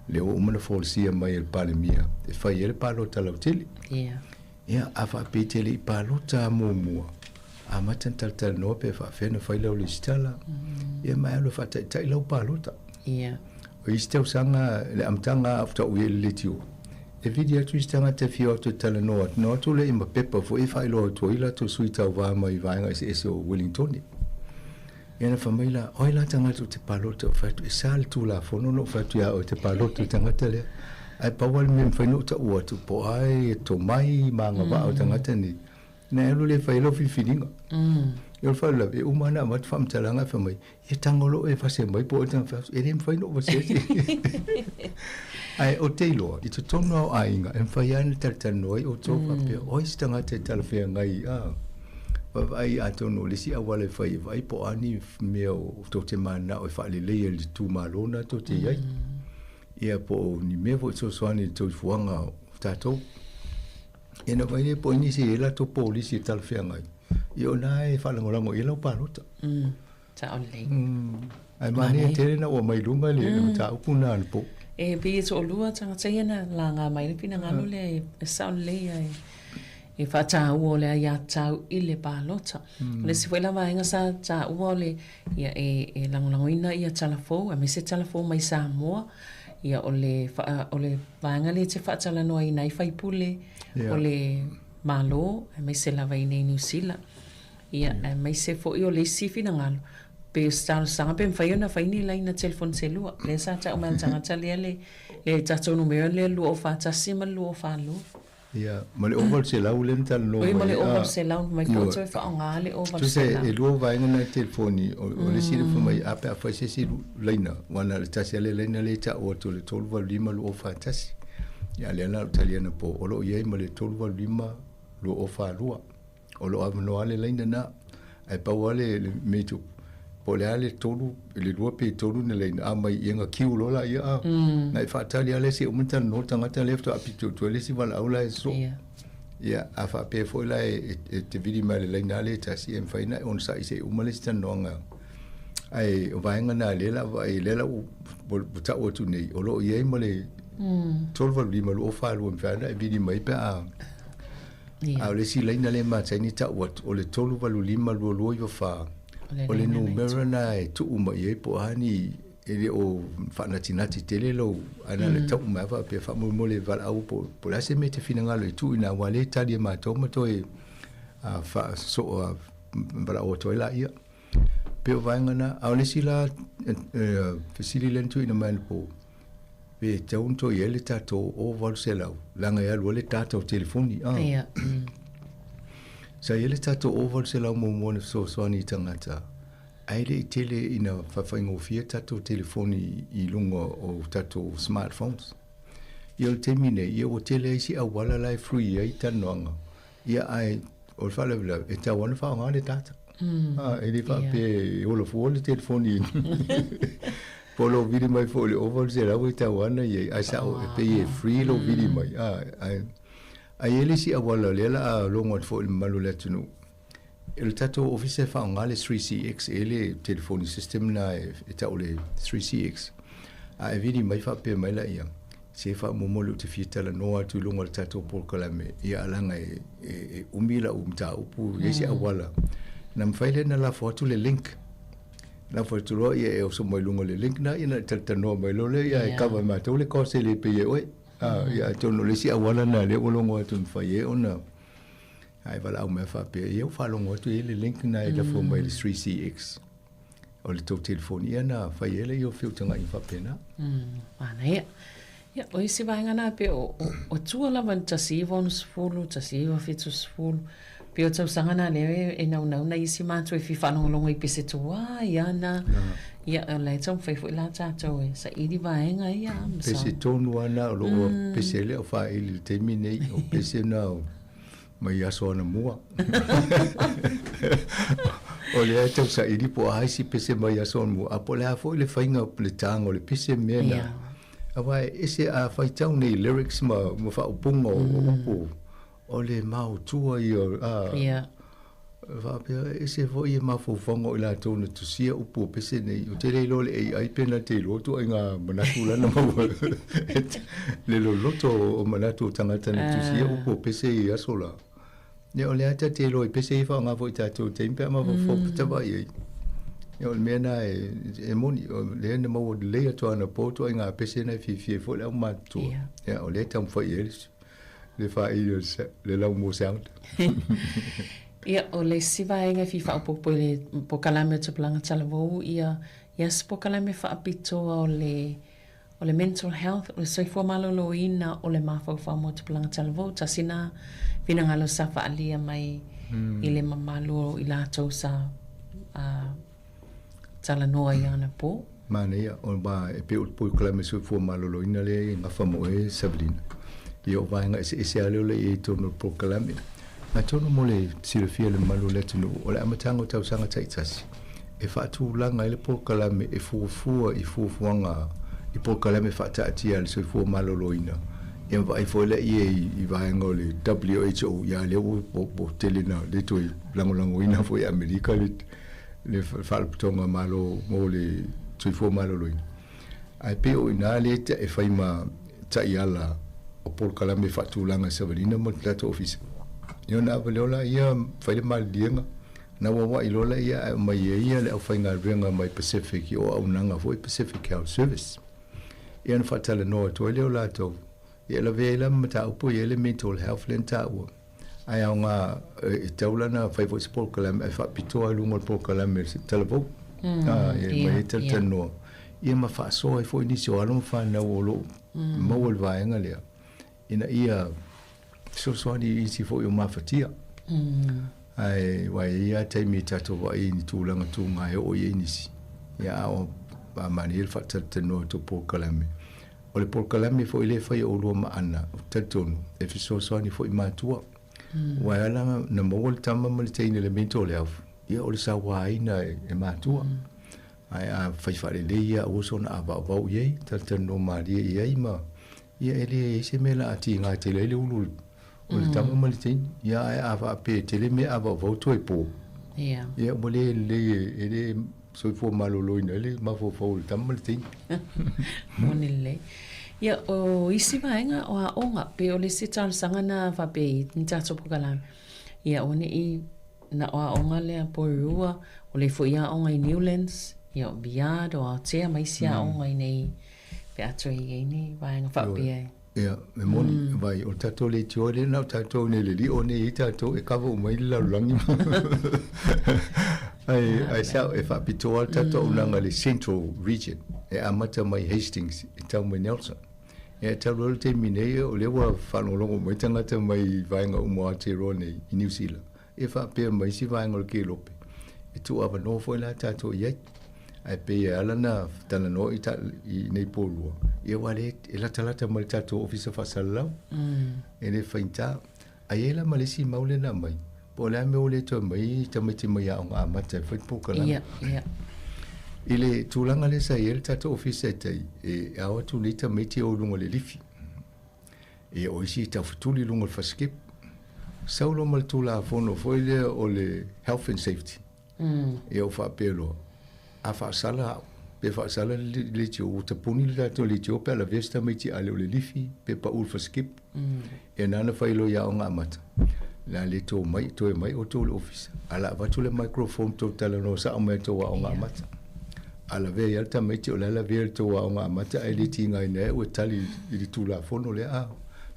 lea ua uma ona folasia mai e le Palemia e fai ai le palota lautele. Ia. Ia, a faapea e te le i palota muamua, amata ona talatalanoa pe faapefea ona fai lau lesitala, ia ma e alu e faataitai lau palota. Ia. O isi tausaga, i le amataga lava faatoa ou i ai i le leitio, e vili atu isi tagata e fia o atu e talanoa atu, ona o atu lea ma pepa foi e faailoa atu ai latou sui tauva mai vaega eseese o Wellingtone. Ia na fai mai la, o ai la tagata ou te palota ou fai atu, e sa le Tulafono ona ou fai atu ia oe e te palota i le tagata lea. Ae pau lava le mea e mafai ona ou taua atu, po o ai e tomai ma agavaa o tagata nei, Na e alu lea e fai ai lau filifiliga. Ia o le faalavelave, e uma lava ona avatu faamatalaga ae fai mai, ia tago loa e fase mai po o ai le tagata fai atu, e le mafai ona ou fase atu. Ae ou te iloa, i totonu lava o aiga, e mafai lava ona talatalanoa ai outou faapea, o ai se tagata e talafeagai, a, vaavaai atonu o le isi auala e fai e vaai po o a ni mea o tou te mananao e faaleleia i le itumalo lena tou te i ai. Ia po o ni mea foi e fesoasoani i le soifuaga o tatou. Ia na vaai lea po o nisi e i ai latou polisi e talafeagai, ia o lena e faalagolago i ai lau palota. Sao lelei. Ae manaia tele na ua mai luga le mataupu lena anapo. E pei e toalua tagata ia na laga mai le finagalo lea e sao lelei ae e faataua o le aiatatau i le palota. O le isi foi la vaega sa taua o le ia e lagolagoina ia tala fou aemaise tala fou mai Samoa ia o le o le vaega lea e te faatalanoaina ai faipule o le Malo aemaise lava i inei i Niu Sila. Ia aemaise foi o le isi finagalo pe o se talosaga pe mafai ona fai ni laina telefoni se lua. Lea sa tau mai e le tagata lea le tatou numera lea 2041 ma le 2042. Ia, ma le ova o le selau lea na talanoa mai. Oi, ma le ova o le selau, mai foi toe faaaoga le ova o le selau. Tusa e lua vaega na i le telefoni, o le isi lea fai mai, a pe a fai se isi laina, aua na o le tasi lava le laina lea e taua atu o le 385 2041. Ia, a o lea la o le tali anapo, o lo o i ai ma le 385 2042. O lo o avanoa lava le laina lena. Ae pau lava le mea i tupu, po o le a le tolu, le lua pe tolu na laina, a mai ia ona queue loa laia a. Na e faatali lava lea seia uma ona talanoa le tagata lea faatoa apito atu ai le isi valaau la e sosoo. Ia, a faapea foi la e te vili mai i le laina lava lea e tasi, e mafai ona e onosai seia uma le isi talanoaga. Ae o vaega na lea la vaai, lea la ua tau atu nei, o lo o i ai ma le 385 242 e mafai ona e vili mai pe a A o le isi laina lea e masani tau atu, o le 385 2294. O le numera lena e tuu mai i ai po o a ni e le o faanatinati tele lou ae na o le tau mai lava faapea faamolemole valaau po po o le a se mea e te finagalo e tuu i ina aua o lea e tali e matou ma toe faasoo valaau atu ai laia. Pei o vaega na, a o le isi la fesili lea na tuuina mai anapo, pe tatau ona toe i ai le tatou 800 leaga e alu ai le data o telefoni. Ah. Ia. Sa i ai le tatou 800 muamua na fesoasoani i tagata, ae le i tele ina faafaigofie tatou telefoni i luga o tatou smartphones. Ia o le taimi nei, ia ua tele ai isi auala la e free ai talanoaga. Ia ae o le faalavelave, e tatau lava ona faaaoga le data. Ah, e le faapea e ola fua le telefoni. Po o lou vili mai foi i le 800 e tatau lava ona i ai, ae sao e pei e free lou vili mai. Ah, ae ae i ai le isi auala o lea o le a logo atu foi i le mamalu o le atunuu. O le tatou ofisa e faaaoga le 3CX e le telefoni system lena e tau o le 3CX. A e vili mai faapea mai laia, se faamolemole ou te fia talanoa atu i luga o le tatou polokalame, ia leaga e, e, e umi lau mataupu, i ai se auala. Na mafai lea ona lafo atu le link. Lafo atu loa ia e oso mai luga o le link na, ia na talatalanoa mai loa lea, ia e cover e matou le cost e le pay e oe. Ah, ia atonu o le isi auala lena lea ua logo atu e mafai ai ona ae valaau mai faapea, ia ua faalogo atu e i ai le link lena e lafo mai i le 3CX o le tou telefoni, ia ona fai ai lea o feutagaiga faapena. Manaia. Ia, o isi vaega na pei o, o, o tua lava i le 1960, 1970, pei o tausaga na lea e, e naunau nai isi matua e fia faalogologo i pese tuai ana. Ia, o la e taumafai foi la tatou e saili vaega ia. Ma sa- Pese tonu lava na o lo o pese lea o faaili i le taimi nei, o pese na o mai aso anamua. O lea e tau saili po o a isi pese mai aso anamua, a po o le a foi le faiga o le taga o le pese mea na. Aua e ese a faitau nei lyrics ma, ma faaupuga o upu, o le maotua ia, a, faapea e ese foi e mafaufauga o i latou na tusia upu o pese nei. Ou te le iloa le AI pe na te iloa ituaiga manatu la na maua le loloto o manatu o tagata na tusia upu o pese i aso la. Ia o lea ta te iloa i pese ia faaaoga foi i tatou taimi pe a mafaufau patava i ai. Ia o le mea na e, e moni, o lea na maua lelei atu anapo ituaiga pese na e fiafia ai foi le aumatutua. Ia o lea e taumafai i ai le le faaili o le laumua sound. Ia, o le isi vaega e fia faaopoopo i le polokalame o Tupulaga Talavou, ia, ia se polokalame faapitoa o le, o le mental health, o le soifua maloloina o le mafaufau mo Tupulaga Talavou. Tasi na finagalo sa faaalia mai i le mamalu o i latou sa uh, talanoa i anapo. Manaia, o ma e pei o le polokalame soifua maloloina lea e gafa mo oe Savelina. Ia o vaega eseese lava lea o le i ai i totonu o le polokalame. Atonu mo le silafia e le mamalu o le atunuu, o le amataga o tausaga taitasi, e faatulaga ai le polokalame e fuafua i fuafuaga i polokalame faataatia a le soifua maloloina, ia ma vaai foi lea i ai i vaega o le WHO, ia lea ua tele na le toe lagolagoina foi e Amerika le le Faalapotopotoga Malo mo le Soifua Maloloina. Ae pei o i ina lea e fai ma taiala o polokalame faatulaga e savalina mo le tatou ofisa. Ia ona ava lea o laia fai le maliliega, na auauai loa laia ae aumai ai ia le aufaigaluega mai Pacific i o auaunaga foi Pacific Health Service. Ia ona faatalanoa atu ai lea o latou, ia e lavea ai la ma mataupu e i ai le mental health lea na taua. Ae aoga e tatau la ona fai foi se polokalame ae faapitoa i luga o le polokalame o le talavou. E aumai ai talatalanoa ia ma faasoa ai foi nisi o alo ma fanau o lo o maua i le vaega lea ina ia fesoasoani i isi foi o mafatia. Ae aua e i ai lava taimi e tatou vaai i ni tulaga tuga e oo i ai nisi, ia a o manaia le faatalatalanoa atu o polokalame. O le polokalame foi lea e fai e oulua ma Ana, ou te talitonu, e fesoasoani foi i matua. Aua e ala ona maua le tama ma le teine i le mental health, ia o le sauaina e matua. Ae a fai faalelei ia, aua soona avaavao i ai, talatalanoa malie i ai ma, ia e leai se mea o le a tiga tele ai le ulu o le tama ma le teine. Ia ae a faapea e tele mea avaavao toe po, ia ua le lelei e le soifua maloloina ai le mafaufau o le tama ma le teine. Moni lelei. Ia, o isi vaega o aoga, pei o le isi talosaga na faapea i ni tatou polokalame, ia aua ne i. na o aoga lea Porirua, o le foi aoga i Newlands, ia o Biard, o Aotea ma isi aoga i nei pe a toe i ai ni vaega faapea e. Ia, e moni, vai, o le tatou leitioa lea na o tatou nei le lio nei i tatou e kava uma ai le lalolagi. Ai, ai sao, e faapitoa le tatou auaunaga i le Central Region, e amata mai Hastings e tau mai Nelson. Ia, e talu ai le taimi nei, o lea ua faalogologo mai tagata mai vaega uma o Aotearoa nei i Niu Sila, e faapea mai isi vaega o le kelope, e tuuavanoa foi la tatou i ai. Ae pei e ala ona talanoa i, i nei Porirua, ia aua lea e latalata mai le tatou ofisa faasalalau. E le faigata. Ae i ai la ma le isi mau lea na aumai, po o le a le mea ua le toe aumai tamaiti mai aoga amata e fai polokalame. Ia, ia. I le tulaga lea sa i ai le tatou ofisa i tai, e ao atu nei tamaiti e o i luga o le lifi. Ia, o isi e taufetuli i luga o le fasikipu. Sau loa ma le Tulafono foi lea o le Health and Safety. Ia ua faapea loa, a faasala au, pe faasala le leitio, ua tapuni le tatou leitio pe a lavea se tamaiti a le o le lifi pe pau i le fasikipu. Ia na ona fai loa i Aoga Amata, o le a le toe mai, toe mai outou i le ofisa, ae o le a avatu le microphone tou talanoa sao mai i tou Aoga Amata. A lavea ai lava le tamaiti o la e lavea i le tou Aoga Amata ae le tigaina ai ua tali i le Tulafono lea. A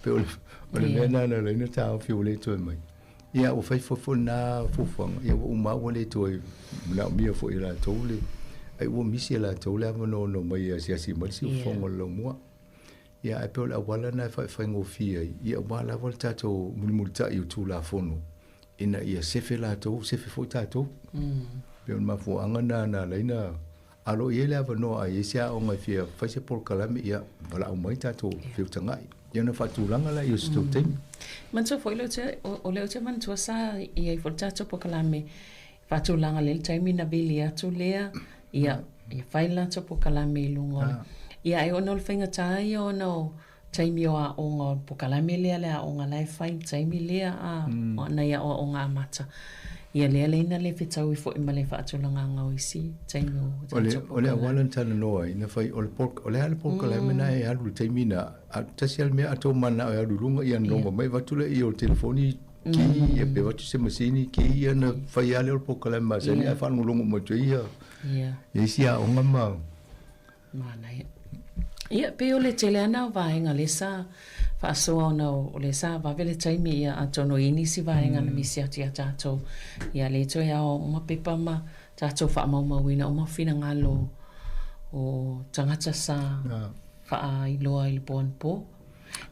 pei o le mea lena na ala ai ona taofi ua le toe mai. Ia, ua fai foi foi lena fuafuaga, ia ua uma lava ua le toe manaomia foi e latou le, ai ua misi e latou le avanoa na omai e asiasi mai le siufofoga o le laumua. Ia, ae pei o le auala lena e faigofie ai, ia aua lava le tatou mulimulitai o Tulafono ina ia sefe latou, sefe foi tatou. Pei o le mafuaaga lena na ala ai ona alo i ai le avanoa a i ai se aoga e fia fai se polokalame, ia valaau mai tatou feutagai. Ia ona faatulaga lea o se tou taimi. Manatua foi lea o lea ou te manatua sa i ai foi le tatou polokalame faatulaga lea i le taimi na vili atu lea, ia fai le latou polokalame i luga o le... Ia ai ona o le faigata ia ona o taimi o aoga o le polokalame lea le aoga la e fai i le taimi lea a o nai aoaoga amata. Ia lea lea ina le fetaui foi ma le faatulagaga o isi taimi o O le, o le auala na talanoa ai, na fai, o le pol, o le a le polokalame na e alu i le taimi na, a, tasi lava le mea a tou mananao e alu i luga, ia logo mai avatu lea o le telefoni ki, ia pe avatu se masini ki, ia ona fai lava lea o le polokalame masani ae faalogologo uma atu ai ia, ia isi aoga ma Manaia. Ia, pei o le tele ana o vaega lea sa faasoa ona o lea sa vave le taimi, ia atonu e i ai nisi vaega na misi atu ia tatou. Ia lea toe ao uma pepa ma tatou faamaumauina uma finagalo o tagata sa faailoa i le po anapo.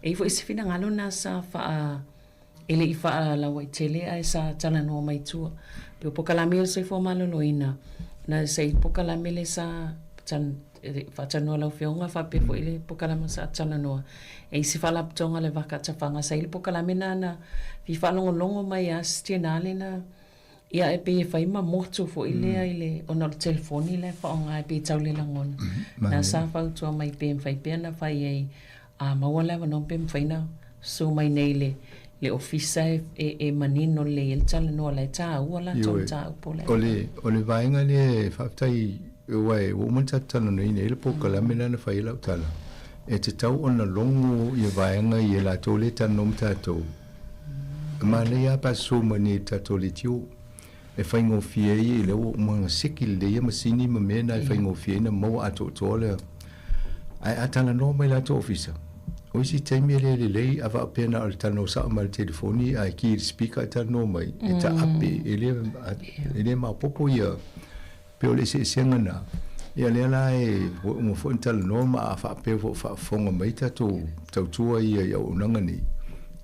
E i ai foi se finagalo na sa faa E le i faalauaitele ae sa talanoa mai tua. Pei o pokalame o le soifua maloloina, na sa i pokalame le sa faatalanoa lau Afioga faapea foi le pokalame sa talanoa e isi faalapotopotoga le Vaka Tafaga sa i le pokalame na na fia faalogologo mai a si tina lena ia e pei e fai ma motu foi lea i le ona o le telefoni la e faaaoga e pei e tau le lagona. Na sa fautua mai pe mafai pea na fai ai A maua le avanoa pe mafai na susu mai nei le le ofisa e, e, e manino lelei ai le talanoa la e taua latou Ioe. mataupu la e O le, o le vaega lea e faafetai aua e ua uma ona tatou talanoaina i ai le polokalame lea na fai ai lau tala, e tatau ona logo ia vaega ia latou lea e talanoa ma tatou. E manaia lava pe a susu mai nei i le tatou leitio e faigofie ai lea ua uma ona seki lelei ia masini ma mea na e faigofie ai ona maua atoatoa le Ae a talanoa mai latou ofisa, o isi taimi e le lelei a faapea na o le talanoa sao mai i le telefoni ae ki i le speaker ae talanoa mai, e taape, e le, e le maopoopo ia, pei o le eseesega na. Ia lea la e ua uma foi ona talanoa ma a faapea foi o faafofoga mai tatou tautua ia i auaunaga nei,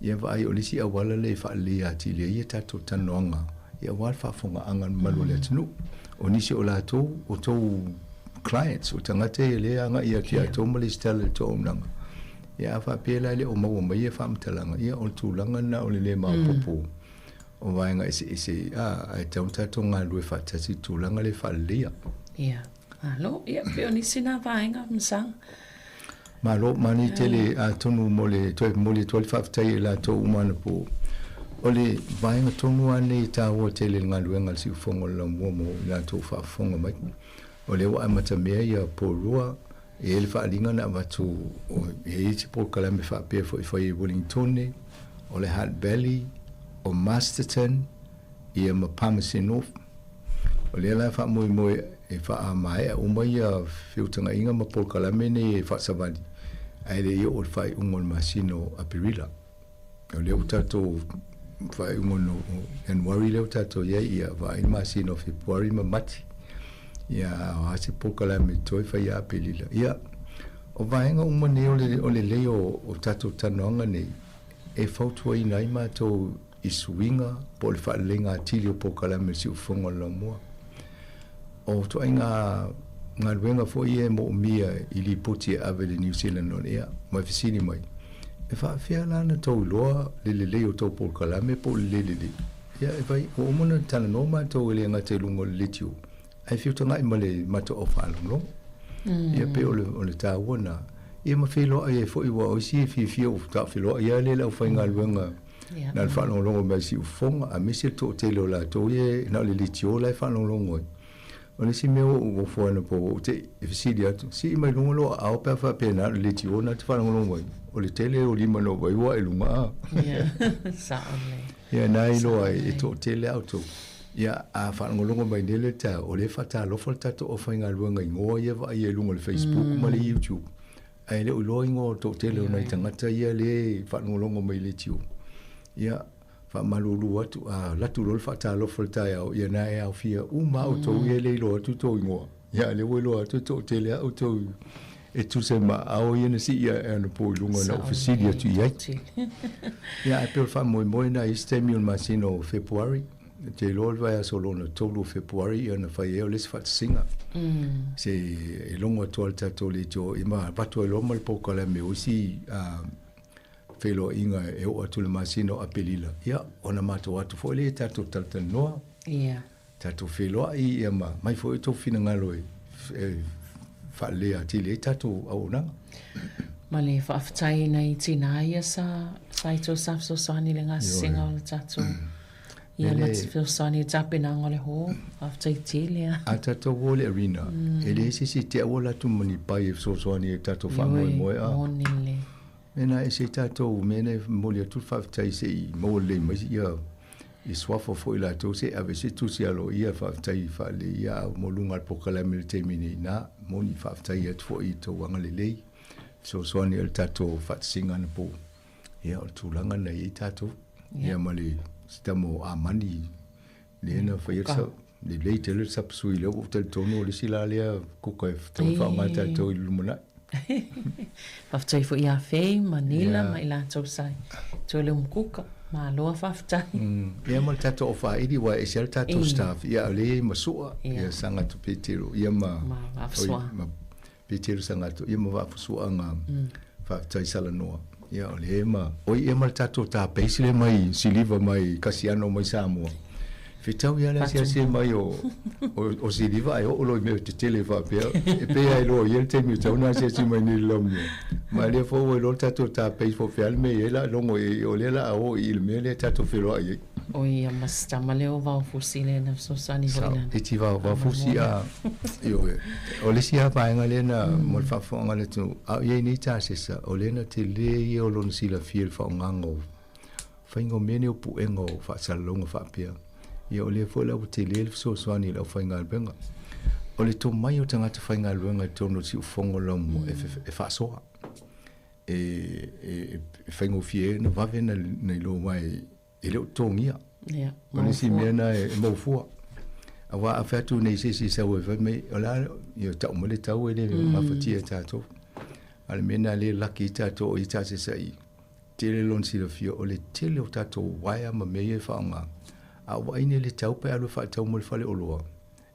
ia vaai o le isi auala lea e faaleleia atili ai a tatou talanoaga, ia aua le faafofogaaga a le mamalu o le atunuu. O nisi o latou, o tou clients, o tagata ia lea e agai atu ia outou ma lesitala i le tou auaunaga. Ia a faapea la e le o maua mai ia faamatalaga, ia o le tulaga lena o le le maopoopo o vaega eseese, a, ae tatau ona tatou galulue faatasi i le tulaga lea e faaleleia. Ia, malo. Ia, pei o nisi na vaega, Masaga. Malo, manaia tele atonu mo le toe momoli atu ai le faafetai i latou uma anapo. O le vaega tonu lava lenei e taua tele i le galuega a le Siufofoga o le Laumua mo i latou faafofoga mai. O lea ua amatamea ia Porirua, e i ai le faaaliga na avatu, e i ai se polokalame faapea foi e fai i Wellingtone, o le Hutt Valley, o Masterton. Ia ma Palmerston North. O lea la e faamoemoe e faamaea uma ia feutagaiga ma polokalame nei e faasavali ae le i oo i le faaiuga o le masina o Aperila. O lea ua tatou faaiuga o Ianuari lea ua tatou i ai, ia vaai le masina o Fepuari ma Mati. Ia o a se polokalame toe fai ia Aperila. Ia, o vaega uma nei o le, o lelei o, o tatou talanoaga nei e fautuaina ai matou i suiga po o le faaleleiga atili o polokalame o le siufofoga o le laumua. O ituaiga galuega foi ia e moomia i lipoti e ave i le New Zealand On Air ma e fesili mai, E faafefea la ona tou iloa le lelei o tou polokalame po o le le lelei? Ia e fai, ua uma ona talanoa matou e le gata i luga o le leitio, ae feutaga'i ma le matou au faalogologo. Ia pei o le, o le taua lena. Ia ma feiloai ai foi aua o isi e fiafia ua faatoa feiloai lava lea i le aufaigaluega na o le faalogologo mai i siufofoga, aemaise le toatele o latou ia na o le leitio la e faalogologo ai. O le isi mea ua ou ofo ai anapo ua ou te i fesili atu, sii mai luga lou aao pe a faapea na o le leitio na te faalogologo ai. O le tele o lima na ou vaai ua ae i luga a. Sao lelei. Ia na iloa ai e toatele a outou. Ia a faalogologo mai nei le taeao, o lea e faatalofa le tatou aufaigaluega i igoa ia e vaaia i luga o le Facebook ma le YouTube. Ae le o iloa igoa o le toatele o nai tagata ia lea e faalogologo mai i le leitio. Ia, faamalulu atu, a alu atu loa le faatalofa i le taeao, ia na e aofia uma lava outou ia e le iloa atu outou igoa. Ia, a o lea ua iloa atu e toatele lava outou e tusa ma aao ia na sii ae anapo i luga na ou fesili atu i ai. Ia, ae pei o le faamoemoe lena i isi taimi o le masina o Fepuari. Ou te iloa o le vaiaso lona tolu o Fepuari ia ona fai ai o le isi faatasiga. Se e logo atu lava le tatou leitio ia ma avatu ai loa ma le polokalame o isi feiloaiga e oo atu i le masina o Aperila, ia ona matou atu foi lea e tatou talatalanoa. Ia. Tatou feiloai ia ma mai foi outou finagalo e faaleleia atili ai tatou auaunaga. Ma le faafetai i nai tinā ia sa sa i tua sa fesoasoani i le gasesega o le tatou ia ma te fesoasoani i le tapenaga o le hall. Faafetai tele lava. A tatou o i le arena, e leai se isi e te aua latou ma ni pai e fesoasoani ai i tatou faamoemoe a. Moni lelei. Mena e se tatou mea nei e momoli atu le faafetai se i maua lelei mai ia i suafa foi latou se i ave se tusi aloaia faafetai faalelei ia a mo luga o le polokalame i le taimi nei ina moni faafetai atu foi i tou agalelei fesoasoani i le tatou faatasiga anapo ia o le tulaga na i ai tatou ia ma le sitama o Amani lea na fai atu sa lelei tele le sapasui lea ua ou talitonu o le isi la lea kuka e tatau ona faaaoga e tatou i le lumanai. Faafetai foi ia Fei ma Nila ma i latou sa toe le umukuka. Malo a faafetai. Ia ma le tatou aufaili aua e ese lava le tatou staff ia a o lea e i ai ma Sua ia Sagato Petero ia ma ma Petero Sagato ia ma Vaafusuaga Faafetai Salanoa ia o lea ma oi ia ma le tatou tāpeisi lea mai Siliva mai Kasiano mai Samoa. Fetau ia le asiasi mai o o Siliva ae oo loa i mea tetele faapea e pei lava e iloa i ai le taimi e tatau ona asiasi mai nei i le laumua. Ma lea foi ua iloa le tatou tāpeisi po o fea le mea e i ai la logo i o lea o le a o i le mea lea tatou feiloai ai. O ia ma si tama lea o Vaofusi lea na fesoasoani foi lana. Iti Vaofusi a ioe. O le isi lava vaega lea na mo le faafofoga a le atunuu, a o i ai nei tasesa, o lea na tele ia o lona silafia i le faaaogaga o faiga o mea nei o puega o faasalalauga faapea. Ia o lea foi la ua tele le fesoasoani i le aufaigaluega. O le tomai o tagata faigaluega i totonu o le siufofoga o le laumua e faasoa. E faigofie ai ona vave ona iloa aua e le o totogia. Ia, O le isi mea lena e maua fua. Aua a fai atu nei se isi e sau e fai mai, o le a, ia tau mai le tau e le gafatia e tatou. A o le mea lena lea e laki ai tatou o i tasesa i tele lona silafia o le tele o tatou uaea ma mea ia e faaaoga. A ou vaai nei i le tau pe alu e faatau mo le faleoloa,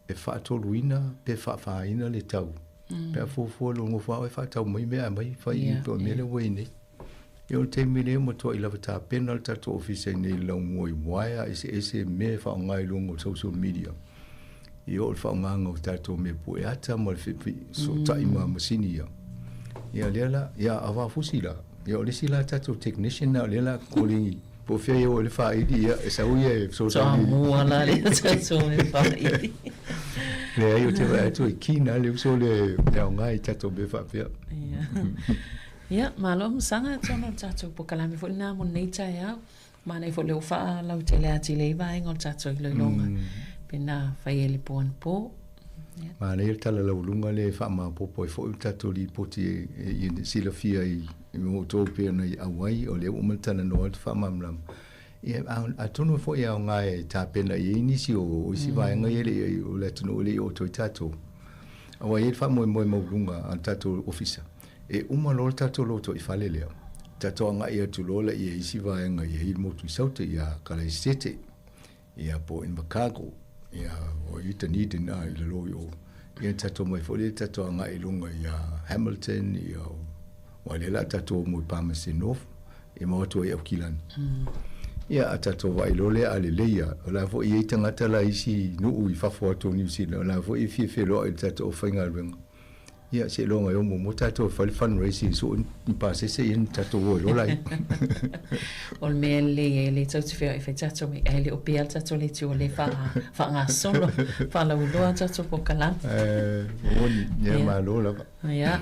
e faatoluina pe faafaina le tau. Pe a fuafua lou nofo lava oe faatau mai mea aumai fai i po o le mea lea ua i ai nei. Ia o le taimi lea ua matuai lava tapena le tatou ofisa i nei i le laumua i uaea eseese mea e faaaoga i luga o social media. Ia o le faaaogaina o tatou mea pue ata ma le fesootai ma masini ia. Ia lea la, ia a Vaofusi la, ia o le isi la tatou technician na o lea la kolegi po o fea ia o le faaili ia e sau ia e fesoasoani. Toamua la lea tatou e faaili. Leai ou te vaai atu e keen lava le uso lea e aoga i tatou mea faapea. Ia, malo Masaga, atonu o le tatou polokalame foi lena mo lenei taeao. Manaia foi o lea ua faalautele atili ai vaega o le tatou iloiloga pe na fai ai le po anapo. Manaia le tala laualuga lea e faamaopoopo ai foi le tatou lipoti e silafia i outou pei ona i auai, o lea ua uma ona talanoa atu faamalamalama. Ia, atonu foi e aoga e tapena i ai nisi o isi vaega ia e le i, o le atunuu e le i oo atu ai tatou. Aua e i ai le faamoemoe maualuga a le tatou Ofisa, e uma loa le tatou lotoifale lea, tatou agai atu loa laia i isi vaega e i ai le motu i Saute, ia Kalaisete, ia po o Invercargill, ia o i Dunedin a i lalo i o. Ia tatou omai foi lea tatou agai i luga ia Hamilton, ia aua lea o le a tatou o mo i Palmerston North, ia ma o atu ai i Aukilani. Ia a tatou vaai loa lea a lelei lava, o la foi e i ai tagata la i isi nuu i fafo atu o Niu Sila, o la foi e fia feloai i le tatou aufaigaluega. Ia seiloga e o muamua tatou e fai le fundraising e sue ni pasese ia ona tatou o ai loa laia. O le mea lelei e le tou te feoai fai tatou mea ae le o pea le tatou leitio lea faagasolo faalauiloa tatou polokalame. E moni, ia malo lava. Ia,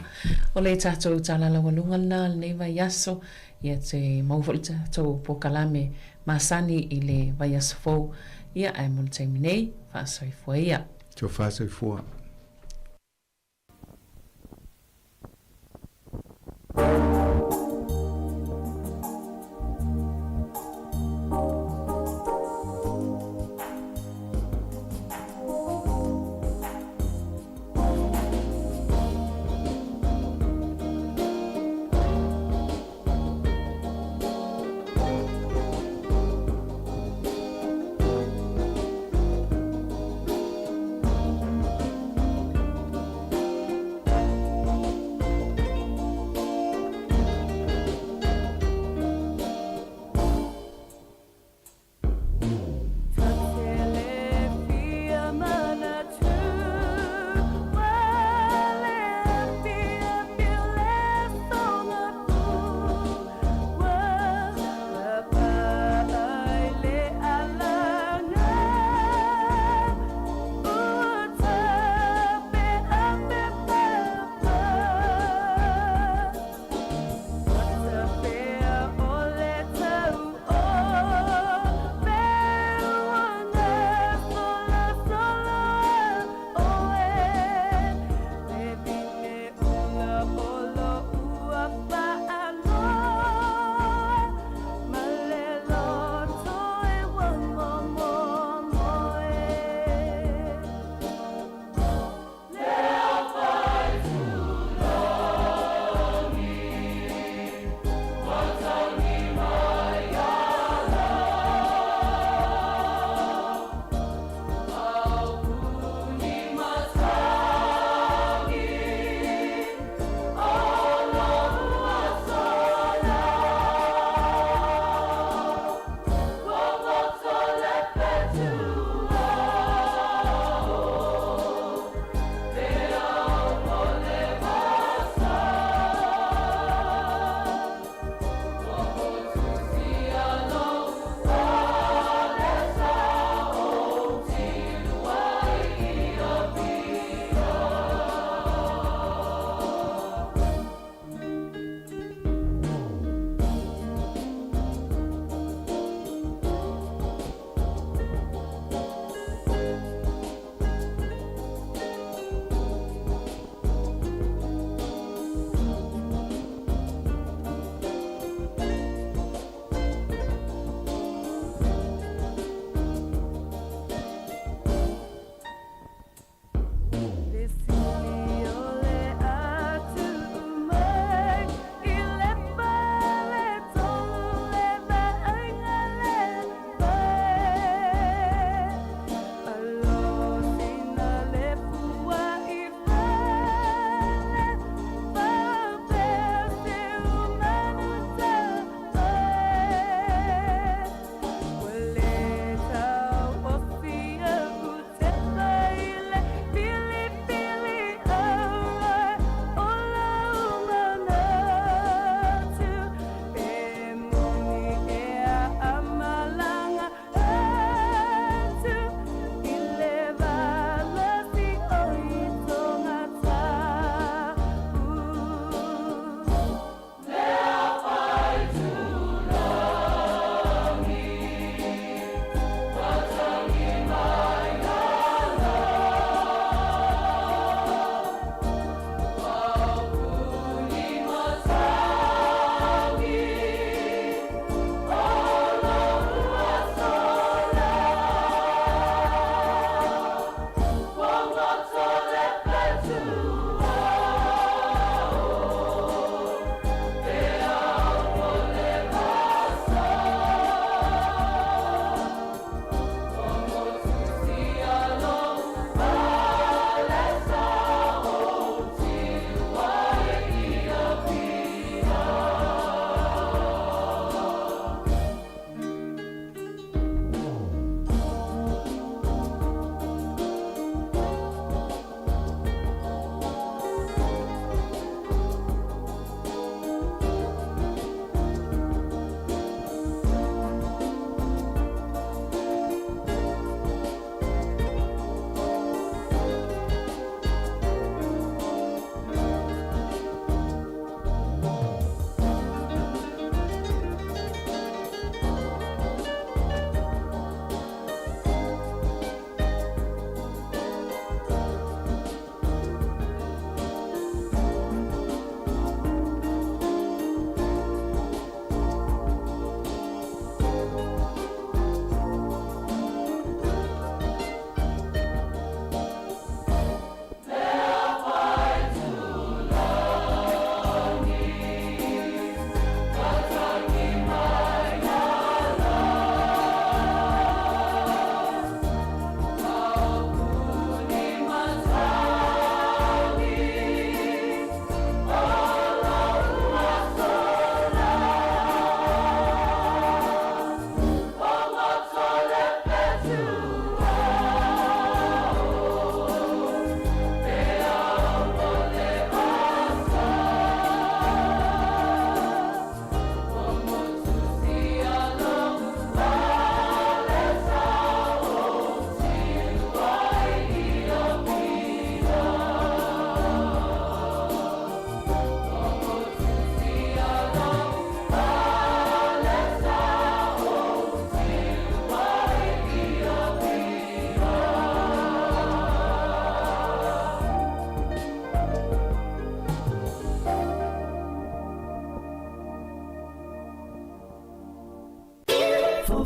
o le tatou tala laualuga lena o lenei vaiaso, ia te maua foi le tatou polokalame masani i le vaiaso fou. Ia, ae mo le taimi nei, faasoifua ia. Tofa soifua.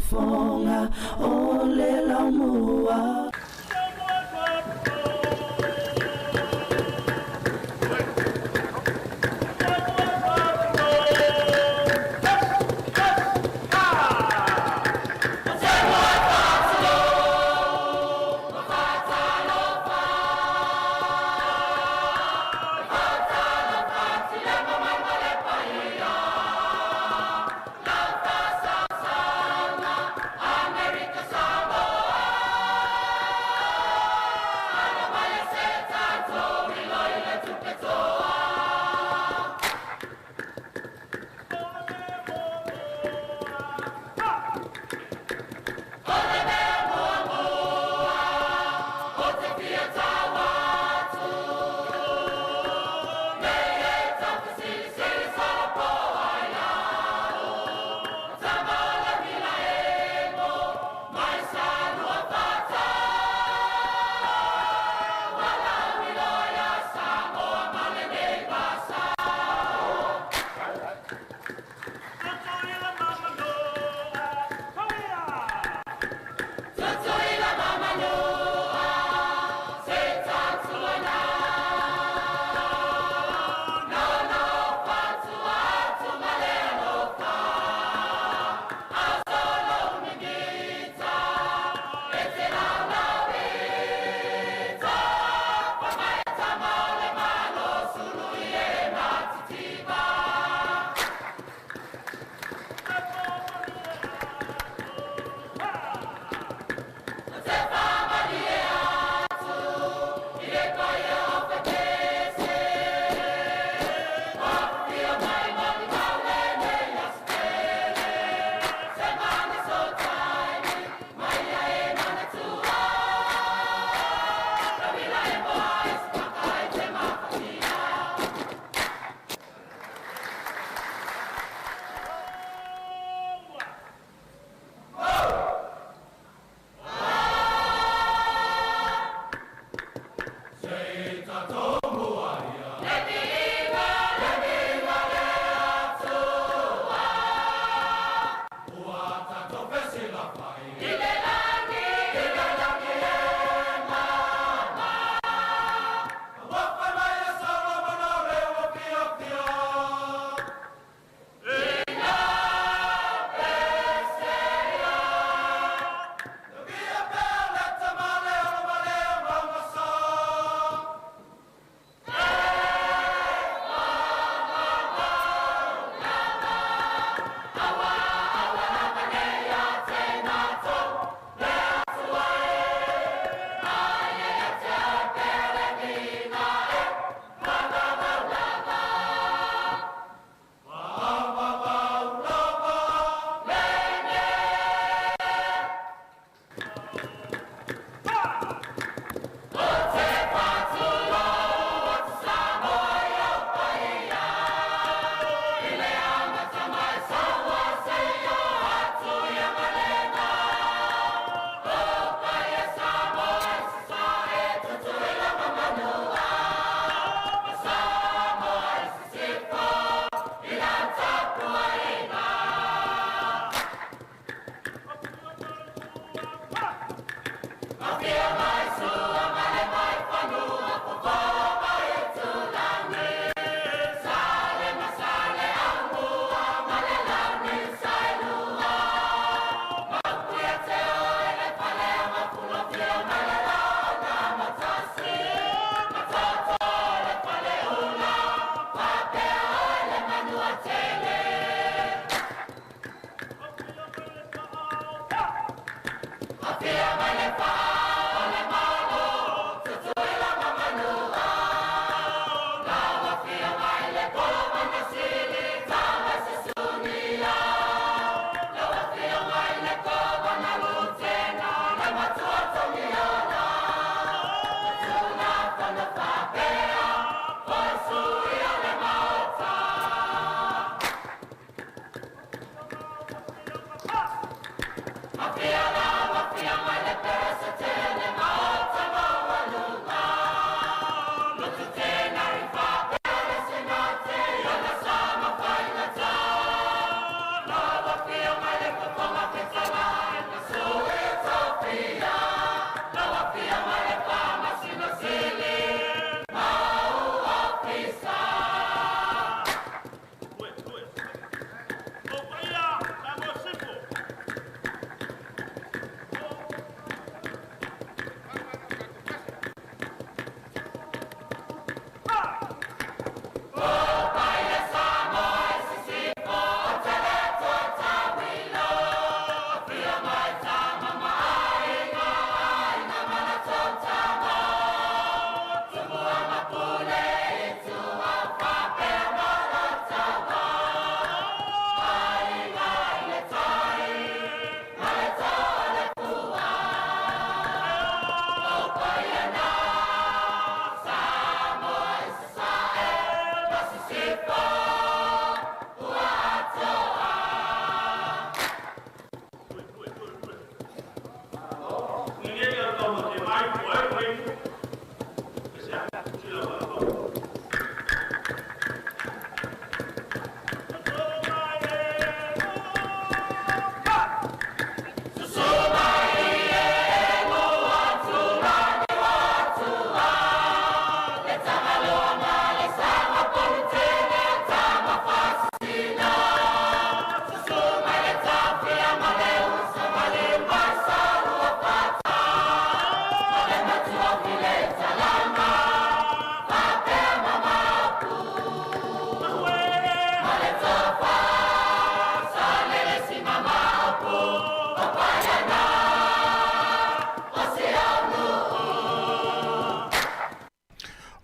Siufofoga o le Laumua.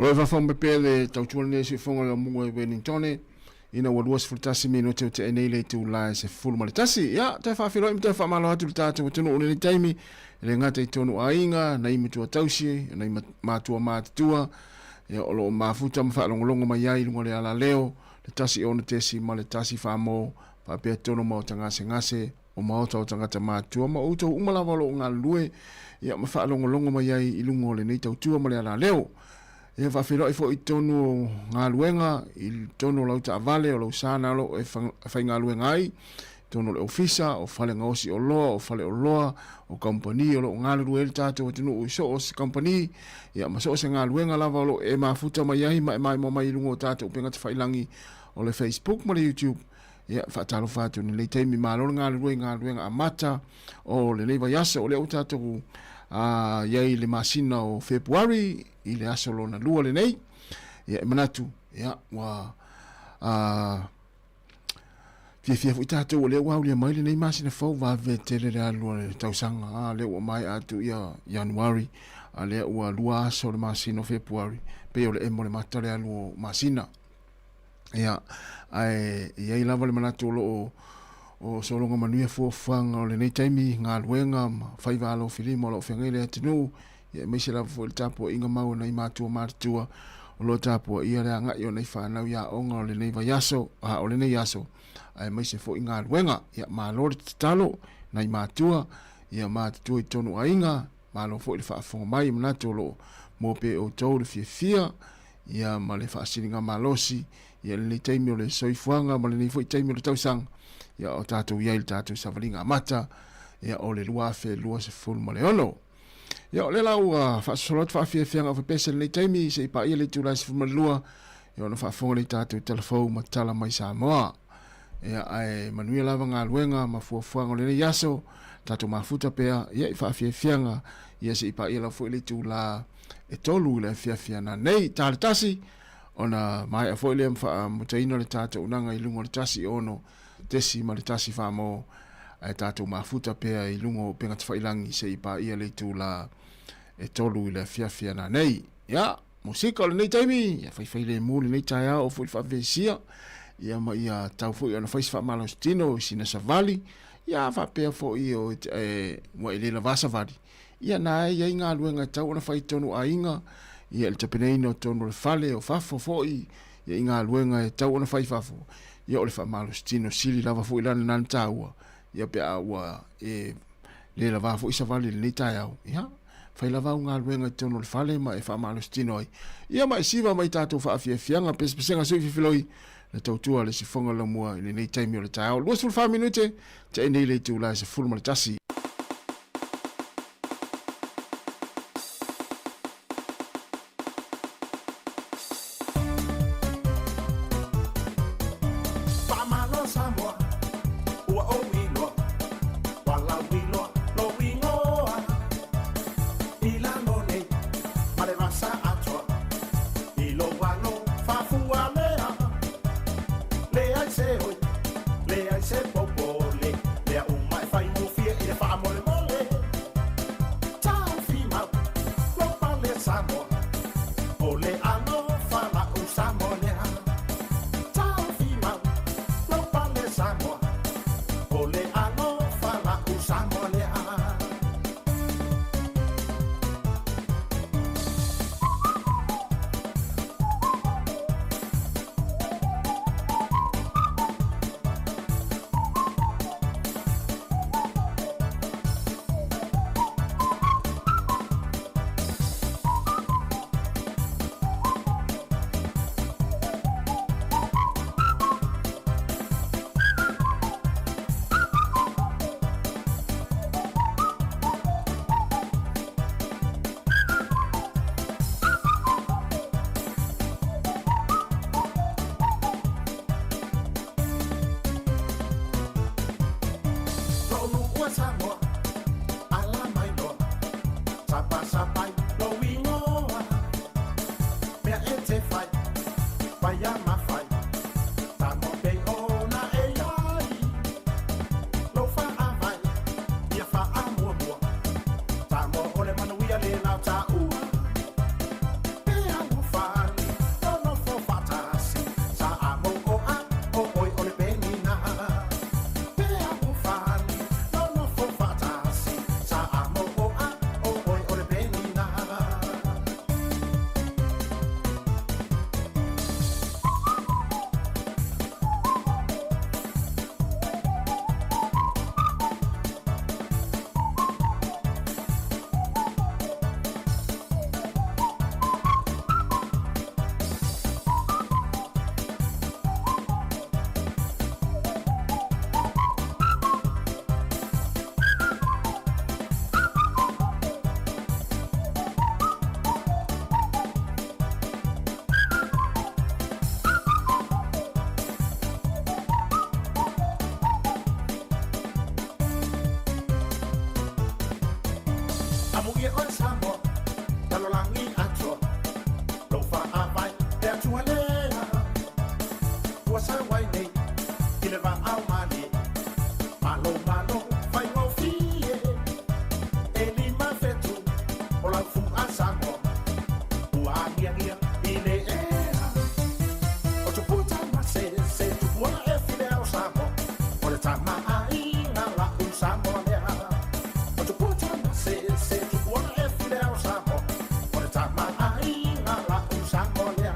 O lo e faafofoga mai pea le tautua lenei siufofoga o le laumua i Wellingtone, ina ua 21 minute o tea nei le itula e 11. Ia, toe faafeiloai ma toe faamalo atu i le tatou atunuu i lenei taimi, e le gata i tonu aiga, nai matua tausi, nai matua matutua, ia, o lo o mafuta ma faalogologo mai ai i luga o le alaleo, le 1 6 ma le 1 4 mo, faapea tonu maota gasegase, o maota o tagata matutua ma outou uma lava o lo o galulue ia ma faalogologo mai ai i luga o lenei tautua ma le alaleo. Ia faafeiloai foi i totonu o galuega, i totonu o lau taavale, o lau sana o lo o e faigaluega ai, i totonu o le ofisa, o fale gaosi oloa, o fale oloa, o kamupani o lo o galulue ai le tatou atunuu i so o se kamupani, ia ma so o se galuega lava o lo o e mafuta mai ai ma e maimoa mai i luga o tatou upega tafailagi o le Facebook ma le YouTube. Ia, faatalofa atu i lenei taimi, malo le galulue i galuega amata o lenei vaiaso. O lea ua tatou i ai i le masina o Fepuari i le aso lona lua lenei. Ia, e manatu, ia, ua fiafia foi tatou o lea ua aulia mai lenei masina fou, vave tele le alu o le tausaga. A, lea ua maea atu ia Ianuari, a lea ua lua aso o le masina o Fepuari, pei o le emo o le mata le alu o masina. Ia, ae i ai lava le manatu o lo o o sologa manuia fuafuaga o lenei taimi, galuega ma faiva alofilima o lo o feagai le atunuu, ia aemaise lava foi le tapuaiga mau a nai matua matutua o lo o tapuaia le agai o nai fanau i aoga o lenei vaiaso, a o lenei aso, aemaise foi galuega. Ia malo le tatalo nai matua, ia matutua i totonu o aiga, malo foi le faafofoga mai, e manatu o lo o maua pea e outou le fiafia ia ma le faasiliga malosi ia lenei taimi o le soifuaga ma lenei foi taimi o le tausaga ia o tatou i ai i le tatou savaliga amata ia o le 2026. Ia o lea la ua faasosolo atu faafiafiaga o fepese lenei taimi se i paia le itula e 12 ia ona faafofoga lea i tatou tala fou ma tala mai Samoa. Ia ae manuia lava galuega ma fuafuaga o lenei aso, tatou mafuta pea ia i faafiafiaga ia se i paia lava foi le itula e 3 i le afiafi ana nei. Ta le 1, ona maea foi lea ma faamutaina le tatou unaga i luga o le 1 6 ma le 1 4 mo, ae tatou mafuta pea i luga o upega tafailangi se i paia le itula e 3 i le afiafi ana nei. Ia, musika o lenei taimi, ia faifai lemu lenei taeao o foi le faavesia, ia ma ia tau foi ona fai se faamalositino i sina savali, ia faapea foi o e, ua e le lavā savali, Ia na e i ai galuega e tatau ona fai i totonu o aiga, ia i le tapenaina o totonu o le fale, o fafo foi, ia i galuega e tatau ona fai i fafo, ia o le faamalositino sili lava foi la lena na taua, ia pe a ua e le lavā foi savali i lenei taeao, ia fai lava au galuega i totonu o le fale ma e faamalositino ai, ia ma e siva mai tatou faafiafiaga, pesepesega sui fifiloi, le tautua a le sifoga laumua i lenei taimi o le taeao. 24 minute, te ai nei le itula e 11. Faamalo Samoa, ua ou iloa, ua lauiloa lou igoa. I lalo nei ma le vasa atoa, i lou alo faafualea. Leai se oi, leai se popole, mea uma e faigofie i le faamolemole. Taofi mau, lou pale Samoa, o le alofa la'u Samoa lea. Taofi mau, lou pale Samoa, o le alofa la'u Samoa lea. Lou Samoa, ala mai loa, sapasapai lou igoa. Mea e te fai, paia mafai, Samoa pei ona e iai. Lou faavae, ia faamuamua, Samoa o le manuia le lau taua. E alofa ua sau ai nei i le vaao malie. Malo malo faigofie, e 5 fetu o lau fu'a Samoa ua agiagia i le ea. O tupua tamase se tupua e file ao Samoa, o le tama aiga la'u Samoa lea. O tupua tamase se tupua e file ao Samoa, o le tama aiga la'u Samoa lea.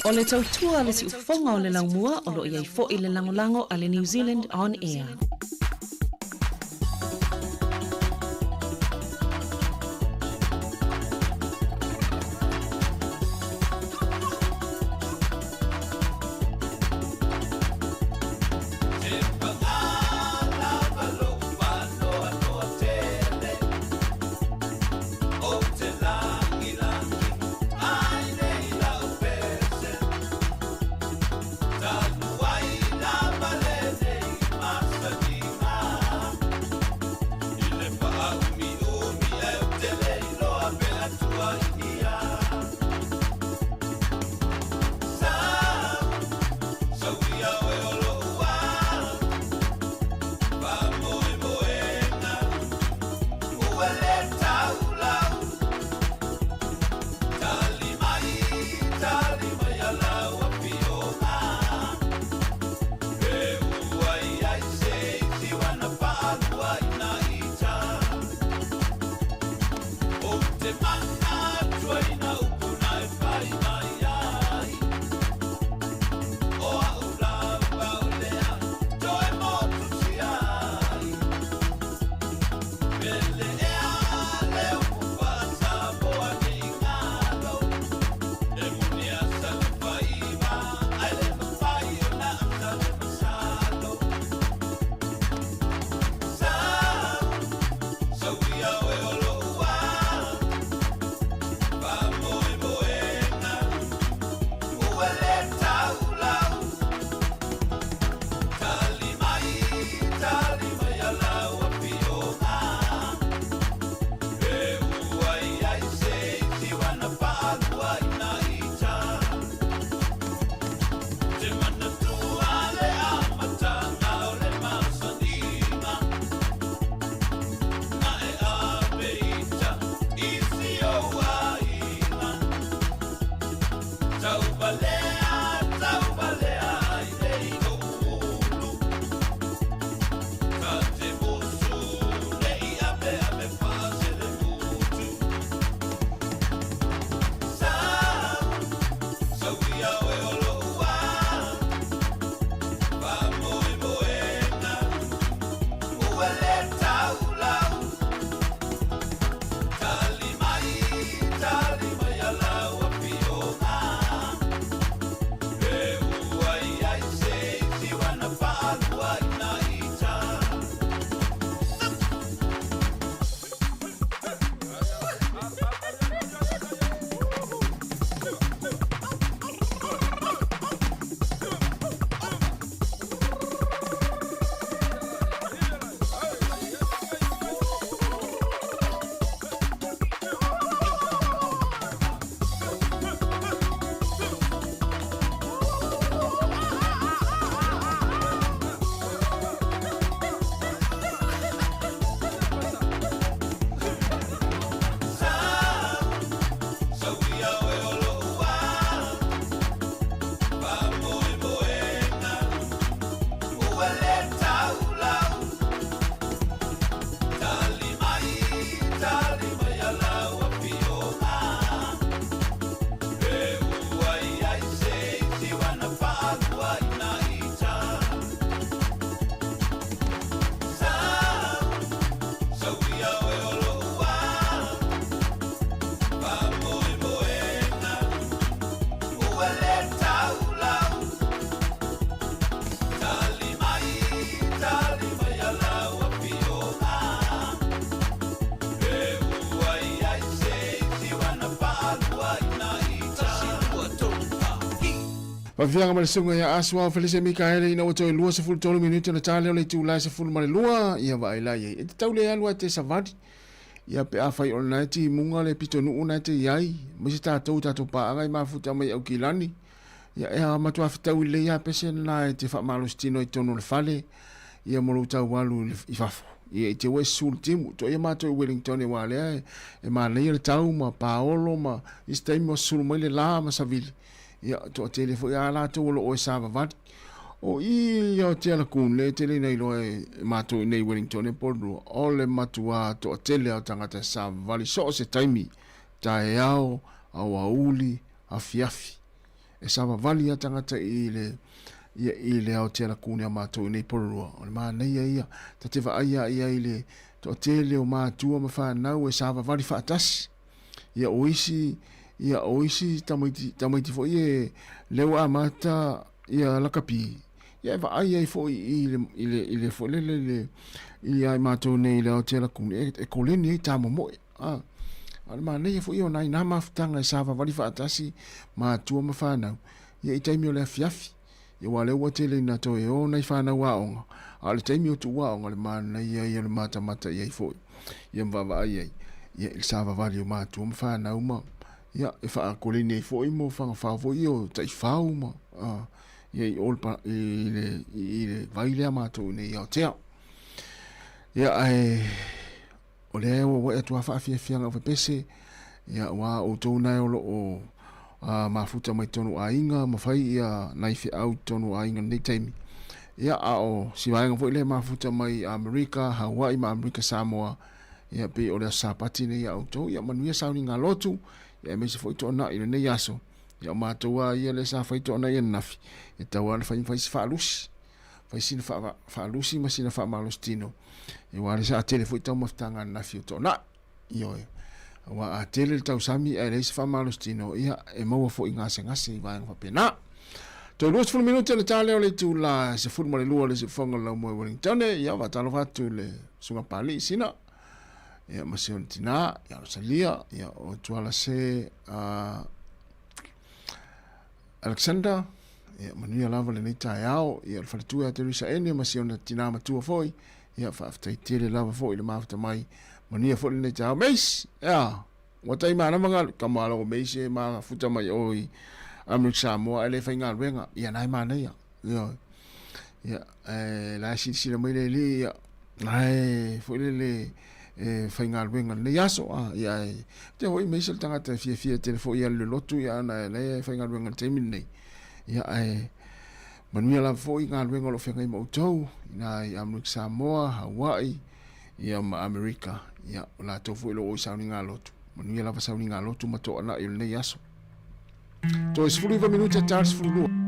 O le tautua a le siufofoga o le laumua o lo o i ai foi le lagolago a le New Zealand On Air. Faafeaga ma le susuga ia Asuao Felise Mikaele ina ua toe 23 minute ona ta lea o le itula e 12 ia vaai la i ai. E tatau le alu a te savali ia pe afai o lena e timuga le pitonuu na e te i ai aemaise tatou tatou paaga i mafuta mai Aukilani ia e matua fetaui lelei lava pese lena e te faamalositino i totonu o le fale ia mo lou taualu i fafo. Ia i te ua e susu le timu. Toa ia matou i Wellington aua lea e manaia le tau ma paolo ma isi taimi ua susulu mai le la ma savili. Ia toatele foi a latou o lo o e savavali. O i ia o te alakun le tele ina iloa e matou i nei Wellington e Porirua o le matuā toatele a o tagata e savavali so o se taimi, taeao, aoauli, afiafi. E savavali lava tagata i le ia i le Aotea Lakuni a matou i nei Porirua. O le manaia ia, ta te vaai lava i ai i le toatele o matua ma fanau e savavali faatasi. Ia o isi, ia o isi tamaiti, tamaiti foi e lea ua amata ia lakapi, ia e vaai ai foi i le, i le, i le foi lele i le, i a i matou nei i le Aotea Lakuni, e, e koleni ai tamomoe. A, a o le manaia foi ia o nai nā mafutaga e savavali faatasi matua ma fanau, ia i taimi o le afiafi. Ia aua o lea ua tele ina toe o nai fanau aoga, a o le taimi o tuu aoga, le manaia ia o le matamata i ai foi, ia ma vaavaai ai, ia i le savavali o matua ma fanau ma, ia, e faakoleni ai foi mo fagafao foi ia o taifau ma, a, ia i o i le, i le vai lea matou i nei i Aotea. Ia, ae, o lea e auauai atu lava faafiafiaga o pepese, ia, aua outou nae o lo o mafuta mai totonu o aiga ma fai ia nai feau i totonu o aiga i lenei taimi. Ia, a o si vaega foi lea e mafuta mai Amerika, Hawaii ma Amerika Samoa, ia, pei o le aso Sapati lenei ia outou, ia manuia sauniga lotu, ia aemaise foi toonai i lenei aso. Ia, o matou lava ia lea sa fai toonai ananafi, e tatau lava ona fai ma fai se faalusi. Fai sina faalusi ma sina faamalosi tino, ia aua o lea sa tele foi taumafataga ananafi o toonai. Ioe. Aua a tele le tausami ae leai se faamalositino, ia, e maua foi gasegase i vaega faapena. Toe 20 minute ona ta lea o le itula 12 o le siufofoga o le Laumua i Wellington, ia, faatalofa atu i le Susuga Papalii Sina, ia, ma si ona tina, ia, Rosalia, ia, o Tuala se, Alexander, ia, manuia lava lenei taeao, ia, o le faletua ia Teresa Ene ma si ona tina matua foi, ia, faafetai tele lava foi i le mafuta mai, manuia foi lenei taeao. Mace, ia, ua tai manava galu, kama alogo Mace e mafuta mai o i Amerika Samoa, ae le faigaluega, ia, na e manaia, ia, ia, e, la e silasila mai le alii, ia, la e foi lele, e faigaluega lenei aso a ia e te hoi mai se tagata e fiafia tele foi ia le lotu ia ana e le faigaluega le taimi lenei ia ae manuia lava foi galuega o lo o feagai ma outou ina i Amerika Samoa, Hawaii ia ma Amerika ia o latou foi o lo o i sauniga lotu manuia lava sauniga lotu ma toanai o lenei aso. Toe 19 minute ta le 12.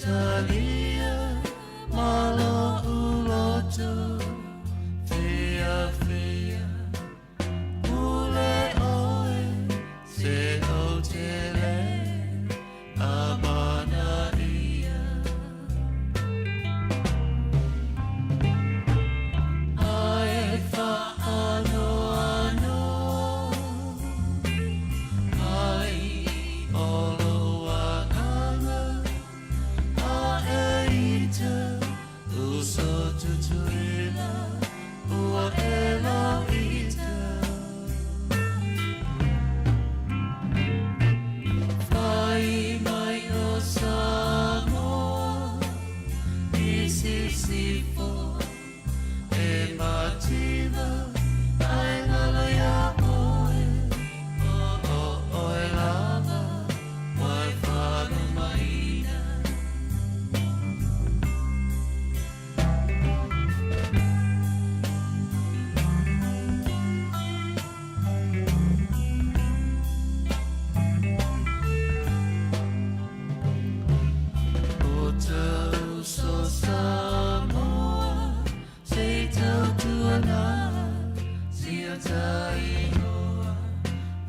talia ma loʻu loto fiafia. Pule ʻoe se ou te le amanaia. A e faanoanoa ai o lou agaga a e ita uso Tutuila ua e lauita. Fai mai o Samoa i Sisifo e mativa ae galo iā ʻoe o ʻoe lava wai whalumaina. O tau so Samoa se i tautuana sia ta ingoa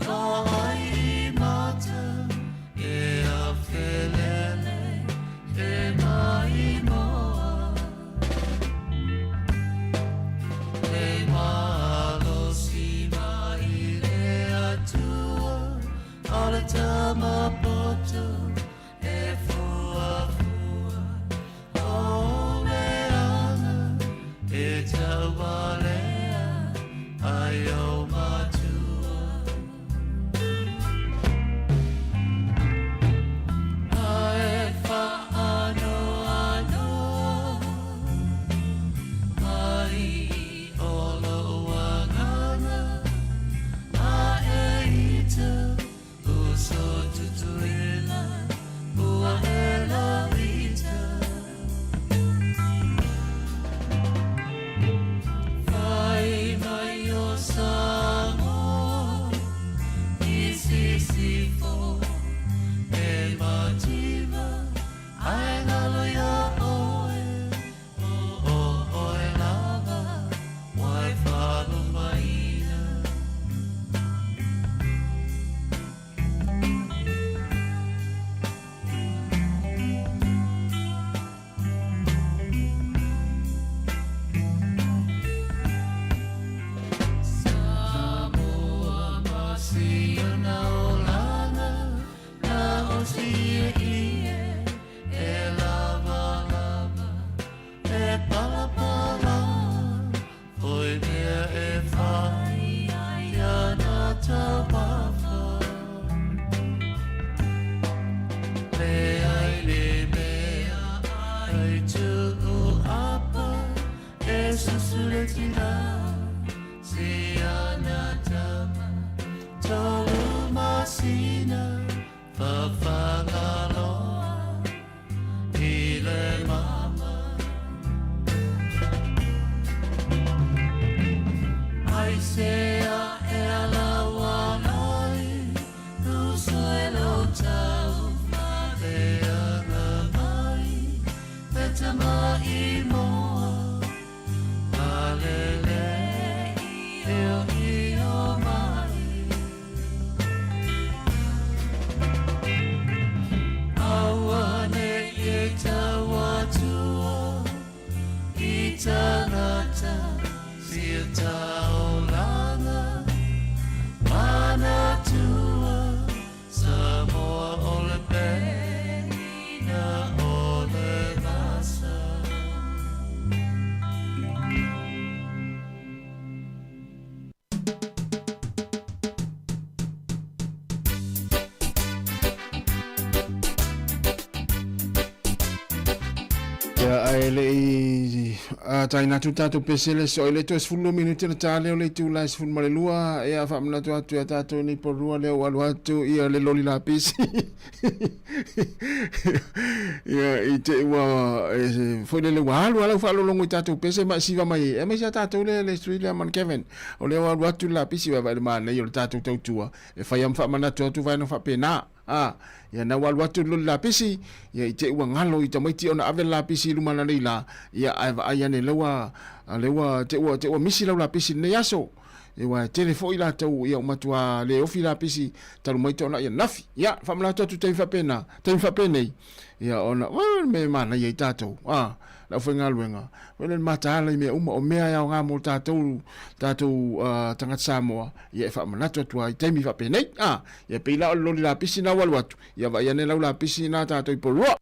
vaai mata e afelele e maimoa Le malosi mai le Atua o le tama poto e fuafua o leaga e taualea ai o matua. A e faanoanoa ai o lou agaga a e ita uso Tutuila ua e lauita. Fai mai o Samoa i Sisifo e mativa ae galo iā ʻoe o ʻoe lava wai whalumaina. Samoa ma si ona olaga na o si ie e lawalawa e palapala foi mea e fai ia na taumafa. Le ai le mea ai tuu apa e susule tina si ana tama tolu masina fafagaloa i le mama. Ai sea e ala walai uso e lo tau whaleanga mai me tama i moa malele i o i o mai. Aua ne e tau atua i tangata sia taolanga manatua Samoa o le penina o le vasa. Ia, ae le i taina atu tatou pesele so i le toe 12 minute na ta lea o le itula e 12 ia faamanatu atu ia tatou nei polua lea ua alu atu ia le loli lapisi ia i te ua e, foi lele ua alu ala faalologo i tatou pese ma e siva mai e mai sa tatou le le sui lea man Kevin o lea ua alu atu le lapisi vae vae le manei o le tatou tautua e fai am faamanatu atu vaena faapena. A, ia na ua alu atu le loli lapisi, ia i te i ua galo i tamaiti ona ave le lapisi i luma ananei la, ia ae vaai ane lea ua, lea ua, te ua, te ua misi lau lapisi i lenei aso. Ia aua e tele foi latou ia ua matua le ofi lapisi talu mai toonai ananafi. Ia, faamanatu atu i taimi faapena, taimi faapenei, ia ona, ua, le mea e manaia i tatou, a, le aufaigaluega, foi lea le mataala i mea uma, o mea e aoga mo tatou, tatou uh, tagata Samoa, ia e faamanatu atu ai taimi faapenei. A, ia pei la o le loli lapisi na ua alu atu, ia vaai ane lau lapisi na tatou i Porirua.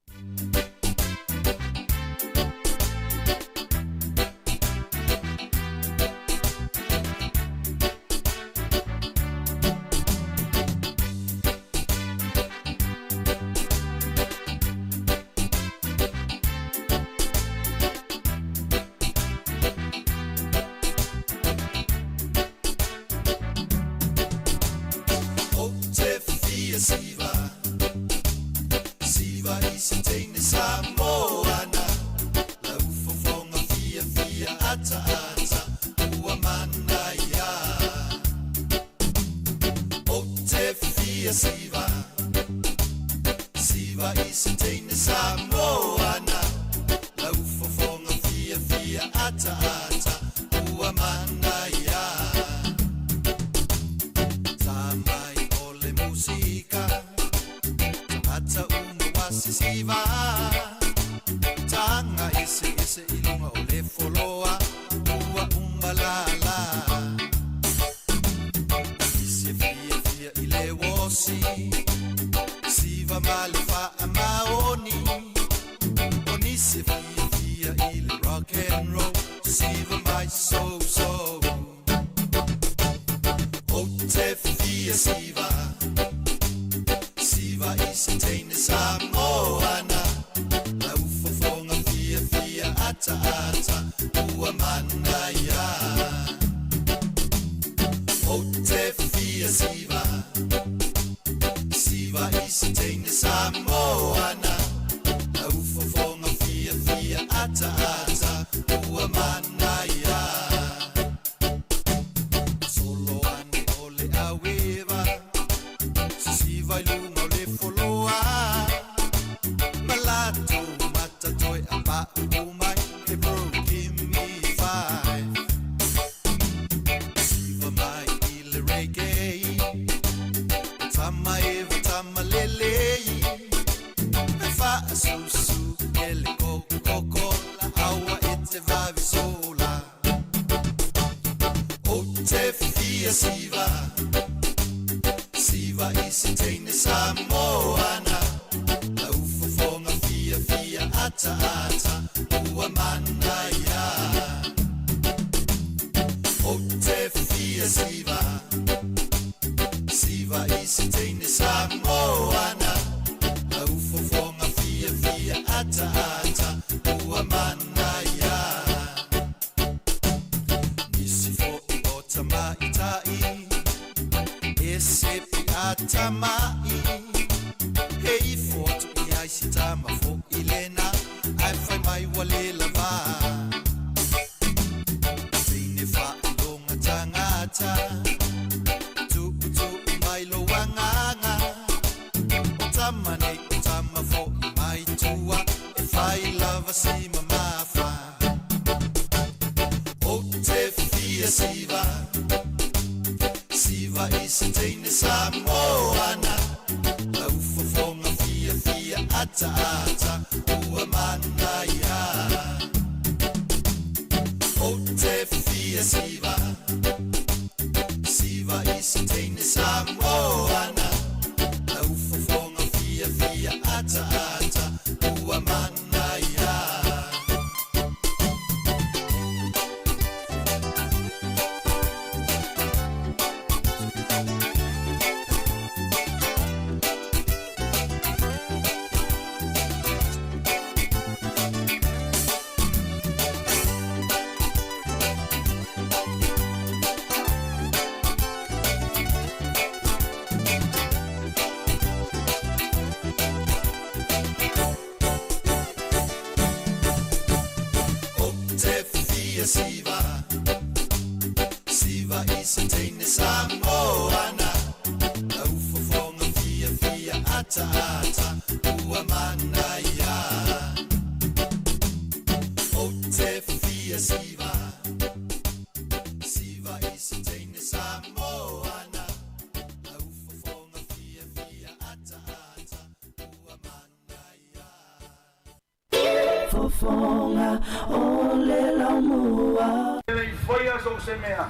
Siufofoga o le Laumua. E le i faia so o se mea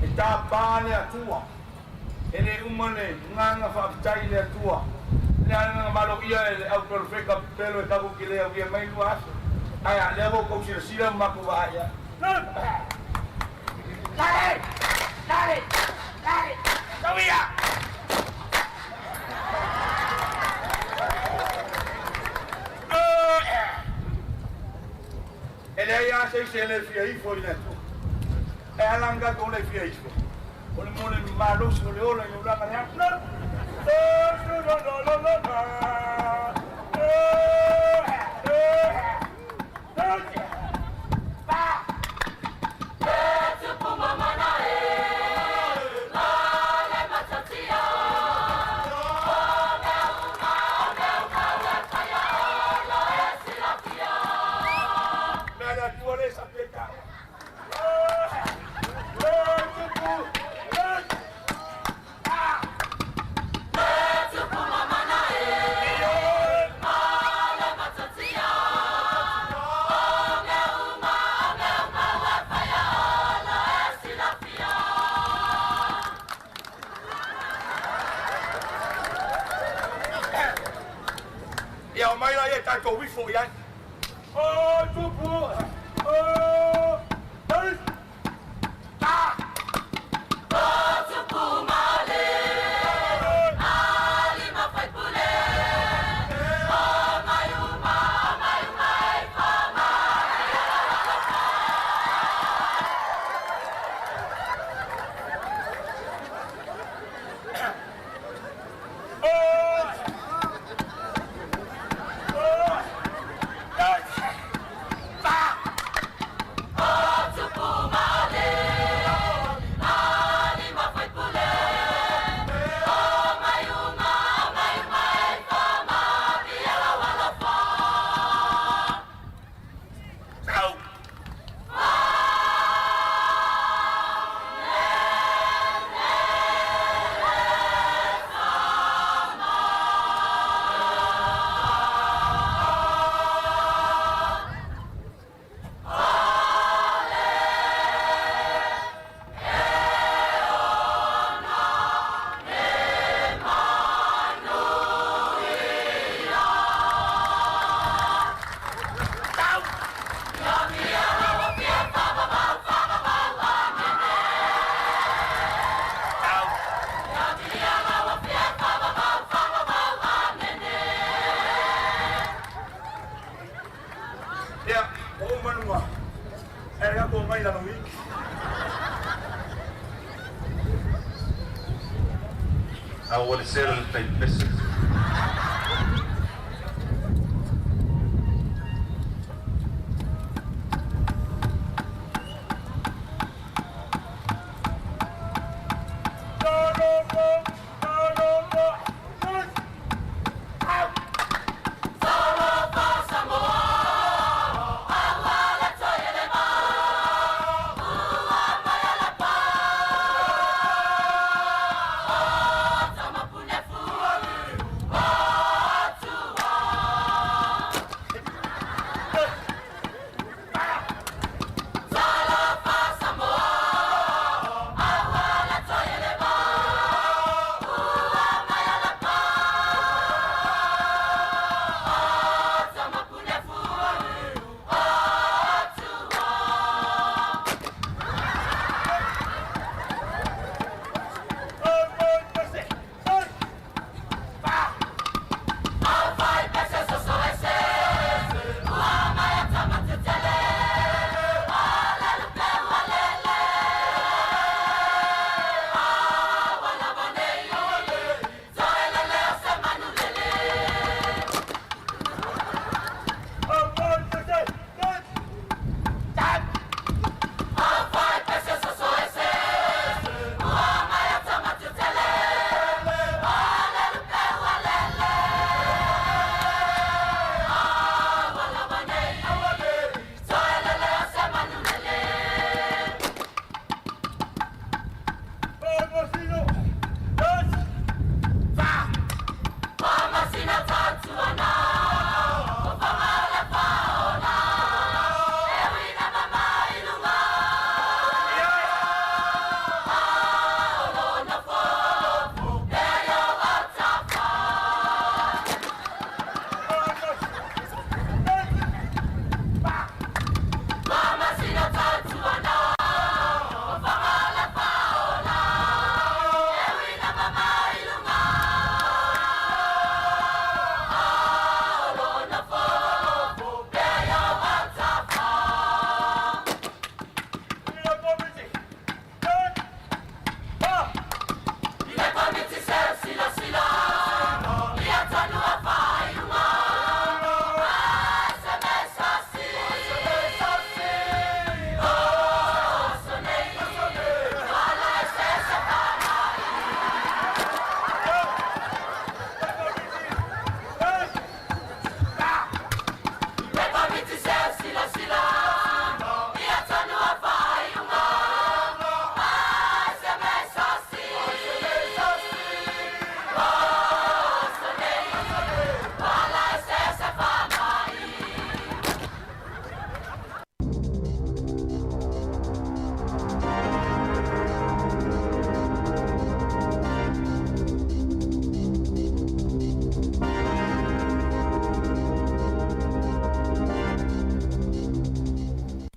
e tapa le Atua, e le uma le agaga faafetai i le Atua. Le agaga maloia e le au perofeta pepelo e tatou te le aulia mai 2000, ae a lea ua outou silasila ma matou vaai ai. Lale! Lale! Lale! Tauia! E leai lava se isi e le fia ifo i le Atua. E ala ona tatou le fia ifo, o le mo le malosi o le ola i olaga le aso. Mea le Atua le sapi e taua. Ia omai laia e tatou ifo i ai. O tupu! O Ia, o ou manua, e tatou omai i lalo i. A ua le sela le tai pese.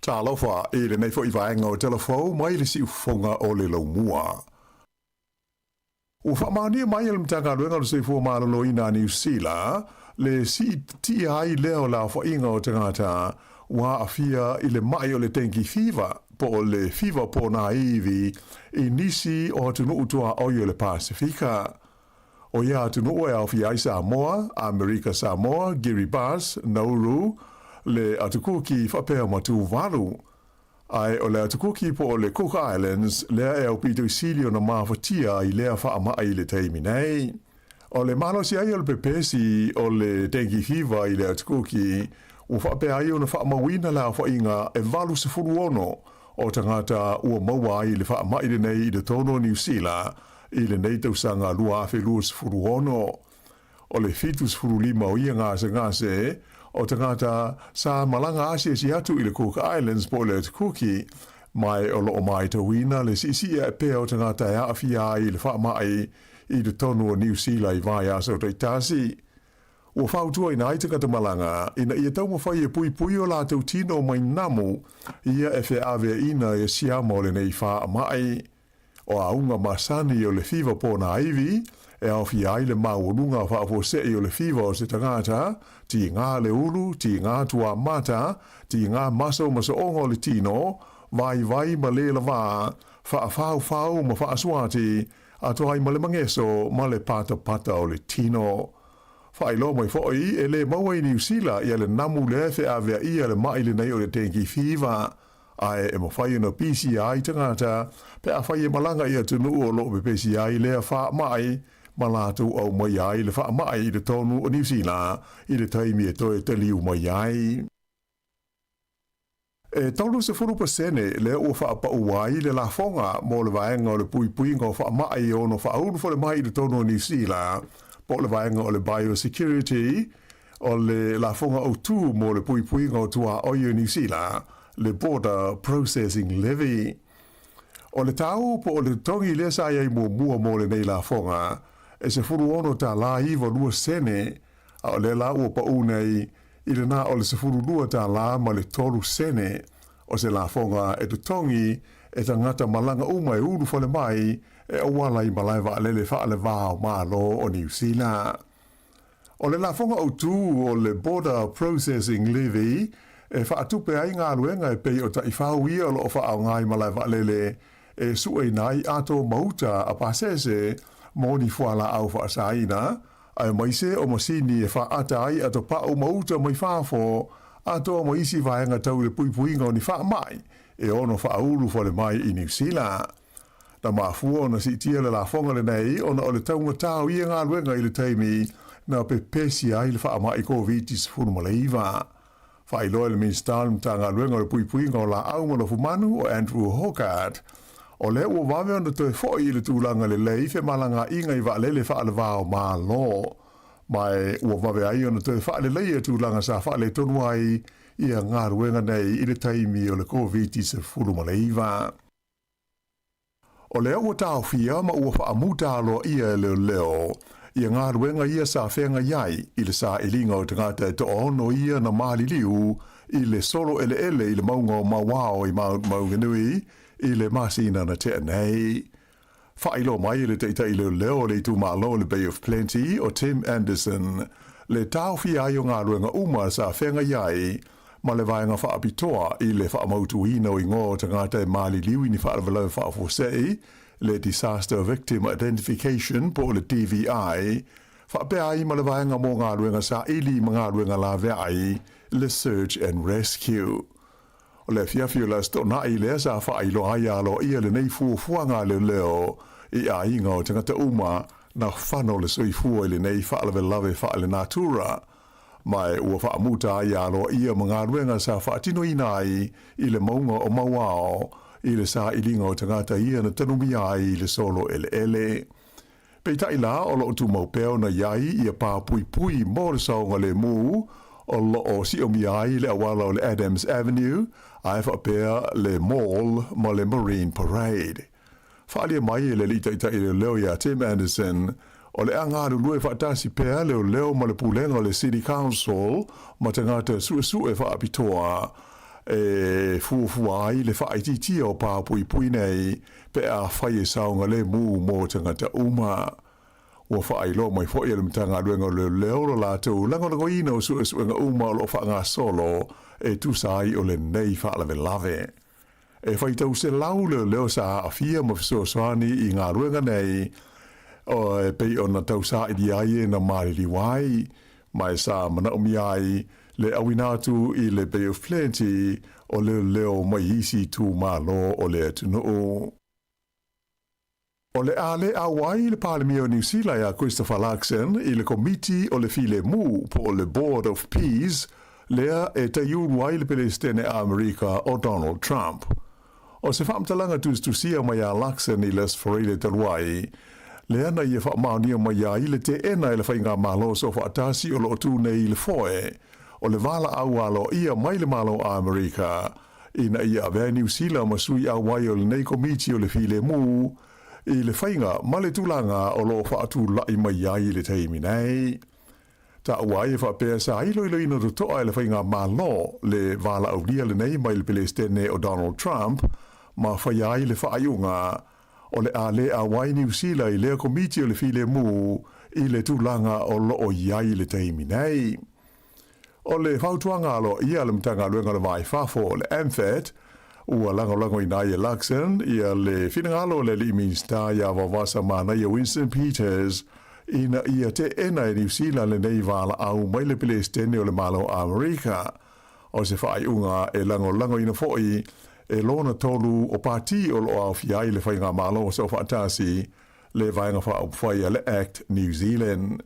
Talofa i lenei foi vaega o Tala Fou mai le siufofoga o le Laumua. Ua faamaonia mai e le Matagaluega o le Soifua Maloloina a Niu Sila le siitia ai lea o le aofaiga o tagata ua aafia i le ma'i o le dengue fever po o le fiva ponāiwi i nisi o atunuu tuaoi o le Pasefika. O ia atunuu e aofia ai Samoa, Amerika Samoa, Kiribati, Nauru, le Atu Kuki faapea ma Tuvalu. Ae o le Atu Kuki po o le Cook Islands lea e aupito sili ona mafatia i lea faamai i le taimi nei. O le malosi ai o le pepesi o le dengue fever i le Atu Kuki, ua faapea ai ona faamauina le aofaiga e 86 o tagata ua maua ai le faamai lenei i totonu o Niu Sila i lenei tausaga 2026. O le 75 o ia gasegase o tagata sa malaga asiasi atu i le Cook Islands po o le Atu Kuki, ma o loo matauina le siisii ae pea o tagata e aafia ai i le faamai i totonu o Niu Sila i vaiaso taitasi. Ua fautuaina ai tagata malaga ina ia taumafai e puipui o latou tino mai namu ia e feaveaiina ia siama o lenei faamai. O auga masani o le fiva ponāiwi e aofia ai le maualuga faafuasei o le fiva o se tagata, tigā le ulu, tigā tuamata, tigā maso ma so'oga o le tino, vaivai ma lē lavā, faafaufau ma faasuati, atoa ai ma le mageso ma le patapata o le tino. Faailoa mai fo'i e lē maua i Niu Sila ia le namu lea e feaveaia le ma'i lenei o le dengue fever, ae e mafai ona pisia ai tagata pe afai e malaga i atunuu o loo pepesi ai lea faamai ma latou aumaia ai le faamai i totonu o Niu Sila i le taimi e toe taliu mai ai. E 30% lea ua faapaʻu ai le lafoga mo le vaega o le puipuiga o faamai e ono faaulu falemai i totonu o Niu Sila po o le vaega o le Biosecurity o le lafoga autū mo le puipuiga o tuaoi o Niu Sila, le Border Processing Levy. O le tau po o le totogi lea sa i ai muamua mo lenei lafoga, e $16.92, a o lea la ua paʻu nei i le na o le $12.03, o se lafoga e totogi e tagata malaga uma e ulu fale mai e auala i malae vaalele faalevā o Malo o Niu Sila. O le lafoga autū o le Border Processing Levy e faatupe ai galuega e pei o taifau ia o loo faaaoga i malae vaalele e sueina ai ato ma uta a pasese mo ni fualaau faasaina, aemaise o masini e faaata ai atopau ma uta mai fafo, atoa ma isi vaega tau i le puipuiga o ni faamai e ono faaulu fale mai i Niu Sila. Na mafua ona siitia le lafoga lenei ona o le taugatā o ia galuega i le taimi na pepesi ai le faamai Koviti-19. Faailoa e le Minisita o le Matagaluega o le Puipuiga o Laau ma Lofumanu o Andrew Hoggard, o lea ua vave ona toe fo'i i le tulaga lelei femalagaaiga i vaalele faalevā o Malo, ma ua vave ai ona toe faaleleia tulaga sa faaletonu ai ia galuega nei i le taimi o le Koviti-19. O lea ua taofia ma ua faamuta aloaia e leoleo ia galuega ia sa feagai ai i le sailiga o tagata e 60 ia na maliliu i le solo eleele i le mauga o Mauao i Mount Maunganui i le masina na tea nei. Faailoa mai e le taʻitaʻi leoleo o le itumalo o le Bay of Plenty o Tim Anderson le taofia ai o galuega uma sa feagai ai ma le vaega faapitoa i le faamautuina o igoa o tagata e maliliu i ni faalavelave faafuasei, le Disaster Victim Identification po o le DVI, faapea ai ma le vaega mo galuega saili ma galuega laveai, le Search and Rescue. O le afiafi o le Aso Toonai lea sa faailoa ai aloaia lenei fuafuaga a leoleo i aiga o tagata uma na fano le soifua i lenei faalavelave faalenatura, ma ua faamuta ai aloaia ma galuega sa faatinoina ai i le mauga o Mauao i le sailiga o tagata ia na tanumia ai i le solo eleele. Peitai la o loo tumau pea ona i ai ia pāpuipui mo le saogalemu o loo siomia ai le auala o le Adams Avenue ae faapea le Mall ma le Marine Parade. Faaalia mai e le alii taʻitaʻi leoleo iā Tim Anderson, o le a galulue faatasi pea leoleo ma le pulega o le City Council ma tagata suesue faapitoa. e fuafua ai le faaitiitia o pa puipui nei pe afai e saogalemu mo tagata uma. Ua faailoa mai foi e le Matagaluega o Leoleo lo latou lagolagoina o suesuega uma o lo o faagasolo e tusa ai o lenei faalavelave. E faitau selau leoleo sa aafia ma fesoasoani i galuega nei e pei ona tausaili ai e na maliliu ai, ma e sa manaomia ai le auina atu i le Bay of Plenty o leoleo mai isi itumalo o le atunuu. O le a le auai le Palemia o Niu Sila ia Christopher Luxon i le Komiti o le Filemu po o le Board of Peace lea e taiulu ai le Pelesitene a Amerika o Donald Trump. O se faamatalaga tusitusia mai a Luxon i le Aso Faraile talu ai, lea na ia faamaonia mai ai le teena e le Faigamalo Soofaatasi o lo o tu nei i le foe o le valaau aloaia mai le Malo a Amerika ina ia avea Niu Sila ma sui auai o lenei Komiti o le Filemu i le faiga ma le tulaga o lo o faatulai mai ai i le taimi nei. Taua ai e faapea sa iloiloina totoa e le Faigamalo le valaaulia lenei mai le Pelesitene o Donald Trump ma faia ai le faaiuga o le a le auai Niu Sila i lea Komiti o le Filemu i le tulaga o lo o i ai i le taimi nei. O le fautuaga aloaia a le Matagaluega o le Va i Fafo, le MFAT, ua lagolagoina ai e Luxon ia le finagalo o le Alii Minisita ia Vavasa Manaia Winston Peters ina ia teena e Niu Sila lenei valaau mai le Pelesitene o le Malo o Amerika. O se faaiuga e lagolagoina foi e lona tolu o pati o lo o aofia ai le Faigamalo Soofaatasi, le Vaega Faaupufai a le Act New Zealand.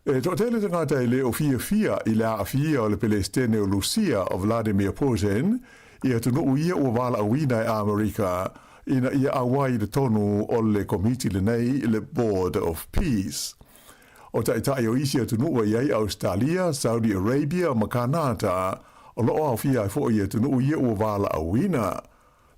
E toatele tagata e le o fiafia i le aafia o le Pelesitene o Lusia o Vladimir Putin i atunuu ia ua valaauina e Amerika ina ia auai i totonu o le komiti lenei le Board of Peace. O taitai o isi atunuu e i ai Ausetalia, Saudi Arabia ma Kanata o lo o aofia ai foi i atunuu ia ua valaauina.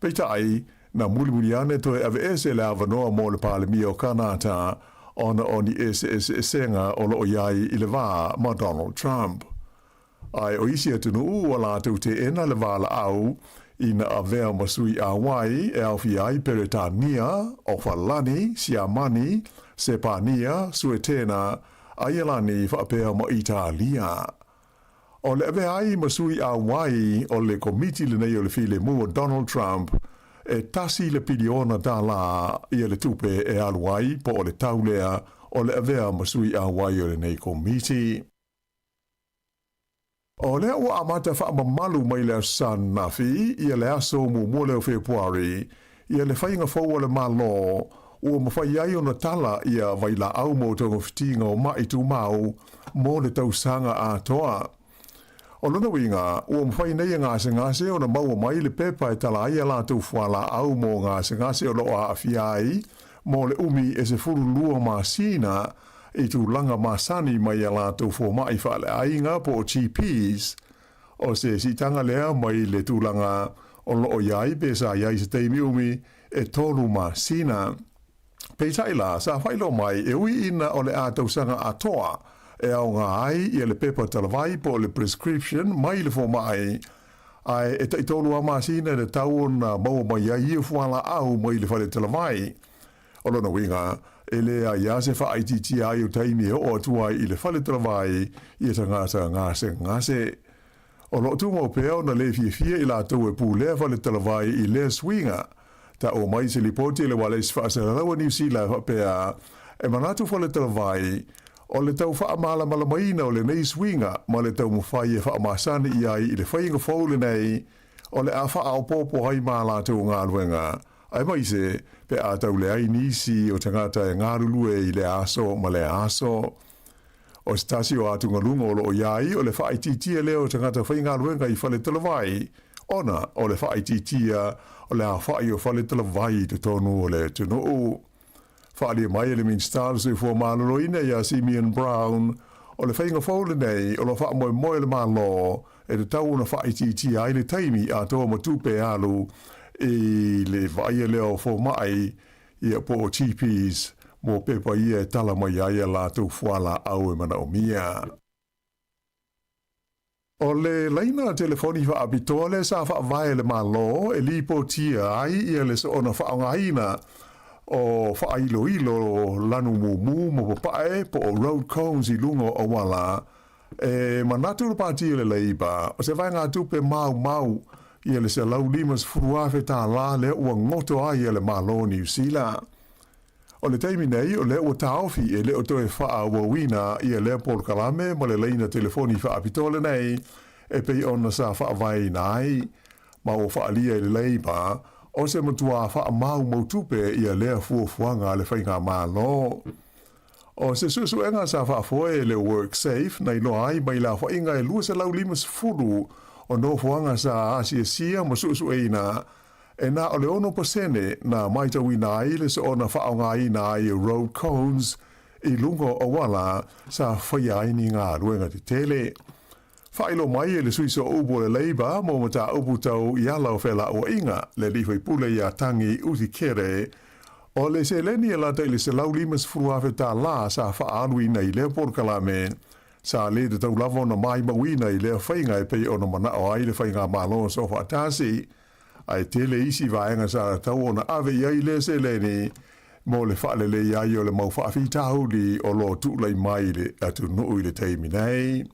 Peitai, na mulimuli ane toe aveese le avanoa mo le Palemia o Kanata ona o ni eseeseesega o lo o i ai i le va ma Donald Trump. Ae o isi atunuu ua latou teena le valaau ina avea ma sui auai e aofia ai Peretania, Ofalani, Siamani, Sepania, Suetena, Aielani faapea ma Italia. O le avea ai ma sui auai o le Komiti lenei o le Filemu o Donald Trump e tasi le piliona tālā ia le tupe e alu ai po o le tau lea o le avea ma sui auai o lenei Komiti. O lea ua amata faamamalu mai le Aso Sa ananafi ia le aso muamua lea o Fepuari ia le faiga fou a le Malo ua mafai ai ona tala ia vailaau mo togafitiga o maʻi tumau mo le tausaga atoa. O lona uiga, ua mafai nei e gasegase ona maua mai le pepa e tala ai a latou fualaau mo gasegase o lo o aafia ai mo le umi e 12 masina i tulaga masani mai a latou fomai faaleaiga po o GPs. O se siitaga lea mai le tulaga o lo o i ai pe sa i ai se taimi umi e tolu masina. Peitai la, sa faailoa mai e ui ina o le a tausaga atoa e aoga ai ia le pepa talavai po o le prescription mai le fomai, ae e taitolu lava masina le tau ona maua mai ai ia fualaau mai le fale talavai. O lona uiga, e leai lava se faaitiitia ai o taimi e oo atu ai i le fale talavai ia tagata gasegase. O lo o tumau pea ona le fiafia i latou e pulea fale talavai i lea suiga. Taua mai se lipoti a le Ualesi Faasalalaua Niu Sila e faapea, E manatu fale talavai, o le tau faamalamalamaina o lenei suiga ma le taumafai e faamasani i ai i le faiga fou lenei o le a faaopoopo ai ma latou galuega, aemaise pe a tau leai nisi o tagata e galulue i lea aso ma lea aso. O se tasi o atugaluga o lo o i ai o le faaitiitia lea o tagata faigaluega i fale talavai, ona o le faaitiitia o le aofai o fale talavai i totonu o le atunuu. Faaalia mai e le Minisita o le Soifua Maloloina ia Simeon Brown, o le faiga fou lenei o lo o faamoemoe le Malo e tatau ona faaitiitia ai le taimi atoa ma tupe e alu i le vaaia lea o fomai ia po o GPs mo pepa ia e tala mai ai a latou fualaau e manaomia. O le laina telefoni faapitoa lea sa faavae e le Malo e lipotia ai ia le soona faaaogaina o faailoilo lanu mumu ma papae po o road cones i luga o auala. E manatu le Pati o le Leipa, o se vaegatupe maumau ia le $150,000 lea ua goto ai e le Malo o Niu Sila. O le taimi nei, o lea ua taofi e le o toe faaauauina ia lea polokalame ma le laina telefoni faapitoa lenei e pei ona sa faavaeina ai, ma ua faaalia i le Leipa, o se matuā faamaumau tupe ia lea fuafuaga a le Faigamalo. O se suesuega sa faafoe e le WorkSafe na iloa ai mai le aofaiga e 250 o nofoaga sa asiasia ma suesueina, e na o le 6% na matauina ai le soona faaaogaina ai o road cones i luga o auala sa faia ai ni galuega tetele. Faailoa mai e le sui sooupu o le Labour mo mataupu tau i ala o felauaiga, le alii faipule ia Tangi Utikere, o le seleni e lata i le $150,000 sa faaaluina i lea polokalame, sa le tatau lava ona maimauina i lea faiga e pei ona manao ai le Faigamalo Soofaatasi. Ae tele isi vaega sa tatau ona ave i ai lea seleni mo le faalelei ai o le mau faafitauli o lo o tulai mai i le atunuu i le taimi nei.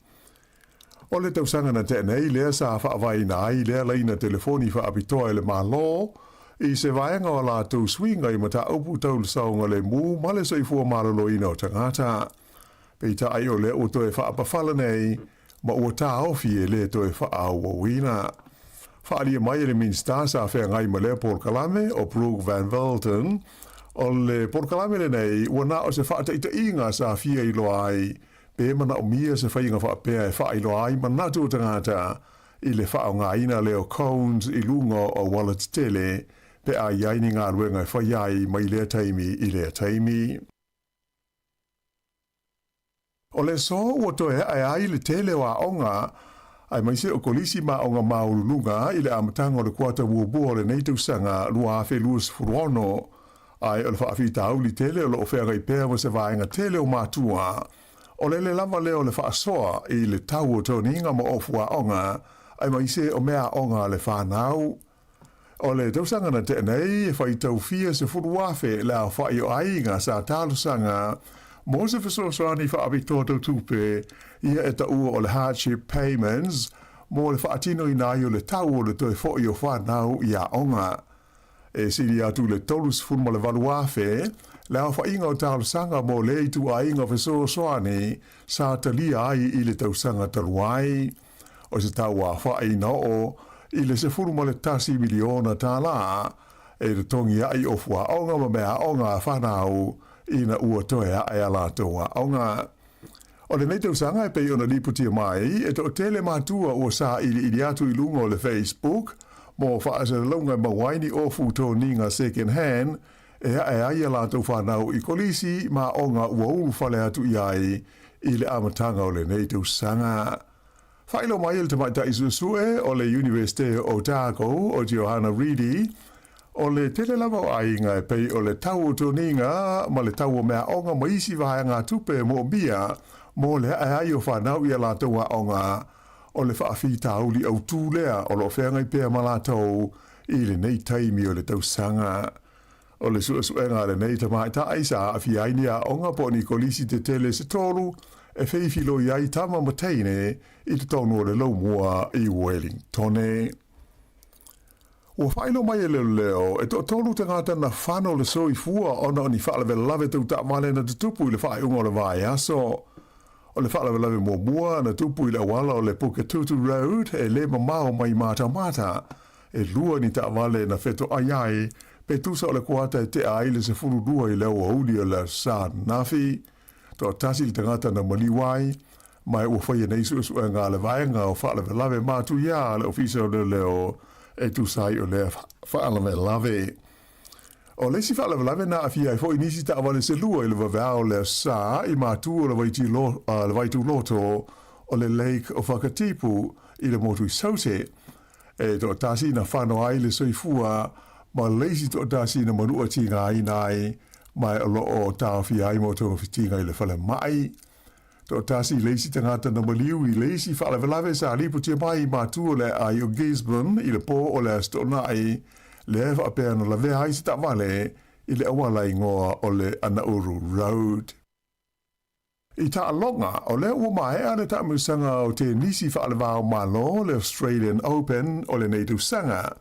O le tausaga na tea nei lea sa faavaeina ai lea laina telefoni faapitoa e le Malo i se vaega o a latou suiga i mataupu tau le saogalemu ma le soifua maloloina o tagata. Peitai o lea ua toe faapafala nei ma ua taofi e le toe faaauauina. Faaalia mai e le Minisita sa feagai ma lea polokalame, o Brooke Van Velden, o le polokalame lenei ua na o se faataitaiga sa fia iloa ai pe manaomia se faiga faapea e faailoa ai manatu o tagata i le faaaogaina lea o cones i luga o auala tetele pe a i ai ni galuega e fai ai mai lea taimi i lea taimi. O le aso ua toe ae ai le tele o aoga, aemaise o kolisi ma aoga maualuluga i le amataga o le kuata muamua o lenei tausaga 2026, ae o le faafitauli tele o lo o feagai pea ma se vaega tele o matua, o le le lava lea o le faasoa i le tau o toniga ma ofu aoga, aemaise o meaaoga a le fanau. O le tausaga na tea nei, e faitau fia 10,000 le aofai o aiga sa talosaga mo se fesoasoani faapitoa tau tupe, ia e taua o le hardship payments, mo le faatinoina ai o le tau o le toe foi o fanau i aoga. E sili atu i le 38,000 le aofaiga o talosaga mo lea ituaiga fesoasoani sa talia ai i le tausaga talu ai. O se tau aofai na oo i le $11 miliona e totogi ai ofu aoga ma mea aoga a fanau ina ua toe ae a latou aoga. O lenei tausaga e pei ona lipotia mai, e toatele matua ua sailiili atu i luga o le Facebook mo faasalalauga e maua ai ni ofu toniga second hand e ae ai a latou fanau i kolisi ma aoga ua ulufale atu i ai i le amataga o lenei tausaga. Faailoa mai e le tamaitai suesue o le Iunivesite o Otago o Johanna Reedy, o le tele lava o aiga e pei o le tau o toniga ma le tau o meaaoga ma isi vaegatupe e moomia mo le ae ai o fanau i a latou aoga, o le faafitauli autu lea o lo o feagai pea ma latou i lenei taimi o le tausaga. O le suesuega a lenei tamaitai sa aafia ai ni aoga po o ni kolisi tetele se tolu e feifiloi ai tama ma teine i totonu o le laumua i Wellingtone. Ua faailoa mai e leoleo e toatolu tagata na fano le soifua ona o ni faalavelave tau taavale na tutupu i le faaiuga o le vaiaso. O le faalavelave muamua na tupu i le auala o le Puketutu Road e le mamao mai Matamata, E lua ni taavale na fetoai ai, pe tusa o le kuata e tea ai le 12 i le aoauli o le Aso Sa ananafi. Toatasi le tagata na maliu ai, ma e ua faia nei suesuega a le vaega o faalavelave matuia a le Ofisa o Leoleo e tusa ai o lea faalavelave. O le isi faalavelave na aafia ai foi nisi taavale se lua i le vaveao o le Aso Sa i matu o le Vaituloto o le Lake o Whakatipu i le motu i Saute. E toatasi na fano ai le soifua ma le isi toatasi na manua tigaina ai, ma o lo o taofia ai mo togafitiga i le falemai. Toatasi le isi tagata na maliu i le isi faalavelave sa lipotia mai i matua o le aai o Gisborne i le pō o le Aso Toonai, lea e faapea na lavea ai se taavale i le auala igoa o le Anauru Road. I taaloga, o lea ua maea le taamilosaga o tenisi faalevao Malo le Australian Open o lenei tausaga.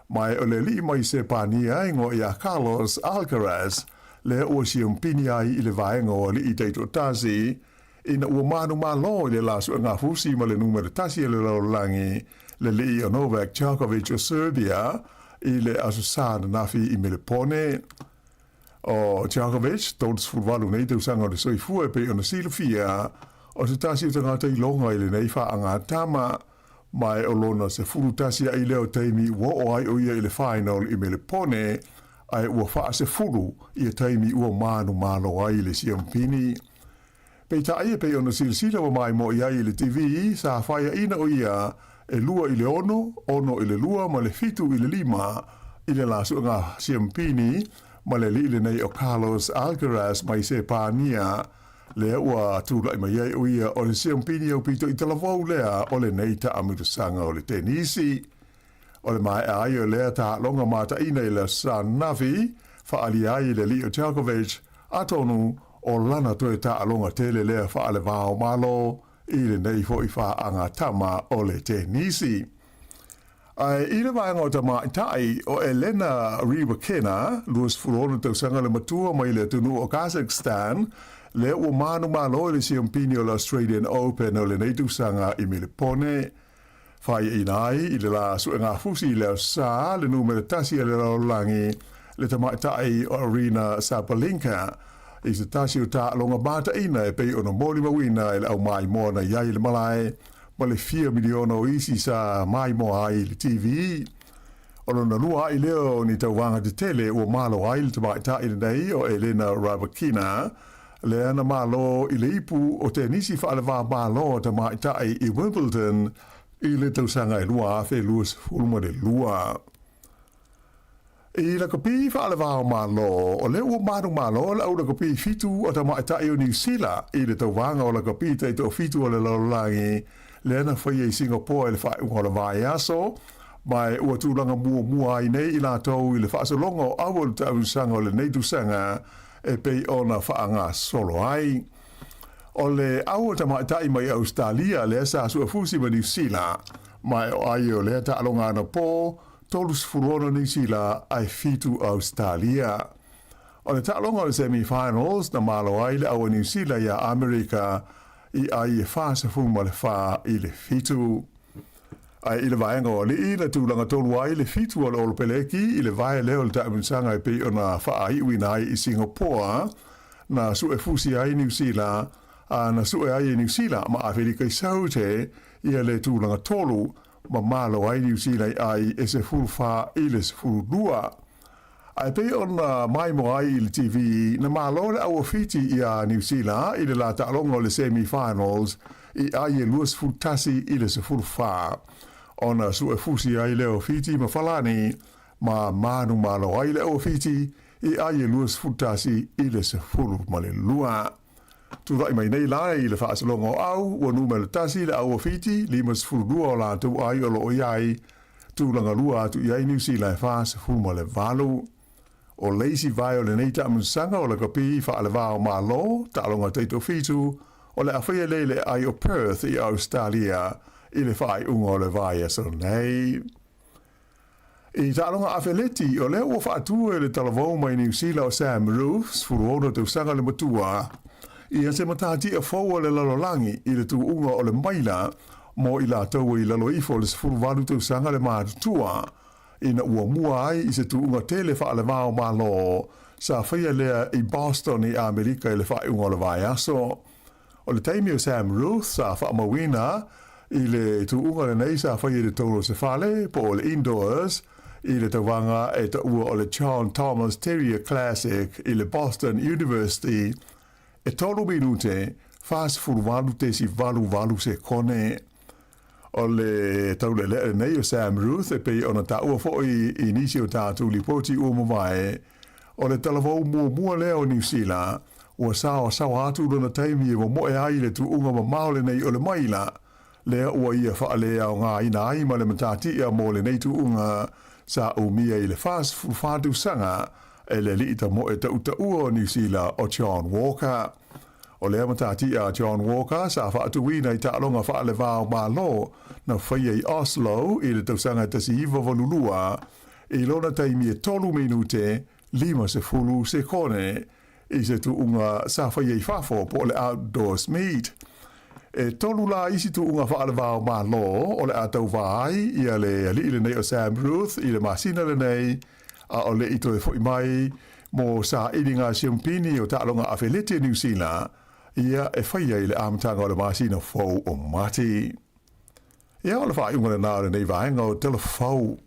Ma o le alii mai Sepania e igoa ia Carlos Alcaraz, lea ua siampini ai i le vaega o alii taitoatasi, ina ua manumalo i le la suegafusi ma le numera tasi o le lalolagi, le alii o Novak Djokovic o Serbia, i le Aso Sa ananafi i Melepone. O Djokovic, 38 nei tausaga o le soifua e pei ona silafia, o se tasi o tagata iloga i lenei faagatama, ma e o lona 11 aʻi lea o taimi ua oo ai ʻo ia i le final i Melepone, ae ua faasefulu ia taimi ua manumalo ai i le siampini. Peitai e pei ona silasila ua maimoa i ai i le TV, sa faiaʻina ʻo ia e 2-6, 6-2 ma le 7-5 i le la suʻega siampini ma le alii lenei o Carlos Alcaraz mai Sepania, lea ua tulai mai ai ʻo ia o le siampini aupito i talavou lea o lenei taamilosaga o le tenisi. O le maea ai o lea taaloga mataʻina i le Aso Sa ananafi, faaalia ai i le alii o Djokovic, atonu o lana toe taaloga tele lea faalevao Malo i lenei foi faagatama o le tenisi. Ae i le vaega o tamaitai, o Elena Rybakina, 26 tausaga le matua mai le atunuu o Kazakhstan, lea ua manumalo i le siampini o le Australian Open o lenei tausaga i Melepone. Faiaina ai i le la suegafusi i le Aso Sa le numera tasi a le lalolagi, le tamaitai o Aryna Sabalenka, i se tasi o taaloga mataina e pei ona molimauina e le aumaimoa na i ai i le malae ma le fia miliona o isi sa maimoa ai i le TV. O lona lua aʻi lea o ni tauvaga tetele ua malo ai le tamaitai lenei o Elena Rybakina, lea na malo i le ipu o tenisi faaleva-malo a tamaitai i Wimbledon i le tausaga e 2022. I lakapi faaleva-o-Malo, o lea ua manumalo le au lakapi fitu a tamaitai o Niu Sila i le tauvaga o lakapi taitoafitu o le lalolagi lea na faia i Singapore i le faaiuga o le vaiaso, ma ua tulaga muamua ai nei i latou i le faasologa o au o le taamilosaga o lenei tausaga e pei ona faagasolo ai. O le au a tamaitai mai Ausetalia lea sa suefusi ma Niu Sila, ma e o ai o lea taaloga anapo, 36 Niu Sila ae 7 Ausetalia. O le taaloga o le semi-finals na malo ai le au a Niu Sila iā Amerika i ai e 44-7. Ae i le vaega o alii, na tulaga tolu ai le fitu o le Olopeleki i le vae lea o le taamilosaga e pei ona faaiuina ai i Singapore, na suefusi ai Niu Sila, a na sue ai e Niu Sila ma Afelika i Saute ia le tulaga tolu, ma malo ai Niu Sila i ai e 14-12. Ae pei ona maimoa ai i le TV, na malo le au a Fiti iā Niu Sila i le la taaloga o le semi-finals i ai e 21-14. Ona suefusi ai lea o Fiti ma Falani, ma manumalo ai le au a Fiti i ai e 21-12. Tulai mai nei la i le faasologa o au, ua numera tasi le au a Fiti, 52 o latou ai o lo o i ai, Tulaga lua atu i ai Niu Sila e 48. O le isi vae o lenei taamilosaga o lakapi faaleva o Malo, taaloga taitofitu, o le a faia lea i le aai o Perth i Ausetalia i le faaiuga o le vaiaso nei. I taaloga afeleti, o lea ua faatu e le talavou mai Niu Sila o Sam Roof, 16 tausaga le matua, ia se matatia fou a le lalolagi i le tuuga o le maila mo i latou e i lalo ifo o le 18 tausaga le matutua, ina ua mua ai i se tuuga tele faalevao Malo sa faia lea i Boston i Amerika i le faaiuga o le vaiaso. O le taimi o Sam Ruth sa faamauina i le tuuga lenei sa faia i totonu o se fale po o le indoors i le tauvaga e taua o le John Thomas Terrier Classic i le Boston University e 3 minute 48.88 sekone. O le taulealea lenei o Sam Ruth e pei ona taua foi i nisi o tatou lipoti ua mavae, o le talavou muamua lea o Niu Sila Ua saoasaoa atu lona taimi e momoe ai i le tuuga mamao lenei o le maila, lea ua ia faaleaogaina ai ma le matatia mo lenei tuuga sa umia i le 44 tausaga e le alii tamoe tautaua o Niu Sila o John Walker. O lea matatia a John Walker sa faatuina i taaloga faale-va-o-Malo na faia i Oslo i le tausaga 1982 i lona taimi e 3 minute 50 sekone i se tuuga sa faia i fafo po o le outdoors meet. E tolu la isi tuuga faale-va-o-Malo o le a tauvā ai ia le alii lenei o Sam Ruth i le masina lenei, a o le i toe fo'i mai mo sailiga siampini o taaloga afeleti a Niu Sila, ia e faia i le amataga o le masina fou o Mati. Ia, o le faaiuga lenā o lenei vaega o Tala Fou.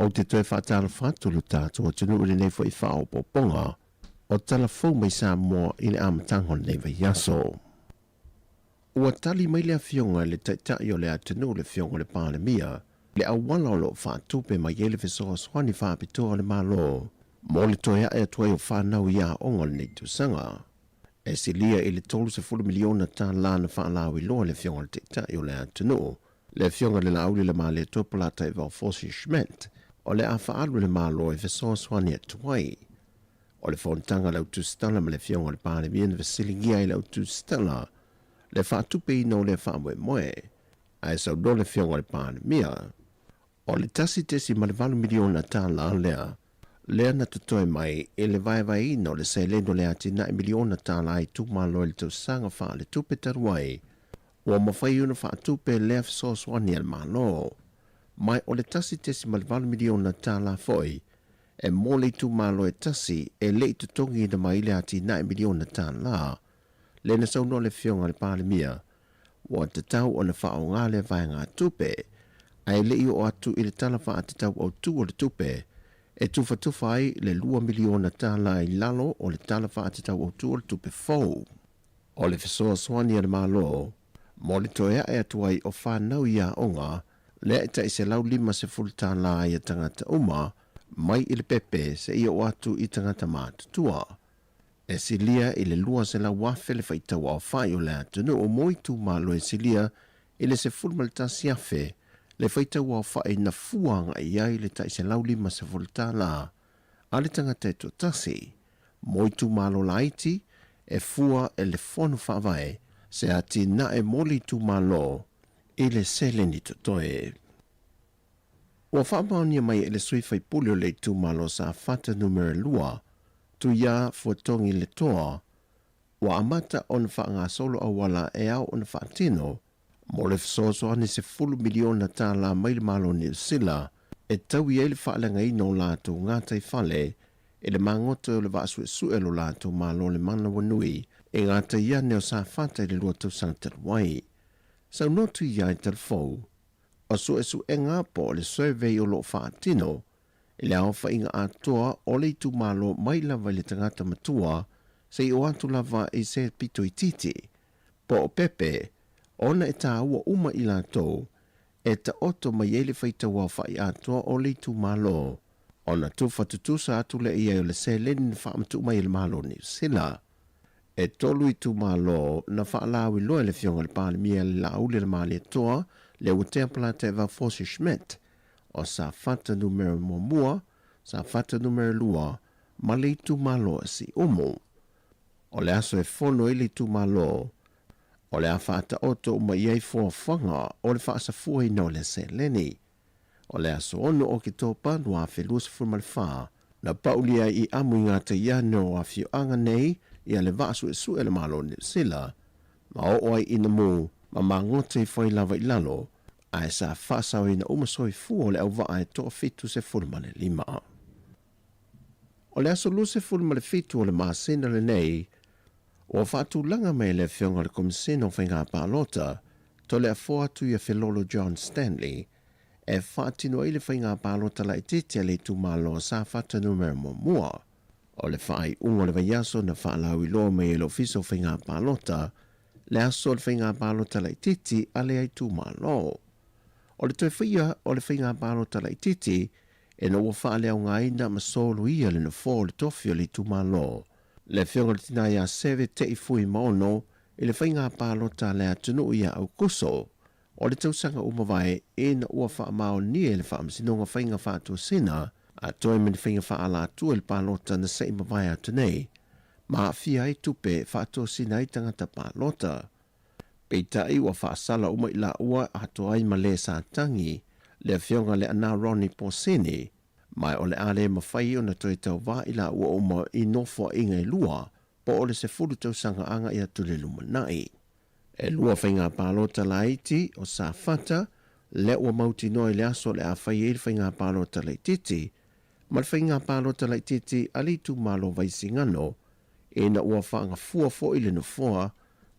Ou te toe faatalofa atu lo tatou atunuu i lenei foi faaopoopoga o tala fou mai Samoa i le amataga o lenei vaiaso. Ua tali mai le Afioga i le Taitai o le atunuu le Afioga i le Palemia i le auala o lo o faatupe mai ai le fesoasoani faapitoa a le Malo mo le toe ae atu ai o fanau i aoga o lenei tausaga. E silia i le $30 miliona tala na faalauiloa e le Afioga i le Taitai o le atunuu, le Afioga i le Laauli Lemalietoa Polataivao Fosi Schmidt, o le a faaalu e le Malo e fesoasoani atu ai. O le fonotaga a le Autusitala ma le Afioga i le Palemia na fesiligia ai le Autusitala le faatupeina o lea faamoemoe, ae saunoa le Afioga i le Palemia, o le $1.8 miliona tala lea lea na totoe mai i le vaevaeina o le seleni o le atinae miliona tala a itumalo i le tausaga faaletupe talu ai, ua mafai ona faatupe lea fesoasoani a le Malo. Mai o le $1.8 miliona tala foi e mo le itumalo e tasi e le i totogiina mai le atinae miliona tala. Lea na saunoa le Afioga i le Palemia, ua tatau ona faaaoga lea vaegatupe, ae le i oo atu i le Tala Faatatau Autu o le Tupe e tufatufa ai le $2 miliona tala i lalo o le Tala Faatatau Autu o le Tupe fou. O le fesoasoani a le Malo mo le toe ae atu ai o fanau i aoga lea e tai $150 ai a tagata uma mai i le pepe seia oo atu i tagata matutua. E silia i le 200,000 le faitau aofai o le atunuu mo itumalo e silia i le 11,000 le faitau aofai na fua agai ai le tai $150 a le tagata e toatasi mo itumalo laiti e fua e le Fono Faavae se atinae mo le itumalo i le seleni totoe. Ua faamaonia mai e le sui faipule o le itumalo Safata Numera 2, Tuiā Fuatogi Letoa, ua amata ona faagasolo auala e ao ona faatino mo le fesoasoani $10 miliona mai le Malo o Niu Sila e taui ai le faaleagaina o latou gataifale i le magoto o le vaasuesue o lo latou Malo le manawanui i gatai ane o Safata i le 2 tausaga talu ai. Saunoa Tuiā i Talafou, o suesuega po o le survey o lo o faatino i le aofaiga atoa o le itumalo mai lava i le tagata matua seia oo atu lava i se pito itiiti po o pepe ona e tāua uma i latou e taoto mai ai le faitau aofai atoa o le itumalo ona tufa tutusa atu lea i ai o le seleni na faamatuu mai e le Malo o Niu Sila. E tolu itumalo na faalauiloa e le Afioga i le Palemia le Laauli le Malietoa le Uatea Palataeva Fosi Schmidt o Safata Numera 1, Safata Numera 2 ma le itumalo o Siumu. O le aso e fono ai le itumalo, o le a faataoto uma i ai fuafuaga o le faasafuaina o le seleni. O le aso 6 o Oketopa 2024, na paulia ai i amu i ngā taiane o afioaga nei ia le vaasuesue a le Malo o Niu Sila, ma oo ai i Namu ma magoto ifo ai lava i lalo, ae sa faasaoina uma soifua o le auvaa e 75. O le aso 27 o le masina lenei, ua faatulaga mai e le Afioga i le Komisena o Faiga Palota, Toleafoa atu ia Felolo John Stanley, e faatino ai le faiga palota laitiiti a le itumalo o Safata Numera 1. O le faaiuga o le vaiaso na faalauiloa mai e le Ofisa o Faiga Palota le aso o le faiga palota laitiiti a lea itumalo. O le toe faia o le faiga palota laitiiti ina ua faaleaogaina ma soloia le nofoa o le tofi o le itumalo, le afioga i le tina ia Seve Te'i Fuimaono i le faiga palota a le atunuu ia Aukuso o le tausaga ua mavae ina ua faamaonia e le Faamasinoga Faiga Faatuasina atoa ma ni faiga faaalatua i le palota na se i mavae atu nei, ma aafia ai tupe e faatosina ai tagata palota. Peitai ua faasala uma i laua atoa ai ma le sa tagi le afioga Leaana Ronnie Posini, ma o le a le mafai ona toe tauvā i laua uma i nofoaiga e lua po o le 10 tausaga agai atu i le lumanai. E lua faiga palota laiti o Safata lea ua mautinoa i le aso o le a fai ai le faiga palota laitiiti ma le faiga palota laitiiti a le itumalo Vaisigano ina ua faagafua foi le nofoa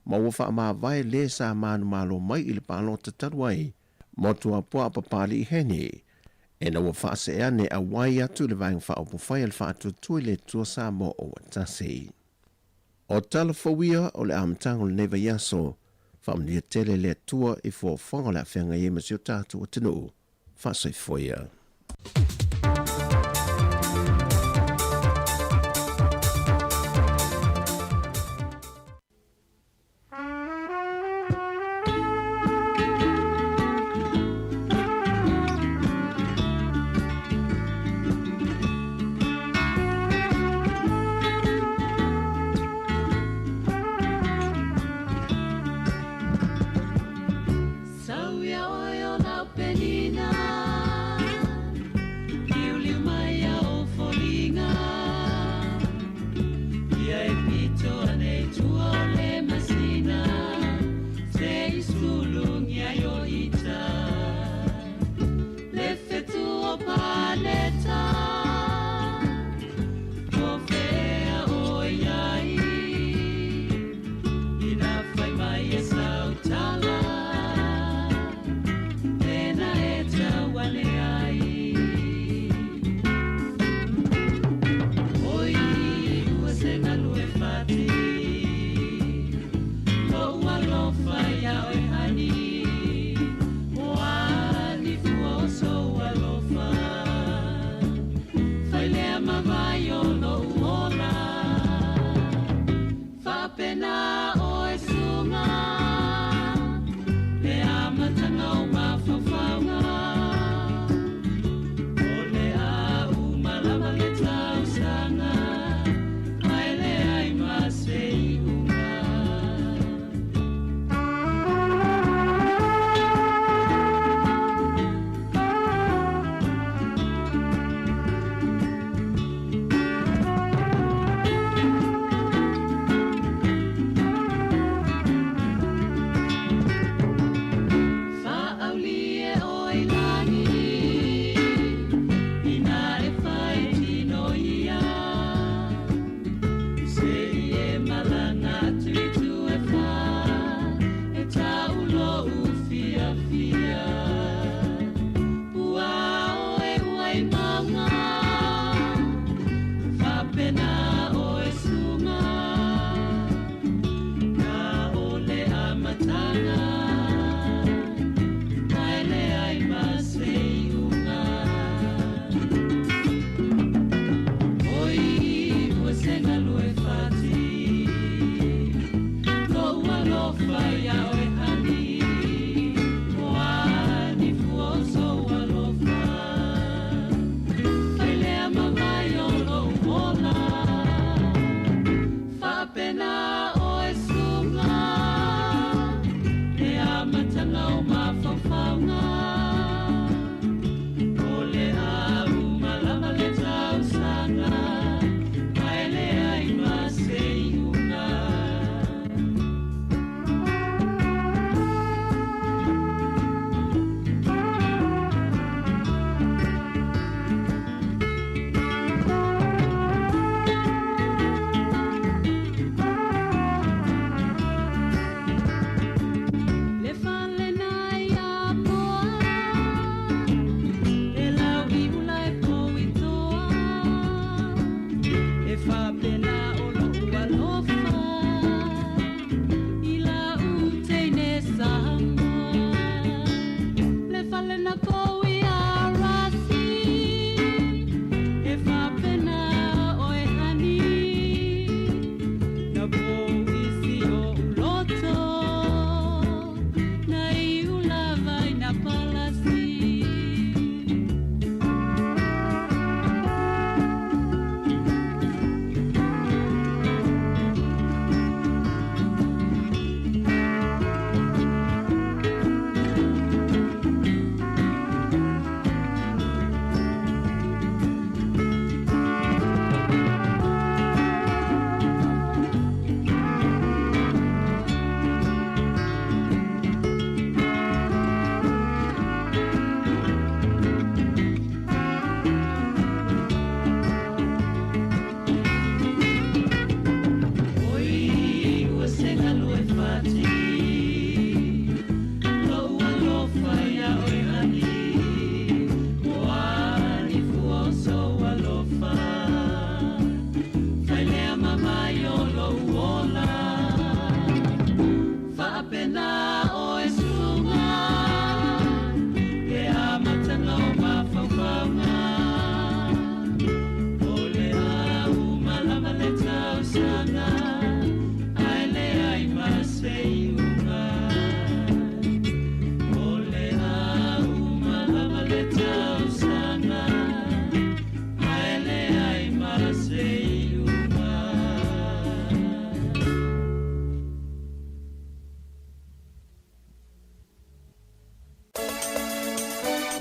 ma ua faamavae le sa manumalo mai i le palota talu ai Motuapuaa Papali'i Heni ina ua faasee ane auai atu i le Vaega Faaupufai a le Faatuatua i le Atua Samoa ua Tasi. O tala fou ia o le amataga o lenei vaiaso, faamanuia tele le Atua i fuafuaga o le a feagai ai ma si o tatou atunuu. Faasoifua ia.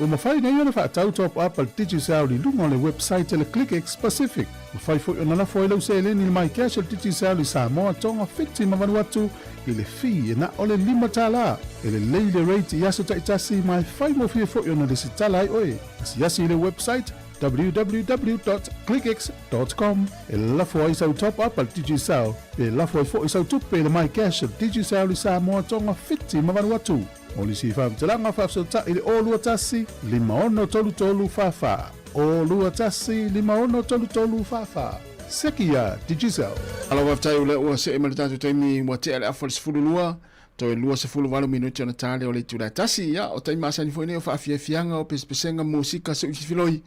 Ua mafai nei ona faatau top up a le Digicel i luga o le website a le ClickX Pacific. Mafai foi ona lafo ai lau seleni i le MyCash a le Digicel i Samoa, Tonga, Fiti ma Vanuatu i le fee e na o le $5. E lelei le rate i aso taitasi ma e faigofie foi ona lesitala ai oe. Asiasi i le website www.clickx.com e lafo ai sau top up a le Digicel pe lafo ai foi sau tupe i le MyCash a le Digicel i Samoa, Tonga, Fiti ma Vanuatu. Mo nisi faamatalaga faafesootai i le 021 5633 44. 021 5633 44. Seki iā Digicel. Malo faafetai o lea ua see mai le tatou taimi ua tea le afa i le 12, toe 28 minute ona ta lea o le itula e tasi. Ia, o taimi masani foi nei o faafiafiaga, o pesepesega, musika, seuifiloi,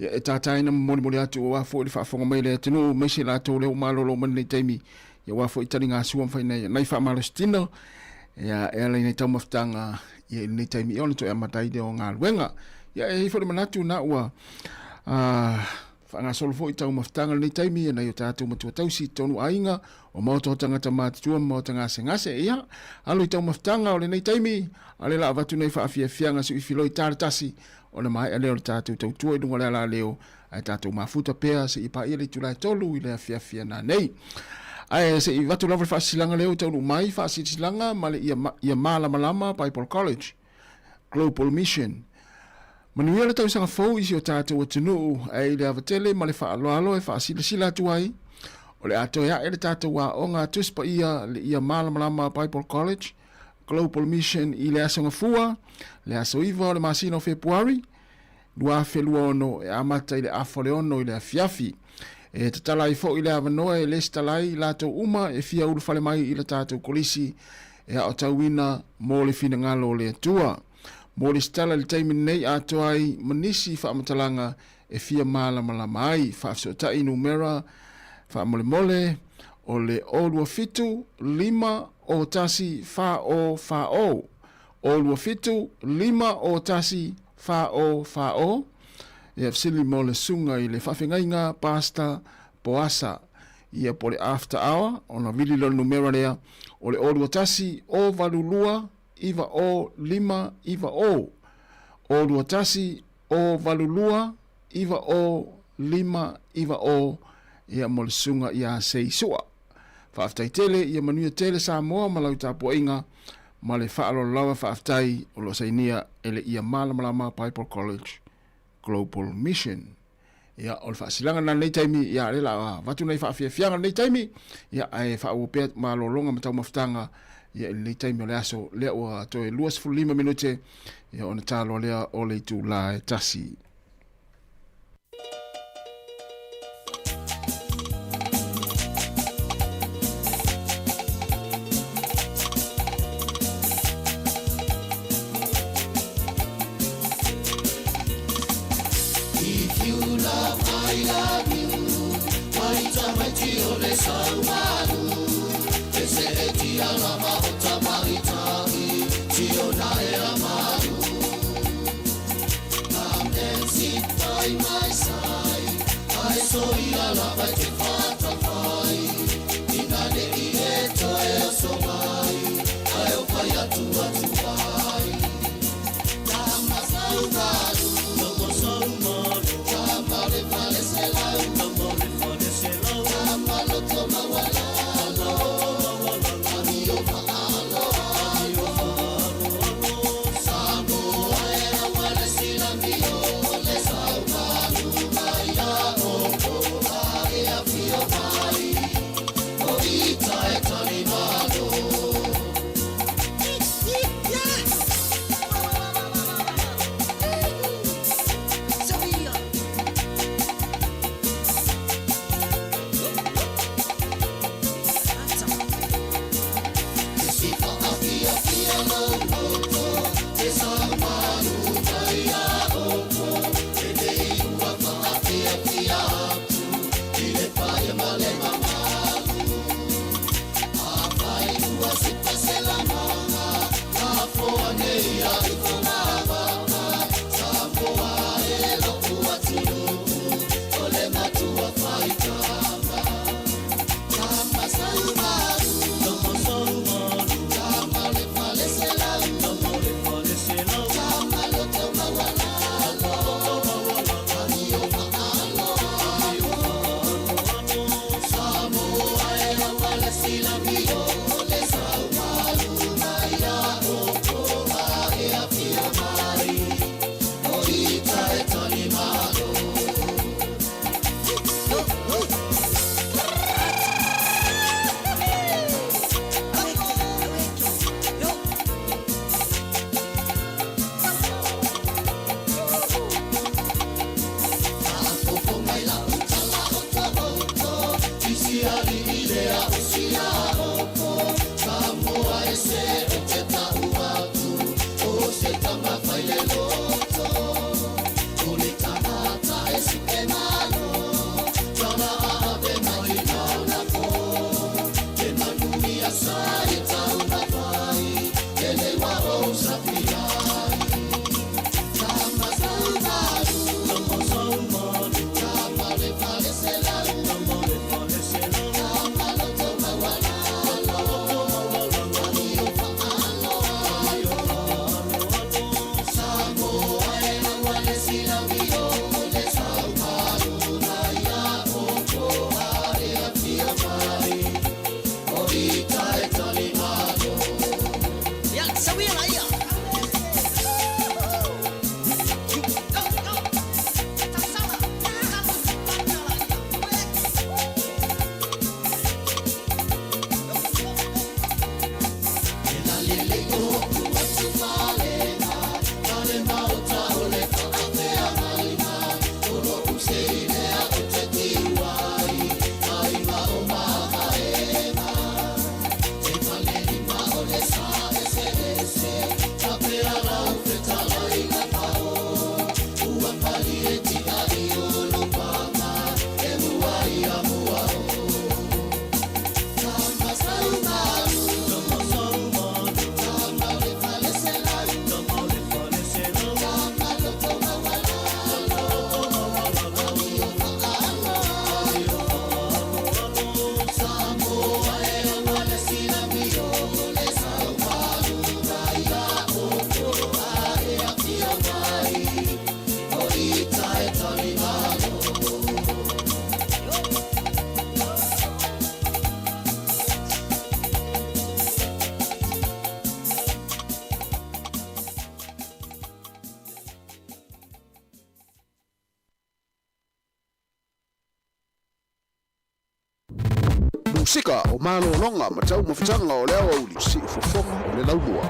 ia e tataina ma molimoli atu aua foi le faafofoga mai a le atunuu, aemaise i latou lea ua malolo mai lenei taimi, ia aua foi taligasua ma fai nai, nai faamalositino, ia e ala i nai taumafataga ia i lenei taimi ia ona toe amata ai lea o galuega. Ia e i ai foi le manatu na ua faagasolo foi taumafataga i lenei taimi ia nai o tatou matua tausi i totonu aiga, o maota o tagata matutua ma maota gasegase. Ia, alo i taumafataga o lenei taimi, a o lea la avatu nei faafiafiaga suifiloi ta le tasi, ona maea lea o le tatou tautua i luga o le alaleo, ae tatou mafuta pea seia paia le itula e 3 i le afiafi a nanei. Ae se i avatu lava le faasilasilaga lea ua taunuu mai, faasilasilaga ma le ia, ia Malamalama Bible College Global Mission. Manuia le tausaga fou i si o tatou atunuu, ae i le ava tele ma le faaaloalo e faasilasila atu ai, o le a toe ae le tatou aoga a Tusi Paia le Ia Malamalama Bible College Global Mission i le Aso Gafua, le aso 9 o le masina o Fepuari, 2026 e amata i le afa o le 6 i le afiafi. E tatala ai foi le avanoa e lesitala ai i latou uma e fia ulufale mai i le tatou kolisi e aotauina mo le finagalo o le Atua. Mo lesitala i le taimi lenei atoa ai ma nisi faamatalaga e fia malamalama ai. Faafesootai numera faamolemole o le 027 5 o 1 4 o 4 o. 027 5 o 1 4 o 4 o. Ia fesili mo le susuga i le faafegaiga Pastor Poasa. Ia po o le after hour ona vili lea o le numera lea o le 021 082 9 o 5 9 o. 021 082 9 o 5 9 o. Ia mo le susuga ia Seisua. Faafetai tele, ia manuia tele Samoa ma lau tapuaiga ma le faaaloalo lava faafetai o lo o sainia e le Ia Malamalama Bible College Global Mission. Ia, o le faasilaga lena lenei taimi, ia, lea la avatu nei faafiafiaga lenei taimi, ia, ae faaauau pea malologa ma taumafataga, ia, i lenei taimi o le aso, lea ua toe 25 minute, ia, ona taloa lea o le itula e tasi. If you love, I love you. Mai tamaiti o le saumalu. E se e tia lava o tamaitai, tio na e amalu. Come and sit by my side. Ai so ia lava te whatawhai. Ina ne i e toe o so mai. Ai o pai atu atu ai. Tama saumalu. Tama saumalu. Tama le fale se lau. Tama le fale se lau. Tama loto mawalalo. Tama loto mawalalo. Ami o maalalo. Musika o malologa ma taumafataga o le aoauli siufofoga o le laumua.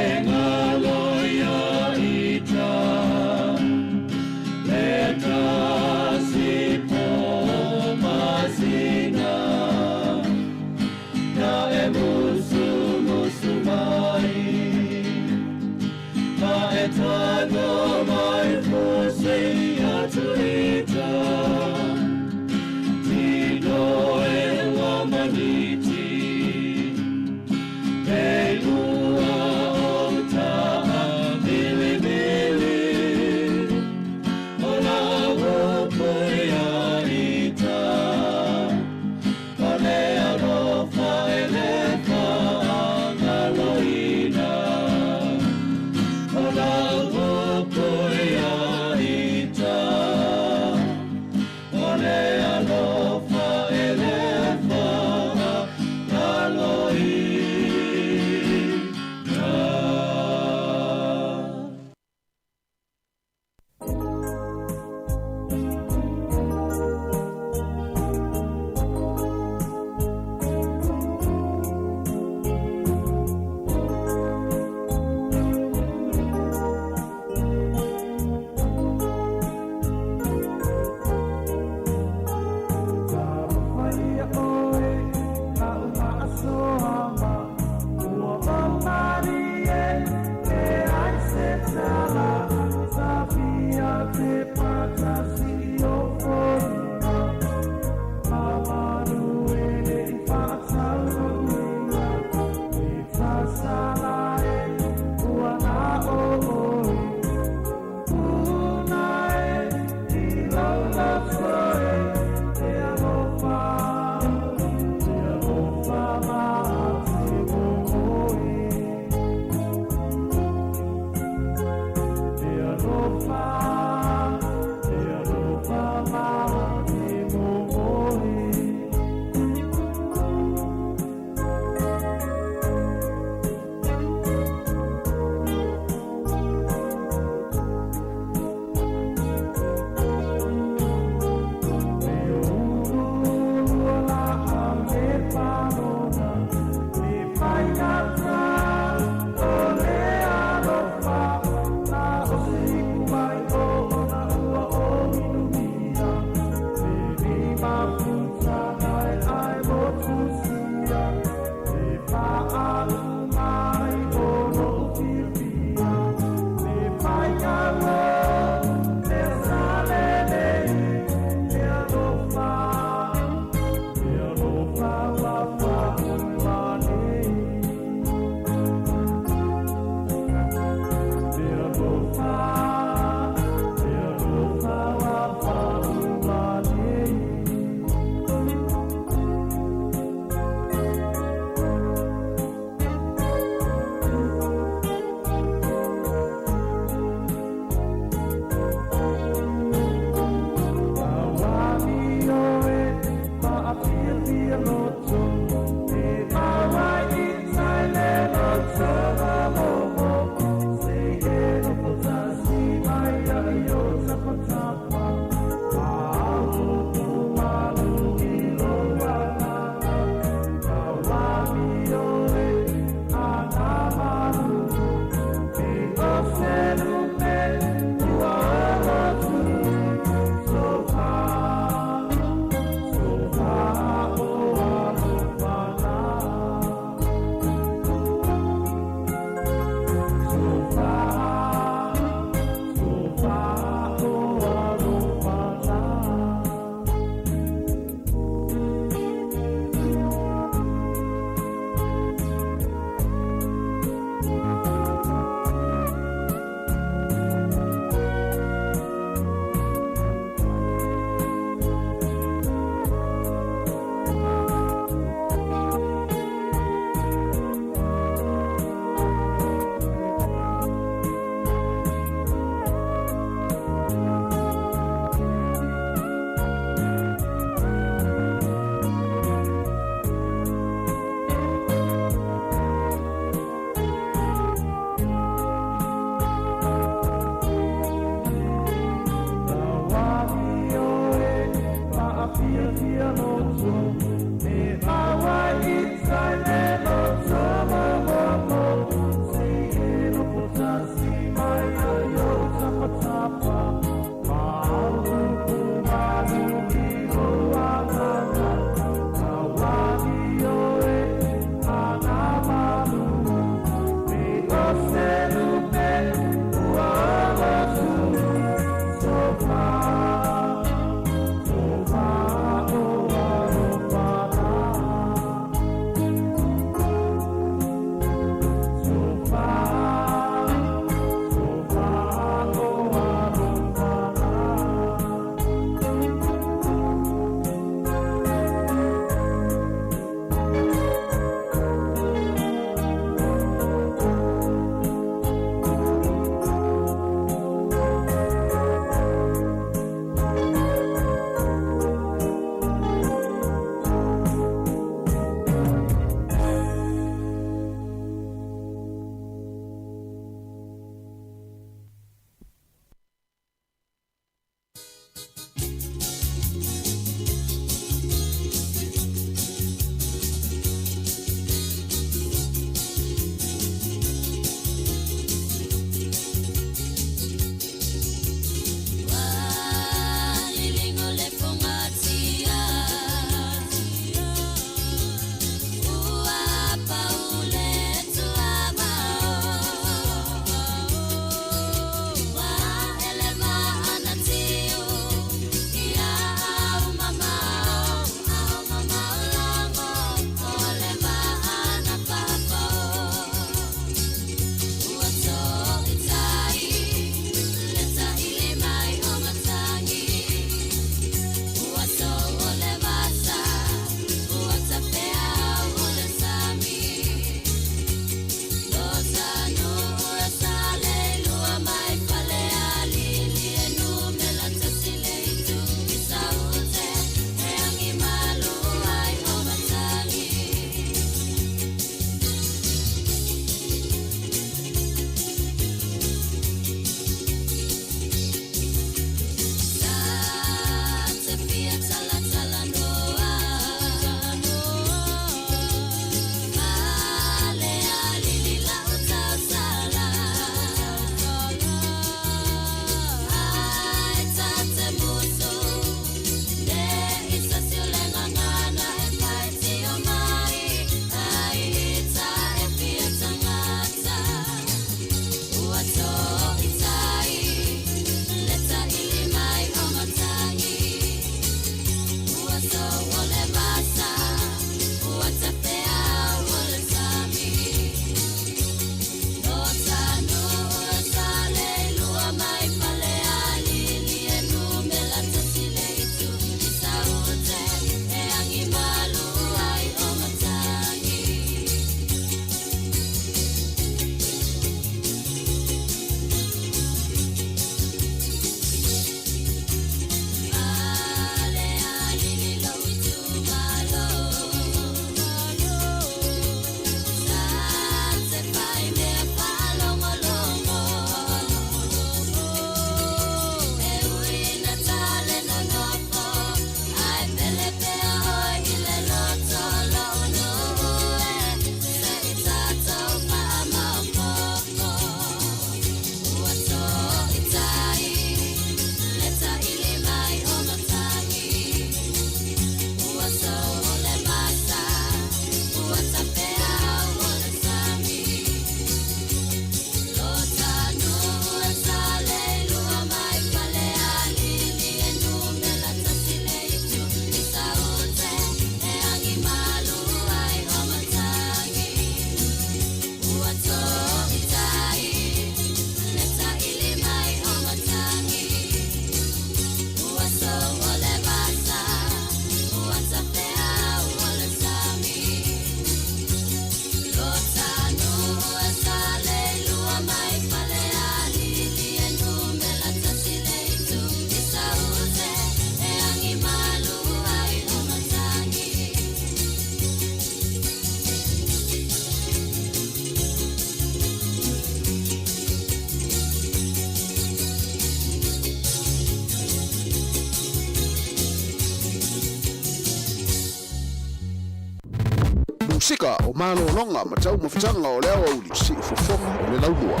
Musika, o malologa ma taumafataga o le aoauli, siufofoga o le laumua.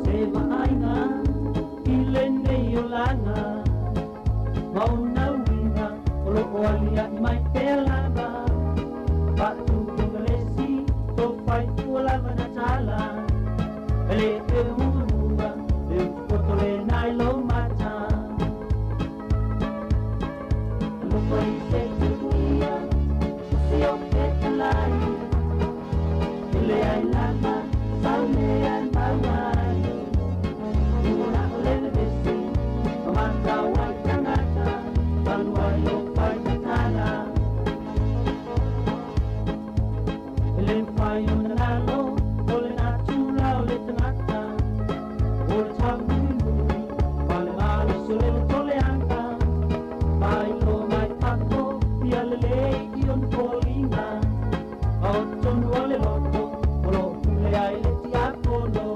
Se vaaiga i lenei olaga ma ona uiga o lo o aliaʻi mai pea lava faatukongelesi tofai ua lava na tala e le e muamua le utupoto lena i lou mata alofa i se tuuia o si o petalai e leai lava sau mea e maua ai ua na o le vevesi ma matau ai tagata talu ai o faitatala e le mafai ona lalo o le natura o le tagata o le taunuinui ma le malosi o le loto leaga faailoa mai fafo ia lelei i ona foliga ma o totonu o le loto o loo pule ai le tiakono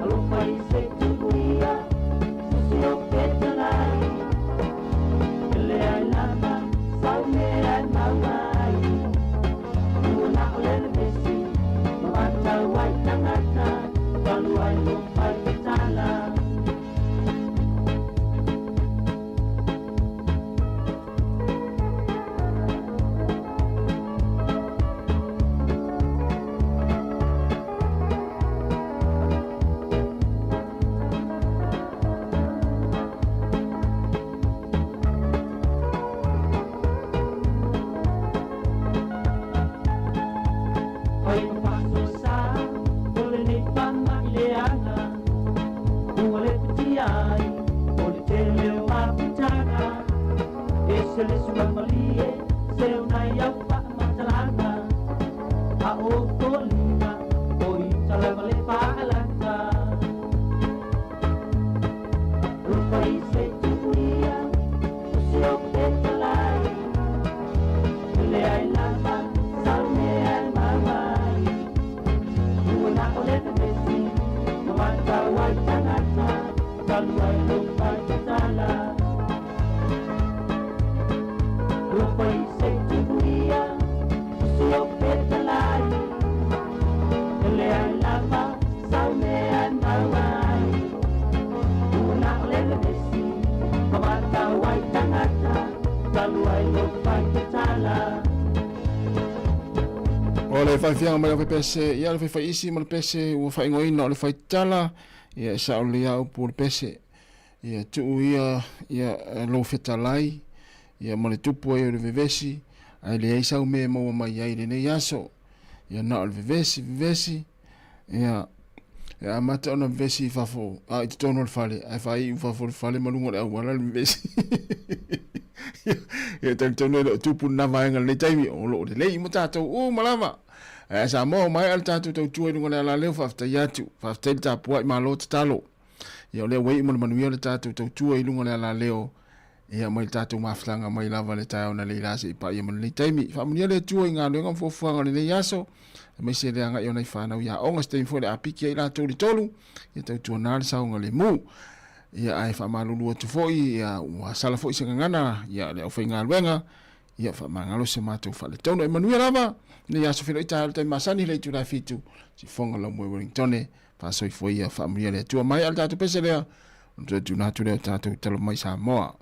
alofa i se tuuia o si o petalai e leai lava sau mea e maua ai ua na o le vevesi ma matau ai tagata talu ai lo faitatala. Fai ma faasoesa o lenei famaʻi leaga ua le patia ai o le tele o mafutaga e se le suamalie seunai au faamatalaga a o foliga o i talava le faalata alofa i se tuuia o si o petalai e leai lava sau mea e maua ai ua na o le vevesi ma matau ai tagata talu ai lo faitatala alofa i se tuuia o si o petalai e leai lava sau mea e maua ai ua na o le vevesi ma matau ai tagata talu ai lo faitatala. O le faafiaga mai le pese, ia le faifaisi ma le pese ua faaigoaina o le faitala, ia e sao lelei lava upu o le pese. Ia tuu ia ia lou fetalai, ia ma le tupu ai o le vevesi, ae leai sau mea e maua mai ai i lenei aso. Ia na o le vevesi, vevesi, ia e amata ona vevesi i fafo, a i totonu o le fale, ae faaiu i fafo o le fale ma luga o le auala le vevesi. Ia talitonu e le o tupu lena vaega i lenei taimi, o lo o lelei uma tatou uma lava. Ae a Samoa, ua maea le tatou tautua i luga o le alaleo, faafetai atu, faafetai le tapuai, malo tatalo. Ia o lea ua iu ma le manuia le tatou tautua i luga o le alaleo, ia mai le tatou mafutaga mai lava le taeao na leila seia paia ma lenei taimi. Faamanuia le Atua i galuega ma fuafuaga o lenei aso, aemaise le agai o nai fanau i aoga, se taimi foi o le a piki ai latou i le 3, ia tautuana le saogalemu. Ia ae faamalulu atu foi, ia ua sala foi se gagana, ia le aufaigaluega, ia faamagalo se matou faaletonu. E manuia lava lenei aso feiloai taeao i le taimi masani i le itula e 7, sifoga lau moe Wellingtone, faasoifua ia faamanuia le Atua. Maea le tatou pese lea, ona toe tuuina atu lea o tatou tala mai Samoa.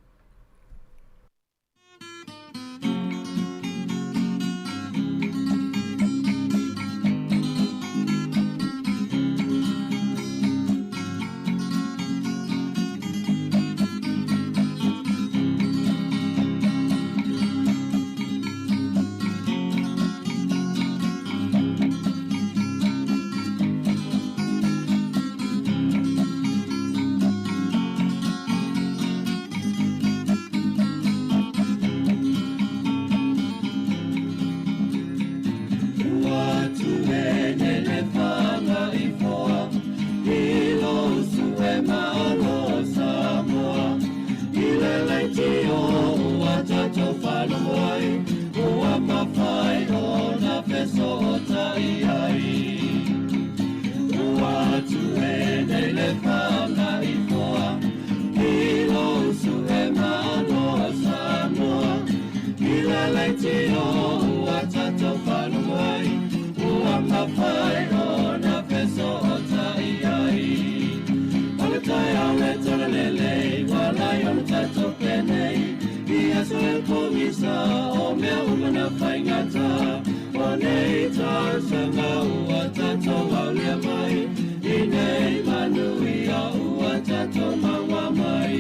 leitio ua tatou faalogo ai, ua mafai ona fesootai ai. O le taeao le talalelei, ua lai ona tatou penei, i aso e pogisa, o mea uma na faigata. O nei tausaga ua tatou aulia mai, i nei manuia ua tatou maua mai.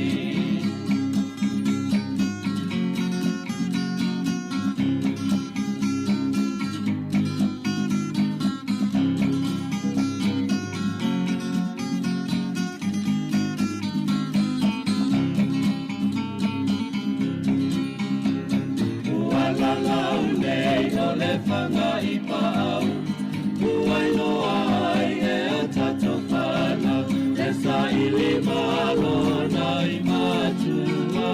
Ua lalau nei o le faga i paau, ua iloa ai e a tatou fanau, e saili malona i matua,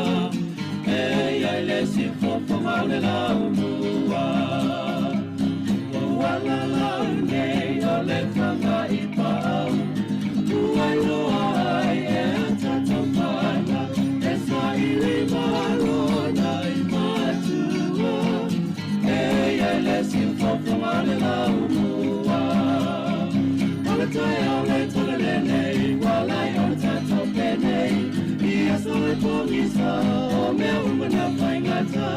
e iai le sifofoga o le laumua. Ua lalau nei o le faga i paau, ua iloa ai e a tatou fanau, e saili malona i matua, e iai le sifofoga o le laumua. O le taeao le talalelei, ua lai ona tatou penei, i aso e pogisa, o mea uma na faigata.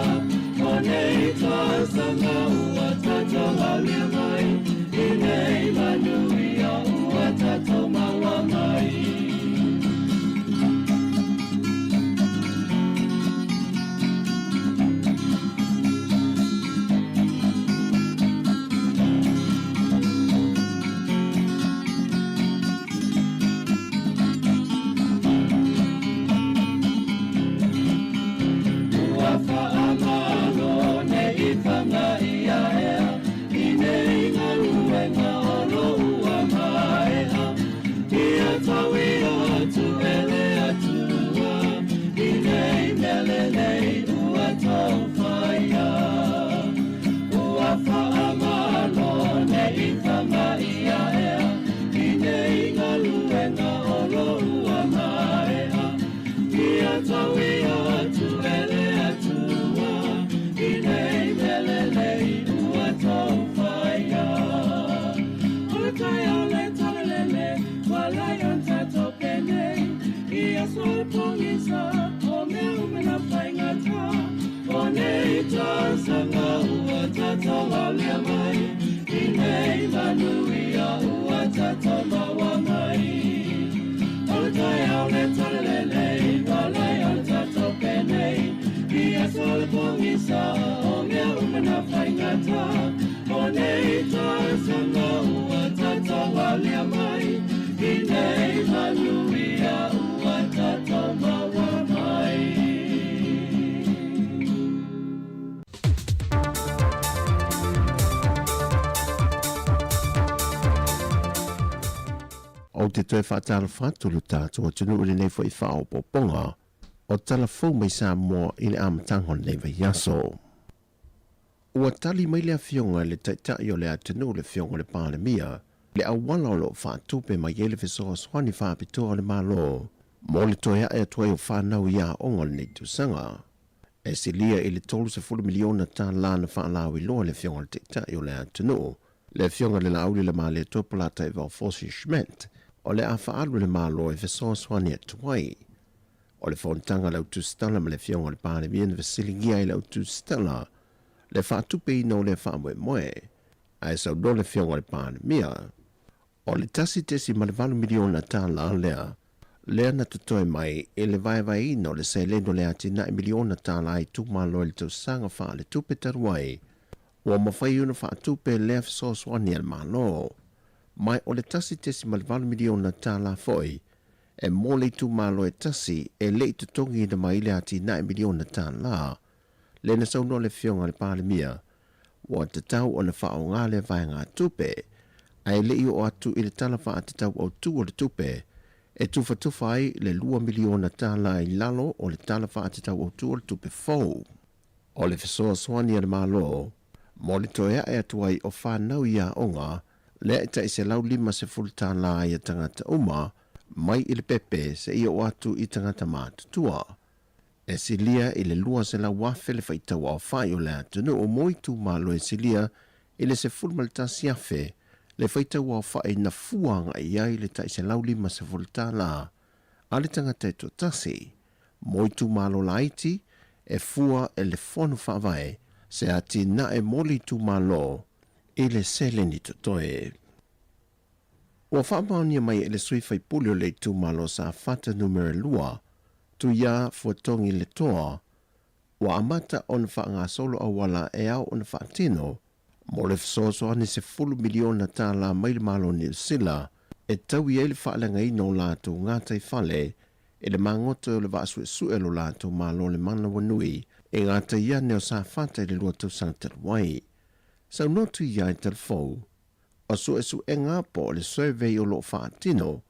O nei tausaga ua tatou aulia mai, i nei manuia ua tatou maua mai. Ua faamalo nei faga ia ea, i nei galuega o lo ua maea. Ia tau atu e le Atua, i nei mea lelei ua tou faia. Ua faamalo nei faga ia ea, i nei galuega o lo ua maea. Ia tau atu e le Atua, i nei mea lelei ua tou faia. O le taeao le talalelei, ua lai ona tatou penei, i aso e pogisa, o mea uma na faigata. O nei tausaga ua tatou aulia mai, i nei manuia ua tatou maua mai. O le taeao le talalelei, ua lai ona tatou penei, i aso e pogisa, o mea uma na faigata. O nei tausaga ua tatou aulia mai, i nei manuia ua tatou maua mai. Ou te toe faatalofa atu lo tatou atunuu i lenei foi faaopoopoga o Tala Fou mai Samoa i le amataga o lenei vaiaso. Ua tali mai le Afioga i le Taitai o le atunuu le Afioga i le Palemia le auala o lo o faatupe mai ai le fesoasoani faapitoa a le Malo mo le toe ae atu ai o fanau i aoga o lenei tausaga. E silia i le $30 miliona tālā na faalauiloa e le Afioga i le Taitai o le atunuu, le Afioga i le Laauli Lemalietoa Polataivao Fosi Schmidt, o le a faaalu e le Malo e fesoasoani atu ai. O le fonotaga a le Autusitala ma le Afioga i le Palemia na fesiligia ai le Autusitala le faatupeina o lea faamoemoe, ae saunoa le Afioga i le Palemia, o le $1.8 miliona tālā lea, lea na totoe mai i le vaevaeina o le seleni o le atinae miliona tālā i itumalo i le tausaga faaletupe talu ai, ua mafai ona faatupe lea fesoasoani a le Malo. Ma o le $1.8 miliona tālā foi e mo le itumalo e tasi e le i totogiina mai le atinae miliona tālā, lea na saunoa le Afioga i le Palemia, ua tatau ona faaaoga lea vaegatupe, ae le i oo atu i le Tala Faatatau Autu o le Tupe e tufatufa ai le $2 miliona i lalo o le Tala Faatatau Autu o le Tupe fou. O le fesoasoani a le Malo mo le toe ae atu ai o fanau i aoga lea e tai $150 ia tagata uma mai i le pepe seia oo atu i tagata matutua. E silia i le 200,000 le faitauaofai o le atunuu mo itumalo e silia i le 11,000 le faitauaofai na fua agai i ai le tai $150 a le tagata e toatasi. Mo itumalo laiti, e fua e le Fono Faavae se atinae mo le itumalo i le seleni totoe. Ua faamaonia mai e le sui faipule o le itumalo Safata Numera 2, Tuia Fuatogi Letoa, ua amata ona faagasolo auala e ao ona faatino mo le fesoasoani $10 miliona mai le Malo o Niu Sila e taui ai le faaleagaina o latou gataifale i le magoto o le vaasuesue o lo latou Malo le manawanui i gatai ane o Safata i le 2 tausaga talu ai. Saunoa Tuia i Talafou, o suesuega po o le survey o loo faatino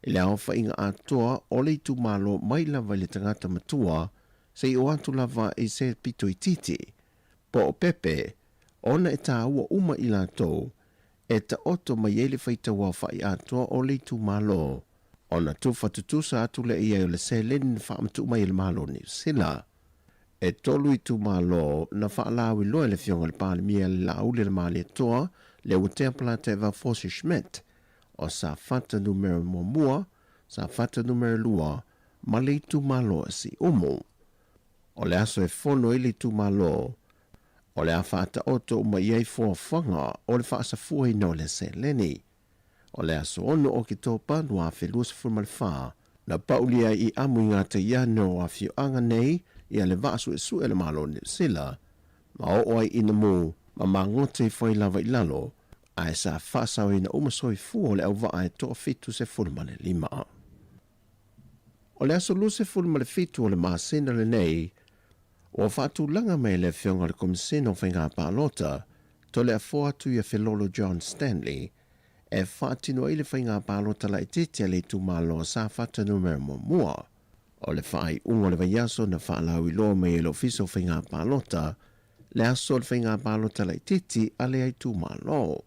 i le aofaiga atoa o le itumalo mai lava i le tagata matua seia oo atu lava i se pito itiiti po o pepe ona e tāua uma i latou e taoto mai ai le faitauaofai atoa o le itumalo ona tufa tutusa atu lea i ai o le seleni na faamatuu mai e le Malo o Niu Sila. E 3 itumalo na faalauiloa e le Afioga i le Palemia le Laauli le Malietoa le Uatea Palateva Force Schmidt o Safata Numera 1, Safata Numera 2 ma le itumalo o Siumu. O le aso e fono ai le itumalo, o le a faataoto uma i ai fuafuaga o le faasafuaina o le seleni. O le aso 6 o Oketopa 2024, na paulia ai i amu i ngā taiane o afioaga nei ia le vaasuesue le Malo o Niu Sila, ma oo ai ina mu ma magoto ifo ai lava i lalo, ae sa faasaoina uma soifua o le auvaa e 75. O le aso 27 o le masina lenei, ua faatulaga mai e le Afioga i le Komesina o Faiga Palota, Toleafoa atu ia Felolo John Stanley, e faatino ai le faiga palota laitiiti a le itumalo o Safata Numera 1. O le faaiuga o le vaiaso na faalauiloa mai e le Ofisa o Faiga Palota le aso o le faiga palota laitiiti a le itumalo.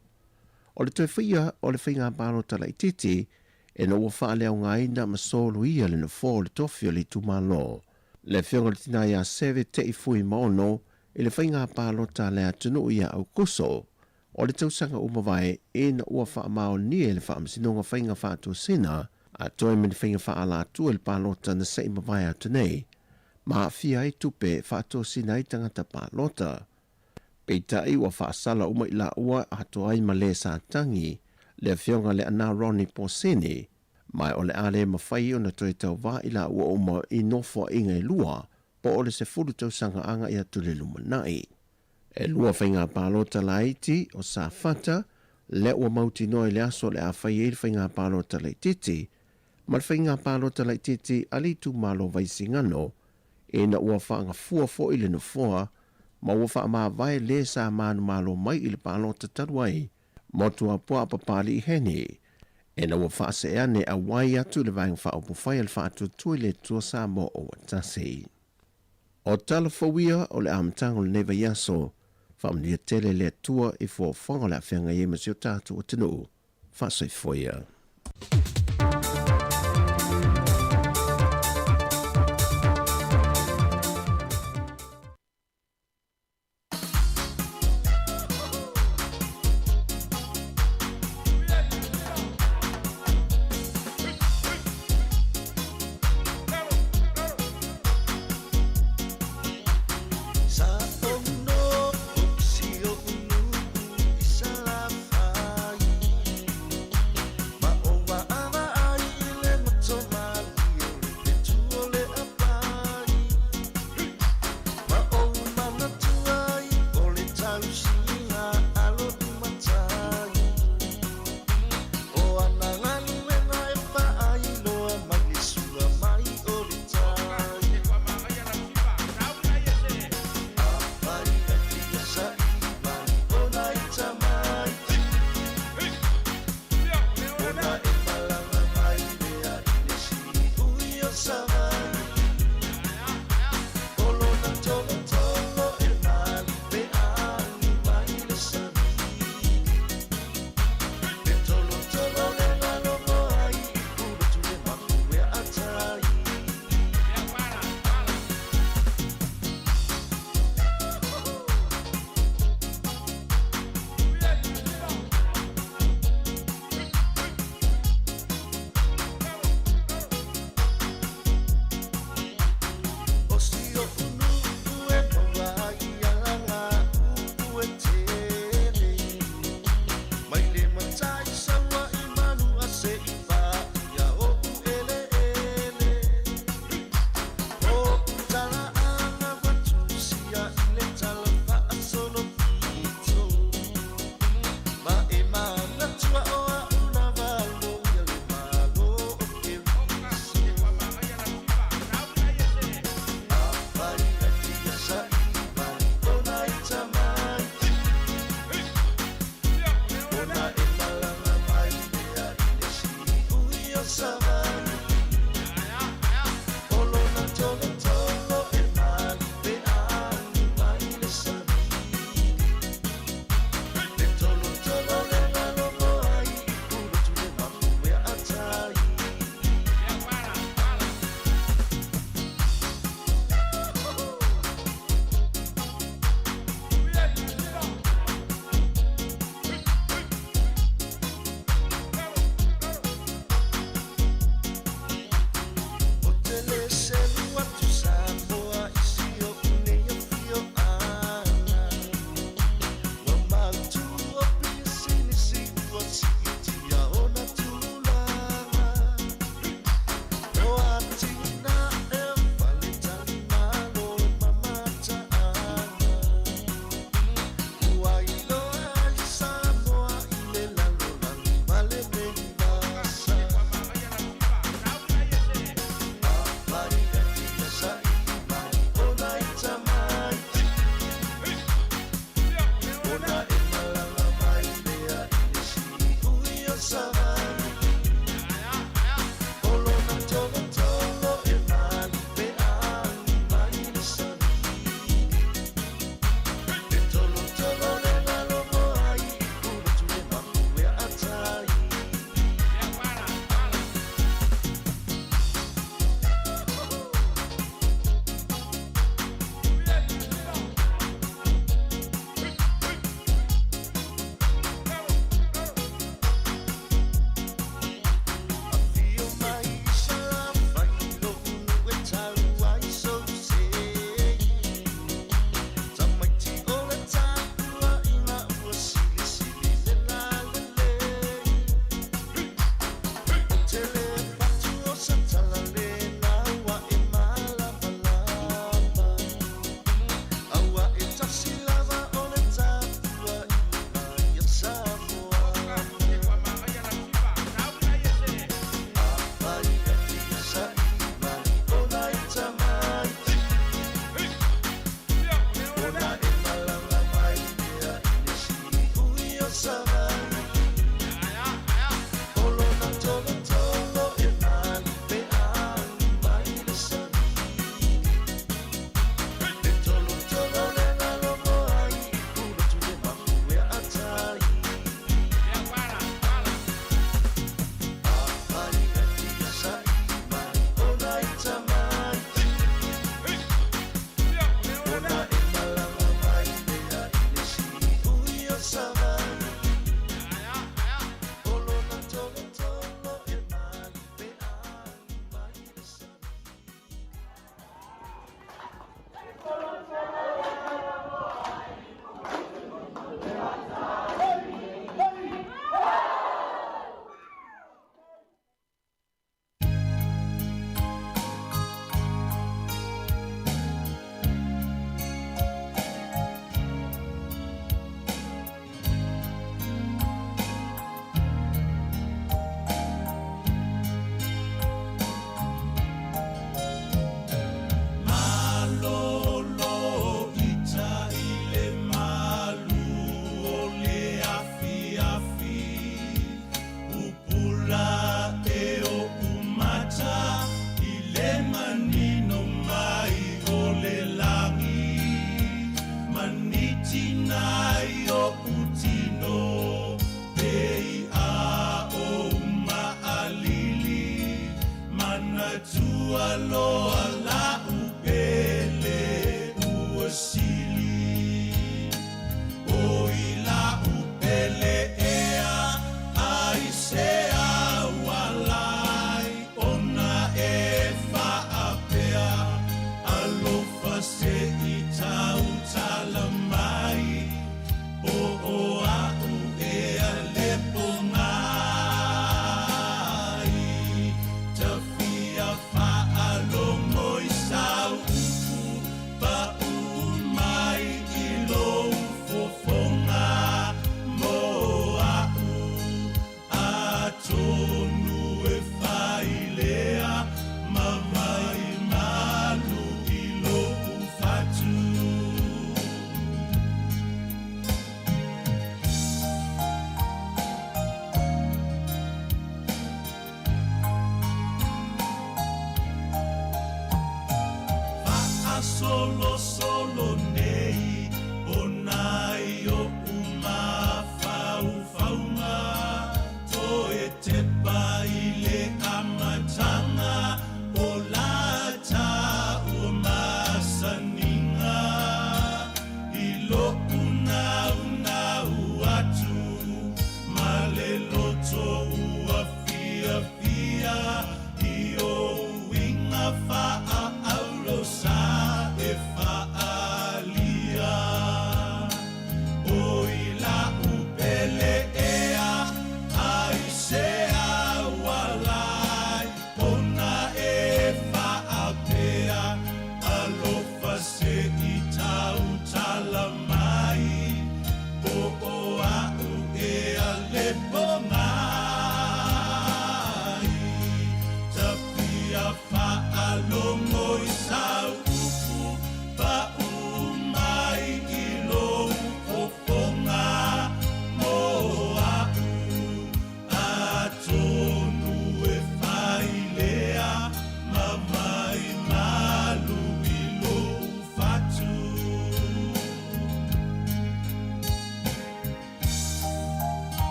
O le toe faia o le faiga palota laitiiti ina ua faaleaogaina ma soloia le nofoa o le tofi o le itumalo. Le Afioga i le Tina ia Seve Te'i Fuimaono i le faiga palota a le atunuu ia Aukuso o le tausaga ua mavae ina ua faamaonia e le Faamasinoga Faiga Faatosina a toe ma ni faiga faaalatua i le palota na se'i mavae atu nei, ma aafia ai tupe faatosina ai tagata palota. Peitai ua faasala uma i laua atoa ai ma le sa tagi le Afioga Leaana Ronnie Posini, ma o le a le mafai ona toe tauvā i laua uma i nofoaiga e lua po o le 10 tausaga aga'i atu i le lumanai. E 2 faiga palota laiti o Safata lea ua mautinoa i le aso o le a fai ai le faiga palota laitiiti ma le faiga palota laitiiti a le itumalo Vaisigano ina ua faagafua foi le nofoa ma ua faamavae le sa manumalo mai i le palota talu ai Motuapuaa Papali'i Heni ina ua faaseane auai atu i le Vaega Faaupufai a le Faatuatua i le Atua Samoa o ua tasi. O tala fou ia o le amataga o lenei vaiaso, faamanuia tele le Atua i fuafuaga o le a feagai ai ma si o tatou atunuu. Faasoifua ia. Sa ono si o unu i Salafai ma o wa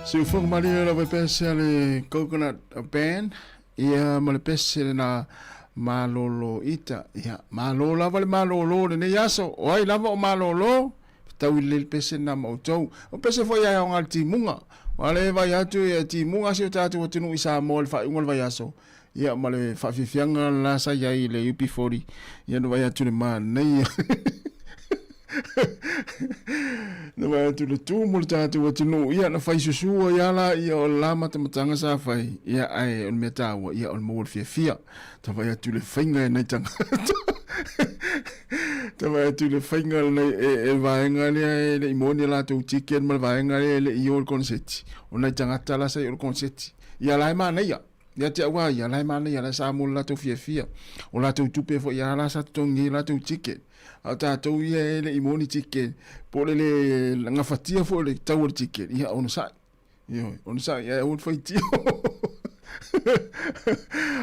Siufoga malie lava e pese a le Coconut Band, ia ma le pese lena malolo ita. Ia, malo lava le malolo lenei aso. O ai lava o malolo, fetaui lelei le pese lena ma outou. O pese foi ia e aoga le timuga. Aua le vaai atu e timuga si o tatou atunuu i Samoa i le faaiuga o le vaiaso. Ia ma le faafiafiaga la sa i ai i le UP40. Ia na vaai atu le manaia. Na vaai atu le tumu o le tatou atunuu. Ia na fai susu ai lava laia o le la matamataga sa fai. Ia ae o le mea taua, ia o le maua o le fiafia. Ta vaai atu i le faiga e nai tagata. Ta vaai atu i le faiga lenei e le vaega lea e le i maua ni a latou ticket ma le vaega lea e le i o i le koneseti. O nai tagata la sa i o i le koneseti. Ia la e manaia. Ia te au a ia, la e manaia, la e sa mo le latou fiafia. O latou tupe foi a la sa totogi ai latou ticket. A o tatou ia e le i maua ni ticket, po o le le gafatia foi o le tau o le ticket, ia onosai. Ioe, onosai, ae aua le faitio.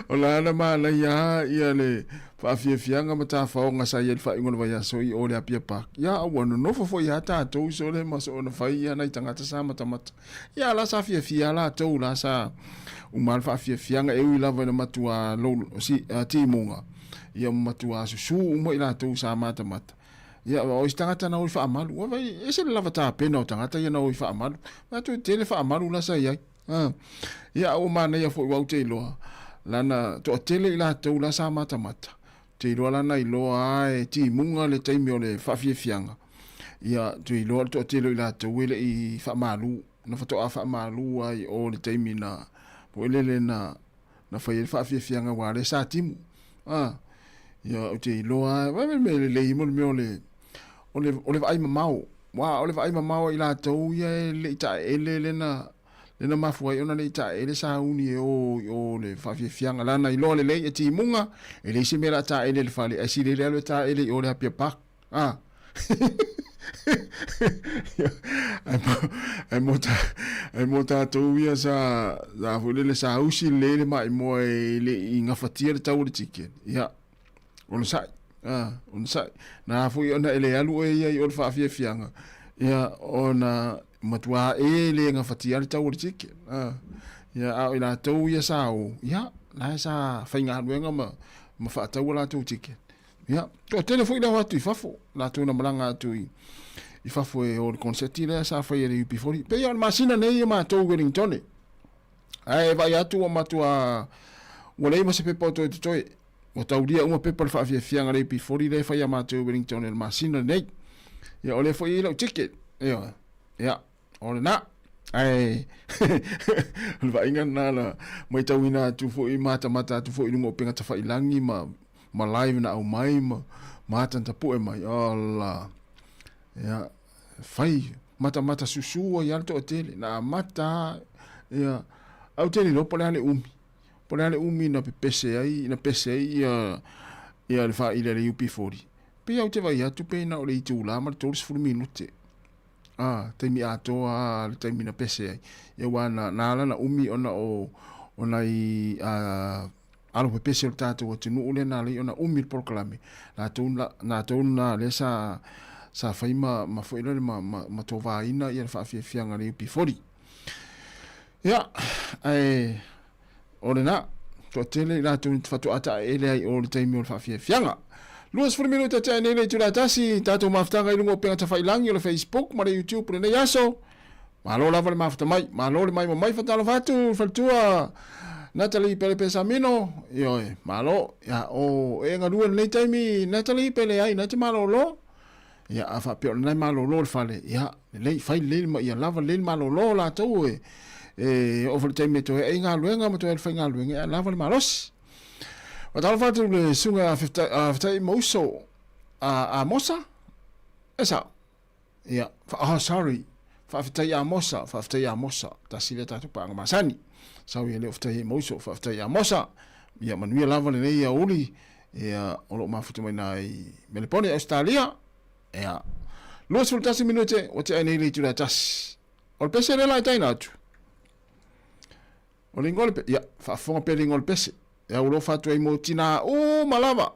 O la na manaia lava ia le faafiafiaga ma tafaoga sa i ai i le faaiuga o le vaiaso i o i le Apia Park. Ia, ua nonofo foi lava tatou i sole ma soona fai ia nai tagata sa matamata. Ia la sa fiafia latou la sa uma le faafiafiaga e ui lava ina matua lou si timuga ia matua susu uma i latou sa matamata. Ia o isi tagata na o i faamalu. Ua vai ese le lava tapena o tagata ia na o i faamalu. Latou e tele faamalu la sa i ai. Ia ua manaia foi ua ou te iloa lana toatele i latou la sa matamata. Te iloa lana iloa e timuga le taimi o le faafiafiaga. Ia, te iloa le toatele o i latou e le i faamalu, na faatoa faamalu lava i o i le taimi na, foi lele na, na fai ai le faafiafiaga aua o lea sa timu. A, ia, ou te iloa lava, vaai le mea lelei mo le mea o le, o le, o le vaai mamao. Aua o le vaai mamao a i latou ia e le i taeele lea na, lea na mafua ai ona le i taeele sauni e o i o le faafiafiaga. Leaga iloa lelei e timuga, e leai se mea o le a taele i le fale, ae sili ai le alu e taele i o i le Apia Park. A. Ae mo ta, ae mo tatou ia sa, sa foi lele sa usi lelei le maimoa e le i gafatia le tau o le ticket. Ia, onosai. A, onosai. Na foi ona e le alu oe ia i o le faafiafiaga, ia, ona matua e le gafatia le tau o le ticket. A, ia, a o i latou ia sa o, ia, la e sa faigaluega ma, ma faatau a latou ticket. Ia, toatele foi le o atu i fafo, latou na malaga atu i, i fafo e o le konseti lea sa fai e le UP40. Pei o le masina nei e matou Wellington. Ae vaai atu ua matua ua leai ma se pepa o toe totoe. Ua taulia uma pepa o le faafiafiaga le UP40 lea e fai a matou Wellington i le masina nei. Ia o lea foi e i lau ticket. Ia, ia. O lena. Ae o le vaaiga lena na matauina atu foi matamata atu foi i luga o upega tafailangi ma ma live na aumai ma ma ata na tapue mai. Ola. Ia fai matamata susu ai lava le toatele. Na amata ia au te le iloa po o le a le umi. Po o le a le umi na pepese ai, na pese ai ia ia le faaili a le UP40. Pei au te vaai atu pei na o le itula ma le 30 minute. Ā, taimi atoa a le taimi na pese ai. Ia aua na, na ala na umi ona o, o nai ā, alo pepese o le tātou atunuu lea na ala ai ona umi le polokalame. Latou la, latou na lea sa, sa fai ma, ma foi lele ma, ma, ma tovaina ia le faafiafiaga a le UP40. Ia, ae o lena, toatele i latou na faatoa taeele ai o le taimi o le faafiafiaga. 20 minute tea nei le itula e tasi, tatou mafutaga i luga o upega tafailangi o le Facebook ma le YouTube lenei aso. Malo lava le mafuta mai, malo le maimoa mai, fatalofa atu le faletua Natalie Pelepesamino, ioe, malo, ia o e galue lenei taimi Natalie pe leai, na te malolo. Ia a faapea o lena e malolo le fale, ia lelei, fai lelei ma ia lava lelei le malolo o latou e e oo foi i le taimi e toe ai galuega ma toe ai le faigaluega, ia lava le malosi. Faatalofa atu i le susuga a Fetai Mauso a Amosa, e sao? Ia, oh sorry, faafetai Amosa, faafetai Amosa, tasi lea tatou paaga masani. Sau ia le o fetai ai Mauso, faafetai Amosa. Ia manuia lava lenei aoauli, ia o lo o mafuta mai na i Melepone, Ausetalia. Ia, 21 minute, ua tea nei le itula e tasi. O le pese lea la e taina atu. O le ingoa o le pese, ia, faafofoga pea le ingoa o le pese. E aualofa atu ai mo tinā uma lava.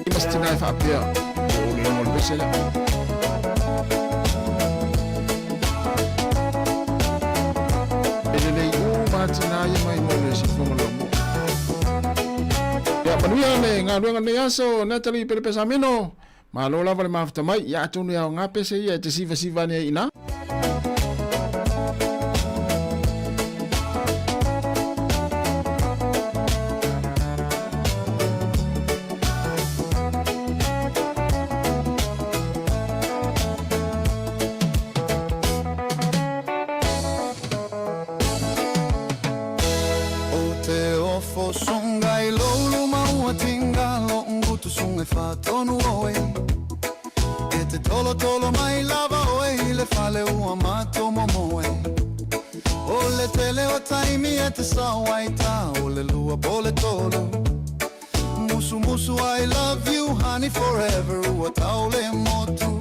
Ma se tinā e faapea, o le ingoa o le pese. pese lea. E lelei uma atinā ia mai mo le siufofoga laumua. Ia manuia le galuega lenei aso Natalie Pelepesamino. Malo lava le mafuta mai, ia atonu e aoga pese ia e te sivasiva ane ai i ina. O te ofo sunga i lou luma ua tinga lo ngutu sunga e whatonu oe. E te tolo tolo mai lava oe i le fale ua mato momoe. O le tele o taimi e te sao ai ta o le lua po le tolu. Musu musu I love you honey forever ua tau le motu.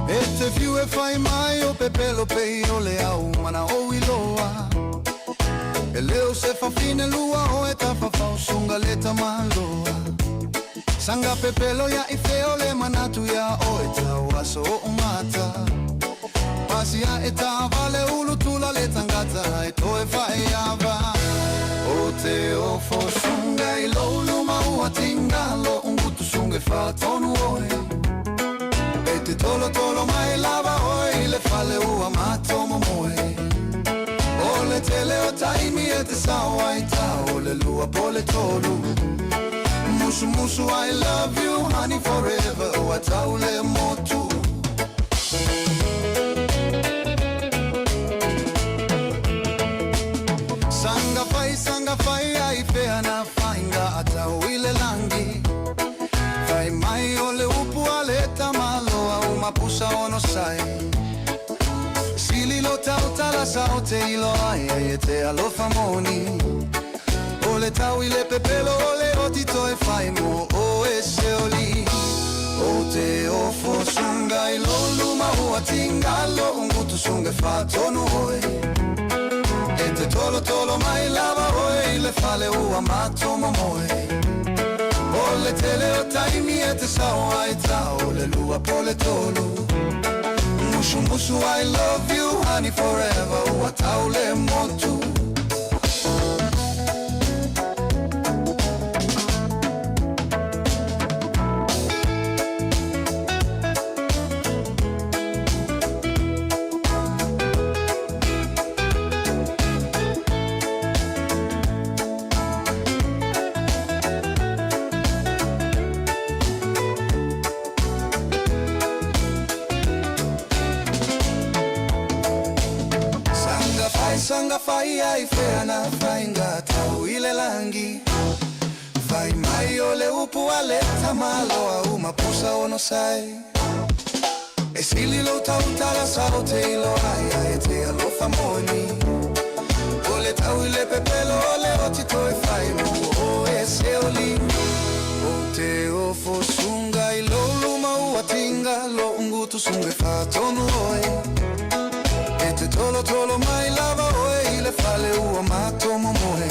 E te fiu e fai mai o pepelo pei o le au mana o iloa. E leo se fafine lua o e tafafao sunga le tamaloa. Sanga pepelo ia i feo le manatu ia o e tau aso o umata. Pasia e tā vale ulu tula le tangata e toe whae ava. O te ofo sunga i lou luma ua tinga lo ungutu sunga e whatonu oe. E te tolo tolo mai lava oe i le fale ua matomo moe. O le tele o taimi e te sao ai tā o le lua po le tolu. Musu musu I love you honey forever ua tau le motu. Sanga fai, sanga fai, ai fea na whainga atau i le langi. Fai mai o le upu a le tamaloa o mapusa ono sai. Sili lo tau tala sao te ilo ai ai e te alofa moni. O le tau i le pepelo o le oti toe whai mo o e se oli. O te ofo sunga i lo luma ua tinga lo ungutu sunga e whatonu oe. E te tolo tolo mai lava oe i le fale ua matomo moe. O le tele o taimi e te sao ai tā o le lua po le tolu. Musu musu I love you honey forever ua tau le motu. Sanga fai, sanga fai, ai fea na whainga tau i le langi. Fai mai o le upu a le tamaloa o mapusa ono sai. E sili lo tau tala sao te ilo ai ai e te alofa moni. O le tau i le pepelo o le oti toe whai mo o e se oli. O te ofo sunga i lo luma ua tinga lo ungutu sunga e whatonu oe. E te tolo tolo mai lava oe i le fale ua matomo moe.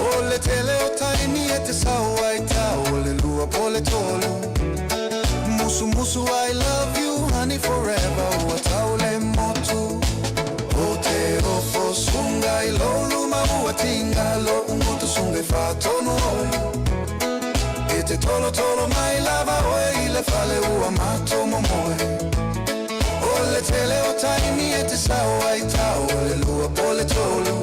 O le tele o taimi e te sao ai tā o le lua po le tolu. Musu musu I love you honey forever ua tau le motu. O te ofo sunga i lo luma ua tinga lo ungutu sunga e whatonu oe. E te tolo tolo mai lava oe i le fale ua matomo moe. O le tele o taimi e te sao ai tā o le lua po le tolu.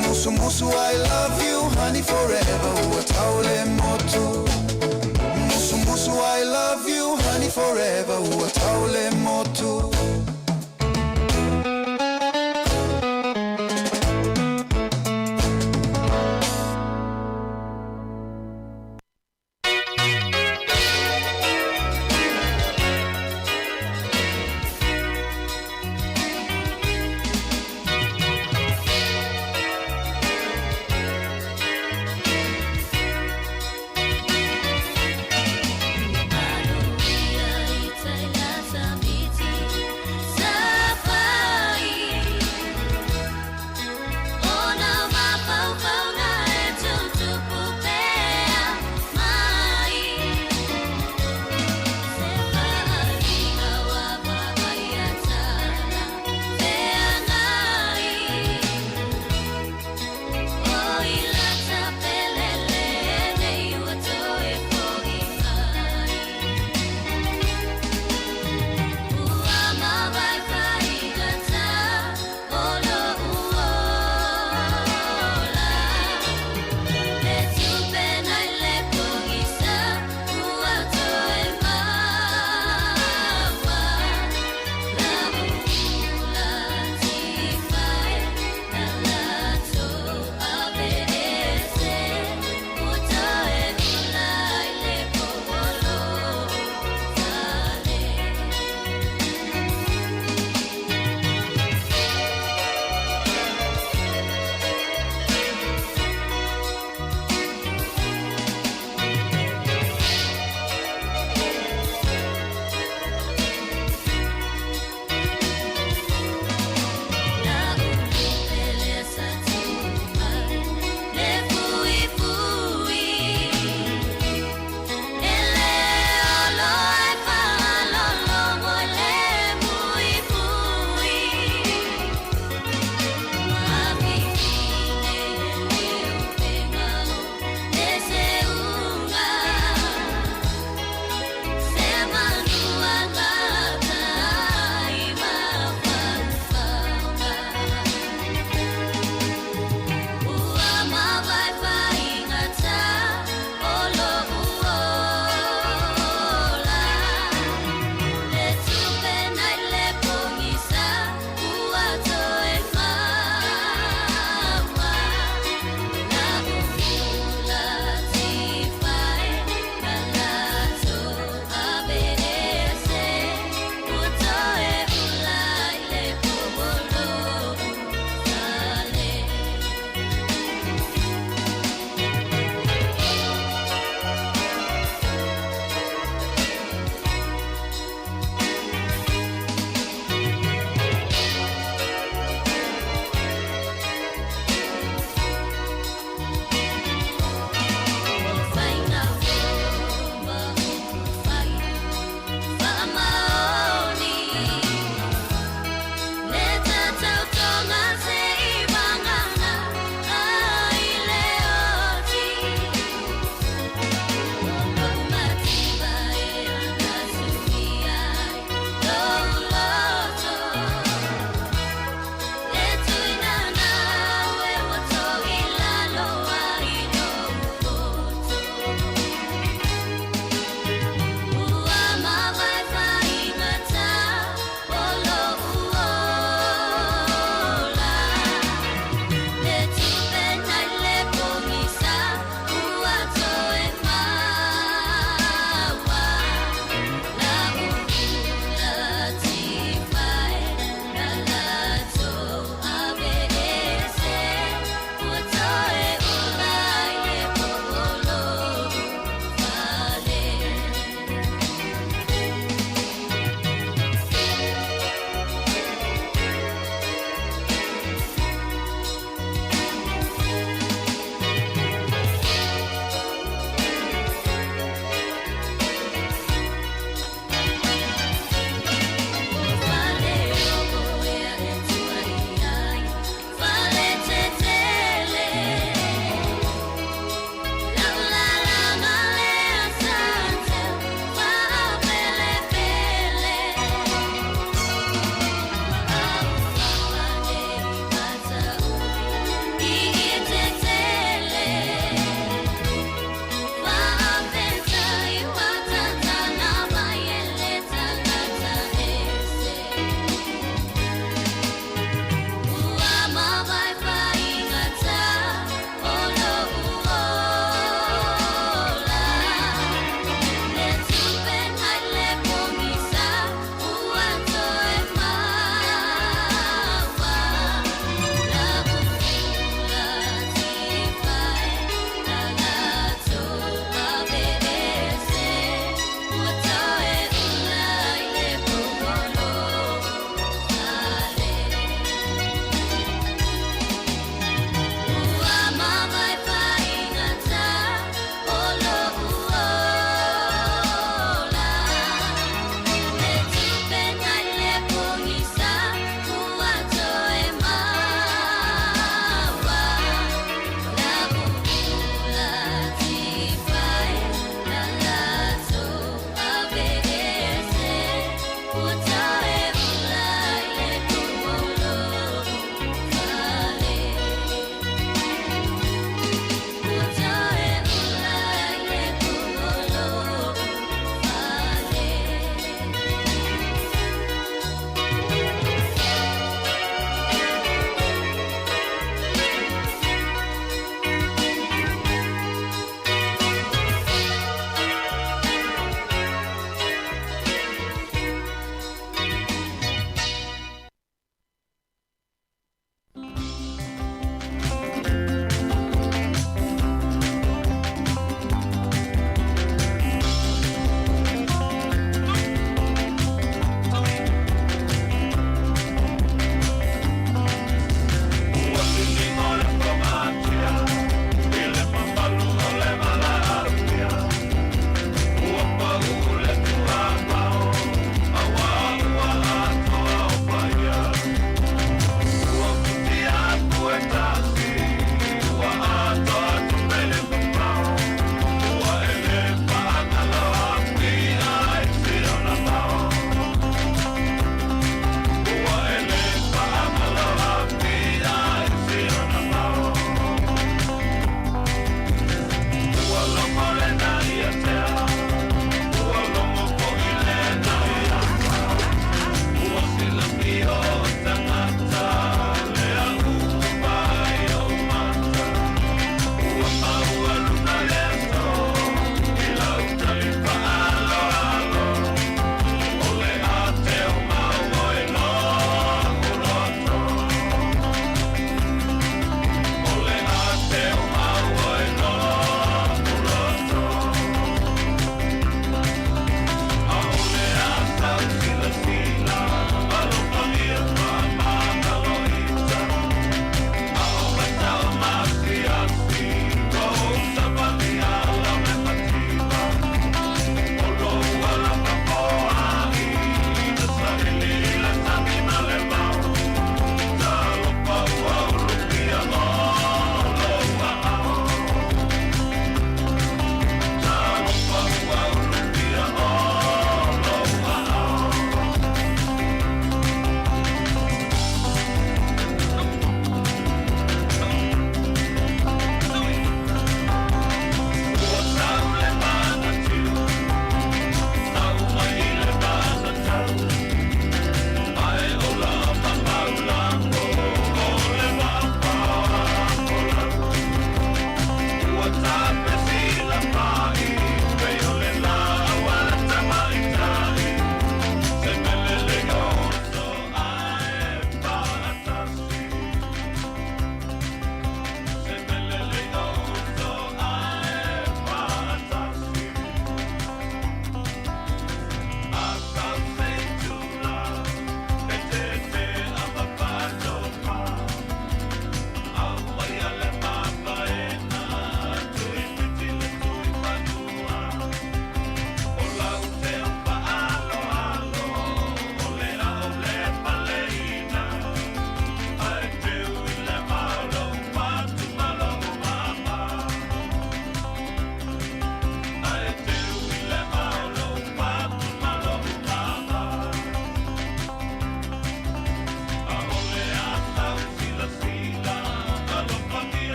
Musu musu I love you honey forever ua tau le motu. Musu musu I love you honey forever ua tau le motu.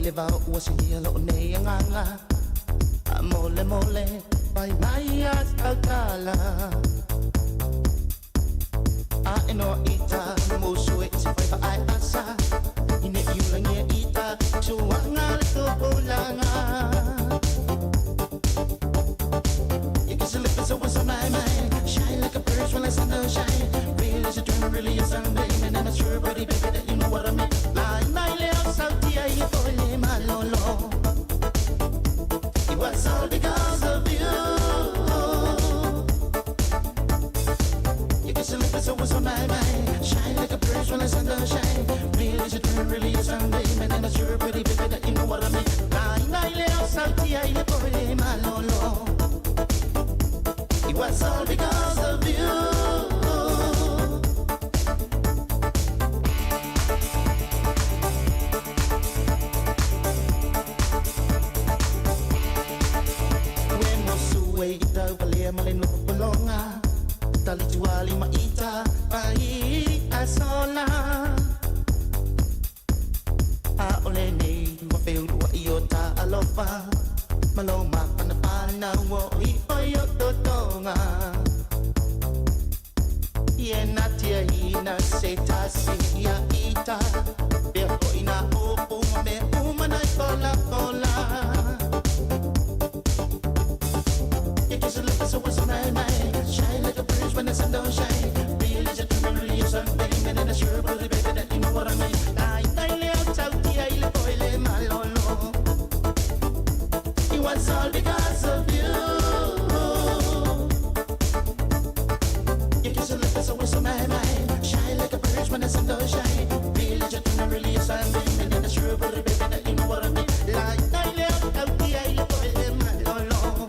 le vao ua sinia loo nei agaga A mole mole pai mai a tautala A e noa ita musu e se fai ai asa I ne i ulangia ita suanga le tupulaga You kiss your lips so what's on my mind Shine like a bird when the sun don't shine Real is a dream, really a Sunday Man, and I'm sure, buddy, baby, that you know what I mean Lai mai leo sautia i pole malolo It was all because of you You kiss your lips so what's on my mind Shine like a bird when the sun don't shine Real is a dream, really a Sunday Man, and I'm sure, pretty baby, that you know what I mean Lai mai leo sautia i pole malolo It was all because of you We mosu e ita upalea male no popolonga Talituali maita pai asola A ole nei wa feulua i o ta alofa Malo mapana pana o i oi o totonga Ie na tia hina se tasi ia ita Pea ko ina opu me umana i kola kola You kiss your lips so what's on my mind Shine like a bridge when the sun don't shine Real is a dream, really a Sunday Man, and I'm sure, baby, that you know what I mean Lai tai leo tautia i le poile malolo It was all because of you You kiss your lips so what's on my mind Shine like a bridge when the sun don't shine Real is a dream, really a Sunday Man, and I'm sure, baby, that you know what I mean Lai tai leo tautia i le poile malolo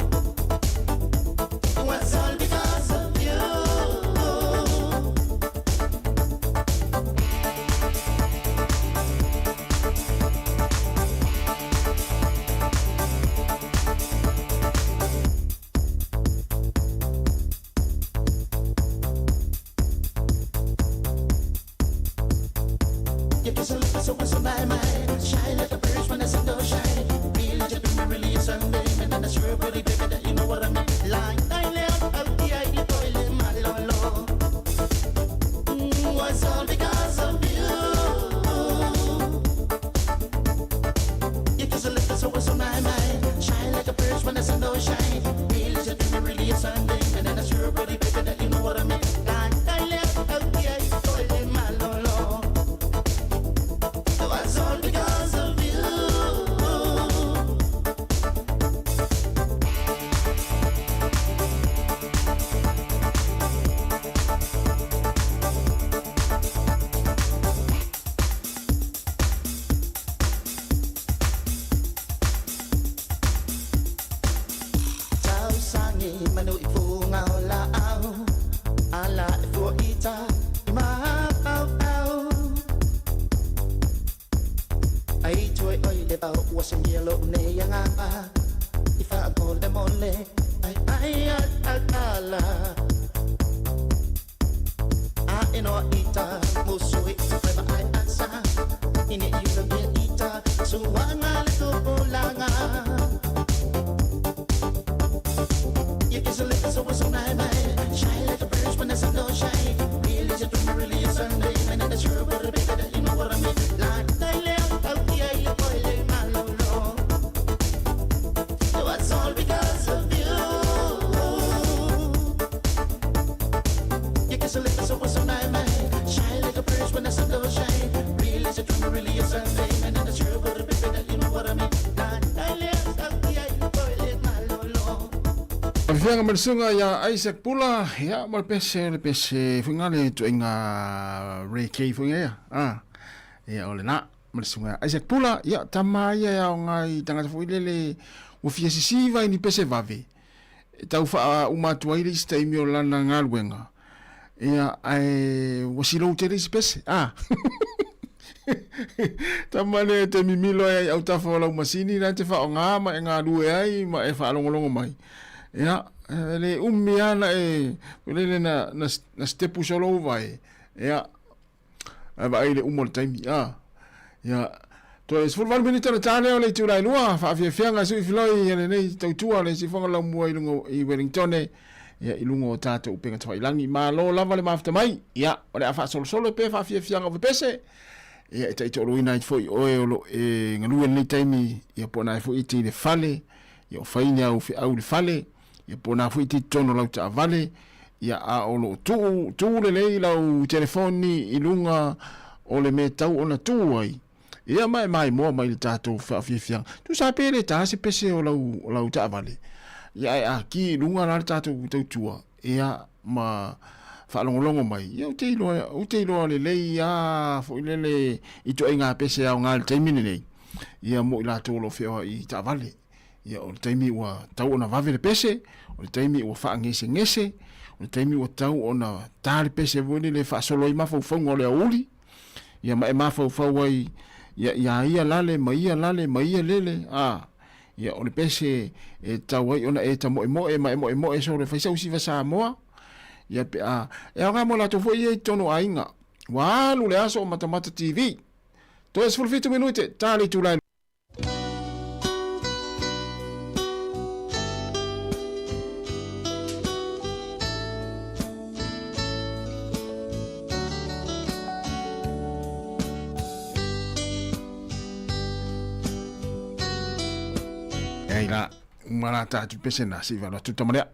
It was all because of you You kiss your lips so what's on my mind Shine like a bird when the sun don't shine Real is a dream, really a Sunday Man, and I'm sure, pretty baby, that you know what I mean Lai tai leo tautia i le poile malolo Was all because of you You kiss your lips so what's on my mind Shine like a bird when the sun don't shine Real is a dream, really a Sunday Man, and I'm sure, pretty baby, that you know what I mean Lai tai leo tautia i le poile malolo It was all because of you Tausangi manu i funga o la au Ala e fua ita i maau au Ai toi oi le vao ua singia lo nei angapa I wha mole mole ai ai a a ala A e noa ita musu i te whaiva ai asa Ine i ulangia ita suanga le tupulaga You kiss your lips so what's on my mind Shine like a bird when the sun don't shine Real is a dream, really a Sunday Man, and it's sure, but baby, that you know what I mean Lai tai leo tautia i le poile malolo It was all because of you You kiss your lips so what's on my mind Shine like a bird when the sun don't shine Real is a dream, really a Sunday Man, and it's sure, but baby, that you know what I mean Lai tai leo tautia i le poile malolo Afioga ma le susuga ia Isaac Pula, ia ma le pese, le pese foi nga le tuaiga reggae foi nga ia. Ah. Ia o lena ma le susuga ia Isaac Pula, ia tama ia e aoga i tagata foi lele ua fia sisiva i ni pese vave. E tau faauma atu ai le isi taimi o lana galuega. Ia ae ua silou tele isi pese. Ah. Tama le te mimilo ai autafa o lau masini la te faaaoga ma e galue ai ma e faalogologo mai. Ia, e le umi lava na e lele na, na, na stepu solo vai. Ia, ae vaai i le uma o le taimi. Ah. Ia, Toe 18 minute ona ta lea o le itula e 2, faafiafiaga sui filoi a lenei tautua le sifoga laumua i luga i Wellingtone, ia i luga o tatou upega tafailagi. Malo lava le mafuta mai, ia o le a faasolosolo pea faafiafiaga o pepese, ia e taitoaluaina ai foi oe o lo e galue lenei taimi, ia po o na foi e te i le fale, ia o fai ni au feau i le fale, ia po o na foi e te i totonu o lau taavale, ia a o lo o tuu, tuu lelei lau telefoni i luga o le mea tau ona tuu ai, ia ma e maimoa mai le tatou faafiafiaga. Tusa pe le tā se pese o lau, o lau taavale, ia ae a ki i luga la le tatou tautua, ia ma faalogologo mai, ia ou te iloa, ou te iloa lelei lava foi lele i ituaiga pese aoga i le taimi lenei, ia mo i latou o lo o feoai i taavale. Ia o le taimi ua tau ona vave le pese, o le taimi ua faagesegese, o le taimi ua tau ona tā le pese foi lele e faasolo ai mafaufauga o le aoauli, ia ma e mafaufau ai ia, ia ia lale ma ia lale ma ia lele, a, ia o le pese e tau ai ona e tamoemoe ma e moemoe solo e fai sau siva Samoa, ia pe a, e aoga mo latou foi ia i totonu o aiga. Ua alu le aso o Matamata TV. Toe 17 minute, tā le itula e. Ai la, uma la tātu pese nā, si valo atu tamalea.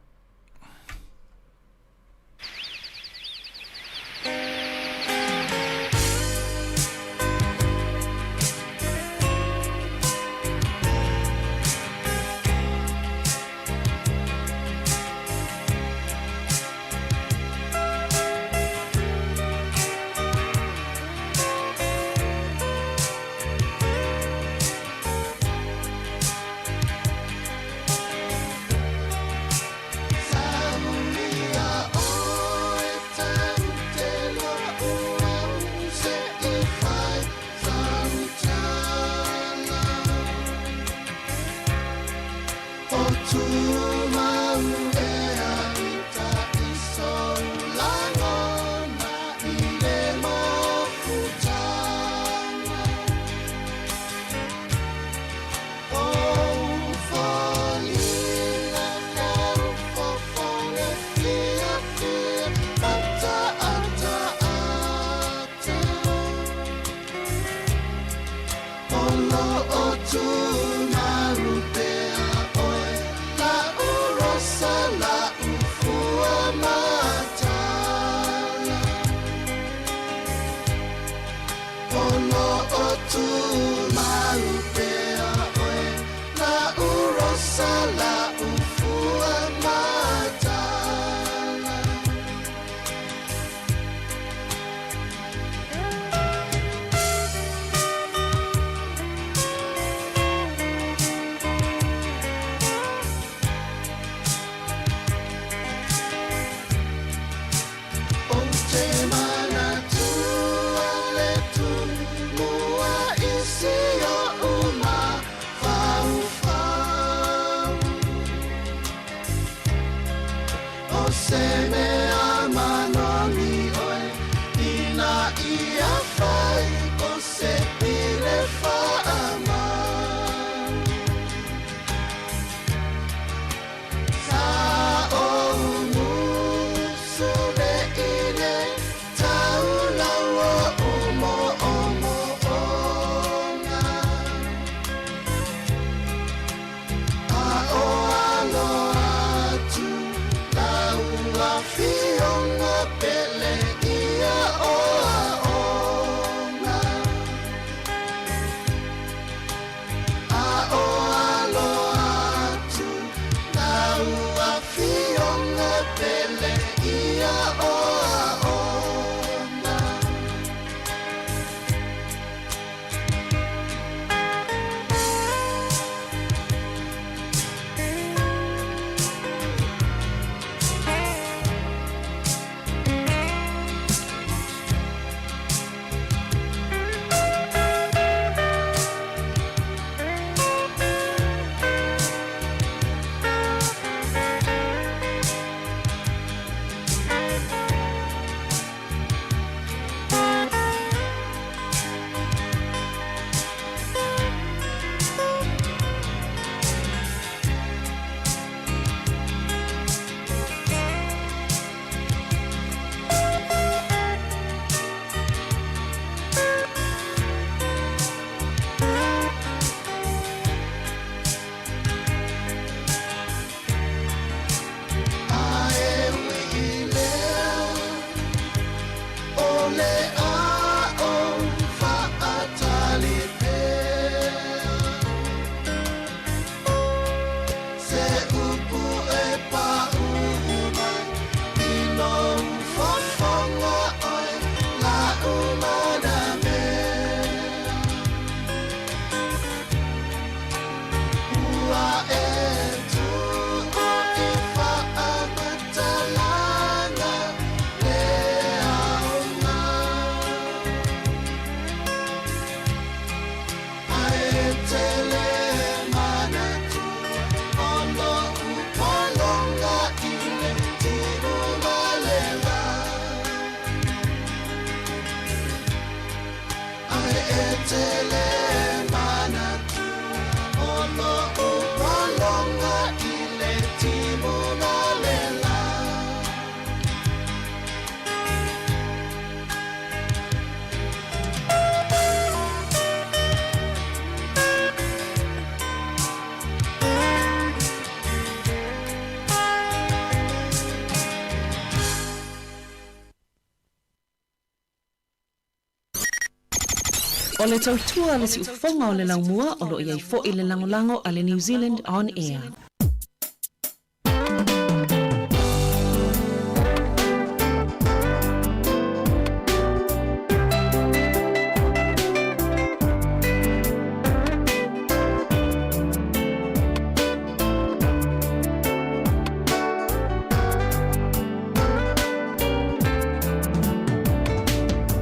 O le tautua a le siufofoga o le laumua o lo o i ai foi le lagolago a le New Zealand On Air.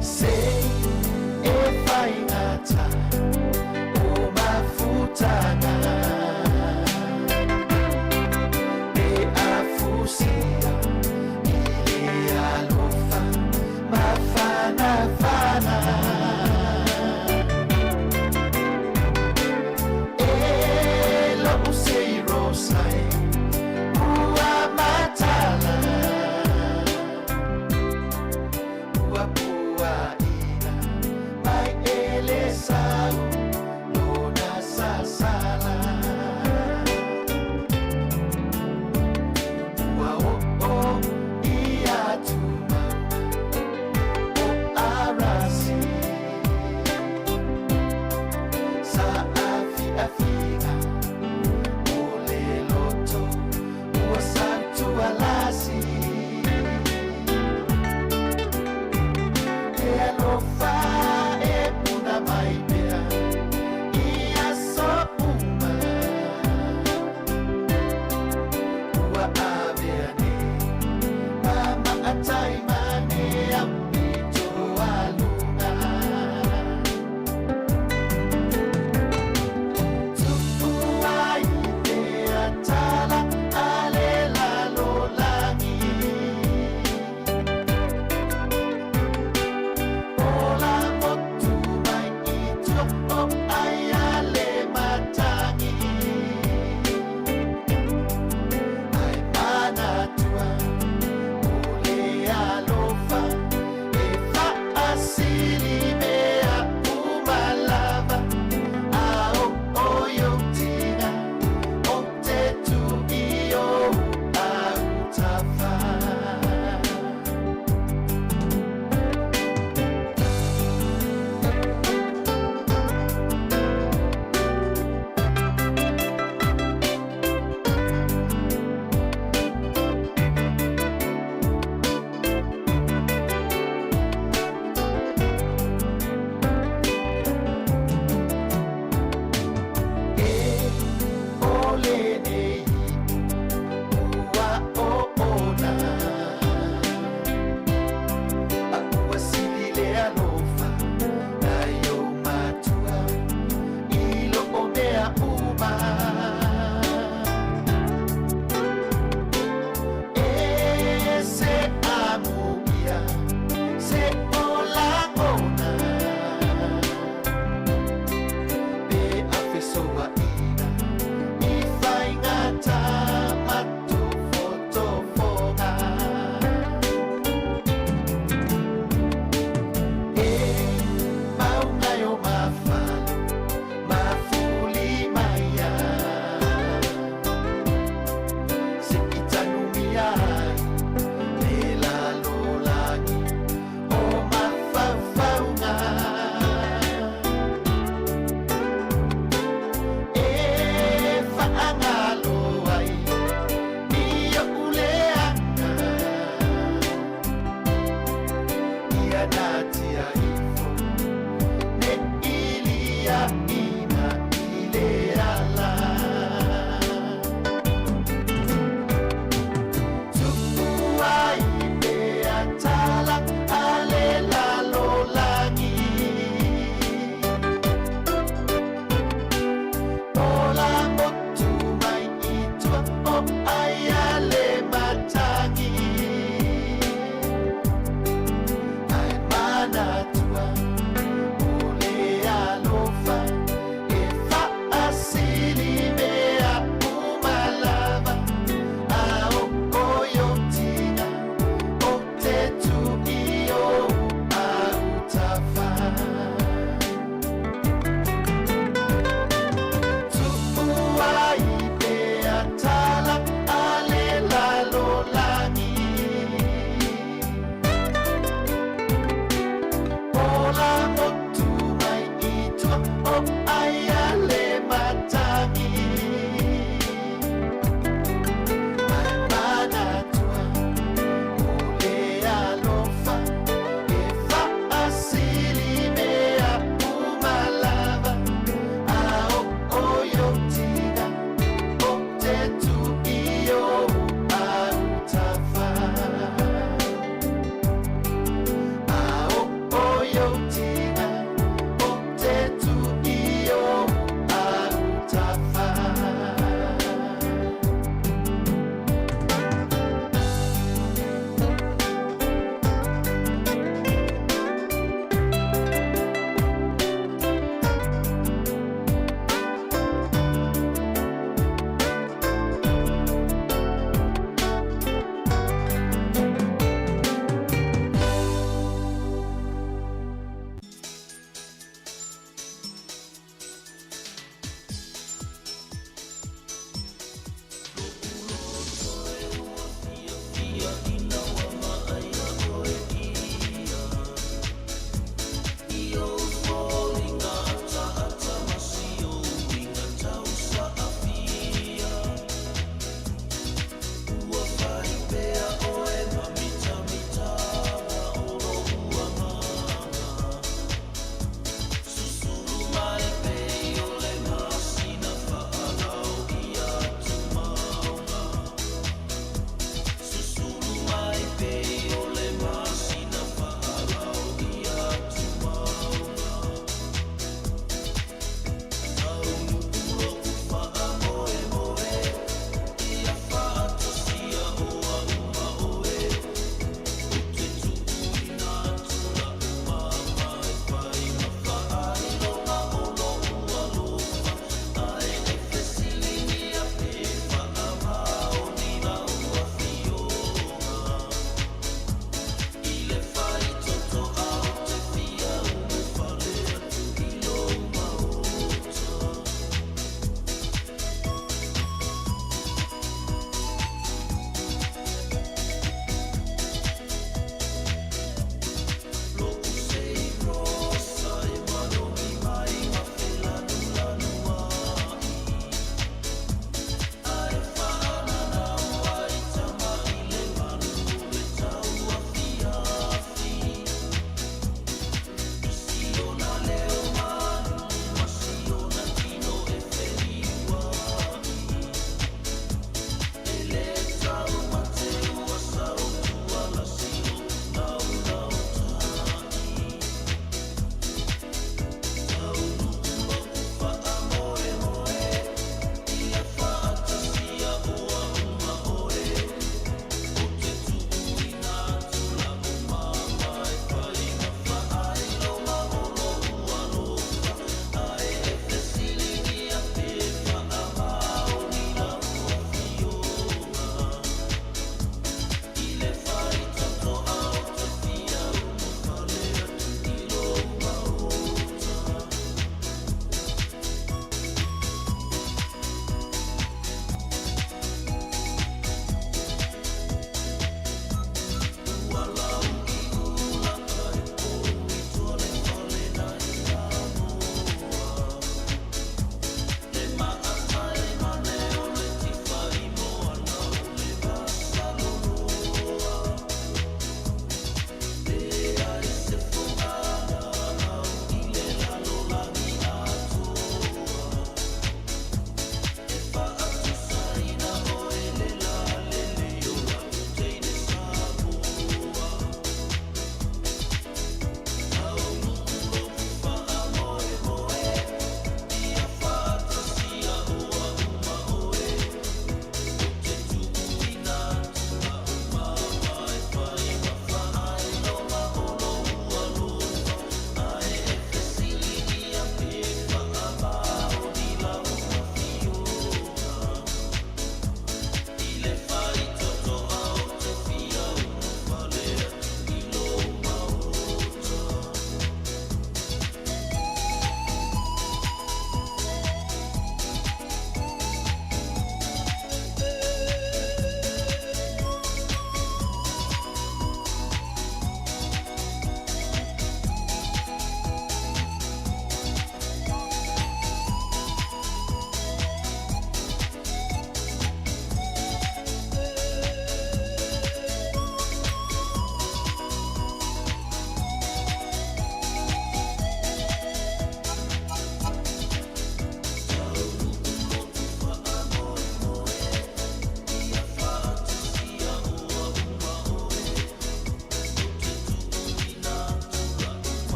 Se e faigata o mafutaga Pe afusia i le alofa mafanafana E lo'u seirosai ua matala Ua puaʻina mai e le sau lona sasala Ua oo i atu mauga o Arasi Sa afiafiga o le loto ua sautualasi E alofa e puna mai pea i aso uma Ua avea nei ma maatai ma ne aupito a luga Tu'u ai pea tala a le lalolagi Ola motu mai i tua o ai a le matagi Ae manatua o le alofa e faasili mea uma lava A o i ou tiga ou te tuu i ou autafa. E o lenei ua oona A ua sili le alofa nai ou matua i loo mea uma E se amuia se o lagona Pe afesoaʻiga i faigata ma tofotofoga E mauga e o mafalo mafulimaia Seʻi tanumia ai le lalolagi o mafaufauga E faagalo ai i oʻu leaga Ia natia ifo neʻi liaʻina i le ala Tu'u ai pea tala a le lalolagi Ola motu mai i tua o ai a le matagi Ae manatua o le alofa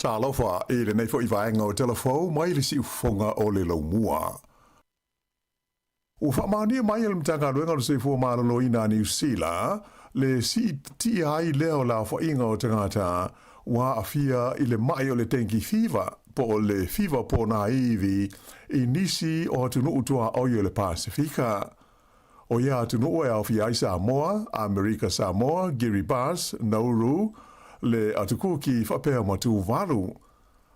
Talofa i lenei foi vaega o Tala Fou mai le siufofoga o le Laumua. Ua faamaonia mai e le Matagaluega o le Soifua Maloloina a Niu Sila le siitia ai lea o le aofaiga o tagata ua aafia i le ma'i o le dengue fever po o le fiva ponāiwi i nisi o atunuu tuaoi o le Pasefika. O ia atunuu e aofia ai Samoa, Amerika Samoa, Kiribati, Nauru, le Atukuki faapea ma Tuvalu.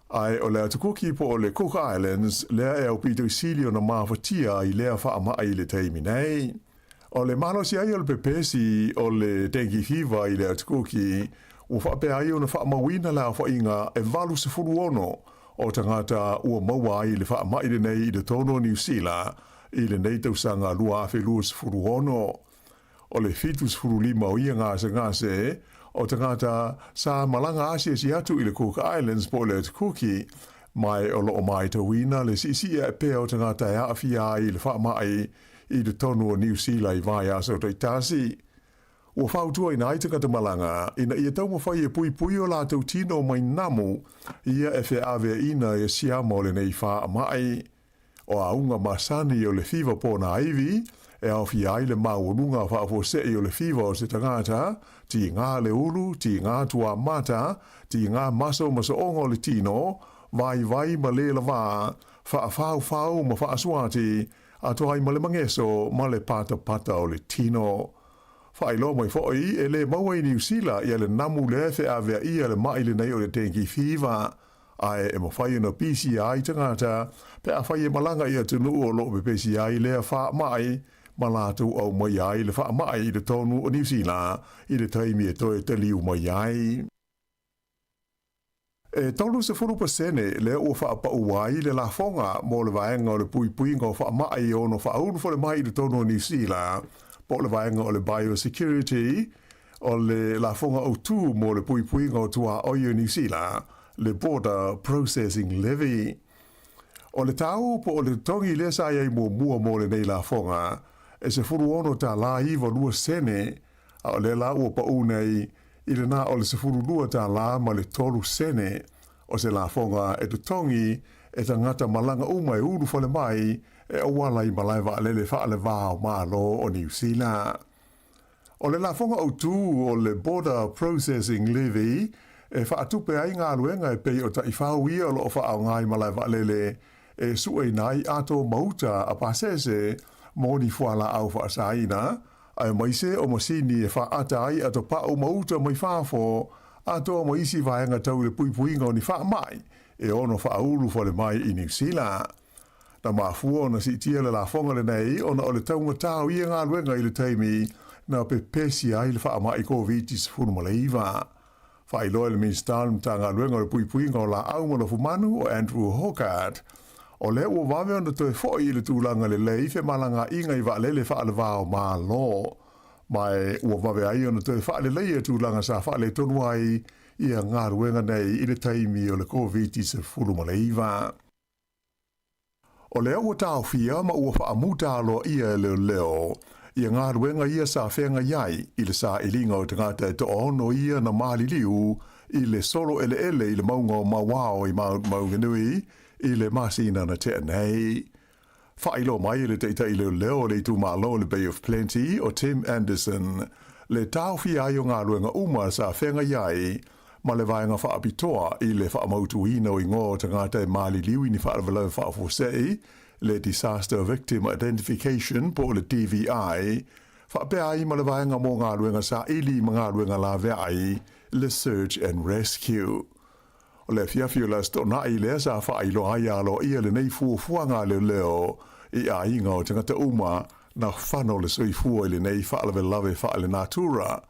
Ae o le Atukuki po o le Cook Islands lea e aupito sili ona mafatia i lea faamai i le taimi nei. O le malosi ai o le pepesi o le dengue fever i le Atukuki, ua faapea ai ona faamauina le aofaiga e 86 o tagata ua maua ai le faamai lenei i totonu o Niu Sila i lenei tausaga 2026. O le 75 o ia gasegase o tagata sa malaga asiasi atu i le Cook Islands po o le Atukuki, ma o loo matauina le siisii ae pea o tagata e aafia ai i le faamai i totonu o Niu Sila i vaiaso taitasi. Ua fautuaina ai tagata malaga ina ia taumafai e puipui o latou tino mai namu ia e feaveaina e siama o lenei faamai. O auga masani o le fiva ponāiwi, e aofia ai le maualuga faafuasei o le fiva o se tagata, tigā le ulu, tigā tuamata, tigā maso ma so'oga o le tino, vaivai ma lē lavā, faafaufau ma faasuati, atoa ai ma le mageso ma le patapata o le tino. Faailoa mai fo'i, e lē maua i Niu Sila ia le namu lea e feaveaia le ma'i lenei o le dengue fever, ae e mafai ona pisia ai tagata pe afai e malaga i atunuu o loo pepesi ai lea faamai ma latou aumaia ai le faamai i totonu o Niu Sila i le taimi e toe taliu mai ai. E 30% lea ua faapau ai le lafoga mo le vaega o le puipuiga o faamai e ono faaulu falemai i totonu o Niu Sila, po o le vaega o le Biosecurity, o le lafoga autū mo le puipuiga o tuaoi o Niu Sila, le Border Processing Levy. O le tau po o le totogi lea sa i ai muamua mo lenei lafoga, e $16.92, a o lea la ua paū nei i le na o le $12.03, o se lafoga e totogi e tagata malaga uma e ulu fale mai e auala i malae vaalele faalevā o Malo o Niu Sila. O le lafoga autū o le Border Processing Levy e faatupe ai galuega e pei o taifau ia o loo faaaoga i malae vaalele e sueina ai ato ma uta a pasese mo ni fualaau faasaina, aemaise o masini e faaata ai atopau ma uta mai fafo, atoa ma isi vaega tau i le puipuiga o ni faamai e ono faaulu falemai i Niu Sila. Na mafua ona siitia le lafoga lenei ona o le taugatā o ia galuega i le taimi na pepesi ai le faamai Koviti-19. Faailoa e le Minisita o le Matagaluega o le Puipuiga o Laau ma Lofumanu o Andrew Hoggard, o lea ua vave ona toe fo'i i le tulaga lelei femalagaaiga i vaalele faalevā o Malo, ma e ua vave ai ona toe faaleleia tulaga sa faaletonu ai ia galuega nei i le taimi o le Koviti-19. O lea ua taofia ma ua faamuta aloaia e leoleo ia galuega ia sa feagai ai i le sailiga o tagata e 60 ia na maliliu i le solo eleele i le mauga o Mauao i Mount Maunganui i le masina na tea nei. Faailoa mai e le taitai leoleo o le itumalo o le Bay of Plenty o Tim Anderson le taofia ai o galuega uma sa feagai ai ma le vaega faapitoa i le faamautuina o igoa o tagata e maliliu i ni faalavelave faafuasei, le Disaster Victim Identification po o le DVI, faapea ai ma le vaega mo galuega saili ma galuega laveai, le Search and Rescue. O le afiafi o le Aso Toonai lea sa faailoa ai aloaia lenei fuafuaga a leoleo i aiga o tagata uma na fano le soifua i lenei faalavelave faalenatura,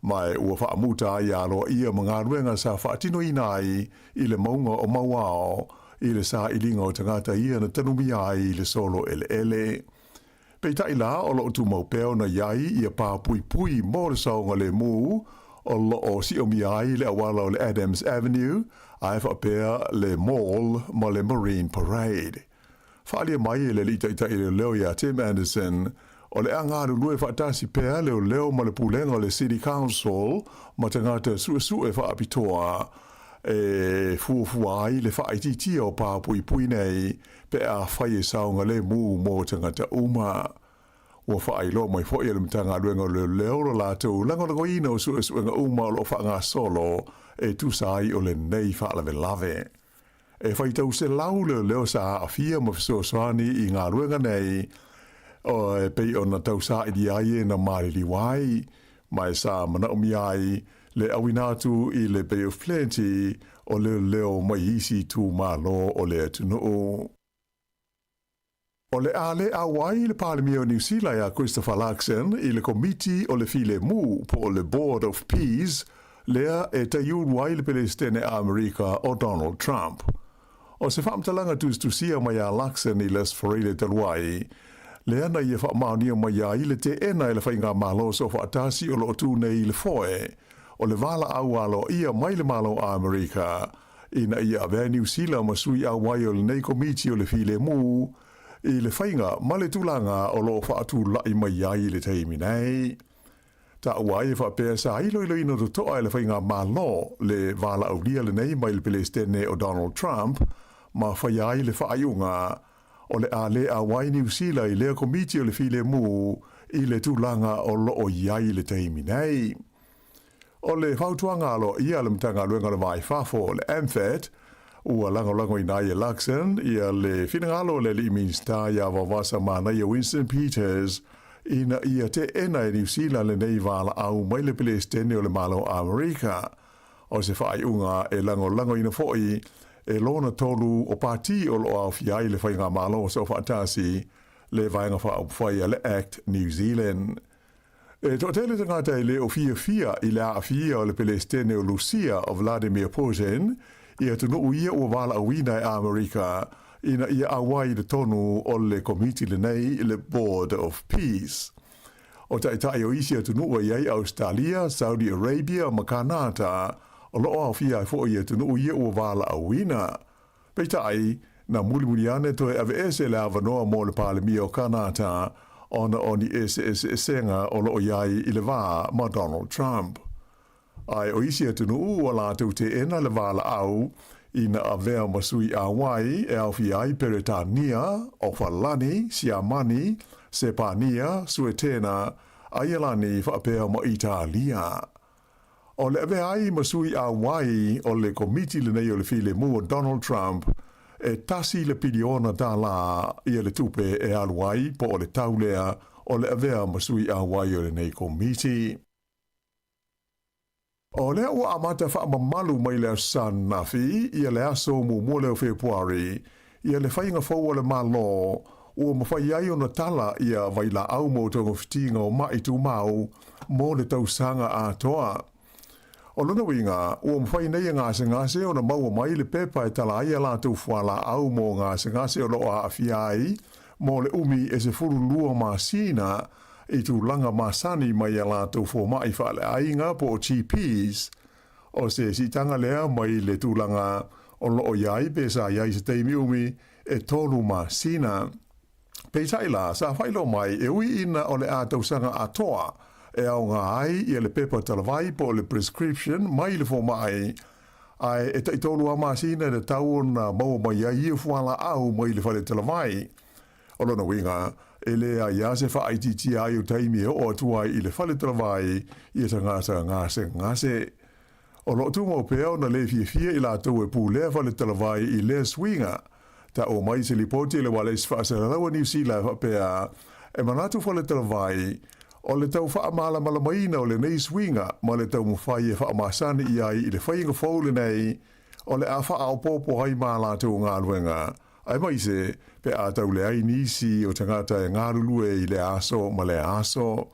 ma e ua faamuta ai aloaia ma galuega sa faatinoina ai i le mauga o Mauao i le sailiga o tagata ia na tanumia ai i le solo eleele. Peitai la o loo tumau pea ona i ai ia pāpuipui mo le saogalemu o loo siomia ai le auala o le Adams Avenue ae faapea le Mall ma le Marine Parade. Faaalia mai e le alii taitai leoleo iā Tim Anderson, o le a galulue faatasi pea leoleo ma le pulega o le City Council ma tagata suesue faapitoa e fuafua ai le faaitiitia o pa puipui nei pe afai e saogalemu mo tagata uma. Ua faailoa mai foi e le Matagaluega o Leoleo lo latou lagolagoina o suesuega uma o lo o faagasolo e tusa ai o lenei faalavelave. E faitau selau leoleo sa aafia ma fesoasoani i galuega nei e pei ona tausaili ai e na maliliu ai, ma e sa manaomia ai le auina atu i le Bay of Plenty o leoleo mai isi itumalo o le atunuu. O le a le auai le Palemia o Niu Sila ia Christopher Luxon i le Komiti o le Filemu po o le Board of Peace lea e taiulu ai le Pelesitene a Amerika o Donald Trump. O se faamatalaga tusitusia mai a Luxon i le Aso Faraile talu ai, lea na ia faamaonia mai ai le teena e le Faigamalo Soofaatasi o lo o tu nei i le foe o le valaau aloaia mai le Malo a Amerika ina ia avea Niu Sila ma sui auai o lenei Komiti o le Filemu i le faiga ma le tulaga o lo o faatulai mai ai i le taimi nei. Taua ai e faapea sa iloiloina totoa e le Faigamalo le valaaulia lenei mai le Pelesitene o Donald Trump ma faia ai le faaiuga o le a le auai Niu Sila i lea Komiti o le Filemu i le tulaga o lo o i ai i le taimi nei. O le fautuaga aloaia a le Matagaluega o le Va i Fafo, le MFAT, ua lagolagoina ai e Luxon ia le finagalo o le Alii Minisita ia Vavasa Manaia Winston Peters ina ia teena e Niu Sila lenei valaau mai le Pelesitene o le Malo a Amerika. O se faaiuga e lagolagoina foi e lona tolu o pati o lo o aofia ai le Faigamalo Soofaatasi, le Vaega Faaupufai a le Act New Zealand. E toatele tagata e le o fiafia i le aafia o le Pelesitene o Lusia o Vladimir Putin i atunuu ia ua valaauina e Amerika ina ia auai i totonu o le komiti lenei le Board of Peace. O taitai o isi atunuu e i ai Ausetalia, Saudi Arabia ma Kanata o lo o aofia ai foi i atunuu ia ua valaauina. Peitai, na mulimuli ane toe aveese le avanoa mo le Palemia o Kanata ona o ni eseeseesega o lo o i ai i le va ma Donald Trump. Ae o isi atunuu ua latou teena le valaau ina avea ma sui auai e aofia ai Peretania, Ofalani, Siamani, Sepania, Suetena, Aialani faapea ma Italia. O le avea ai ma sui auai o le Komiti lenei o le Filemu o Donald Trump, e tasi le piliona tālā ia le tupe e alu ai po o le tau lea o le avea ma sui auai o lenei Komiti. O lea ua amata faamamalu mai le Aso Sa ananafi ia le aso muamua lea o Fepuari ia le faiga fou a le Malo ua mafai ai ona tala ia vailaau mo togafitiga o maʻi tumau mo le tausaga atoa. O lona uiga, ua mafai nei e gasegase ona maua mai le pepa e tala ai a latou fualaau mo gasegase o lo o aafia ai mo le umi e 12 masina i tulaga masani mai a latou fomai faaleaiga po o GPs. O se siitaga lea mai le tulaga o lo o i ai pe sa i ai se taimi umi e tolu masina. Peitai la, sa faailoa mai e ui ina o le a tausaga atoa e aoga ai ia le pepa talavai po o le prescription mai le fomai, ae e taitolu lava masina e tatau ona maua mai ai ia fualaau mai le fale talavai. O lona uiga, e leai lava se faaitiitia ai o taimi e oo atu ai i le fale talavai ia tagata gasegase. O lo o tumau pea ona le fiafia i latou e pulea fale talavai i lea suiga. Taua mai se lipoti a le Ualesi Faasalalau a Niu Sila e faapea, E manatu fale talavai, o le tau faamalamalamaina o lenei suiga ma le taumafai e faamasani i ai i le faiga fou lenei o le a faaopoopo ai ma latou galuega, aemaise pe a tau leai nisi o tagata e galulue i lea aso ma lea aso.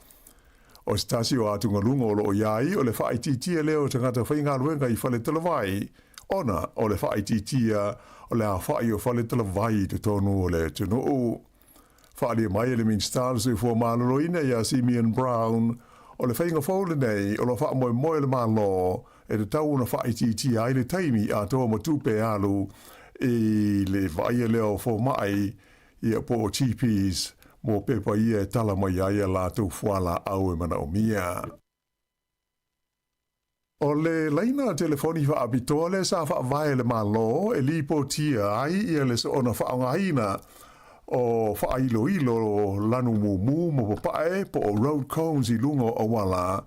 O se tasi o atugaluga o lo o i ai o le faaitiitia lea o tagata faigaluega i fale talavai, ona o le faaitiitia o le aofai o fale talavai i totonu o le atunuu. Faaalia mai e le Minisita o le Soifua Maloloina ia Simeon Brown, o le faiga fou lenei o lo o faamoemoe le Malo e tatau ona faaitiitia ai le taimi atoa ma tupe e alu i le vaaia lea o fomai ia po o GPs mo pepa ia e tala mai ai a latou fualaau e manaomia. O le laina telefoni faapitoa lea sa faavae e le Malo e lipotia ai ia le soona faaaogaina o faailoilo lanu mumu ma papae po o road cones i luga o auala,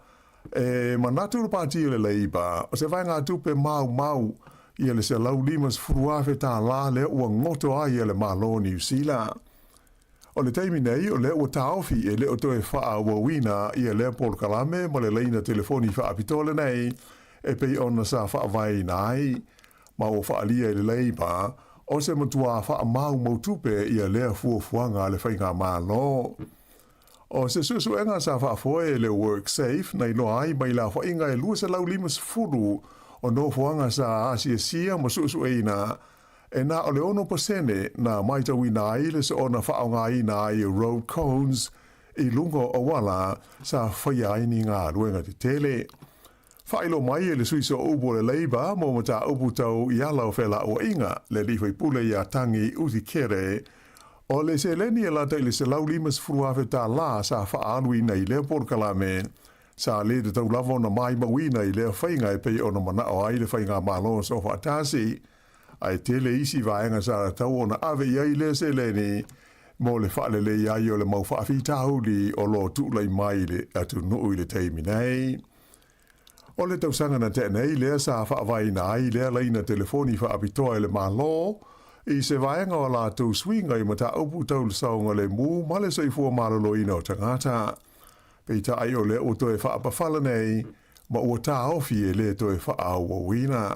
e manatu le Pati o le Leipa o se vaegatupe maumau ia le $150,000 lea ua goto ai e le Malo o Niu Sila. O le taimi nei, o lea ua taofi e le o toe faaauauina ia lea polokalame ma le laina telefoni faapitoa lenei e pei ona sa faavaeina ai, ma ua faaalia i le Leipa o se matuā faamaumau tupe ia lea fuafuaga a le Faigamalo. O se suesuega sa faafoe e le WorkSafe na iloa ai mai le aofaiga e 250 o nofoaga sa asiasia ma suesueina E na o le 6% na maitauina ai le soona faaaogaina ai o road cones i luga o auala sa faia ai ni galuega tetele. Faailoa mai e le sui sooupu o le Labour mo mataupu tau i ala o felauaiga, le alii faipule ia Tangi Utikere, o le seleni e lata i le $150,000 sa faaaluina i lea polokalame, sa le tatau lava ona maimauina i lea faiga e pei ona manao ai le Faigamalo Soofaatasi. Ae tele isi vaega sa tatau ona ave i ai lea seleni mo le faalelei ai o le mau faafitauli o lo o tulai mai i le atunuu i le taimi nei. O le tausaga na tea nei lea sa faavaeina ai lea laina telefoni faapitoa e le Malo i se vaega o a latou suiga i mataupu tau le saogalemu ma le soifua maloloina o tagata. Peitai o lea ua toe faapafala nei ma ua taofi e le toe faaauauina.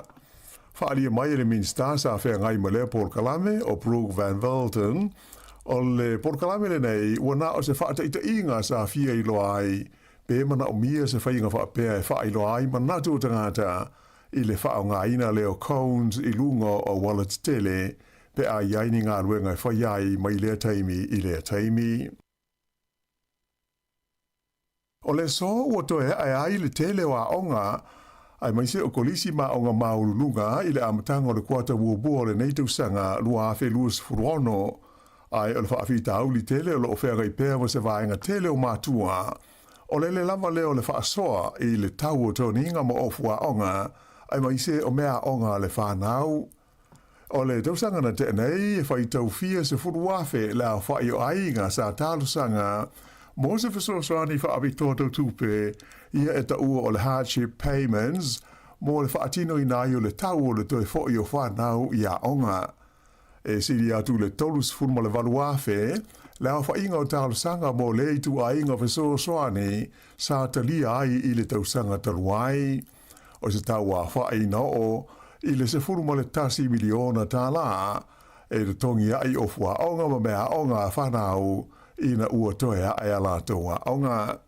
Faaalia mai e le Minisita sa feagai ma lea polokalame, o Brooke Van Velden, o le polokalame lenei ua na o se faataitaiga sa fia iloa ai pe manaomia se faiga faapea e faailoa ai manatu o tagata i le faaaogaina lea o cones i luga o auala tetele pe a i ai ni galuega e fai ai mai lea taimi i lea taimi. O le aso ua toe ae ai le tele o aoga, aemaise o kolisi ma aoga maualuluga i le amataga o le kuata muamua o lenei tausaga 2026, ae o le faafitauli tele o lo o feagai pea ma se vaega tele o matua, o le le lava lea o le faasoa i le tau o toniga ma ofu aoga, aemaise o meaaoga a le fanau. O le tausaga na tea nei, e faitau fia 10,000 le aofai o aiga sa talosaga mo se fesoasoani faapitoa tau tupe, ia e taua o le hardship payments, mo le faatinoina ai o le tau o le toe foi o fanau i aoga. E sili atu le 38,000 le aofaiga o talosaga mo lea ituaiga fesoasoani sa talia ai i le tausaga talu ai. O se tau aofai na oo i le $11 miliona e totogi ai ofu aoga ma meaaoga a fanau ina ua toe ae a latou aoga.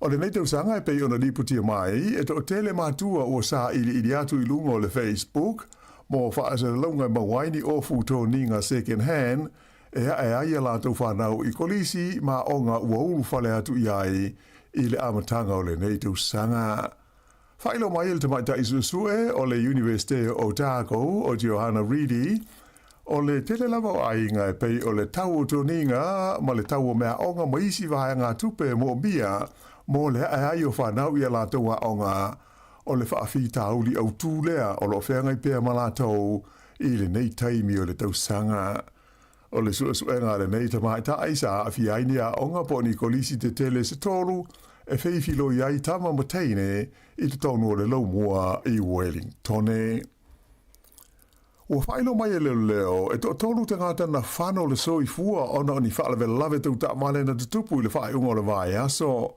O lenei tausaga e pei ona lipotia mai, e toatele matua ua sailiili atu i luga o le Facebook mo faasalalauga e maua ai ni ofu toniga second hand e ae ai a latou fanau i kolisi ma aoga ua ulufale atu i ai i le amataga o lenei tausaga. Faailoa mai e le tamaitai suesue o le Iunivesite o Otago o Johanna Reedy, o le tele lava o aiga e pei o le tau o toniga ma le tau o meaaoga ma isi vaegatupe e moomia mo le ae ai o fanau i a latou aoga, o le faafitauli autū lea o lo o feagai pea ma latou i lenei taimi o le tausaga. O le suesuega a lenei tamaitai sa aafia ai ni aoga po o ni kolisi tetele se tolu e feifiloi ai tama ma teine i totonu o le laumua i Wellingtone. Ua faailoa mai e leoleo e toatolu tagata na fano le soifua ona o ni faalavelave tau taavale na tutupu i le faaiuga o le vaiaso.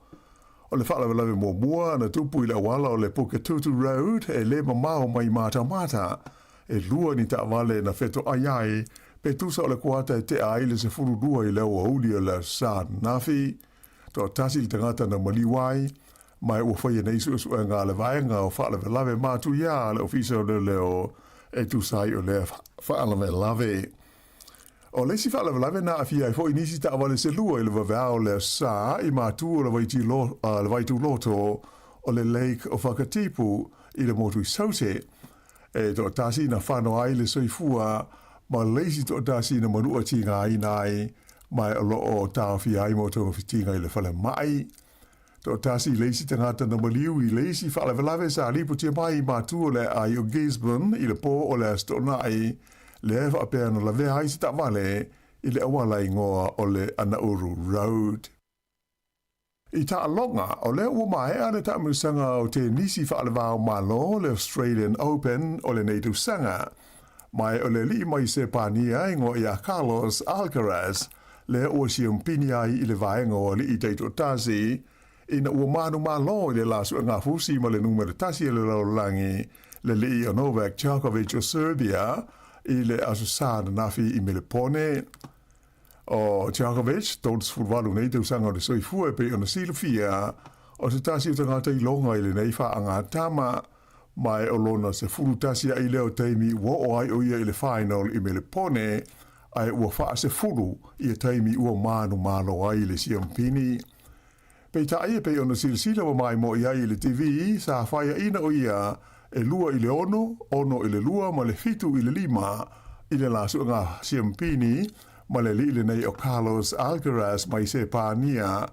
O le faalavelave muamua na tupu i le auala o le Puketutu Road e le mamao mai Matamata, E lua ni taavale na fetoai ai, pe tusa o le kuata e tea ai le 12 i le aoauli o le Aso Sa ananafi. Toatasi le tagata na maliu ai, ma ua faia nei suesuega a le vaega o faalavelave matuia a le Ofisa o Leoleo e tusa ai o lea faalavelave. O le isi faalavelave na aafia ai foi nisi taavale se lua i le vaveao o le Aso Sa i matu o le Vaituloto o le Lake o Whakatipu i le motu i Saute. E toatasi na fano ai le soifua ma le isi toatasi na manua tigaina ai, ma o lo o taofia ai mo togafitiga i le falemai. Toatasi le isi tagata na maliu i le isi faalavelave sa lipotia mai i matua o le aai o Gisborne i le pō o le Aso Toonai, lea e faapea na lavea ai se taavale i le auala igoa o le Anauru Road. I taaloga, o lea ua maea le taamilosaga o tenisi faalevao Malo le Australian Open o lenei tausaga. Ma o le alii mai Sepania igoa ia Carlos Alcaraz, lea ua siampini ai i le vaega o alii taitoatasi, ina ua manumalo i le la suegafusi ma le numera tasi o le lalolagi, le alii o Novak Djokovic o Serbia, i le Aso Sa ananafi i Melepone. O Djokovic, 38 nei tausaga o le soifua e pei ona silafia, o se tasi o tagata iloga i lenei faagatama, ma e o lona 11 aʻi lea o taimi ua oo ai ʻo ia i le final i Melepone, ae ua faasefulu ia taimi ua manumalo ai i le siampini. Peitai, e pei ona silasila ma maimoa ai i le TV, sa faiaʻina ʻo ia e 2-6, 6-2 ma le 7-5 i le la suʻega siampini ma le alii lenei o Carlos Alcaraz mai Sepania,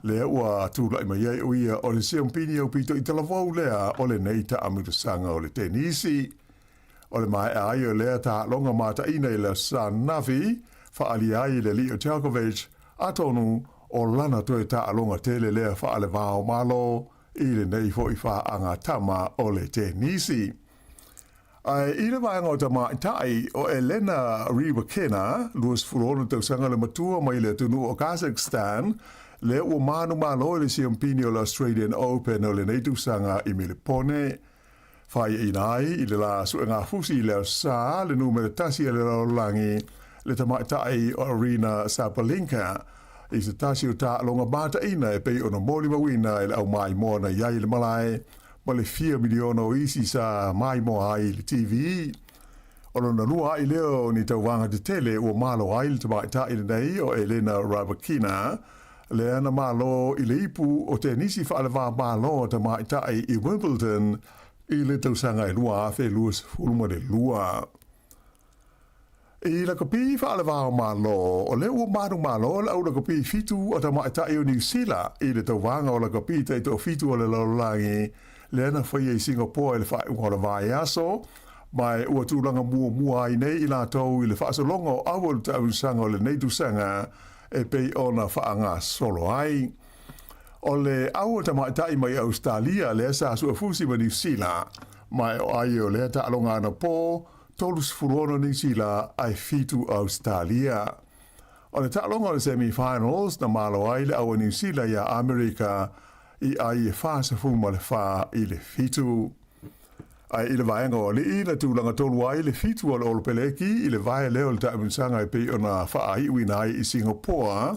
lea ua tulai mai ai ʻo ia o le siampini aupito i talavou lea o lenei taamilosaga o le tenisi. O le maea ai o lea taaloga mataʻina i le Aso Sa ananafi, faaalia ai i le alii o Djokovic, atonu o lana toe taaloga tele lea faalevao Malo i lenei foi faagatama o le tenisi. Ae i le vaega o tamaitai, o Elena Rybakina, 26 tausaga le matua mai le atunuu o Kazakhstan, lea ua manumalo i le siampini o le Australian Open o lenei tausaga i Melepone. Faiaina ai i le la suegafusi i le Aso Sa le numera tasi a le lalolagi, le tamaitai o Aryna Sabalenka, i se tasi o taaloga mataina e pei ona molimauina e le aumaimoa na i ai i le malae ma le fia miliona o isi sa maimoa ai i le TV. O lona lua ai lea o ni tauvaga tetele ua malo ai le tamaitai lenei o Elena Rybakina, lea na malo i le ipu o tenisi faaleva Malo a tamaitai i Wimbledon i le tausaga e 2022. I lakapi faaleva Malo, o lea ua manumalo le au lakapi fitu a tamaitai o Niu Sila i le tauvaga o lakapi taitoafitu o le lalolagi lea na faia i Singapoa i le faaiuga o le vaiaso, ma ua tulaga muamua ai nei i latou i le faasologa o au o le taamilosaga o lenei tausaga e pei ona faagasolo ai. O le au a tamaitai mai Ausetalia lea sa suefusi ma Niu Sila, ma e o ai o lea taaloga anapo, 36 Niu Sila ae 7 Ausetalia. O le taaloga o le semi-finals na malo ai le au a Niu Sila iā Amerika i ai e 44 i le 7. Ae i le vaega o alii, na tulaga tolu ai le fitu o le Olopeleki i le vae lea o le taamilosaga e pei ona faaiuina ai i Singapoa,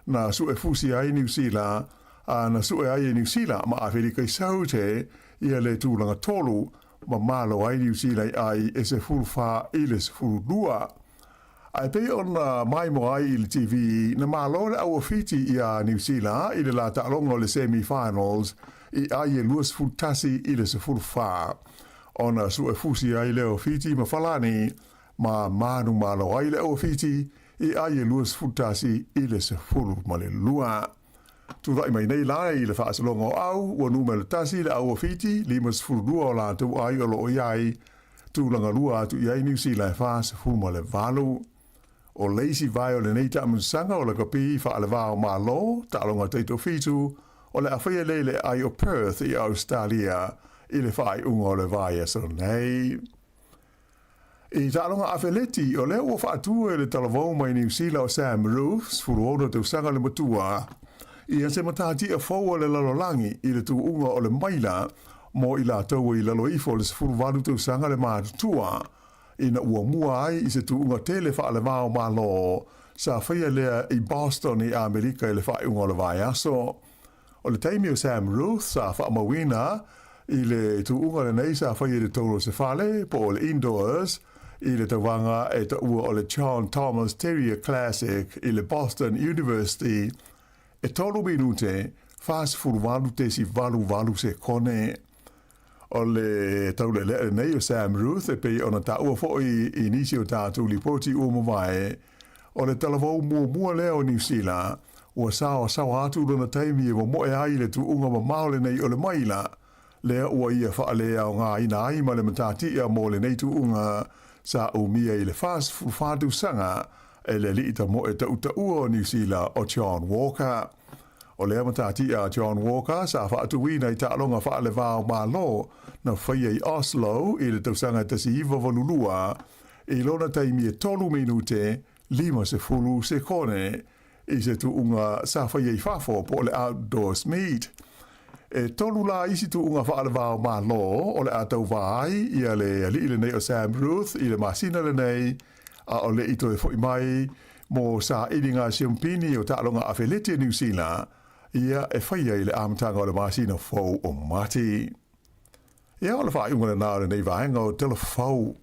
na suefusi ai Niu Sila, a na sue ai e Niu Sila ma Afelika i Saute ia le tulaga tolu, ma malo ai Niu Sila i ai e 14 i le 12. Ae pei ona maimoa ai i le TV, na malo le au a Fiti iā Niu Sila i le la taaloga o le semi-finals i ai e 21 i le 14. Ona suefusi ai lea o Fiti ma Falani, ma manumalo ai le au a Fiti i ai e 21 i le 12. Tulai mai nei la i le faasologa o au, ua numera tasi le au a Fiti, 52 o latou ai o lo o i ai, Tulaga lua atu i ai Niu Sila e 48. O le isi vae o lenei taamilosaga o lakapi faaleva o Malo, taaloga taitoafitu, o le a faia lea i le aai o Perth i Ausetalia i le faaiuga o le vaiaso nei. I taaloga afeleti, o lea ua faatu e le talavou mai Niu Sila o Sam Roof, 16 tausaga le matua, ia se matatia fou a le lalolagi i le tuuga o le maila mo i latou i lalo ifo o le 18 tausaga le matutua, ina ua mua ai i se tuuga tele faalevao Malo sa faia lea i Boston i Amerika i le faaiuga o le vaiaso. O le taimi o Sam Ruth sa faamauina i le tuuga lenei sa faia i totonu o se fale po o le indoors i le tauvaga e taua o le John Thomas Terrier Classic i le Boston University e 3 minute 48.88 sekone. O le taulealea lenei o Sam Ruth e pei ona taua foi i nisi o tatou lipoti ua mavae, o le talavou muamua lea o Niu Sila. Ua saoasaoa atu lona taimi e momoe ai i le tuuga mamao lenei o le maila, lea ua ia faaleaogaina ai ma le matatia mo lenei tuuga sa umia i le 44 tausaga e le alii tamoe tautaua o Niu Sila o John Walker. O lea matatia a John Walker sa faatuina i taaloga faale-va-o-Malo na faia i Oslo i le tausaga 1982 i lona taimi e 3 minute 50 sekone i se tuuga sa faia i fafo po o le outdoors meet. E tolu la isi tuuga faale-va-o-Malo o le a tauvā ai ia le alii lenei o Sam Ruth i le masina lenei, a o le i toe fo'i mai mo sailiga siumpini o taaloga afeleti a Niu Sila, ia e faia i le amataga o le masina fou o Mati. Ia, o le faaiuga lenā o lenei vaega o Tala Fou.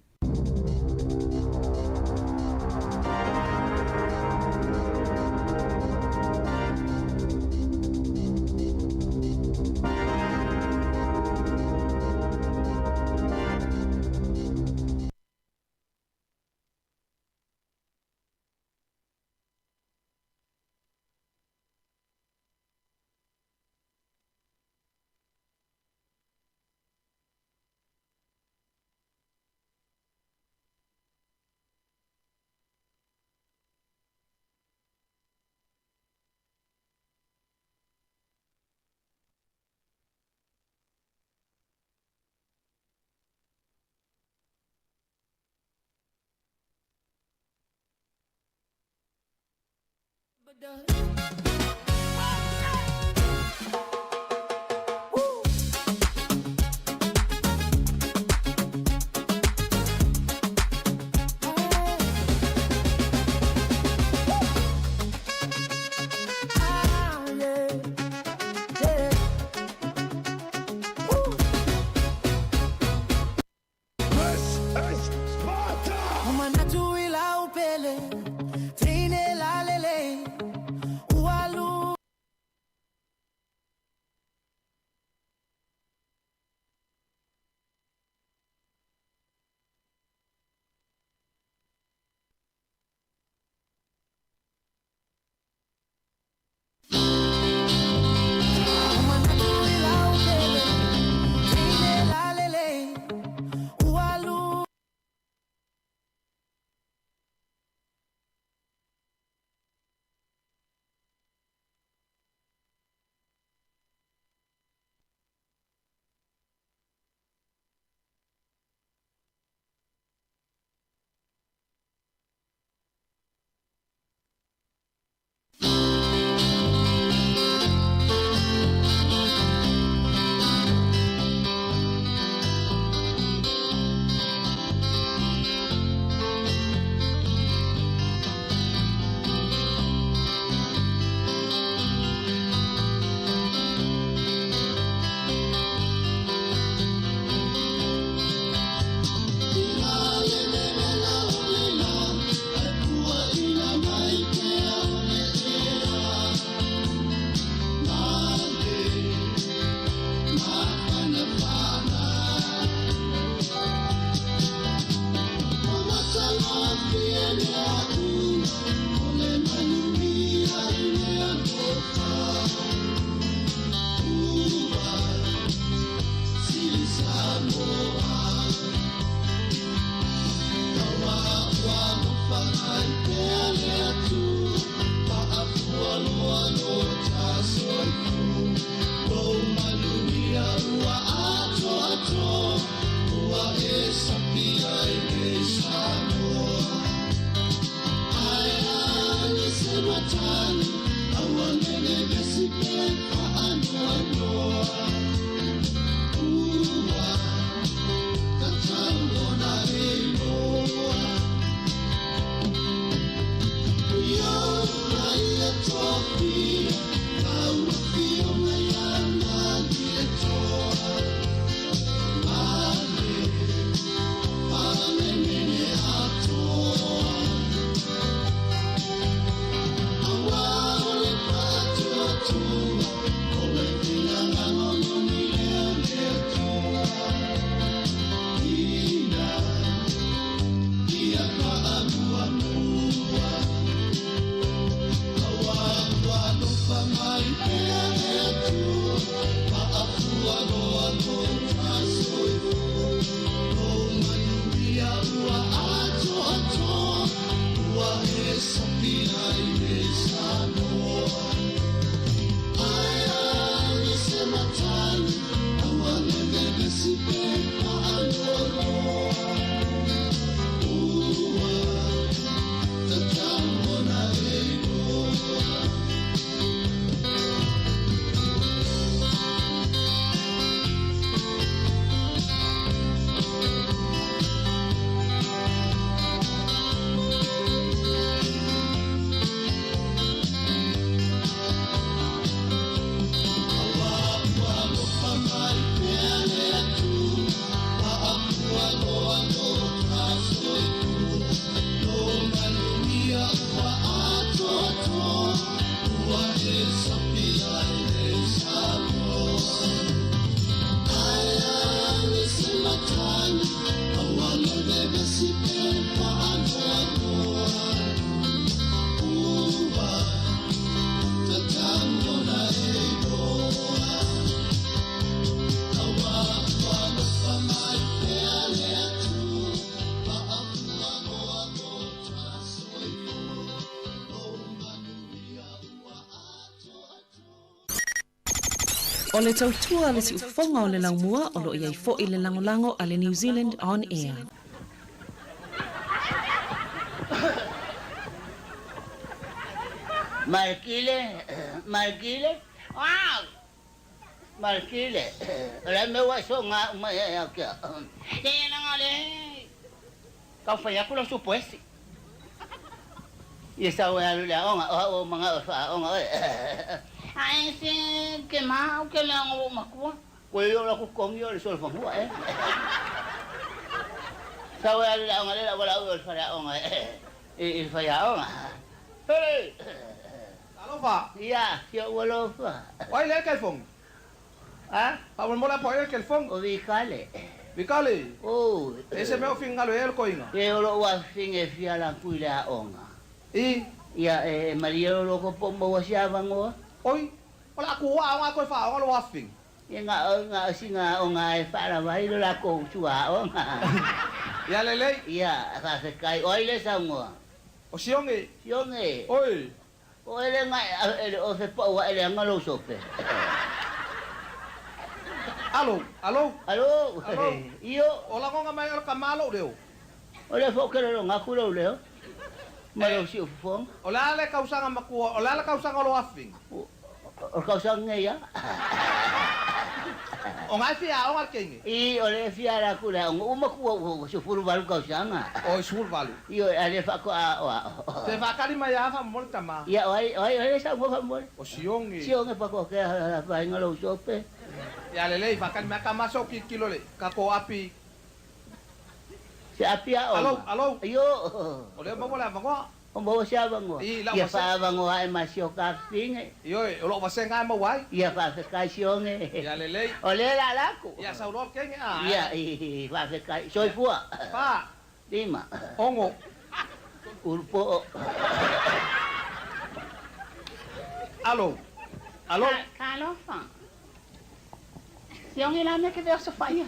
e sapi ai le Samoa. Ai ai se matagi, aua le vevesi pe faanoanoa. Ua tatau ona e iloa. O le tautua le siufofoga o le laumua o loo iai fo'i le lagolago a le New Zealand On Air. Malkile, malkile. Wow! Malkile. O le mea ua so ngā uma e au kia. Tēnā ngā le. Kau whai aku lau supoesi. Ia sau e alu le aonga, o o manga o wha aonga oe. Ai se ke mau ke le aonga o makua. Koe o la ku kongi o le sol fahua e. Sau e alu le aonga le la wala o le whare aonga e. I i whai aonga. Hey! Alofa. Ia, sia ua lofa. Oi le ke fong. Ha? Pa mo la po e ke fong. O vikale. Vikale. O. E se me o fingalo e ko inga. E o lo wa finge fia la kui le aonga. I. Ia e maria o lo ko po mo wa sia vangoa. Oi. O la ku wa nga ko fa o lo wa fing. Ia nga o nga si nga o nga e fa la vai lo la ko tu a o nga. Ia le le. Ia fa se kai oi le sa ngoa. O sionge. Sionge. Oi. O ele nga ele o se po wa ele nga lo sope. Alo, alo. Alo. Alo. Io. O la ngonga mai o ka malo leo. O le fo ke lo nga ku lo leo. Ma lo si o fo. O la le kausanga makua, o la le kausanga lo afing. O kausanga ia. O ngai fia o ngai kenge. I o le fia la ku la o makua o si furu valu kausanga. O si valu. I o ale fa ko a o. Te fa kali mai a fa mo le tama. Ia oi oi oi sa mo fa mo. O sionge. Sionge pa ko ke a fa nga lo sope. Ia le le fa kali mai ka maso ki kilo le ka ko api. Se api a o. Alo, alo. Io. O le mo la mangoa. O mo sia vangoa. I la Ia fa vangoa e masio ka finge. Io o lo va senga mo wai. Ia fa fe kai sionge. Ia le le. O le la la ku. Ia sa lo kenge a. Ia i fa fe kai soi fua. Fa. Lima. Ongo. Urpo. Alo. Alo. Kalofa. Sionge la me ke verso fa ia.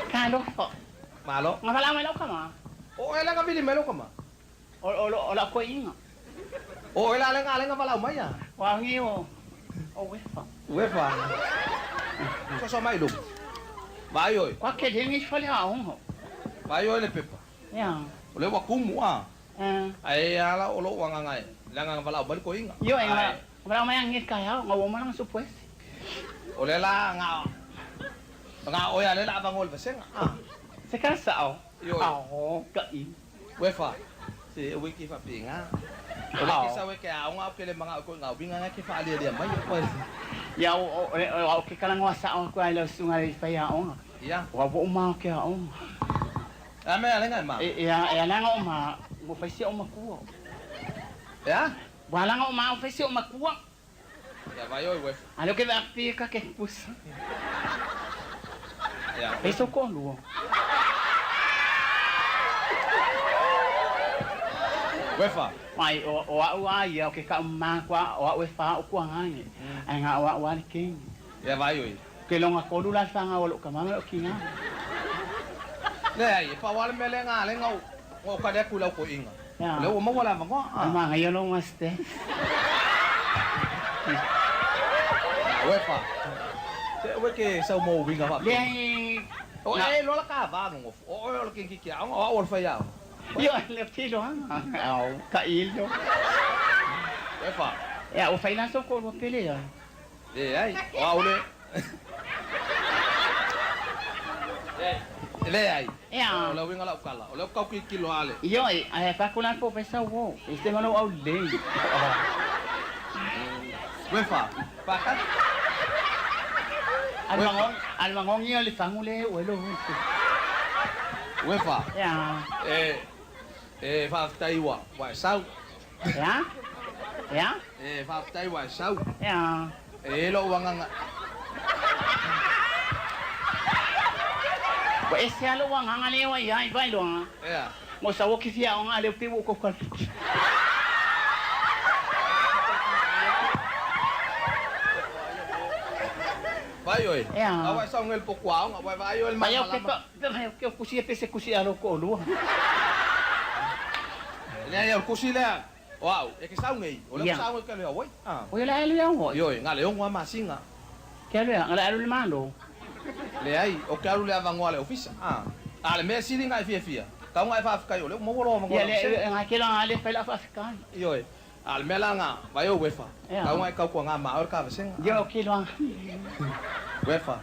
Kalofa. Malo. Nga la me lo kama. O ele nga vili melo kama. O o o la ko inga. O ele ale nga ale nga vala mai ya. Wa ngi o. O wefa. Wefa. So so mai lu. Vai oi. Kwa ke dengi fale a ongo. Vai oi le pepa. Ya. O le wa kumu a. Eh. Ai ala o lo wa nga ngai. La nga vala mai ko inga. Yo nga. Vala mai ngi ka ya nga wo mana su pues. O le la nga. Nga o ya le la vangol vasenga. Ah. Se ka sa o. Yo. O ka i. Wefa. Se wiki fa pinga. O le ke sa we ke a nga ke le manga ko nga winga nga ke fa le le mai ko. Ya o o ke kala ngoa sa o ko ai lo sunga le fa ya o. Ya. Wa wo ma ke a o. A me ale nga ma. E e ala nga o ma mo fa si o ma ku. Ya. Wa ala nga o ma fa si o ma ku. Ya vai oi wefa. Alo ke va pi ka ke pus. Ya. Eso ko lu. Wefa. Mai o o a ua ia o ke ka ma kwa o a wefa o kwa ngai. Ai nga o a ua le king. Ya vai oi. Ke longa kolu la fanga o lo ka mama o kinga. Le ai pa wale mele nga le ngau. Ngau ka de ku lau ko inga. O lea ua maua le avanoa. O le manaia lou mustache. Uefa. Se aua e te sau ma ou uiga faapea. Leai. O e iloa la ta va nonofo. O oe o le keikiki aoga, o au o le faiaoga. Ioe, le filoaga. Ao, tailo. Uefa. Ia, ua fai la sou toalua pele ia. Leai, o au le. Leai. Ia. O le uiga o lau tala, o lea ou te tau tilotilo lava le. Ioe, ae fai atu la le professor uo, e se ma lou aulelei. Uefa, faatali. A le magogi ia le fagu lea e oo ai lou uso. Uefa. Ia. E, e faafetai ua, ua e sau. Ia. Ia. E faafetai ua e sau. Ia. E i ai lou agaga. Ua ese lava lou agaga lea ua i ai Vailoa. Ea. Mo sau o ke fia aoga a leo pei ua ou kau Vai oe. Ea. A ua e sau nei i le potu aoga, ua e vaai oe i le malamalama. Vai o ke kusi e pese kusi a lou toalua. Leai, o le kusi lea o au, e ke sau nei, o lea ua sau nei ke alu i Hawaii. Oi, o le a alu i Hawaii? Ioe, na o le 6 lava masina. Ke alu e a? O le a alu i le Malo? Leai, ou te alu i le avanoa a le ofisa. A o le mea sili ona e fiafia, tau ona e faafetai o lea ua maua lou avanoa i lau Ia, le, ga ke loa le fai lau faafetai. Ioe, a o le mea la na, vai o uefa, tau ona e tautuaga ma oe le kavasega. Ia, o ke loa. Uefa.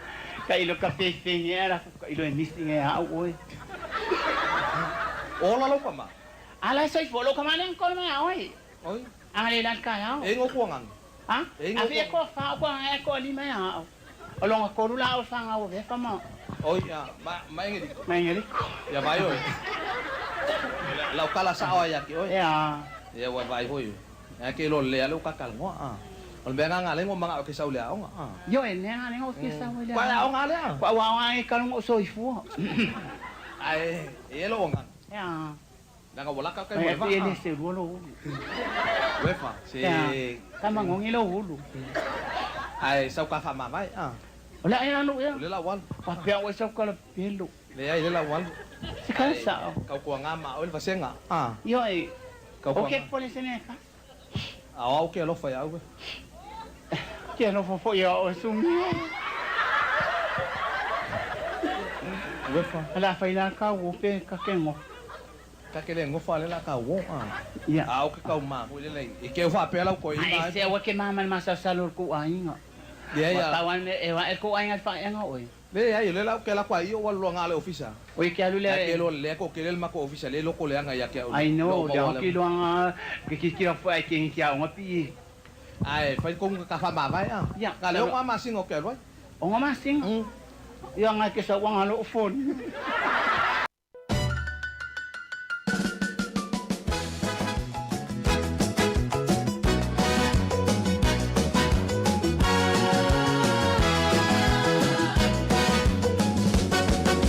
Ka ilo ka feifei ea la ka ilo e misi nge au oe. Ola lou tama. A la e soifua lou tama lea na kolo mai a oe. Oi. A le la le taeao. E ingoa kuangangi. Ha? E ingoa A fia koa fa o kuangangi e koa lima e a au. O longa kolu la o whangau o vefa ma. Oi, a, ma, ma engeliko. Ma engeliko. Ia vai oe. Lau kala sao ai ia te oe. Ia. Ia ua vai foi. Ia ke lo lea le o kakalongoa. A. O le mea nga nga lengo manga o ke sau le aoga. A. Ioe, le nga lengo o ke sau le aoga. Kua aoga lea. Kua aoga e kalongo o soifua. Ae, e lo nga. Ia. Leaga ua laka kai mo le vaa. E le se lua lou ulu. Uefa, se... Ka magogi lou ulu. Ae sau ka faamavae, a. O le a e alu ea. O le la ua alu. Faapea oe sau kalapelo. Leai, le la ua alu. Se kala sao. Tautuaga ma oe le vasega, a. Ioe, o ke pole se mea e fai. A o au ke alofa ia au. Ke alofa foi ia oe sumia. Uefa. La fai la ka wo pe ka ke ngo. Ka ke le ngofa le la ka wo a. Ia. A o ke kau ma foi le lei. E ke o faapea lau koina. Ai se aua ke mama le masalosalo o le kou aiga. Ia ia. Ua tau ane e wa e kou aiga le faeaga oe. Leai, o lea la ou ke ala kua i o ua alu loa nga le ofisa. Oi ke alu lea. Ai ke loa lea ko ke le mako ofisa le loko leaga ia ke au. Ai no, lea hoki loa nga ke ki ki ai ke ki aoga pi. Ai fai ko ka fa mavae a. Ia. Nga le o nga masinga o ke alu ai. O nga masinga. Ia nga ke sa wanga lo phone.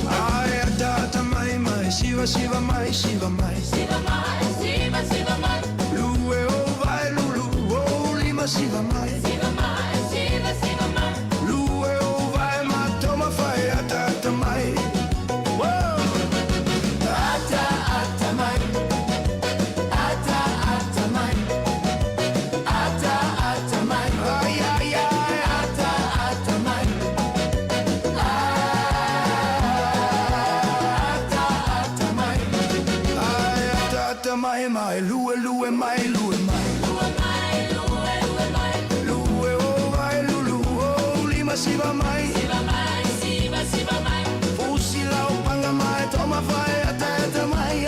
Ai ataata mai mai siva siva mai siva mai Siva mai, siva siva mai. Lue o vai lulu o lima siva mai Siva mai, siva siva mai. Lue o vai ma toma fai ataata mai Whoa! Ata ata mai Ata ata mai Ata ata mai Ai ai ai ata ata mai Ata ata mai Ai ata ata mai mai lue lue mai lue mai Lue mai, lue lue mai. Lue o vai lulu o lima siva mai Siva mai, siva siva mai. Fusi lau panga mai toma fai ata ata mai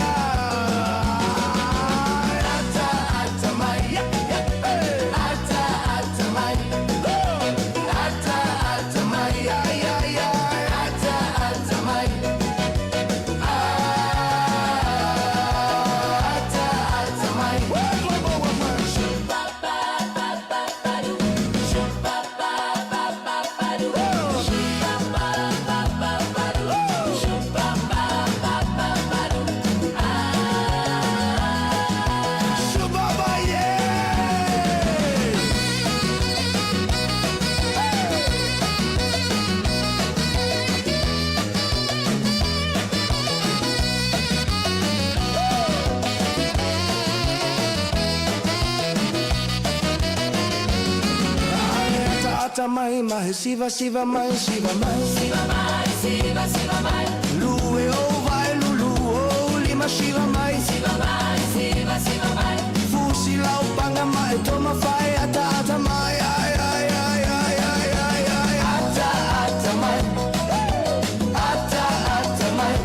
Ata ata mai hey. Ata ata mai Ata ata mai Ata ata mai Ata ata mai Ba ba ba ba ba do. Ba ba ba ba ba do. mai mai siva siva mai siva mai Siva mai siva siva mai Lue o vai lulu o lima siva mai Siva mai siva siva mai Fusi lau panga mai toma fai ata ata mai ai ai ai ai ai ai ai ata ata mai ata ata mai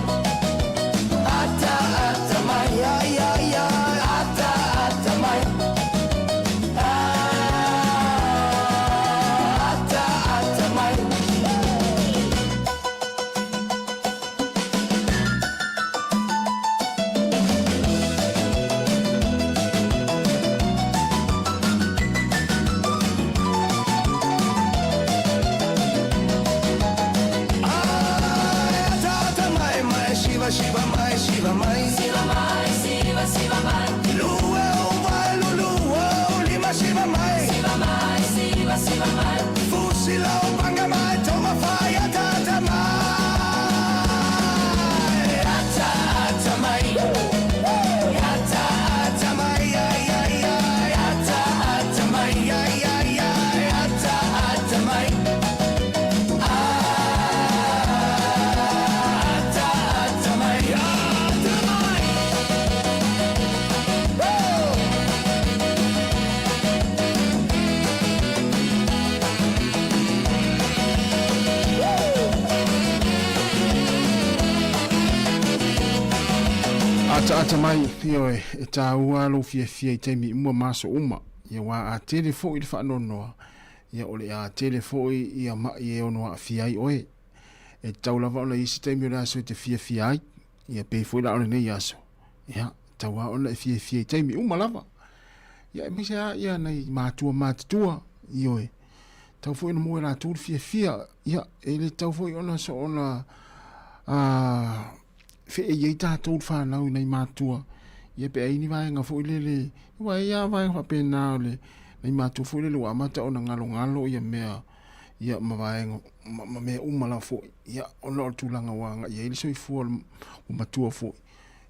ata ata mai ai ai ai ata ata mai ata ata mai. Ata ata mai mai shiva shiva mai shiva mai Siva mai siva siva mai Lue o vai lulu o lima shiva mai Siva mai siva siva mai Fusi lau panga mai toma fai ata ata mai ata ata mai ata ata mai ai ai ai ata ata mai ai ai ai ata ata mai ata ata mai ata mai. Ataata mai, ioe, e tāua lou fiafia i taimi uma ma aso uma. Ia wā a tele foʻi le faanoanoa, ia o le a tele foʻi ia maʻi e ono aafia ai oe. E tatau lava ona i ai se taimi o le aso e te fiafia ai, ia pei foi la o lenei aso. Ia, tatau lava ona e fiafia i taimi uma lava. Ia aemaise lava ia nai matua matutua, ioe, tatau foi ona maua e latou le fiafia, ia, e le tatau foi ona soona feei ai tatou le fanau i nai matua, ia pe ai ni vaega foi lele, aua e i ai lava vaega faapena o le nai matua foi lele ua amata ona galogalo ia mea, ia ma vaega ma mea uma lava foi, ia ona o le tulaga ua agai i ai le soifua ua matua foi.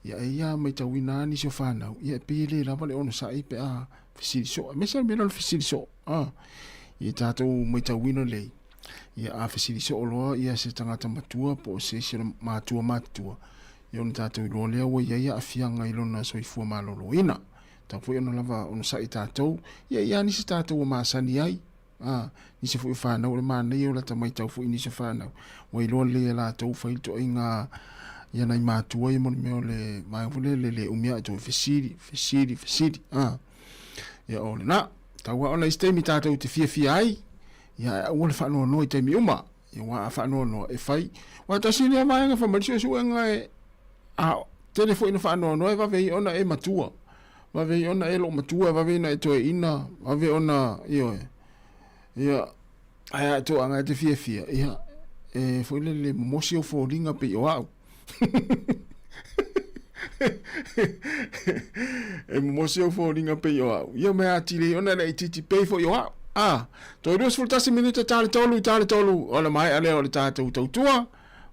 Ia e ia matauina lava nisi o fanau, ia e pei e le lava le onosai pe a fesili soo, aemaise lava le mea lea o le fesili soo, a. Ia tatou matauina lelei, ia a fesili soo loa ia se tagata matua po o se isi o matua matutua, ia ona tatou iloa lea ua i ai aafiaga i lona soifua maloloina. Tatau foi ona lava onosai tatou, ia e i ai lava nisi tatou ua masani ai, A, nisi foi o fanau, o le manaia o lata maitau foi i nisi o fanau, ua iloa lelei e latou fai le toaiga ia nai matua ia mo le mea o le vaega foi lele le umi ae toe fesili, fesili, fesili, a. Ia o lena, tau lava ona i se taimi tatou te fiafia ai, ia ae aua le faanoanoa i taimi uma. Ia aua a faanoanoa e fai, aua tasi lea vaega fai mai le suesuega e, a tele foi ina faanoanoa e vave ai ona e matua. Vave ai ona e loomatua, vave ai ona e toeaina, vave ona, ioe. Ia, ae a e toaga e te fiafia, ia, e foi lele momosi ou foliga pei o au. E momosi ou foliga pei o au. Ia mea atili ai ona e laitiiti pei foi o au. A, toe 21 minute ta le tolu, ta le tolu, ona maea lea o le tatou tautua.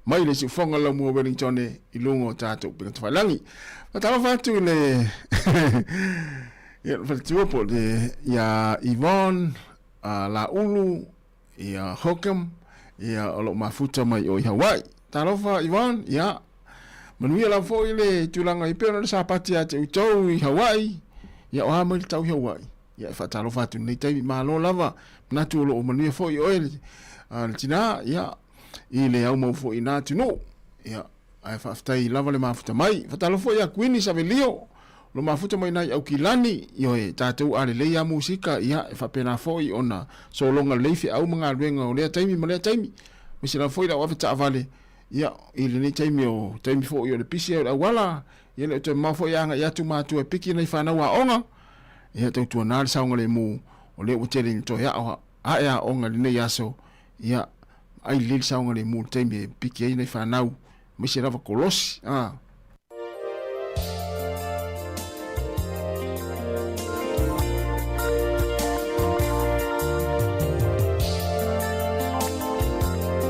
mai le siufoga Laumua Wellington i luga o tatou upega tafailagi. Faatalofa atu i le ia le faletua po o le ia Yvonne Laulu ia Hockham ia o lo o mafuta mai o i Hawaii. Talofa Yvonne, ia manuia lava foi le tulaga i pei ona le sapati ia te outou i Hawaii. Ia o a mai le tau i Hawaii. Ia e faatalofa atu i lenei taimi, malo lava, manatu o lo o manuia foi oe le, le tina, ia i le aumau foi i na atunuu. Ia, ae faafetai lava le mafuta mai. Faatalofa foi ia Kuini Savelio, lo mafuta mai nai Aukilani, ioe, tatou a lelei a musika, ia, e faapena foi ona sologa lelei feau ma galuega o lea taimi ma lea taimi. Aemaise lava foi lau ave taavale, ia, i lenei taimi o taimi foi o le pisi ai o le auala, ia le o toe mamao foi a agai atu matua e piki nai fanau aoga, ia, tautuana le saogalemu, o lea ua tele ina toe ao ae aoga i lenei aso, ia, ai lelei le saogalemu i le taimi e piki ai nai fanau, aemaise lava kolosi, a.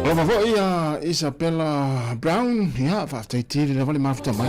Lava foi a Isabella Brown, ia, faafetai tele lava le mafuta mai.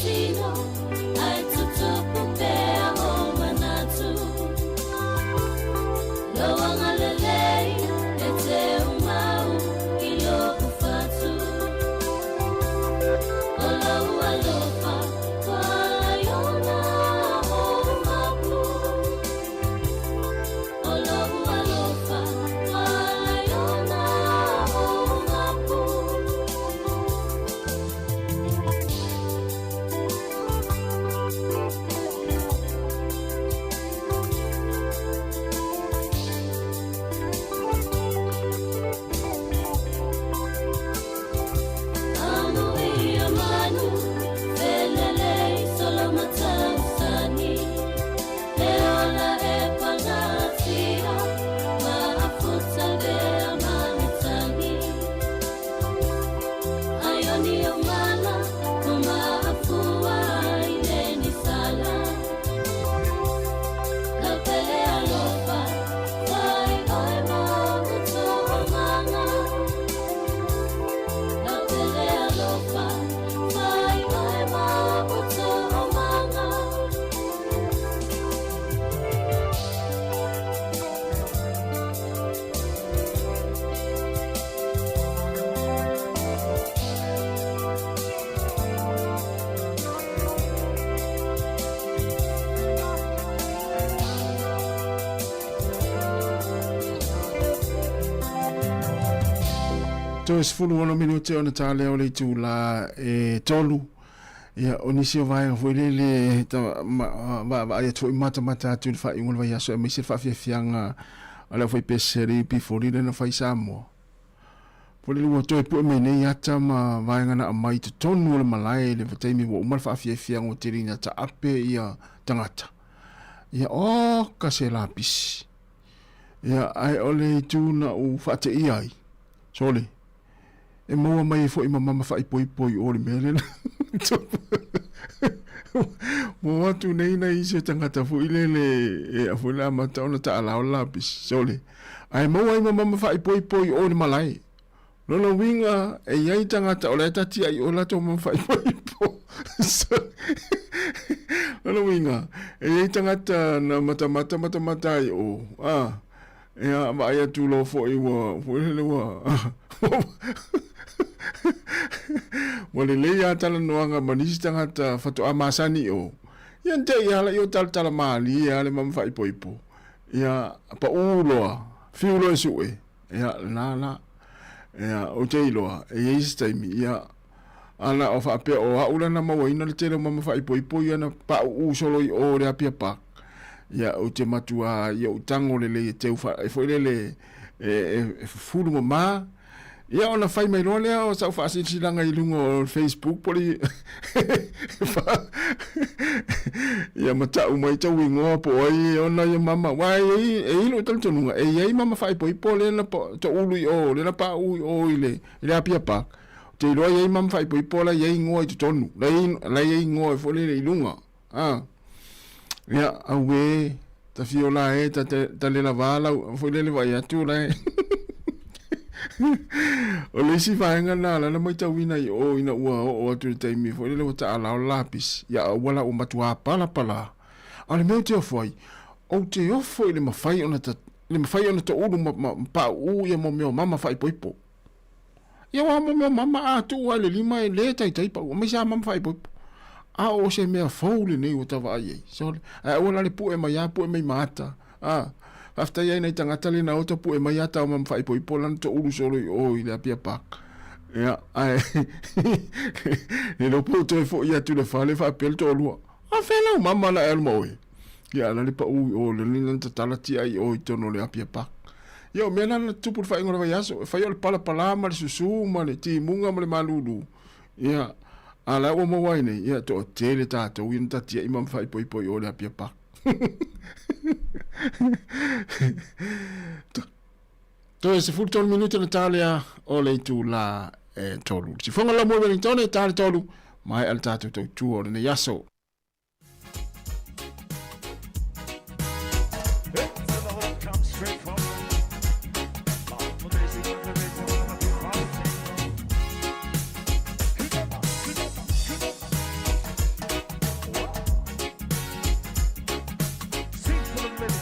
tino, Ae tutupu pea o manatu. Lou agalelei e teumau i lo'u fatu. O lou alofa ua ala ai ona ou mapu. O lou alofa ua ala ai ona ou mapu. Amuia manu, felelei solo matausani. E ola e pagatia, maafuta lea mamatagi. Aioni o mala, o maafua i leni sala. Lau pele alofa, fai oe ma utuamaga. Lau pele alofa, fai oe ma utuamaga. Toe 16 minute ona talea o le itulā e 3. Ia, o nisi o vaega foi lele vaavaai atu foi matamata atu i le faaiuga o le vaiaso aemaise le faafiafiaga a le aufaipese a le UP40 lea na fai i Samoa. Po o le ua toe pue mai nei ata ma vaega na aumai i totonu o le malae i le taimi ua uma le faafiafiaga ua tele ina taape ia tagata. Ia, oka se lapisi. Ia, ae o le itu na ou faateia ai, sole, e maua mai ai foi ma mama faaipoipo i o le mea lea. Ua o atu nei nai isi o tagata foi lele e a foi le amata ona taalao le lapisi, sole, ae maua ai ma mama faaipoipo i o le malae. Lona uiga e i ai tagata o la e tatiai i o latou mama faaipoipo. Lona uiga e i ai tagata na matamata matamata ai o, a, ia vaai atu loa foi ua foi lele ua ua lelei lava talanoaga ma nisi tagata faatoa masani i o. Ia na te i ala i o talatala malie lava le mama faaipoipo. Ia pau loa, fiu loa e sue. Ia, lena la. Ia, ou te iloa, e i ai se taimi, ia, ana o faapea o au la na mauaina le tele o mama faaipoipo ia na paʻuʻu solo i o le Apia Park. Ia, ou te matua i ou tago lelei e teu fa, e foi lele e, e, e fufulu mamā. Ia, ona fai mai loa lea o sau faasilasilaga i luga o Facebook po le ia ma ta'u mai tou igoa po o ai e ona ia mama aua e i ai e i ai lo'u talitonuga e i ai mama faaipoipo lea na to'ulu i o lea na pa'u i o i le i le Apia Park ou te iloa e i ai mama faaipoipo la e i ai igoa i totonu la e la e i ai igoa foi lele i luga a ia auē ta fio la e ta ta le lavā lau foi lele vaai atu la e o le isi vaega lena la na matauina i o ina ua oo atu i le taimi foi lele ua taalao le lapisi ia aua la ua matuā palapala. A o le mea ou te ofo ai, ou te ofo i le mafai ona ta, le mafai ona toulu ma, ma, ma pauu ia mo mea o mama faaipoipo. Ia aua mo mea o mama a tuu lava i le lima e le taitai pau, aemaise lava mama faaipoipo. A o se mea fou lenei ua ta vaai ai. Sole, ae aua la le pue mai a pue mai ma ata. A, faafetai ai nai tagata le na ota pue mai ata o mama faaipoipo lana toulu solo i o i le Apia Park. Ia, ae le iloa po o toe foi atu i le fale faapea le toalua. A fea lau mama na e alu ma oe? Ia, la le pau i o, le lina tatala tia i o i totonu o le Apia Park. Ia, o mea na na tupu i le faaiuga o le vaiaso, e fai o le palapala ma le susu ma le timuga ma le malulu. Ia, a la ua maua ai nei, ia, toatele tatou ia na tatiai ma faaipoipo i o i le Apia Park. Toe 13 minute na talea o le itulā e 3. Sifoga la mo Wellington e tale 3, mai al tātou tautua o lenei aso.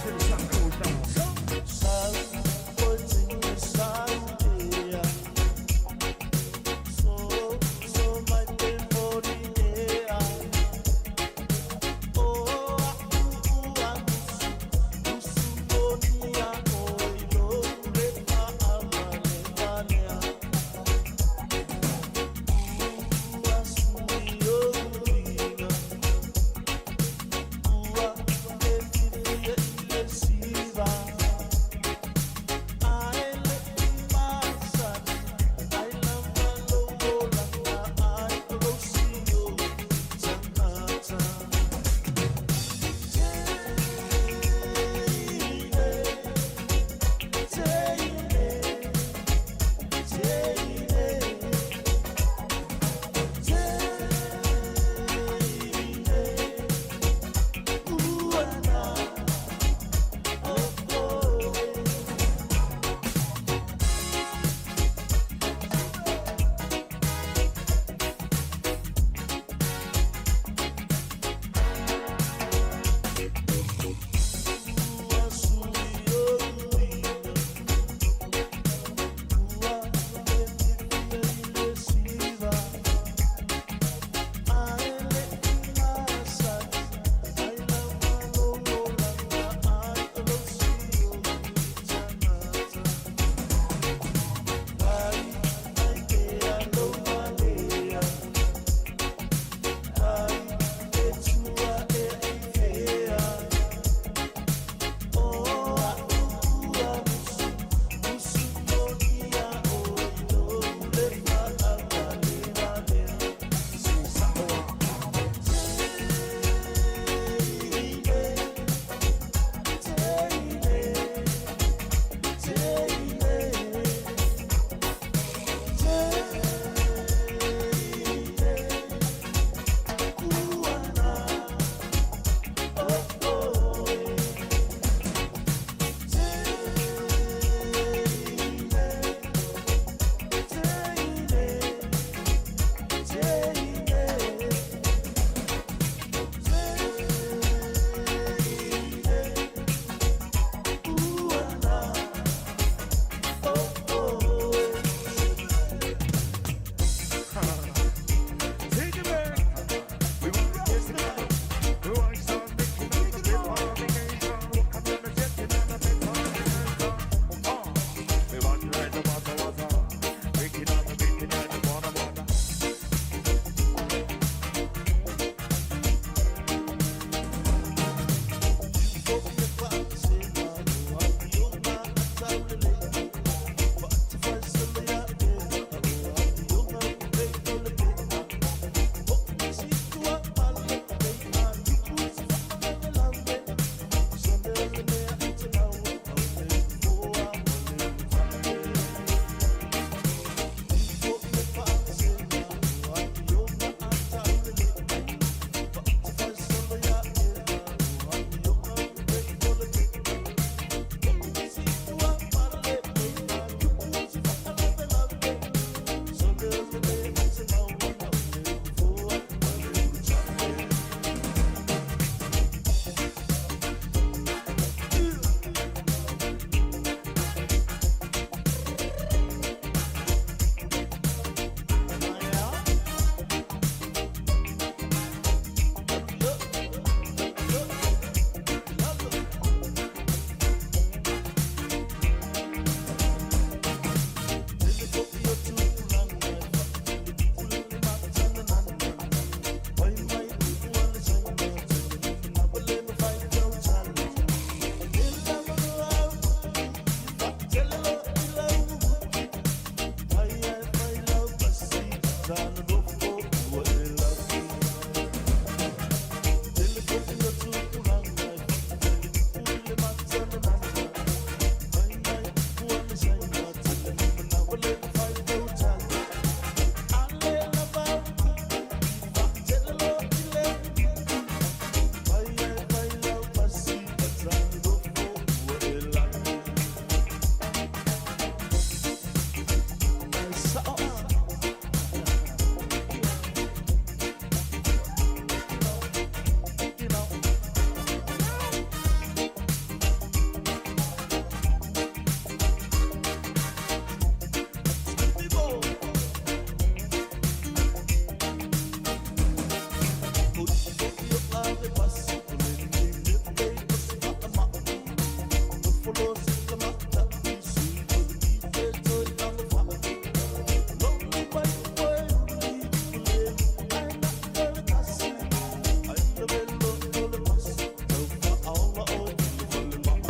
till the sun goes down.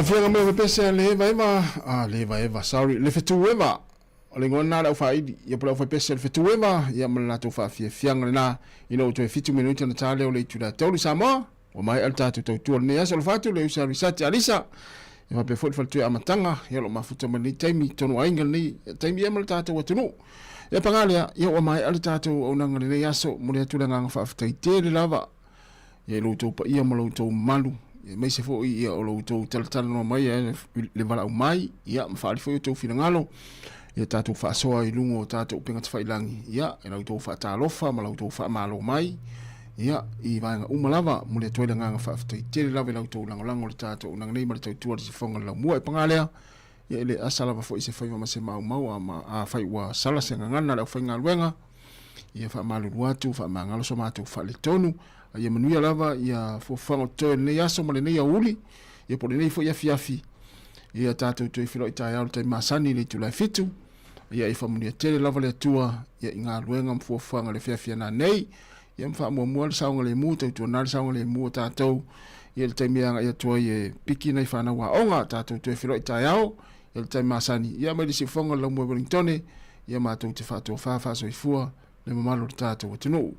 Afioga mai o pese a le eva eva, a le eva eva, sorry, le fetu eva. O le ingoa lena o le aufaaili, ia po o le aufaipese o le fetu eva, ia ma le latou faafiafiaga lena, ina ua toe fitu minute ona ta lea o le itula e taulu Samoa, ua maea le tatou tautua i lenei aso. Alofa atu le uso ia Risati Alisa, ia faapea foi le faletua amataga, ia o lo o mafuta mai lenei taimi, tonu aiga lenei taimi ia ma le tatou atunuu. Ia paga lea, ia ua maea le tatou auaunaga i lenei aso, momoli atu le agaga faafetai tele lava ia i lo outou paia ma lo outou mamalu, aemaise foi ia o lo outou talatalanoa mai ia le valaau mai, ia ma faaali foi outou finagalo, ia tatou faasoa i luga o tatou upega tafailagi, ia i la outou faatalofa ma la outou faamalo mai, ia i vaega uma lava, momoli atu ai le agaga faafetai tele lava i la outou lagolago i le tatou auaunaga nei ma le tautua a le sifofoga o le laumua. E paga lea, ia e le asa lava foi se faiva ma se maumau a ma afai ua sala se gagana a le aufaigaluega, ia faamalulu atu, faamagalo so matou faaletonu, a ia manuia lava ia fuafuaga o totoe o lenei aso ma lenei aoauli, ia po o lenei foi afiafi, ia tatou toe feiloai taeao i le taimi masani i le itula e 7, ia e faamanuia tele lava le Atua ia i galuega ma fuafuaga i le afiafi ana nei, ia ma faamuamua le saogalemu, tautuana le saogalemu o tatou, ia i le taimi e agai atu ai e piki nai fanau aoga, tatou toe feiloai taeao i le taimi masani, ia mai le siufofoga o le Laumua i Wellingtone, ia matou te faatofa faasoifua le mamalu o le tatou atunuu.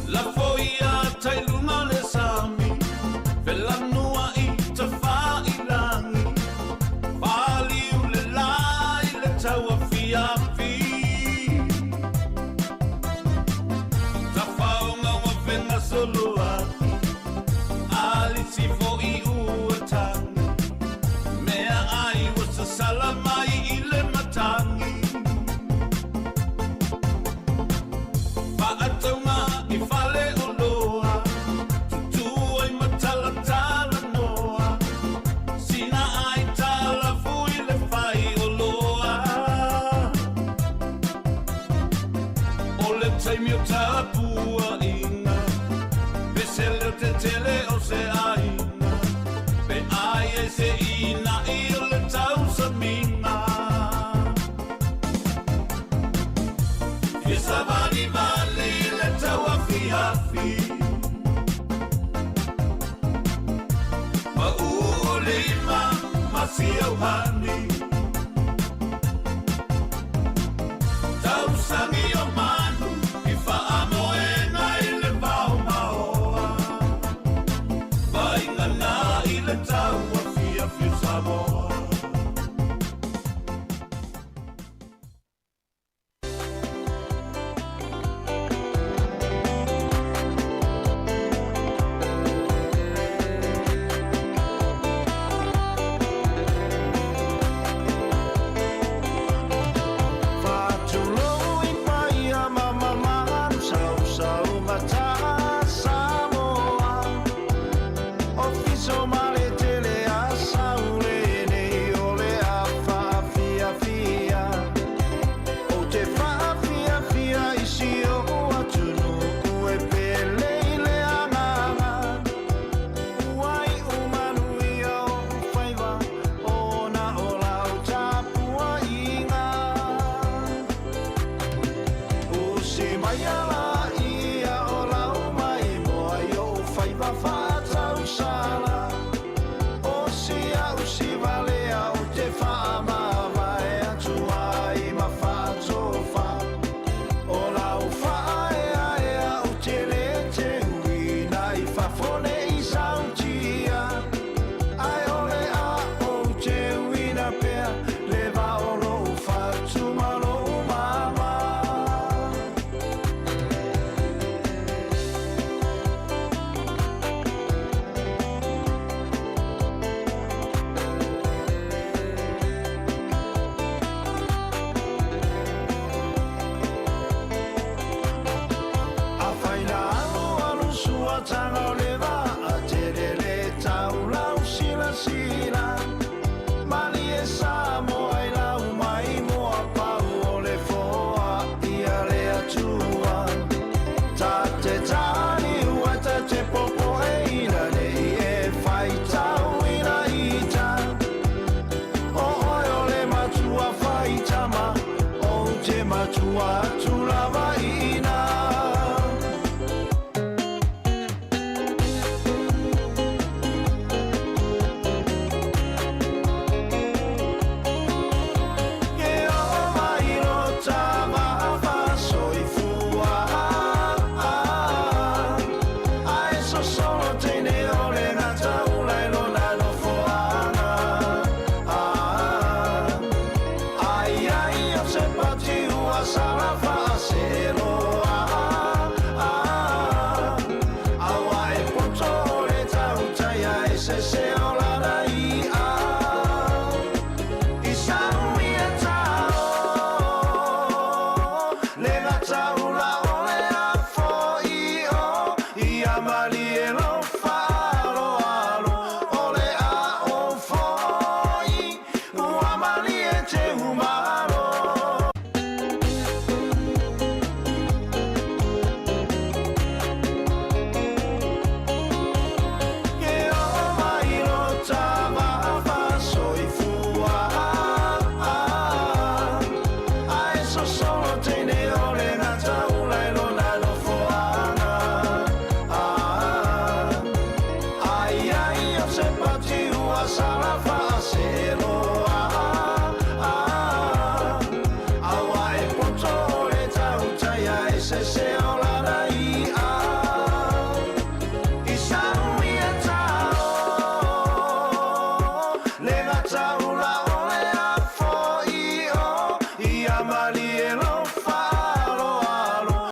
Lafo ia tai luga le sami, felanuai tafailangi, paliu le la i le tauafiafi. Tafaoga ua fegasoloai, alisi foi ua tagi, mea ai ua sasala mai i le matagi. Faatauga i fale oloa, tutu ai ma talatalanoa, sina ai talafu i le fai oloa. O le taimi o tapuaiga, pese leo tetele o se aiga, pe ai ai se ina'i o le tausamiga. Fia savalivali le tauafiafi, Pau lima ma siauhani, Tausagi o manu i faamoega i le vaomaoa, Vaigana i le tauafiafi o Samoa. Faatulou i paia ma mamalu sausaugata Samoa. Ofiso ma le tele a Saulene o le a faafiafia. Ou te faafiafia i si ou atunuu e pele i le agaga. Ua iu manuia ou faiva ona o lau tapuaiga. Usi mai ala ia o lau maimoa i ou faiva.